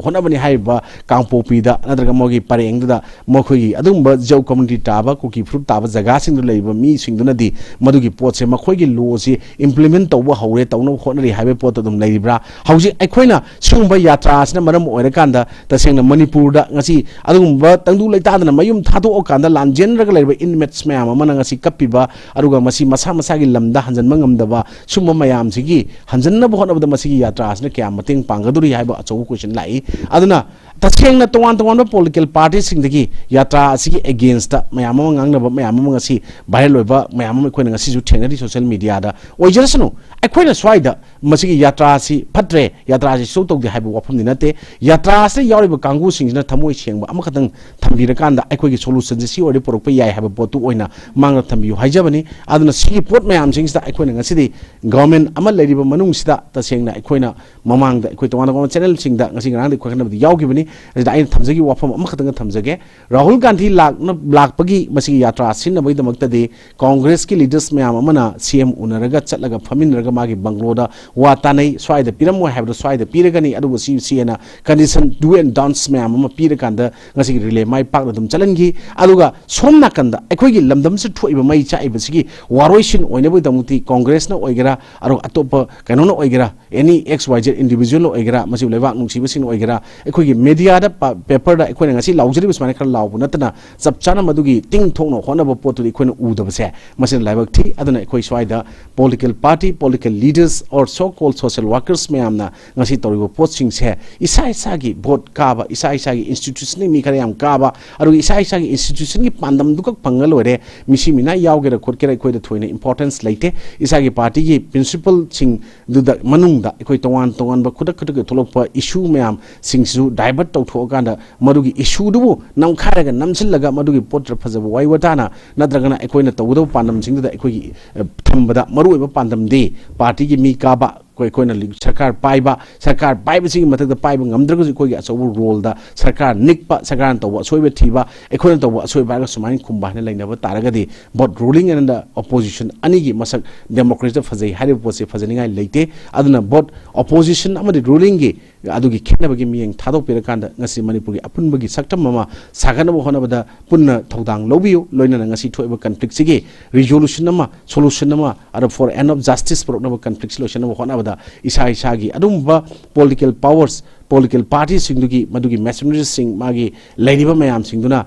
ꯍꯣꯠꯅꯕꯅꯤ ꯍꯥꯏꯔꯤꯕ ꯀꯥꯡꯄꯣꯛꯄꯤꯗ ꯅꯠꯇ꯭ꯔꯒ ꯃꯣꯏꯒꯤ ꯄꯔꯦꯡꯗꯨꯗ ꯃꯈꯣꯏꯒꯤ ꯑꯗꯨꯒꯨꯝꯕ ꯖꯧ community ꯇꯥꯕ, ꯀꯨꯀꯤ ꯐꯨꯔꯨꯞ ꯇꯥꯕ ꯖꯒꯥꯁꯤꯡꯗ ꯂꯩꯔꯤꯕ ꯃꯤꯁꯤꯡꯗꯨꯅꯗꯤ ꯃꯗꯨꯒꯤ ꯄꯣꯠꯁꯦ, ꯃꯈꯣꯏꯒꯤ law ꯁꯤ implement ꯇꯧꯕ ꯍꯧꯔꯦ, ꯇꯧꯅꯕ ꯍꯣꯠꯅꯔꯤ ꯍꯥꯏꯕꯒꯤ ꯄꯣꯠꯇꯣ ꯑꯗꯨꯝ ꯂꯩꯔꯤꯕ꯭ꯔꯥ? ꯍꯧꯖꯤꯛ ꯑꯩꯈꯣꯏꯅ ꯁꯤꯒꯨꯝꯕ ꯌꯥꯇ꯭ꯔꯥ ꯑꯁꯤꯅ ꯃꯔꯝ ꯑꯣꯏꯔꯀꯥꯟꯗ ꯇꯁꯦꯡꯅ ꯃꯅꯤꯄꯨꯔꯗ ꯉꯁꯤ ꯑꯗꯨꯒꯨꯝꯕ ꯇꯪꯗꯨ ꯂꯩꯇꯥꯗꯅ ꯃꯌꯨꯝ ꯊꯥꯗꯣꯛꯑꯀꯥꯟꯗ ꯂꯥꯟꯖꯦꯟꯅꯔꯒ ꯂꯩꯔꯤꯕ inmates ꯃꯌꯥꯝ ꯑꯃꯅ ꯉꯁꯤ ꯀꯞꯄꯤꯕ, ꯑꯗꯨꯒ ꯃꯁꯤ ꯃꯁꯥ ꯃꯁꯥꯒꯤ ꯂꯝꯗ ꯍꯟꯖꯤꯟꯕ ꯉꯝꯗꯕ, ꯁꯨꯝꯕ ꯃꯌꯥꯝꯁꯤꯒꯤ ꯍꯟꯖꯤꯟꯅꯕ ꯍꯣꯠꯅꯕꯗ ꯃꯁꯤꯒꯤ ꯌꯥꯇ꯭ꯔꯥ ꯑꯁꯤꯅ ꯀꯌꯥꯝ ꯃꯇꯦꯡ ꯄꯥꯡꯒꯗꯧꯔꯤ ꯍꯥꯏꯕ ꯑꯆꯧꯕ question ꯂꯥꯛꯏ꯫ ꯑꯗꯨꯅ ꯇꯁꯦꯡꯅ ꯇꯣꯉꯥꯟ ꯇꯣꯉꯥꯟꯕ political party ꯁꯤꯡꯗꯒꯤ ꯌꯥꯇ꯭ꯔꯥ ꯑꯁꯤꯒꯤ against ꯇ ꯃꯌꯥꯝ ꯑꯃ ꯉꯥꯡꯅꯕ, ꯃꯌꯥꯝ ꯑꯃ ꯉꯁꯤ viral ꯑꯣꯏꯕ ꯃꯌꯥꯝ ꯑꯃ ꯑꯩꯈꯣꯏꯅ ꯉꯁꯤꯁꯨ ꯊꯦꯡꯅꯔꯤ social media ꯗ꯫ ꯑꯣꯏꯖꯔꯁꯅꯨ, ꯑꯩꯈꯣꯏꯅ ꯁ꯭ꯋꯥꯏꯗ ꯃꯁꯤꯒꯤ ꯌꯥꯇ꯭ꯔꯥ ꯑꯁꯤ ꯐꯠꯇ꯭ꯔꯦ, ꯌꯥꯇ꯭ꯔꯥ ꯑꯁꯤ show ꯇꯧꯗꯦ ꯍꯥꯏꯕ ꯋꯥꯐꯝꯗꯤ ꯅꯠꯇꯦ꯫ ꯌꯥꯇ꯭ꯔꯥ ꯑꯁꯤꯗ ꯌꯥꯎꯔꯤꯕ ꯀꯥꯡꯕꯨꯁꯤꯡꯁꯤꯅ ꯊꯃꯣꯏ ꯁꯦꯡꯕ ꯑꯃꯈꯛꯇꯪ ꯊꯝꯕꯤꯔꯀꯥꯟꯗ ꯑꯩꯈꯣꯏꯒꯤ solution ꯁꯦ ꯁꯤ ꯑꯣꯏꯔꯗꯤ ꯄꯨꯔꯛꯄ ꯌꯥꯏ ꯍꯥꯏꯕ ꯄꯣꯠꯇꯨ ꯑꯣꯏꯅ ꯃꯥꯡꯗ ꯊꯝꯕꯤꯌꯨ ꯍꯥꯏꯖꯕꯅꯤ꯫ ꯑꯗꯨꯅ ꯁꯤꯒꯤ ꯄꯣꯠ ꯃꯌꯥꯝꯁꯤꯡꯁꯤꯗ ꯑꯩꯈꯣꯏꯅ ꯉꯁꯤꯗꯤ government ꯑꯃ ꯂꯩꯔꯤꯕ ꯃꯅꯨꯡꯁꯤꯗ ꯇꯁꯦꯡꯅ ꯑꯩꯈꯣꯏꯅ ꯃꯃꯥꯡꯗ ꯑꯩꯈꯣꯏ ꯇꯣꯉꯥꯟ ꯇꯣꯉꯥꯟꯕ channel ꯁꯤꯡꯗ ꯉꯁꯤ ꯉꯔꯥꯡꯗꯤ ꯑꯩꯈꯣꯏ ꯈꯟꯅꯕꯗꯤ ꯌꯥꯎꯈꯤꯕꯅꯤ꯫ ꯑꯁꯤꯗ ꯑꯩꯅ ꯊꯝꯖꯈꯤꯕ ꯋꯥꯐꯝ ꯑꯃꯈꯛꯇꯪꯒ ꯊꯝꯖꯒꯦ꯫ ꯔꯥꯍꯨꯜ ꯒꯥꯟꯙꯤ ꯂꯥꯛꯅ-, ꯂꯥꯛꯄꯒꯤ ꯃꯁꯤꯒꯤ ꯌꯥꯇ꯭ꯔꯥ ꯁꯤꯟꯅꯕꯒꯤꯗꯃꯛꯇꯗꯤ Congress ꯀꯤ leaders ꯃꯌꯥꯝ ꯑꯃꯅ C M ꯎꯅꯔꯒ ꯆꯠꯂꯒ ꯐꯝꯃꯤꯟꯅꯔꯒ ꯃꯥꯒꯤ bungalow ꯗ ꯋꯥ ꯇꯥꯅꯩ, ꯁ꯭ꯋꯥꯏꯗ ꯄꯤꯔꯝꯃꯣꯏ ꯍꯥꯏꯕꯗꯣ ꯁ꯭ꯋꯥꯏꯗ ꯄꯤꯔꯒꯅꯤ, ꯑꯗꯨꯕꯨ ꯁꯤ, ꯁꯤ ꯍꯥꯏꯅ condition, do and don'ts ꯃꯌꯥꯝ ꯑꯃ ꯄꯤꯔꯀꯥꯟꯗ ꯉꯁꯤꯒꯤ relay ꯃꯥꯏ ꯄꯥꯛꯅ ꯑꯗꯨꯝ ꯆꯠꯍꯟꯈꯤ꯫ ꯑꯗꯨꯒ ꯁꯣꯝ ꯅꯥꯀꯟꯗ ꯑꯩꯈꯣꯏꯒꯤ ꯂꯝꯗꯝꯁꯤꯗ ꯊꯣꯛꯏꯕ ꯃꯩ ꯆꯥꯛꯏꯕꯁꯤꯒꯤ ꯋꯥꯔꯣꯏꯁꯤꯟ ꯑꯣꯏꯅꯕꯒꯤꯗꯃꯛꯇꯤ Congress ꯅ ꯑꯣꯏꯒꯦꯔꯥ, ꯑꯗꯨꯒ ꯑꯇꯣꯞꯄ ꯀꯩꯅꯣꯅ ꯑꯣꯏꯒꯦꯔꯥ, any X Y Z individual ꯅ ꯑꯣꯏꯒꯦꯔꯥ, ꯃꯁꯤꯕꯨ ꯂꯩꯕꯥꯛ ꯅꯨꯡꯁꯤꯕꯁꯤꯡꯅ ꯑꯣꯏꯒꯦꯔꯥ, ꯑꯩꯈꯣꯏꯒꯤ media ꯗ ꯄ-, paper ꯗ ꯑꯩꯈꯣꯏꯅ ꯉꯁꯤ ꯂꯥꯎꯖꯔꯤꯕ ꯁꯨꯃꯥꯏꯅ ꯈꯔ ꯂꯥꯎꯕ ꯅꯠꯇꯅ ꯆꯞ ꯆꯥꯅ ꯃꯗꯨꯒꯤ ꯇꯤꯡ ꯊꯣꯛꯅ ꯍꯣꯠꯅꯕ ꯄꯣꯠꯇꯨꯗꯤ ꯑꯩꯈꯣꯏꯅ ꯎꯗꯕꯁꯦ ꯃꯁꯤꯅ ꯂꯥꯏꯕꯛ ꯊꯤ꯫ ꯑꯗꯨꯅ ꯑꯩꯈꯣꯏ ꯁ꯭ꯋꯥꯏꯗ political party, political leaders or so called social workers ꯃꯌꯥꯝꯅ ꯉꯁꯤ ꯇꯧꯔꯤꯕ ꯄꯣꯠꯁꯤꯡꯁꯦ ꯏꯁꯥ ꯏꯁꯥꯒꯤ vote ꯀꯥꯕ, ꯏꯁꯥ ꯏꯁꯥꯒꯤ institution ꯒꯤ ꯃꯤ ꯈꯔ ꯌꯥꯝ ꯀꯥꯕ, ꯑꯗꯨꯒ ꯏꯁꯥ ꯏꯁꯥꯒꯤ institution ꯒꯤ ꯄꯥꯟꯗꯝꯗꯨꯈꯛ ꯐꯪꯉ ꯂꯣꯏꯔꯦ, ꯃꯤꯁꯤ ꯃꯤꯅꯥ ꯌꯥꯎꯒꯦꯔꯥ ꯈꯣꯠꯀꯦꯔꯥ ꯑꯩꯈꯣꯏꯗ ꯊꯣꯏꯅ importance ꯂꯩꯇꯦ꯫ ꯏꯁꯥꯒꯤ party ꯒꯤ principle ꯁꯤꯡꯗꯨꯗ ꯃꯅꯨꯡꯗ ꯑꯩꯈꯣꯏ ꯇꯣꯉꯥꯟ ꯇꯣꯉꯥꯟꯕ ꯈꯨꯗꯛ ꯈꯨꯗꯛꯀꯤ ꯊꯣꯛꯂꯛꯄ issue ꯃꯌꯥꯝꯁꯤꯡꯁꯤꯁꯨ divert ꯇꯧꯊꯣꯛ ꯊꯣꯛꯑꯀꯥꯟꯗ ꯃꯗꯨꯒꯤ ꯏꯁꯨꯗꯨꯕꯨ ꯅꯝꯈꯥꯏꯔꯒ ꯅꯝꯁꯤꯜꯂꯒ ꯃꯗꯨꯒꯤ ꯄꯣꯠꯇꯨꯗ ꯐꯖꯕ ꯋꯥꯍꯩ ꯋꯥꯇꯥꯅ ꯅꯠꯇ꯭ꯔꯒꯅ ꯑꯩꯈꯣꯏꯅ ꯇꯧꯒꯗꯕ ꯄꯥꯟꯗꯝꯁꯤꯡꯗꯨꯗ ꯑꯩꯈꯣꯏꯒꯤ ꯑ, ꯊꯝꯕꯗ ꯃꯔꯨꯑꯣꯏꯕ ꯄꯥꯟꯗꯝꯗꯤ ꯄꯥꯔꯇꯤꯒꯤ ꯃꯤ ꯀꯥꯕ, ꯑꯩꯈꯣꯏ ꯑꯩꯈꯣꯏꯅ ꯂꯤ- ꯁꯔꯀꯥꯔ ꯄꯥꯏꯕ, ꯁꯔꯀꯥꯔ ꯄꯥꯏꯕꯁꯤꯒꯤ ꯃꯊꯛꯇ ꯄꯥꯏꯕ ꯉꯝꯗ꯭ꯔꯒꯁꯨ ꯑꯩꯈꯣꯏꯒꯤ ꯑꯆꯧꯕ ꯔꯣꯜꯗ ꯁꯔꯀꯥꯔ ꯅꯤꯛꯄ, ꯁꯔꯀꯥꯔꯅ ꯇꯧꯕ ꯑꯁꯣꯏꯕ ꯊꯤꯕ, ꯑꯩꯈꯣꯏꯅ ꯇꯧꯕ ꯑꯁꯣꯏꯕ ꯍꯥꯏꯔꯒ ꯁꯨꯃꯥꯏꯅ ꯈꯨꯝꯕ ꯍꯥꯏꯅ ꯂꯩꯅꯕ ꯇꯥꯔꯒꯗꯤ both ruling and opposition ꯑꯅꯤꯒꯤ ꯃꯁꯛ ꯗꯦꯃꯣꯀ꯭ꯔꯦꯁꯤꯗ ꯐꯖꯩ ꯍꯥꯏꯔꯤꯕ ꯄꯣꯠꯁꯤ ꯐꯖꯅꯤꯡꯉꯥꯏ ꯂꯩꯇꯦ꯫ ꯑꯗꯨꯅ both opposition ꯑꯃꯗꯤ rulingꯒꯤ ꯑꯗꯨꯒꯤ ꯈꯦꯠꯅꯕꯒꯤ ꯃꯤꯠꯌꯦꯡ ꯊꯥꯗꯣꯛꯄꯤꯔꯀꯥꯟꯗ ꯉꯁꯤ ꯃꯅꯤꯄꯨꯔꯒꯤ ꯑꯄꯨꯟꯕꯒꯤ ꯁꯛꯇꯝ ꯑꯃ ꯁꯥꯒꯠꯅꯕ ꯍꯣꯠꯅꯕꯗ ꯄꯨꯟꯅ ꯊꯧꯗꯥꯡ ꯂꯧꯕꯤꯌꯨ꯫ ꯂꯣꯏꯅꯅ ꯉꯁꯤ ꯊꯣꯛꯏꯕ conflictꯁꯤꯒꯤ resolution ꯑꯃ, solution ꯑꯃ, ꯑꯗ for end of justice ꯄꯨꯔꯛꯅꯕ conflictꯁꯤ ꯂꯣꯏꯁꯤꯟꯅꯕ ꯍꯣꯠꯅꯕꯗ ꯏꯁꯥ ꯏꯁꯥꯒꯤ ꯑꯗꯨꯒꯨꯝꯕ political powers, political partyꯁꯤꯡꯗꯨꯒꯤ ꯃꯗꯨꯒꯤ machinerysꯁꯤꯡ ꯃꯥꯒꯤ ꯂꯩꯔꯤꯕ ꯃꯌꯥꯝꯁꯤꯡꯗꯨꯅ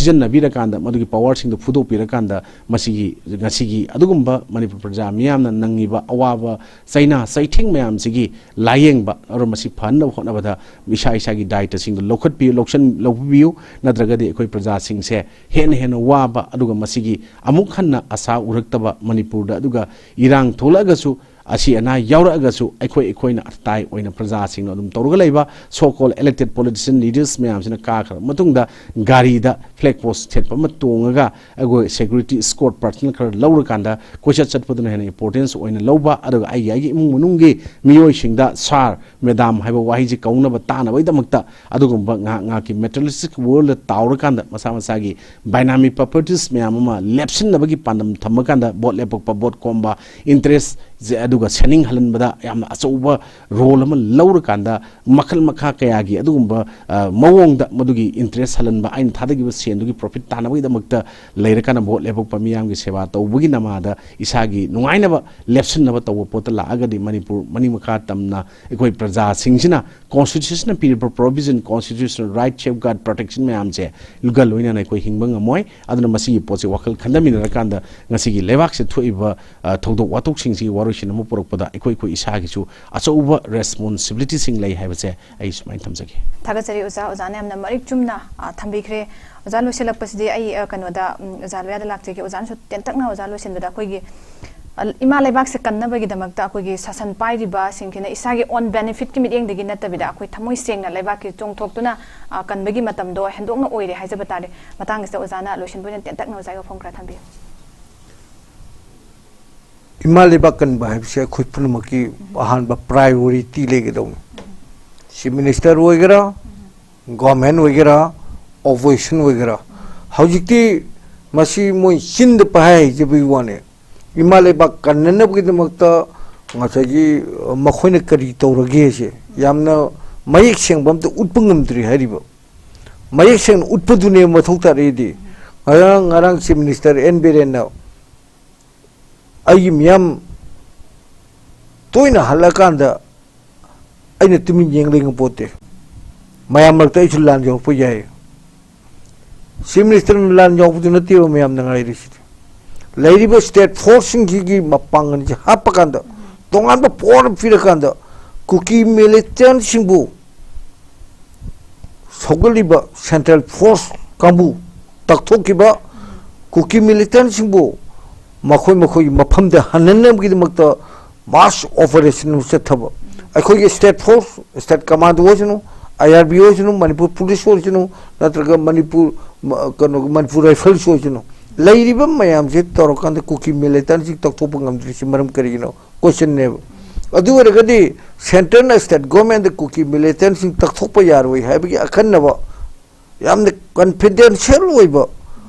ꯁꯤꯖꯤꯟꯅꯕꯤꯔꯀꯥꯟꯗ ꯃꯗꯨꯒꯤ powerꯁꯤꯡꯗꯨ ꯐꯨꯗꯣꯛꯄꯤꯔꯀꯥꯟꯗ ꯃꯁꯤꯒꯤ ꯉꯁꯤꯒꯤ ꯑꯗꯨꯒꯨꯝꯕ ꯃꯅꯤꯄꯨꯔ ꯄ꯭ꯔꯖꯥ ꯃꯤꯌꯥꯝꯅ ꯅꯪꯉꯤꯕ ꯑꯋꯥꯕ ꯆꯩꯅꯥ ꯆꯩꯊꯦꯡ ꯃꯌꯥꯝꯁꯤꯒꯤ ꯂꯥꯌꯦꯡꯕ ꯑꯗꯨꯒ ꯃꯁꯤ ꯐꯍꯟꯅꯕ ꯍꯣꯠꯅꯕꯗ ꯏꯁꯥ ꯏꯁꯥꯒꯤ ꯗꯥꯏꯇꯁꯤꯡꯗꯨ ꯂꯧꯈꯠꯄꯤꯌꯨ, ꯂꯧꯁꯟ-, ꯂꯧꯕꯤꯌꯨ꯫ ꯅꯠꯇ꯭ꯔꯒꯗꯤ ꯑꯩꯈꯣꯏ ꯄ꯭ꯔꯖꯥꯁꯤꯡꯁꯦ ꯍꯦꯟꯅ ꯍꯦꯟꯅ ꯋꯥꯕ ꯑꯗꯨꯒ ꯃꯁꯤꯒꯤ ꯑꯃꯨꯛ ꯍꯟꯅ ꯑꯁꯥ ꯎꯔꯛꯇꯕ ꯃꯅꯤꯄꯨꯔꯗ, ꯑꯗꯨꯒ ꯏꯔꯥꯡ ꯊꯣꯛꯂꯛꯑꯒꯁꯨ, ꯑꯁꯤ ꯑꯅꯥ ꯌꯥꯎꯔꯛꯑꯒꯁꯨ ꯑꯩꯈꯣꯏ ꯑꯩꯈꯣꯏꯅ ꯑꯇꯥꯏ ꯑꯣꯏꯅ ꯄ꯭ꯔꯖꯥꯁꯤꯡꯅ ꯑꯗꯨꯝ ꯇꯧꯔꯒ ꯂꯩꯕ so called elected politician leaders ꯃꯌꯥꯝꯁꯤꯅ ꯀꯥꯈ꯭ꯔꯕ ꯃꯇꯨꯡꯗ ꯒꯥꯔꯤꯗ flag post ꯊꯦꯠꯄ ꯑꯃ ꯇꯣꯡꯉꯒ ꯑꯩꯈꯣꯏ security escort personnel ꯈꯔ ꯂꯧꯔꯀꯥꯟꯗ ꯀꯣꯏꯆꯠ ꯆꯠꯄꯗꯨꯅ ꯍꯦꯟꯅ importance ꯑꯣꯏꯅ ꯂꯧꯕ, ꯑꯗꯨꯒ ꯑꯩꯒꯤ ꯑꯩꯒꯤ ꯏꯃꯨꯡ ꯃꯅꯨꯡꯒꯤ ꯃꯤꯑꯣꯏꯁꯤꯡꯗ sir, madam ꯍꯥꯏꯕ ꯋꯥꯍꯩꯁꯤ ꯀꯧꯅꯕ ꯇꯥꯅꯕꯒꯤꯗꯃꯛꯇ ꯑꯗꯨꯒꯨꯝꯕ ꯉꯥꯏꯍꯥꯛ ꯉꯥꯏꯍꯥꯛꯀꯤ materialistic worldꯗ ꯇꯥꯎꯔꯀꯥꯟꯗ ꯃꯁꯥ ꯃꯁꯥꯒꯤ ꯕꯥꯏꯅꯥꯃꯤ ꯄ꯭ꯔꯣꯄꯔꯇꯤꯁ ꯃꯌꯥꯝ ꯑꯃ ꯂꯦꯞꯁꯤꯟꯅꯕꯒꯤ ꯄꯥꯟꯗꯝ ꯊꯝꯃꯀꯥꯟꯗ ꯚꯣꯠ ꯂꯦꯞꯄꯛꯄ, ꯚꯣꯠ ꯈꯣꯝꯕ, ꯏꯟꯇꯔꯦꯁ ꯑꯗꯨꯒ ꯁꯦꯅꯤꯡ ꯍꯜꯍꯟꯕꯗ ꯌꯥꯝꯅ ꯑꯆꯧꯕ ꯔꯣꯜ ꯑꯃ ꯂꯧꯔꯀꯥꯟꯗ ꯃꯈꯜ ꯃꯈꯥ ꯀꯌꯥꯒꯤ ꯑꯗꯨꯒꯨꯝꯕ ꯑ, ꯃꯑꯣꯡꯗ ꯃꯗꯨꯒꯤ ꯏꯟꯇꯔꯦꯁ ꯍꯜꯍꯟꯕ, ꯑꯩꯅ ꯊꯥꯗꯈꯤꯕ ꯁꯦꯟꯗꯨꯒꯤ ꯄ꯭ꯔꯣꯐꯤꯠ ꯇꯥꯅꯕꯒꯤꯗꯃꯛꯇ ꯂꯩꯔꯀꯥꯟꯗ ꯚꯣꯠ ꯂꯦꯞꯄꯛꯄ ꯃꯤꯌꯥꯝꯒꯤ ꯁꯦꯕꯥ ꯇꯧꯕꯒꯤ ꯅꯃꯥꯗ ꯏꯁꯥꯒꯤ ꯅꯨꯡꯉꯥꯏꯅꯕ ꯂꯦꯞꯁꯤꯟꯅꯕ ꯇꯧꯕ ꯄꯣꯠꯇ ꯂꯥꯛꯑꯒꯗꯤ ꯃꯅꯤꯄꯨꯔ ꯃꯅꯤꯡ ꯃꯈꯥ ꯇꯝꯅ ꯑꯩꯈꯣꯏ ꯄ꯭ꯔꯖꯥꯁꯤꯡꯁꯤꯅ ꯀꯣꯟꯁꯇꯤꯇ꯭ꯌꯨꯁꯟꯅ ꯄꯤꯔꯤꯕ ꯄ꯭ꯔꯣꯚꯤꯖꯟ, ꯀꯣꯟꯁꯇꯤꯇ꯭ꯌꯨꯁꯅꯦꯜ ꯔꯥꯏꯠ, ꯁꯦꯐꯒꯥꯔꯗ, ꯄ꯭ꯔꯣꯇꯦꯛꯁꯟ ꯃꯌꯥꯝꯁꯦ ꯒ ꯂꯣꯏꯅꯅ ꯑꯩꯈꯣꯏ ꯍꯤꯡꯕ ꯉꯝꯃꯣꯏ꯫ ꯑꯗꯨꯅ ꯃꯁꯤꯒꯤ ꯄꯣꯠꯁꯦ ꯋꯥꯈꯜ ꯈꯟꯊꯃꯤꯟꯅꯔꯀꯥꯟꯗ ꯉꯁꯤꯒꯤ ꯂꯩꯕꯥꯛꯁꯤꯗ ꯊꯣꯛꯏꯕ ꯑ, ꯊꯧꯗꯣꯛ ꯋꯥꯊꯣꯛꯁꯤꯡꯁꯤꯒꯤ ꯋꯥꯔꯣꯏꯁꯤꯟ ꯑꯃ ꯄꯨꯔꯛꯄꯗ ꯑꯩꯈꯣꯏ ꯑꯩꯈꯣꯏ ꯏꯁꯥꯒꯤꯁꯨ ꯑꯆꯧꯕ ꯔꯦꯁꯄꯣꯟꯁꯤꯕꯤꯂꯤꯇꯤꯁꯤꯡ ꯂꯩ ꯍꯥꯏꯕꯁꯦ ꯑꯩ ꯁꯨꯃꯥꯏꯅ ꯊꯝꯖꯒꯦ꯫ ꯊꯥꯒꯠꯆꯔꯤ ꯑꯣꯖꯥ, ꯑꯣꯖꯥꯅ ꯌꯥꯝꯅ ꯃꯔꯤꯛ ꯆꯨꯝꯅ, ꯑ, ꯊꯝꯕꯤꯈ꯭ꯔꯦ꯫ ꯑꯣꯖꯥ, ꯂꯣꯏꯁꯤꯜꯂꯛꯄꯁꯤꯗꯤ ꯑꯩ, ꯑ, ꯀꯩꯅꯣꯗ, ꯎꯝ, ꯑꯣꯖꯥ ꯂꯣꯌꯥꯗ ꯂꯥꯛꯆꯒꯦ꯫ ꯑꯣꯖꯥꯅꯁꯨ ꯇꯦꯟꯇꯛꯅ ꯑꯣꯖꯥ ꯂꯣꯏꯁꯤꯟꯕꯗ ꯑꯩꯈꯣꯏꯒꯤ ꯏꯃꯥ ꯂꯩꯕꯥꯛꯁꯦ ꯀꯟꯅꯕꯒꯤꯗꯃꯛꯇ ꯑꯩꯈꯣꯏꯒꯤ ꯁꯥꯁꯟ ꯄꯥꯏꯔꯤꯕꯁꯤꯡꯁꯤꯅ ꯏꯁꯥꯒꯤ own benefitꯀꯤ ꯃꯤꯠꯌꯦꯡꯗꯒꯤ ꯅꯠꯇꯕꯤꯗ ꯑꯩꯈꯣꯏ ꯊꯃꯣꯏ ꯁꯦꯡꯅ ꯂꯩꯕꯥꯛꯀꯤ ꯆꯣꯡꯊꯣꯛꯇꯨꯅ, ꯑ, ꯀꯟꯕꯒꯤ ꯃꯇꯝꯗꯣ ꯍꯦꯟꯗꯣꯛꯅ ꯑꯣꯏꯔꯦ ꯍꯥꯏꯖꯕ ꯇꯥꯔꯦ꯫ ꯃꯇꯥꯡꯁꯤꯗ ꯑꯣꯖꯥꯅ ꯂꯣꯏꯁꯤꯟꯕ ꯑꯣꯏꯅ ꯇꯦꯟꯇꯛꯅ ꯑꯣꯖꯥꯒꯤ ꯋꯥꯐꯝ ꯈꯔ ꯊꯝꯕꯤꯌꯨ꯫ ꯏꯃꯥ ꯂꯩꯕꯥꯛ ꯀꯟꯕ ꯍꯥꯏꯕꯁꯦ ꯑꯩꯈꯣꯏ ꯄꯨꯝꯅꯃꯛꯀꯤ ꯑꯍꯥꯟꯕ priority ꯂꯩꯒꯗꯧꯅꯤ꯫ Chief Minister ꯑꯣꯏꯒꯦꯔꯥ, government ꯑꯣꯏꯒꯦꯔꯥ, opposition ꯑꯣꯏꯒꯦꯔꯥ, ꯍꯧꯖꯤꯛꯇꯤ ꯃꯁꯤ ꯃꯣꯏ ꯆꯤꯟꯗ ꯄꯪꯍꯥꯏ ꯍꯥꯏꯖꯕꯒꯤ ꯋꯥꯅꯦ꯫ ꯏꯃꯥ ꯂꯩꯕꯥꯛ ꯀꯟꯅꯅꯕꯒꯤꯗꯃꯛꯇ ꯉꯁꯥꯏꯒꯤ, ꯑ, ꯃꯈꯣꯏꯅ ꯀꯔꯤ ꯇꯧꯔꯒꯦꯁꯦ ꯌꯥꯝꯅ ꯃꯌꯦꯛ ꯁꯦꯡꯕ ꯑꯝꯇ ꯎꯠꯄ ꯉꯝꯗ꯭ꯔꯤ ꯍꯥꯏꯔꯤꯕ꯫ ꯃꯌꯦꯛ ꯁꯦꯡꯅ ꯎꯠꯄꯗꯨꯅꯦ ꯃꯊꯧ ꯇꯥꯔꯛꯏꯗꯤ꯫ ꯉꯔꯥꯡ, ꯉꯔꯥꯡ Chief Minister ꯑꯦꯟ ꯕꯤꯔꯦꯟꯅ ꯑꯩꯒꯤ ꯃꯤꯌꯥꯝ ꯇꯣꯏꯅ ꯍꯜꯂꯛꯑꯀꯥꯟꯗ ꯑꯩꯅ ꯇꯨꯃꯤꯟ ꯌꯦꯡ ꯂꯩ ꯉꯝꯄꯣꯠꯇꯦ꯫ ꯃꯌꯥꯝ ꯃꯔꯛꯇ ꯑꯩꯁꯨ ꯂꯥꯟ ꯌꯥꯎꯔꯛꯄ ꯌꯥꯏ꯫ Chief Ministerꯅ ꯂꯥꯟ ꯌꯥꯎꯕꯗꯨ ꯅꯠꯇꯦꯕ ꯃꯌꯥꯝꯅ ꯉꯥꯏꯔꯤꯁꯤꯗꯤ꯫ ꯂꯩꯔꯤꯕ state forceꯁꯤꯡꯁꯤꯒꯤ ꯃꯄꯥꯡꯒꯜꯁꯦ ꯍꯥꯞꯄꯀꯥꯟꯗ, ꯇꯣꯉꯥꯟꯕ power ꯑꯃ ꯄꯤꯔꯀꯥꯟꯗ, ꯀꯨꯀꯤ militantꯁꯤꯡꯕꯨ ꯁꯧꯒꯠꯂꯤꯕ central force ꯀꯥꯡꯕꯨ ꯇꯛꯊꯣꯛꯈꯤꯕ, ꯀꯨꯀꯤ militantꯁꯤꯡꯕꯨ ꯃꯈꯣꯏ ꯃꯈꯣꯏꯒꯤ ꯃꯐꯝꯗ ꯍꯟꯅꯅꯕꯒꯤꯗꯃꯛꯇ mass operation ꯑꯃ ꯆꯠꯊꯕ꯫ ꯑꯩꯈꯣꯏꯒꯤ state force, state commando ꯑꯣꯏꯁꯅꯨ, ꯑꯥꯏ ꯑꯥꯔ ꯕꯤ ꯑꯣꯏꯁꯅꯨ, ꯃꯅꯤꯄꯨꯔ police ꯑꯣꯏꯁꯅꯨ, ꯅꯠꯇ꯭ꯔꯒ ꯃꯅꯤꯄꯨꯔ, ꯃ-, ꯀꯩꯅꯣ, ꯃꯅꯤꯄꯨꯔ rifles ꯑꯣꯏꯁꯅꯨ, ꯂꯩꯔꯤꯕ ꯃꯌꯥꯝꯁꯦ ꯇꯧꯔꯀꯥꯟꯗ ꯀꯨꯀꯤ militantꯁꯤꯡ ꯇꯛꯊꯣꯛꯄ ꯉꯝꯗ꯭ꯔꯤꯁꯤ ꯃꯔꯝ ꯀꯔꯤꯒꯤꯅꯣ? Questionꯅꯦꯕ꯫ ꯑꯗꯨ ꯑꯣꯏꯔꯒꯗꯤ centreꯅ state governmentꯗ ꯀꯨꯀꯤ militantꯁꯤꯡ ꯇꯛꯊꯣꯛꯄ ꯌꯥꯔꯣꯏ ꯍꯥꯏꯕꯒꯤ ꯑꯈꯟꯅꯕ, ꯌꯥꯝꯅ confidential ꯑꯣꯏꯕ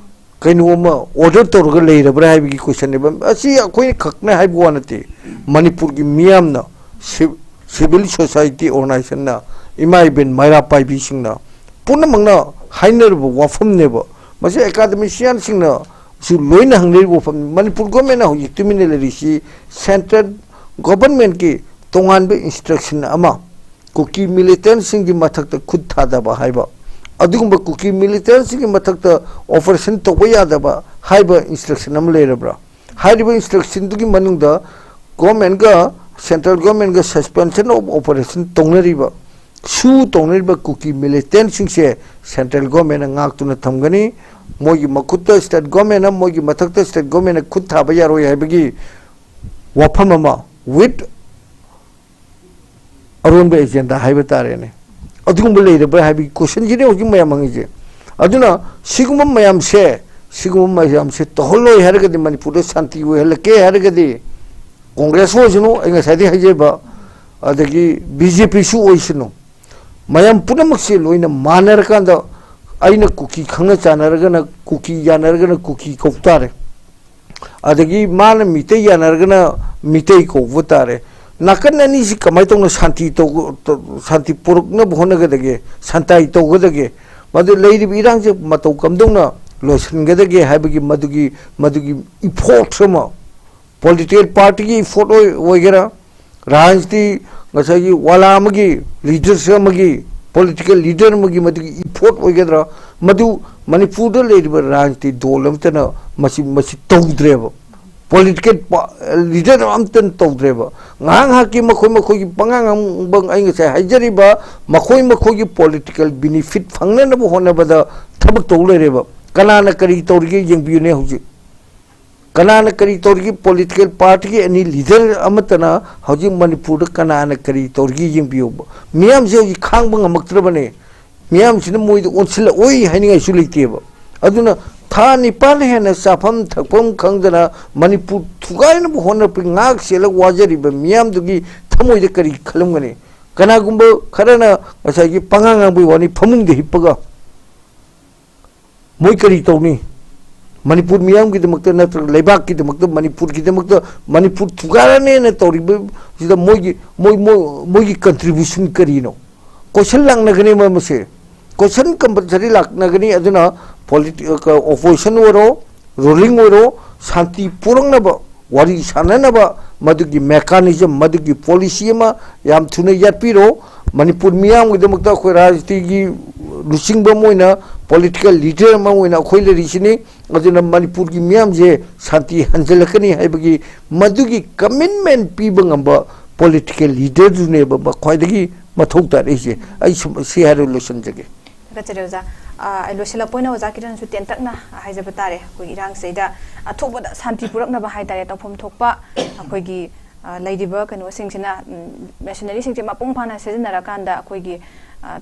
ꯀꯩꯅꯣ ꯑꯃ order ꯇꯧꯔꯒ ꯂꯩꯔꯕ꯭ꯔꯥ ꯍꯥꯏꯕꯒꯤ questionꯅꯦꯕ꯫ ꯑꯁꯤ ꯑꯩꯈꯣꯏ ꯈꯛꯅ ꯍꯥꯏꯕ ꯋꯥ ꯅꯠꯇꯦ꯫ ꯃꯅꯤꯄꯨꯔꯒꯤ ꯃꯤꯌꯥꯝꯅ, ꯁꯤ-, civil society organizationꯅ, ꯏꯃꯥ ꯏꯕꯦꯟ ꯃꯩꯔꯥ ꯄꯥꯏꯕꯤꯁꯤꯡꯅ ꯄꯨꯝꯅꯃꯛꯅ ꯍꯥꯏꯅꯔꯤꯕ ꯋꯥꯐꯝꯅꯦꯕ꯫ ꯃꯁꯤ academicianꯁꯤꯡꯅꯁꯨ ꯂꯣꯏꯅ ꯍꯪꯅꯔꯤꯕ ꯋꯥꯐꯝꯅꯤ꯫ ꯃꯅꯤꯄꯨꯔ governmentꯅ ꯍꯧꯖꯤꯛ ꯇꯨꯃꯤꯟꯅ ꯂꯩꯔꯤꯁꯤ central governmentꯀꯤ ꯇꯣꯉꯥꯟꯕ instruction ꯑꯃ ꯀꯨꯀꯤ militantꯁꯤꯡꯒꯤ ꯃꯊꯛꯇ ꯈꯨꯠ ꯊꯥꯗꯕ ꯍꯥꯏꯕ, ꯑꯗꯨꯒꯨꯝꯕ ꯀꯨꯀꯤ militantꯁꯤꯡꯒꯤ ꯃꯊꯛꯇ operation ꯇꯧꯕ ꯌꯥꯗꯕ ꯍꯥꯏꯕ instruction ꯑꯃ ꯂꯩꯔꯕ꯭ꯔꯥ? ꯍꯥꯏꯔꯤꯕ instructionꯗꯨꯒꯤ ꯃꯅꯨꯡꯗ governmentꯒ, central governmentꯒ suspension of operation ꯇꯧꯅꯔꯤꯕ, ꯁꯨ ꯇꯧꯅꯔꯤꯕ ꯀꯨꯀꯤ militantꯁꯤꯡꯁꯦ central governmentꯅ ꯉꯥꯛꯇꯨꯅ ꯊꯝꯒꯅꯤ꯫ ꯃꯣꯏꯒꯤ ꯃꯈꯨꯠꯇ state governmentꯅ, ꯃꯣꯏꯒꯤ ꯃꯊꯛꯇ state governmentꯅ ꯈꯨꯠ ꯊꯥꯕ ꯌꯥꯔꯣꯏ ꯍꯥꯏꯕꯒꯤ ꯋꯥꯐꯝ ꯑꯃ, with ꯑꯔꯣꯟꯕ ꯑꯦꯖꯦꯟꯗꯥ ꯍꯥꯏꯕ ꯇꯥꯔꯦꯅꯦ꯫ ꯑꯗꯨꯒꯨꯝꯕ ꯂꯩꯔꯕ꯭ꯔꯥ ꯍꯥꯏꯕꯒꯤ ꯀꯣꯏꯁꯟꯁꯤꯅꯤ ꯍꯧꯖꯤꯛ ꯃꯌꯥꯝ ꯍꯪꯉꯤꯁꯦ꯫ ꯑꯗꯨꯅ ꯁꯤꯒꯨꯝꯕ ꯃꯌꯥꯝꯁꯦ, ꯁꯤꯒꯨꯝꯕ ꯃꯌꯥꯝꯁꯦ ꯇꯧꯍꯜꯂꯣꯏ ꯍꯥꯏꯔꯒꯗꯤ, ꯃꯅꯤꯄꯨꯔꯗ ꯁꯥꯟꯇꯤ ꯑꯣꯏꯍꯜꯂꯛꯀꯦ ꯍꯥꯏꯔꯒꯗꯤ, ꯀꯣꯡꯒ꯭ꯔꯦꯁ ꯑꯣꯏꯁꯅꯨ, ꯑꯩ ꯉꯁꯥꯏꯗꯩ ꯍꯥꯏꯖꯕ, ꯑꯗꯒꯤ ꯕꯤ ꯖꯦ ꯄꯤꯁꯨ ꯑꯣꯏꯁꯅꯨ, ꯃꯌꯥꯝ ꯄꯨꯝꯅꯃꯛꯁꯦ ꯂꯣꯏꯅ ꯃꯥꯟꯅꯔꯀꯥꯟꯗ, ꯑꯩꯅ ꯀꯨꯀꯤ ꯈꯪꯅ ꯆꯥꯟꯅꯔꯒꯅ ꯀꯨꯀꯤ, ꯌꯥꯅꯔꯒꯅ ꯀꯨꯀꯤ ꯀꯧ ꯇꯥꯔꯦ꯫ ꯑꯗꯒꯤ ꯃꯥꯅ ꯃꯤꯇꯩ ꯌꯥꯅꯔꯒꯅ ꯃꯤꯇꯩ ꯀꯧꯕ ꯇꯥꯔꯦ꯫ ꯅꯥꯀꯟ ꯑꯅꯤꯁꯤ ꯀꯃꯥꯏꯅ ꯇꯧꯅ ꯁꯥꯟꯇꯤ ꯇꯧ-, ꯇꯧ-, ꯁꯥꯟꯇꯤ ꯄꯨꯔꯛꯅꯕ ꯍꯣꯠꯅꯒꯗꯒꯦ, ꯁꯥꯟꯇꯥꯏ ꯇꯧꯒꯗꯒꯦ? ꯃꯗꯨ ꯂꯩꯔꯤꯕ ꯏꯔꯥꯡꯁꯦ ꯃꯇꯧ ꯀꯝꯗꯧꯅ ꯂꯣꯏꯁꯤꯟꯒꯗꯒꯦ ꯍꯥꯏꯕꯒꯤ ꯃꯗꯨꯒꯤ, ꯃꯗꯨꯒꯤ ꯏꯐꯣꯔꯠ ꯑꯃ, ꯄꯣꯂꯤꯇꯤꯀꯦꯜ ꯄꯥꯔꯇꯤꯒꯤ ꯏꯐꯣꯔꯠ ꯑꯣꯏ-, ꯑꯣꯏꯒꯦꯔꯥ, ꯔꯥꯖꯅꯤꯇꯤ, ꯉꯁꯥꯏꯒꯤ ꯋꯥꯂꯥ ꯑꯃꯒꯤ, ꯂꯤꯗꯔꯁꯤꯞ ꯑꯃꯒꯤ, ꯄꯣꯂꯤꯇꯤꯀꯦꯜ ꯂꯤꯗꯔ ꯑꯃꯒꯤ ꯃꯗꯨꯒꯤ ꯏꯐꯣꯔꯠ ꯑꯣꯏꯒꯗ꯭ꯔꯥ? ꯃꯗꯨ ꯃꯅꯤꯄꯨꯔꯗ ꯂꯩꯔꯤꯕ ꯔꯥꯖꯅꯤꯇꯤ ꯗꯣꯜ ꯑꯃꯠꯇꯅ ꯃꯁꯤ, ꯃꯁꯤ ꯇꯧꯗ꯭ꯔꯦꯕ꯫ ꯄꯣꯂꯤꯇꯤꯀꯦꯜ ꯄꯥ-, ꯂꯤꯗꯔ ꯑꯃꯠꯇꯅ ꯇꯧꯗ꯭ꯔꯦꯕ꯫ ꯉꯥꯏꯍꯥꯛ ꯉꯥꯏꯍꯥꯛꯀꯤ ꯃꯈꯣꯏ ꯃꯈꯣꯏꯒꯤ ꯄꯉꯥꯡ ꯉꯥꯡꯕ, ꯑꯩ ꯉꯁꯥꯏ ꯍꯥꯏꯖꯔꯤꯕ, ꯃꯈꯣꯏ ꯃꯈꯣꯏꯒꯤ ꯄꯣꯂꯤꯇꯤꯀꯦꯜ ꯕꯤꯅꯤꯐꯤꯠ ꯐꯪꯅꯅꯕ ꯍꯣꯠꯅꯕꯗ ꯊꯕꯛ ꯇꯧ ꯂꯩꯔꯦꯕ꯫ ꯀꯅꯥꯅ ꯀꯔꯤ ꯇꯧꯔꯤꯒꯦ ꯌꯦꯡꯕꯤꯌꯨꯅꯦ ꯍꯧꯖꯤꯛ꯫ ꯀꯅꯥꯅ ꯀꯔꯤ ꯇꯧꯔꯤꯒꯦ? ꯄꯣꯂꯤꯇꯤꯀꯦꯜ ꯄꯥꯔꯇꯤꯒꯤ ꯑꯦꯅꯤ ꯂꯤꯗꯔ ꯑꯃꯠꯇꯅ ꯍꯧꯖꯤꯛ ꯃꯅꯤꯄꯨꯔꯗ ꯀꯅꯥꯅ ꯀꯔꯤ ꯇꯧꯔꯤꯒꯦ ꯌꯦꯡꯕꯤꯌꯨꯕ꯫ ꯃꯤꯌꯥꯝꯁꯦ ꯍꯧꯖꯤꯛ ꯈꯥꯡꯕ ꯉꯝꯃꯛꯇ꯭ꯔꯕꯅꯦ꯫ ꯃꯤꯌꯥꯝꯁꯤꯅ ꯃꯣꯏꯗ ꯑꯣꯟꯁꯤꯜꯂꯛꯑꯣꯏ ꯍꯥꯏꯅꯤꯡꯉꯥꯏꯁꯨ ꯂꯩꯇꯦꯕ꯫ ꯑꯗꯨꯅ ꯊꯥ ꯅꯤꯄꯥꯟ ꯍꯦꯟꯅ ꯆꯥꯐꯝ ꯊꯛꯐꯝ ꯈꯪꯗꯅ ꯃꯅꯤꯄꯨꯔ ꯊꯨꯒꯥꯏꯅꯕ ꯍꯣꯠꯅꯔꯛꯄꯒꯤ ꯉꯥꯏꯍꯥꯛ ꯆꯦꯜꯂꯒ ꯋꯥꯖꯔꯤꯕ ꯃꯤꯌꯥꯝꯗꯨꯒꯤ ꯊꯃꯣꯏꯗ ꯀꯔꯤ ꯈꯜꯂꯝꯒꯅꯤ? ꯀꯅꯥꯒꯨꯝꯕ ꯈꯔꯅ ꯉꯁꯥꯏꯒꯤ ꯄꯉꯥꯡ ꯉꯥꯡꯕꯒꯤ ꯋꯥꯅꯤ, ꯐꯃꯨꯡꯗ ꯍꯤꯞꯄꯒ ꯃꯣꯏ ꯀꯔꯤ ꯇꯧꯅꯤ? ꯃꯅꯤꯄꯨꯔ ꯃꯤꯌꯥꯝꯒꯤꯗꯃꯛꯇ ꯅꯠꯇ꯭ꯔꯒ ꯂꯩꯕꯥꯛꯀꯤꯗꯃꯛꯇ, ꯃꯅꯤꯄꯨꯔꯒꯤꯗꯃꯛꯇ, ꯃꯅꯤꯄꯨꯔ ꯊꯨꯒꯥꯏꯔꯅꯦꯅ ꯇꯧꯔꯤꯕꯁꯤꯗ ꯃꯣꯏꯒꯤ, ꯃꯣꯏ, ꯃꯣꯏ, ꯃꯣꯏꯒꯤ ꯀꯟꯇ꯭ꯔꯤꯕ꯭ꯌꯨꯁꯟ ꯀꯔꯤꯅꯣ? ꯀꯣꯏꯁꯟ ꯂꯥꯛꯅꯒꯅꯤ ꯃ-, ꯃꯁꯦ꯫ ꯀꯣꯏꯁꯟ ꯀꯝꯄꯜꯁꯔꯤ ꯂꯥꯛꯅꯒꯅꯤ꯫ ꯑꯗꯨꯅ ꯄꯣꯂꯤꯇꯤ-, ꯑ, ꯀ-, ꯑꯣꯄꯣꯖꯤꯁꯟ ꯑꯣꯏꯔꯣ, ꯔꯨꯂꯤꯡ ꯑꯣꯏꯔꯣ, ꯁꯥꯟꯇꯤ ꯄꯨꯔꯛꯅꯕ, ꯋꯥꯔꯤ ꯁꯥꯟꯅꯅꯕ ꯃꯗꯨꯒꯤ ꯃꯦꯀꯥꯅꯤꯖꯝ, ꯃꯗꯨꯒꯤ ꯄꯣꯂꯤꯁꯤ ꯑꯃ ꯌꯥꯝ ꯊꯨꯅ ꯌꯥꯠꯄꯤꯔꯣ꯫ ꯃꯅꯤꯄꯨꯔ ꯃꯤꯌꯥꯝꯒꯤꯗꯃꯛꯇ ꯑꯩꯈꯣꯏ ꯔꯥꯖꯅꯤꯇꯤꯒꯤ ꯂꯨꯆꯤꯡꯕ ꯑꯃ ꯑꯣꯏꯅ, ꯄꯣꯂꯤꯇꯤꯀꯦꯜ ꯂꯤꯗꯔ ꯑꯃ ꯑꯣꯏꯅ ꯑꯩꯈꯣꯏ ꯂꯩꯔꯤꯁꯤꯅꯤ꯫ ꯑꯗꯨꯅ ꯃꯅꯤꯄꯨꯔꯒꯤ ꯃꯤꯌꯥꯝꯁꯦ ꯁꯥꯟꯇꯤ ꯍꯟꯖꯤꯜꯂꯛꯀꯅꯤ ꯍꯥꯏꯕꯒꯤ ꯃꯗꯨꯒꯤ ꯀꯃꯤꯠꯃꯦꯟ ꯄꯤꯕ ꯉꯝꯕ ꯄꯣꯂꯤꯇꯤꯀꯦꯜ ꯂꯤꯗꯔꯗꯨꯅꯦꯕ ꯃ-, ꯈ꯭ꯋꯥꯏꯗꯒꯤ ꯃꯊꯧ ꯇꯥꯔꯛꯏꯁꯦ꯫ ꯑꯩ ꯁꯨꯝ ꯁꯤ ꯍꯥꯏꯔ ꯂꯣꯏꯁꯤꯟꯖꯒꯦ꯫ ꯊꯥꯒꯠꯆꯔꯤ ꯑꯣꯖꯥ꯫ ꯑꯥ, ꯑꯩ ꯂꯣꯏꯁꯤꯜꯂꯛꯄ ꯑꯣꯏꯅ ꯑꯣꯖꯥ ꯀꯤꯔꯟꯁꯨ ꯇꯦꯟꯇꯛꯅ ꯍꯥꯏꯖꯕ ꯇꯥꯔꯦ꯫ ꯑꯩꯈꯣꯏ ꯏꯔꯥꯡꯁꯤꯗꯩꯗ ꯑꯊꯨꯕꯗ ꯁꯥꯟꯇꯤ ꯄꯨꯔꯛꯅꯕ ꯍꯥꯏ ꯇꯥꯔꯦ, ꯇꯧꯐꯝ ꯊꯣꯛꯄ ꯑꯩꯈꯣꯏꯒꯤ, ꯑꯥ, ꯂꯩꯔꯤꯕ ꯀꯩꯅꯣꯁꯤꯡꯁꯤꯅ, ꯎꯝ, ꯃꯦꯁꯤꯅꯔꯤꯁꯤꯡꯁꯦ ꯃꯄꯨꯡ ꯐꯥꯅ ꯁꯤꯖꯤꯟꯅꯔꯀꯥꯟꯗ ꯑꯩꯈꯣꯏꯒꯤ, ꯑꯥ,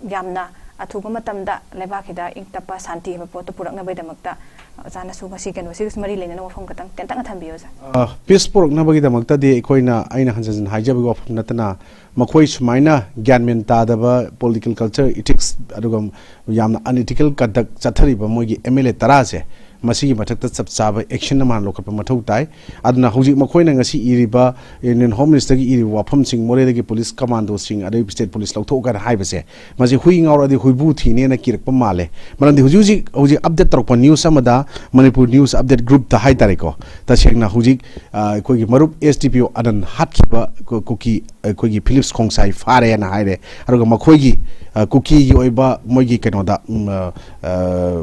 ꯌꯥꯝꯅ ꯑꯊꯨꯕ ꯃꯇꯝꯗ ꯂꯩꯕꯥꯛꯁꯤꯗ ꯏꯪ ꯇꯞꯄ ꯁꯥꯟꯇꯤ ꯍꯥꯏꯕ ꯄꯣꯠꯇꯨ ꯄꯨꯔꯛꯅꯕꯒꯤꯗꯃꯛꯇ ꯑꯣꯖꯥꯅꯁꯨ ꯉꯁꯤ ꯀꯩꯅꯣꯁꯤꯒ ꯃꯔꯤ ꯂꯩꯅꯅ ꯋꯥꯐꯝ ꯈꯛꯇꯪ ꯇꯦꯟꯇꯛꯅ ꯊꯝꯕꯤꯌꯨ ꯑꯣꯖꯥ꯫ ꯑ, ꯄꯤꯁ ꯄꯨꯔꯛꯅꯕꯒꯤꯗꯃꯛꯇꯗꯤ ꯑꯩꯈꯣꯏꯅ, ꯑꯩꯅ ꯍꯟꯖꯟ ꯍꯟꯖꯟ ꯍꯥꯏꯖꯕꯒꯤ ꯋꯥꯐꯝ ꯅꯠꯇꯅ, ꯃꯈꯣꯏ ꯁꯨꯃꯥꯏꯅ ꯒ꯭ꯌꯥꯟ ꯃꯦꯟ ꯇꯥꯗꯕ political culture, ethics, ꯑꯗꯨꯒ ꯌꯥꯝꯅ unethical conduct ꯆꯠꯊꯔꯤꯕ ꯃꯣꯏꯒꯤ M L A ꯇꯔꯥꯁꯦ, ꯃꯁꯤꯒꯤ ꯃꯊꯛꯇ ꯆꯞ ꯆꯥꯕ action ꯑꯃ ꯂꯧꯈꯠꯄ ꯃꯊꯧ ꯇꯥꯏ꯫ ꯑꯗꯨꯅ ꯍꯧꯖꯤꯛ ꯃꯈꯣꯏꯅ ꯉꯁꯤ ꯏꯔꯤꯕ Union Home Ministerꯒꯤ ꯏꯔꯤꯕ ꯋꯥꯐꯝꯁꯤꯡ, ꯃꯣꯔꯦꯗꯒꯤ police commandoꯁꯤꯡ, ꯑꯗꯩ state police ꯂꯧꯊꯣꯛꯑꯣ ꯀꯥꯏꯅ ꯍꯥꯏꯕꯁꯦ, ꯃꯁꯤ ꯍꯨꯏ ꯉꯥꯎꯔꯗꯤ ꯍꯨꯏꯕꯨ ꯊꯤꯅꯦꯅ ꯀꯤꯔꯛꯄ ꯃꯥꯜꯂꯦ꯫ ꯃꯔꯝꯗꯤ ꯍꯧꯖꯤꯛ ꯍꯧꯖꯤꯛ, ꯍꯧꯖꯤꯛ update ꯇꯧꯔꯛꯄ news ꯑꯃꯗ, Manipur News Update Groupꯇ ꯍꯥꯏ ꯇꯥꯔꯦꯀꯣ, ꯇꯁꯦꯡꯅ ꯍꯧꯖꯤꯛ, ꯑ, ꯑꯩꯈꯣꯏꯒꯤ ꯃꯔꯨꯞ S D P O ꯑꯅꯟ ꯍꯥꯠꯈꯤꯕ ꯀꯨ-, ꯀꯨꯀꯤ, ꯑꯩꯈꯣꯏꯒꯤ ꯐꯤꯂꯤꯞꯁ ꯈꯣꯡꯁꯥꯏ ꯐꯥꯔꯦꯅ ꯍꯥꯏꯔꯦ꯫ ꯑꯗꯨꯒ ꯃꯈꯣꯏꯒꯤ, ꯑ, ꯀꯨꯀꯤꯒꯤ ꯑꯣꯏꯕ ꯃꯣꯏꯒꯤ ꯀꯩꯅꯣꯗ, ꯎꯝ, ꯑ, ꯑ,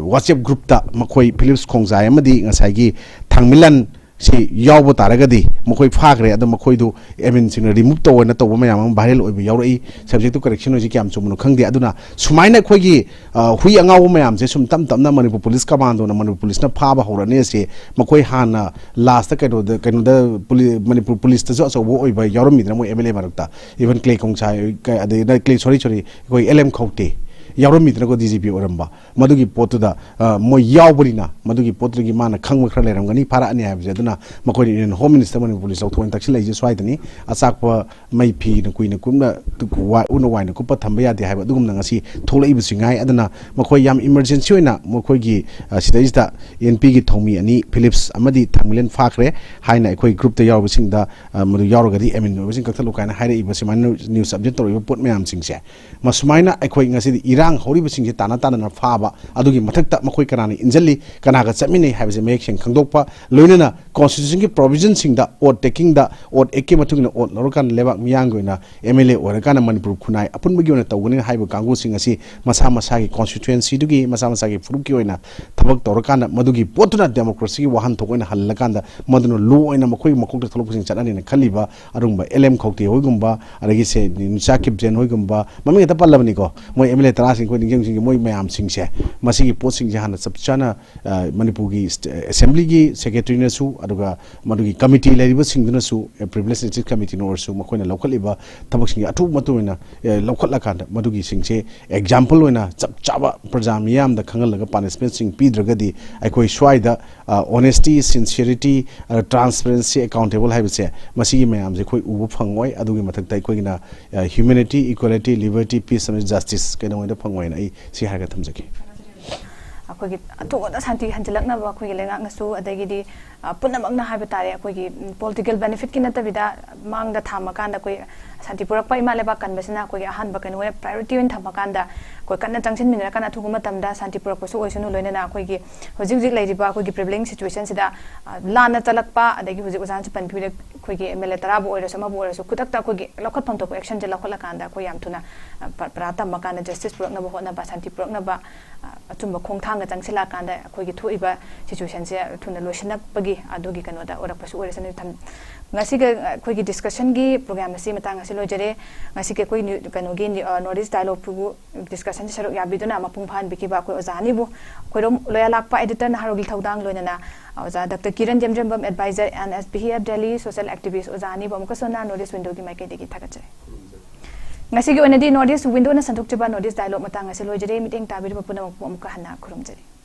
WhatsApp groupꯇ ꯃꯈꯣꯏ ꯐꯤꯂꯤꯞꯁ ꯈꯣꯡꯁꯥꯏ ꯑꯃꯗꯤ ꯉꯁꯥꯏꯒꯤ ꯊꯥꯡꯃꯤꯂꯟ ꯁꯤ ꯌꯥꯎꯕ ꯇꯥꯔꯒꯗꯤ ꯃꯈꯣꯏ ꯐꯥꯈ꯭ꯔꯦ, ꯑꯗꯣ ꯃꯈꯣꯏꯗꯨ adminꯁꯤꯡꯅ remove ꯇꯧꯑꯣꯅ ꯇꯧꯕ ꯃꯌꯥꯝ ꯑꯃ viral ꯑꯣꯏꯕ ꯌꯥꯎꯔꯛꯏ꯫ Subjectꯇꯨ correction ꯑꯣꯏꯁꯤ ꯀꯌꯥꯝ ꯆꯨꯝꯕꯅꯣ ꯈꯪꯗꯦ꯫ ꯑꯗꯨꯅ ꯁꯨꯃꯥꯏꯅ ꯑꯩꯈꯣꯏꯒꯤ, ꯑ, ꯍꯨꯏ ꯑꯉꯥꯎꯕ ꯃꯌꯥꯝꯁꯦ ꯁꯨꯝ ꯇꯞ ꯇꯞꯅ ꯃꯅꯤꯄꯨꯔ police commandoꯅ ꯃꯅꯤꯄꯨꯔ policeꯅ ꯐꯥꯕ ꯍꯧꯔꯅꯤ꯫ ꯑꯁꯤ ꯃꯈꯣꯏ ꯍꯥꯟꯅ lastꯇ ꯀꯩꯅꯣꯗ, ꯀꯩꯅꯣꯗ ꯄꯨꯂꯤ-, ꯃꯅꯤꯄꯨꯔ policeꯇꯁꯨ ꯑꯆꯧꯕ ꯑꯣꯏꯕ ꯌꯥꯎꯔꯝꯃꯤꯗꯅ, ꯃꯣꯏ M L A ꯃꯔꯛꯇ, even ꯀ꯭ꯂꯦ ꯈꯣꯡꯁꯥꯏ, ꯀ-, ꯑꯗꯩ, ꯅ-, ꯀ꯭ꯂꯦ, sorry, sorry, ꯑꯩꯈꯣꯏ L M ꯈꯧꯇꯦ ꯌꯥꯎꯔꯝꯃꯤꯗꯅꯀꯣ, D G P ꯑꯣꯏꯔꯝꯕ꯫ ꯃꯗꯨꯒꯤ ꯄꯣꯠꯇꯨꯗ, ꯑ, ꯃꯣꯏ ꯌꯥꯎꯕꯅꯤꯅ ꯃꯗꯨꯒꯤ ꯄꯣꯠꯇꯨꯗꯒꯤ ꯃꯥꯅ ꯈꯪꯕ ꯈꯔ ꯂꯩꯔꯝꯒꯅꯤ, ꯐꯥꯔꯛꯑꯅꯤ ꯍꯥꯏꯕꯁꯦ꯫ ꯑꯗꯨꯅ ꯃꯈꯣꯏꯅ Union Home Minister Manipur police ꯂꯧꯊꯣꯛꯑꯅ ꯇꯛꯁꯤꯜꯂꯛꯏꯁꯦ ꯁ꯭ꯋꯥꯏꯗꯅꯤ꯫ ꯑꯆꯥꯛꯄ ꯃꯩ ꯐꯤꯅ ꯀꯨꯏꯅ ꯀꯨꯞꯅ ꯇꯨ-, ꯋꯥ-, ꯎꯅ ꯋꯥꯏꯅ ꯀꯨꯞꯄ ꯊꯝꯕ ꯌꯥꯗꯦ ꯍꯥꯏꯕ ꯑꯗꯨꯒꯨꯝꯅ ꯉꯁꯤ ꯊꯣꯛꯂꯛꯏꯕꯁꯤ ꯉꯥꯏ꯫ ꯑꯗꯨꯅ ꯃꯈꯣꯏ ꯌꯥꯝ emergency ꯑꯣꯏꯅ ꯃꯈꯣꯏꯒꯤ, ꯑ, ꯁꯤꯗꯩꯁꯤꯗ N Pꯒꯤ ꯊꯧꯃꯤ ꯑꯅꯤ, ꯐꯤꯂꯤꯞꯁ ꯑꯃꯗꯤ ꯊꯥꯡꯃꯤꯂꯟ ꯐꯥꯈ꯭ꯔꯦ ꯍꯥꯏꯅ ꯑꯩꯈꯣꯏ groupꯇ ꯌꯥꯎꯔꯤꯕꯁꯤꯡꯗ, ꯑ, ꯃꯗꯨ ꯌꯥꯎꯔꯒꯗꯤ admin ꯑꯣꯏꯕꯁꯤꯡ ꯀꯛꯊꯠꯂꯨ ꯀꯥꯏꯅ ꯍꯥꯏꯔꯛꯏꯕ ꯁꯨꯃꯥꯏꯅ news update ꯇꯧꯔꯛꯏꯕ ꯄꯣꯠ ꯃꯌꯥꯝꯁꯤꯡꯁꯦ꯫ ꯃꯁꯨꯃꯥꯏꯅ ꯑꯩꯈꯣꯏ ꯉꯁꯤꯗꯤ ꯏꯔꯥꯡ ꯍꯧꯔꯤꯕꯁꯤꯡꯁꯦ ꯇꯥꯟꯅ ꯇꯥꯟꯅꯅ ꯐꯥꯕ, ꯑꯗꯨꯒꯤ ꯃꯊꯛꯇ ꯃꯈꯣꯏ ꯀꯅꯥꯅ ꯏꯟꯖꯜꯂꯤ, ꯀꯅꯥꯒ ꯆꯠꯃꯤꯟꯅꯩ ꯍꯥꯏꯕꯁꯦ ꯃꯌꯦꯛ ꯁꯦꯡꯅ ꯈꯪꯗꯣꯛꯄ, ꯂꯣꯏꯅꯅ ꯀꯣꯟꯁꯇꯤꯇ꯭ꯌꯨꯁꯟꯒꯤ ꯄ꯭ꯔꯣꯚꯤꯖꯟꯁꯤꯡꯗ ꯑꯣꯠ ꯇꯦꯀꯤꯡꯗ, ꯑꯣꯠ ꯑꯦꯛꯀꯤ ꯃꯇꯨꯡ ꯏꯟꯅ ꯑꯣꯠ ꯂꯧꯔꯀꯥꯟꯗ ꯂꯩꯕꯥꯛ ꯃꯤꯌꯥꯝꯒꯤ ꯑꯣꯏꯅ ꯑꯦꯝ ꯑꯦꯜ ꯑꯦ ꯑꯣꯏꯔꯀꯥꯟꯗ ꯃꯅꯤꯄꯨꯔ ꯈꯨꯟꯅꯥꯏ ꯑꯄꯨꯟꯕꯒꯤ ꯑꯣꯏꯅ ꯇꯧꯒꯅꯤ ꯍꯥꯏꯕ ꯀꯥꯡꯕꯨꯁꯤꯡ ꯑꯁꯤ ꯃꯁꯥ ꯃꯁꯥꯒꯤ ꯀꯣꯟꯁꯇꯤꯇ꯭ꯌꯨꯑꯦꯟꯁꯤꯗꯨꯒꯤ, ꯃꯁꯥ ꯃꯁꯥꯒꯤ ꯐꯨꯔꯨꯞꯀꯤ ꯑꯣꯏꯅ ꯊꯕꯛ ꯇꯧꯔꯀꯥꯟꯗ ꯃꯗꯨꯒꯤ ꯄꯣꯠꯇꯨꯅ ꯗꯦꯃꯣꯀ꯭ꯔꯦꯁꯤꯒꯤ ꯋꯥꯍꯟꯊꯣꯛ ꯑꯣꯏꯅ ꯍꯜꯂꯀꯥꯟꯗ ꯃꯗꯨꯅ ꯂꯣ ꯑꯣꯏꯅ ꯃꯈꯣꯏꯒꯤ ꯃꯀꯣꯛꯇ ꯊꯣꯛꯂꯛꯄꯁꯤꯡ ꯆꯠꯅꯅꯤꯅ ꯈꯜꯂꯤꯕ ꯑꯗꯨꯒꯨꯝꯕ ꯑꯦꯜ ꯑꯦꯝ ꯈꯧꯇꯦ ꯍꯣꯏꯒꯨꯝꯕ, ꯑꯗꯒꯤ ꯁꯦ ꯅꯤꯆꯥ ꯀꯤꯞꯖꯦꯟ ꯍꯣꯏꯒꯨꯝꯕ, ꯃꯃꯤꯡ ꯍꯦꯛꯇ ꯄꯜꯂꯕꯅꯤꯀꯣ, ꯃꯣꯏ ꯑꯦꯝ ꯑꯦꯜ ꯑꯦ ꯇꯔꯥꯁꯤꯡ ꯑꯩꯈꯣꯏ ꯅꯤꯡꯁꯤꯡ ꯅꯤꯡꯁꯤꯡꯉꯤ, ꯃꯣꯏ ꯃꯌꯥꯝꯁꯤꯡꯁꯦ, ꯃꯁꯤꯒꯤ ꯄꯣꯠꯁꯤꯡꯁꯦ ꯍꯥꯟꯅ ꯆꯞ ꯆꯥꯅ ꯑ, ꯃꯅꯤꯄꯨꯔꯒꯤ ꯁ꯭ꯇꯦ-, ꯑꯦꯁꯦꯝꯕ꯭ꯂꯤꯒꯤ ꯁꯦꯀ꯭ꯔꯦꯇꯔꯤꯅꯁꯨ, ꯑꯗꯨꯒ ꯃꯗꯨꯒꯤ ꯀꯃꯤꯇꯤ ꯂꯩꯔꯤꯕꯁꯤꯡꯗꯨꯅꯁꯨ, ꯑ, ꯄ꯭ꯔꯤꯚꯤꯂꯦꯖ ꯂꯤꯁꯇꯦꯗ ꯀꯃꯤꯇꯤꯅ ꯑꯣꯏꯔꯁꯨ, ꯃꯈꯣꯏꯅ ꯂꯧꯈꯠꯂꯤꯕ ꯊꯕꯛꯁꯤꯡꯁꯦ ꯑꯊꯨꯕ ꯃꯇꯨꯡ ꯑꯣꯏꯅ, ꯑ, ꯂꯧꯈꯠꯂꯀꯥꯟꯗ ꯃꯗꯨꯒꯤꯁꯤꯡꯁꯦ ꯑꯦꯛꯖꯥꯝꯄꯜ ꯑꯣꯏꯅ ꯆꯞ ꯆꯥꯕ ꯄ꯭ꯔꯖꯥ ꯃꯤꯌꯥꯝꯗ ꯈꯪꯍꯜꯂꯒ ꯄꯥꯅꯤꯁꯃꯦꯟꯁꯤꯡ ꯄꯤꯗ꯭ꯔꯒꯗꯤ ꯑꯩꯈꯣꯏ ꯁ꯭ꯋꯥꯏꯗ, ꯑ, ꯑꯣꯅꯦꯁꯇꯤ, ꯁꯤꯟꯁꯤꯌꯔꯤꯇꯤ, ꯑ, ꯇ꯭ꯔꯥꯟꯁꯄꯦꯔꯦꯟꯁꯤ, ꯑꯦꯀꯥꯎꯟꯇꯦꯕꯜ ꯍꯥꯏꯕꯁꯦ ꯃꯁꯤꯒꯤ ꯃꯌꯥꯝꯁꯦ ꯑꯩꯈꯣꯏ ꯎꯕ ꯐꯪꯉꯣꯏ꯫ ꯑꯗꯨꯒꯤ ꯃꯊꯛꯇ ꯑꯩꯈꯣꯏꯒꯤꯅ, ꯑ, ꯍ꯭ꯌꯨꯃꯦꯅꯤꯇꯤ, ꯏꯀ꯭ꯋꯦꯂꯤꯇꯤ, ꯂꯤꯕꯔꯇꯤ, ꯄꯤꯁ ꯑꯃꯗꯤ ꯖꯁꯇꯤꯁ ꯀꯩꯗꯧꯉꯩꯗ ꯐꯪꯉꯣꯏꯅ ꯑꯩ ꯁꯤ ꯍꯥꯏꯔꯒ ꯊꯝꯖꯒꯦ꯫ ꯑꯩꯈꯣꯏꯒꯤ ꯑꯊꯨꯕꯗ ꯁꯥꯟꯇꯤ ꯍꯟꯖꯤꯜꯂꯛꯅꯕ ꯑꯩꯈꯣꯏꯒꯤ ꯂꯩꯉꯥꯛꯅꯁꯨ, ꯑꯗꯒꯤꯗꯤ, ꯑ, ꯄꯨꯝꯅꯃꯛꯅ ꯍꯥꯏꯕ ꯇꯥꯔꯦ, ꯑꯩꯈꯣꯏꯒꯤ, ꯎꯝ, ꯄꯣꯂꯤꯇꯤꯀꯦꯜ ꯕꯦꯅꯤꯐꯤꯠꯀꯤ ꯅꯠꯇꯕꯤꯗ ꯃꯥꯡꯗ ꯊꯝꯃꯀꯥꯟꯗ ꯑꯩꯈꯣꯏ ꯁꯥꯟꯇꯤ ꯄꯨꯔꯛꯄ ꯏꯃꯥ ꯂꯩꯕꯥꯛ ꯀꯟꯕꯁꯤꯅ ꯑꯩꯈꯣꯏꯒꯤ ꯑꯍꯥꯟꯕ ꯀꯩꯅꯣ ꯑꯣꯏꯅ ꯄ꯭ꯔꯥꯏꯌꯣꯔꯤꯇꯤ ꯑꯣꯏꯅ ꯊꯝꯃꯀꯥꯟꯗ ꯑꯩꯈꯣꯏ ꯀꯟꯅ ꯆꯪꯁꯤꯟꯃꯤꯟꯅꯔꯀꯥꯟꯗ ꯑꯊꯨꯕ ꯃꯇꯝꯗ ꯁꯥꯟꯇꯤ ꯄꯨꯔꯛꯄꯁꯨ ꯑꯣꯏꯁꯅꯨ, ꯂꯣꯏꯅꯅ ꯑꯩꯈꯣꯏꯒꯤ ꯍꯧꯖꯤꯛ ꯍꯧꯖꯤꯛ ꯂꯩꯔꯤꯕ ꯑꯩꯈꯣꯏꯒꯤ ꯄ꯭ꯔꯤꯚꯦꯂꯤꯡ ꯁꯤꯆꯨꯋꯦꯁꯟꯁꯤꯗ, ꯑ, ꯂꯥꯟꯅ ꯆꯠꯂꯛꯄ, ꯑꯗꯒꯤ ꯍꯧꯖꯤꯛ ꯑꯣꯖꯥꯅꯁꯨ ꯄꯟꯕꯤꯔꯦ, ꯑꯩꯈꯣꯏꯒꯤ ꯑꯦꯝ ꯑꯦꯜ ꯑꯦ ꯇꯔꯥꯕꯨ ꯑꯣꯏꯔꯁꯨ ꯑꯃꯕꯨ ꯑꯣꯏꯔꯁꯨ ꯈꯨꯗꯛꯇ ꯑꯩꯈꯣꯏꯒꯤ ꯂꯧꯈꯠꯐꯝ ꯊꯣꯛꯄ ꯑꯦꯛꯁꯟꯁꯦ ꯂꯧꯈꯠꯂꯀꯥꯟꯗ ꯑꯩꯈꯣꯏ ꯌꯥꯝ ꯊꯨꯅ, ꯑ, ꯄ-, ꯄꯔꯥ ꯇꯝꯃꯀꯥꯟꯗ ꯖꯁꯇꯤꯁ ꯄꯨꯔꯛꯅꯕ ꯍꯣꯠꯅꯕ, ꯁꯥꯟꯇꯤ ꯄꯨꯔꯛꯅꯕ, ꯑ, ꯑꯆꯨꯝꯕ ꯈꯣꯡꯊꯥꯡꯒ ꯆꯪꯁꯤꯜꯂꯛꯑꯀꯥꯟꯗ ꯑꯩꯈꯣꯏꯒꯤ ꯊꯣꯛꯏꯕ ꯁꯤꯆꯨꯋꯦꯁꯟꯁꯦ ꯊꯨꯅ ꯂꯣꯏꯁꯤꯜꯂꯛꯄꯒꯤ ꯑꯗꯨꯒꯤ ꯀꯩꯅꯣꯗ ꯑꯣꯏꯔꯛꯄꯁꯨ ꯑꯣꯏꯔꯁꯅꯨ꯫ ꯊꯝ-, ꯉꯁꯤꯒꯤ ꯑꯩꯈꯣꯏꯒꯤ ꯗꯤꯁꯀꯁꯟꯒꯤ ꯄ꯭ꯔꯣꯒ꯭ꯔꯥꯝ ꯑꯁꯤ ꯃꯇꯥꯡ ꯑꯁꯤ ꯂꯣꯏꯖꯔꯦ꯫ ꯉꯁꯤꯒꯤ ꯑꯩꯈꯣꯏ ꯅ꯭ꯌꯨ-, ꯀꯩꯅꯣꯒꯤ ꯅ꯭ꯌꯨ-, ꯑ, ꯅꯣꯔꯠ ꯏꯁ ꯗꯥꯏꯂꯣꯒꯄꯨ ꯗꯤꯁꯀꯁꯟꯁꯤ ꯁꯔꯨꯛ ꯌꯥꯕꯤꯗꯨꯅ ꯃꯄꯨꯡ ꯐꯥꯍꯟꯕꯤꯈꯤꯕ ꯑꯩꯈꯣꯏ ꯑꯣꯖꯥ ꯑꯅꯤꯕꯨ ꯈꯣꯏꯔꯣꯝ ꯂꯣꯌꯥꯂꯥꯛꯄ ꯑꯦꯗꯤꯇꯔ ꯅꯍꯥꯔꯣꯜꯒꯤ ꯊꯧꯗꯥꯡ, ꯂꯣꯏꯅꯅ ꯑꯣꯖꯥ doctor Kiran Yemjembam, adviser N S B ꯍꯤ ꯑꯦꯐ ꯗꯦꯜꯂꯤ, ꯁꯣꯁꯤꯌꯦꯜ ꯑꯦꯛꯇꯤꯚꯤꯁ ꯑꯣꯖꯥ ꯑꯅꯤꯕꯨ ꯑꯃꯨꯛꯀꯁꯨ ꯍꯟꯅ ꯅꯣꯔꯠ ꯏꯁ ꯋꯤꯟꯗꯣꯒꯤ ꯃꯥꯏꯀꯩꯗꯒꯤ ꯊꯥꯒꯠꯆꯔꯤ꯫ ꯉꯁꯤꯒꯤ ꯑꯣꯏꯅꯗꯤ ꯅꯣꯔꯠ ꯏꯁ ꯋꯤꯟꯗꯣꯅ ꯁꯟꯗꯣꯛꯆꯕ ꯅꯣꯔꯠ ꯏꯁ ꯗꯥꯏꯂꯣꯒ ꯃꯇꯥꯡ ꯑꯁꯤ ꯂꯣꯏꯖꯔꯦ꯫ ꯃꯤꯠꯌꯦꯡ ꯇꯥꯕꯤꯔꯤꯕ ꯄꯨꯝꯅꯃꯛꯄꯨ ꯑꯃꯨꯛꯀ ꯍꯟꯅ ꯈꯨꯔꯨꯝꯖꯔꯤ꯫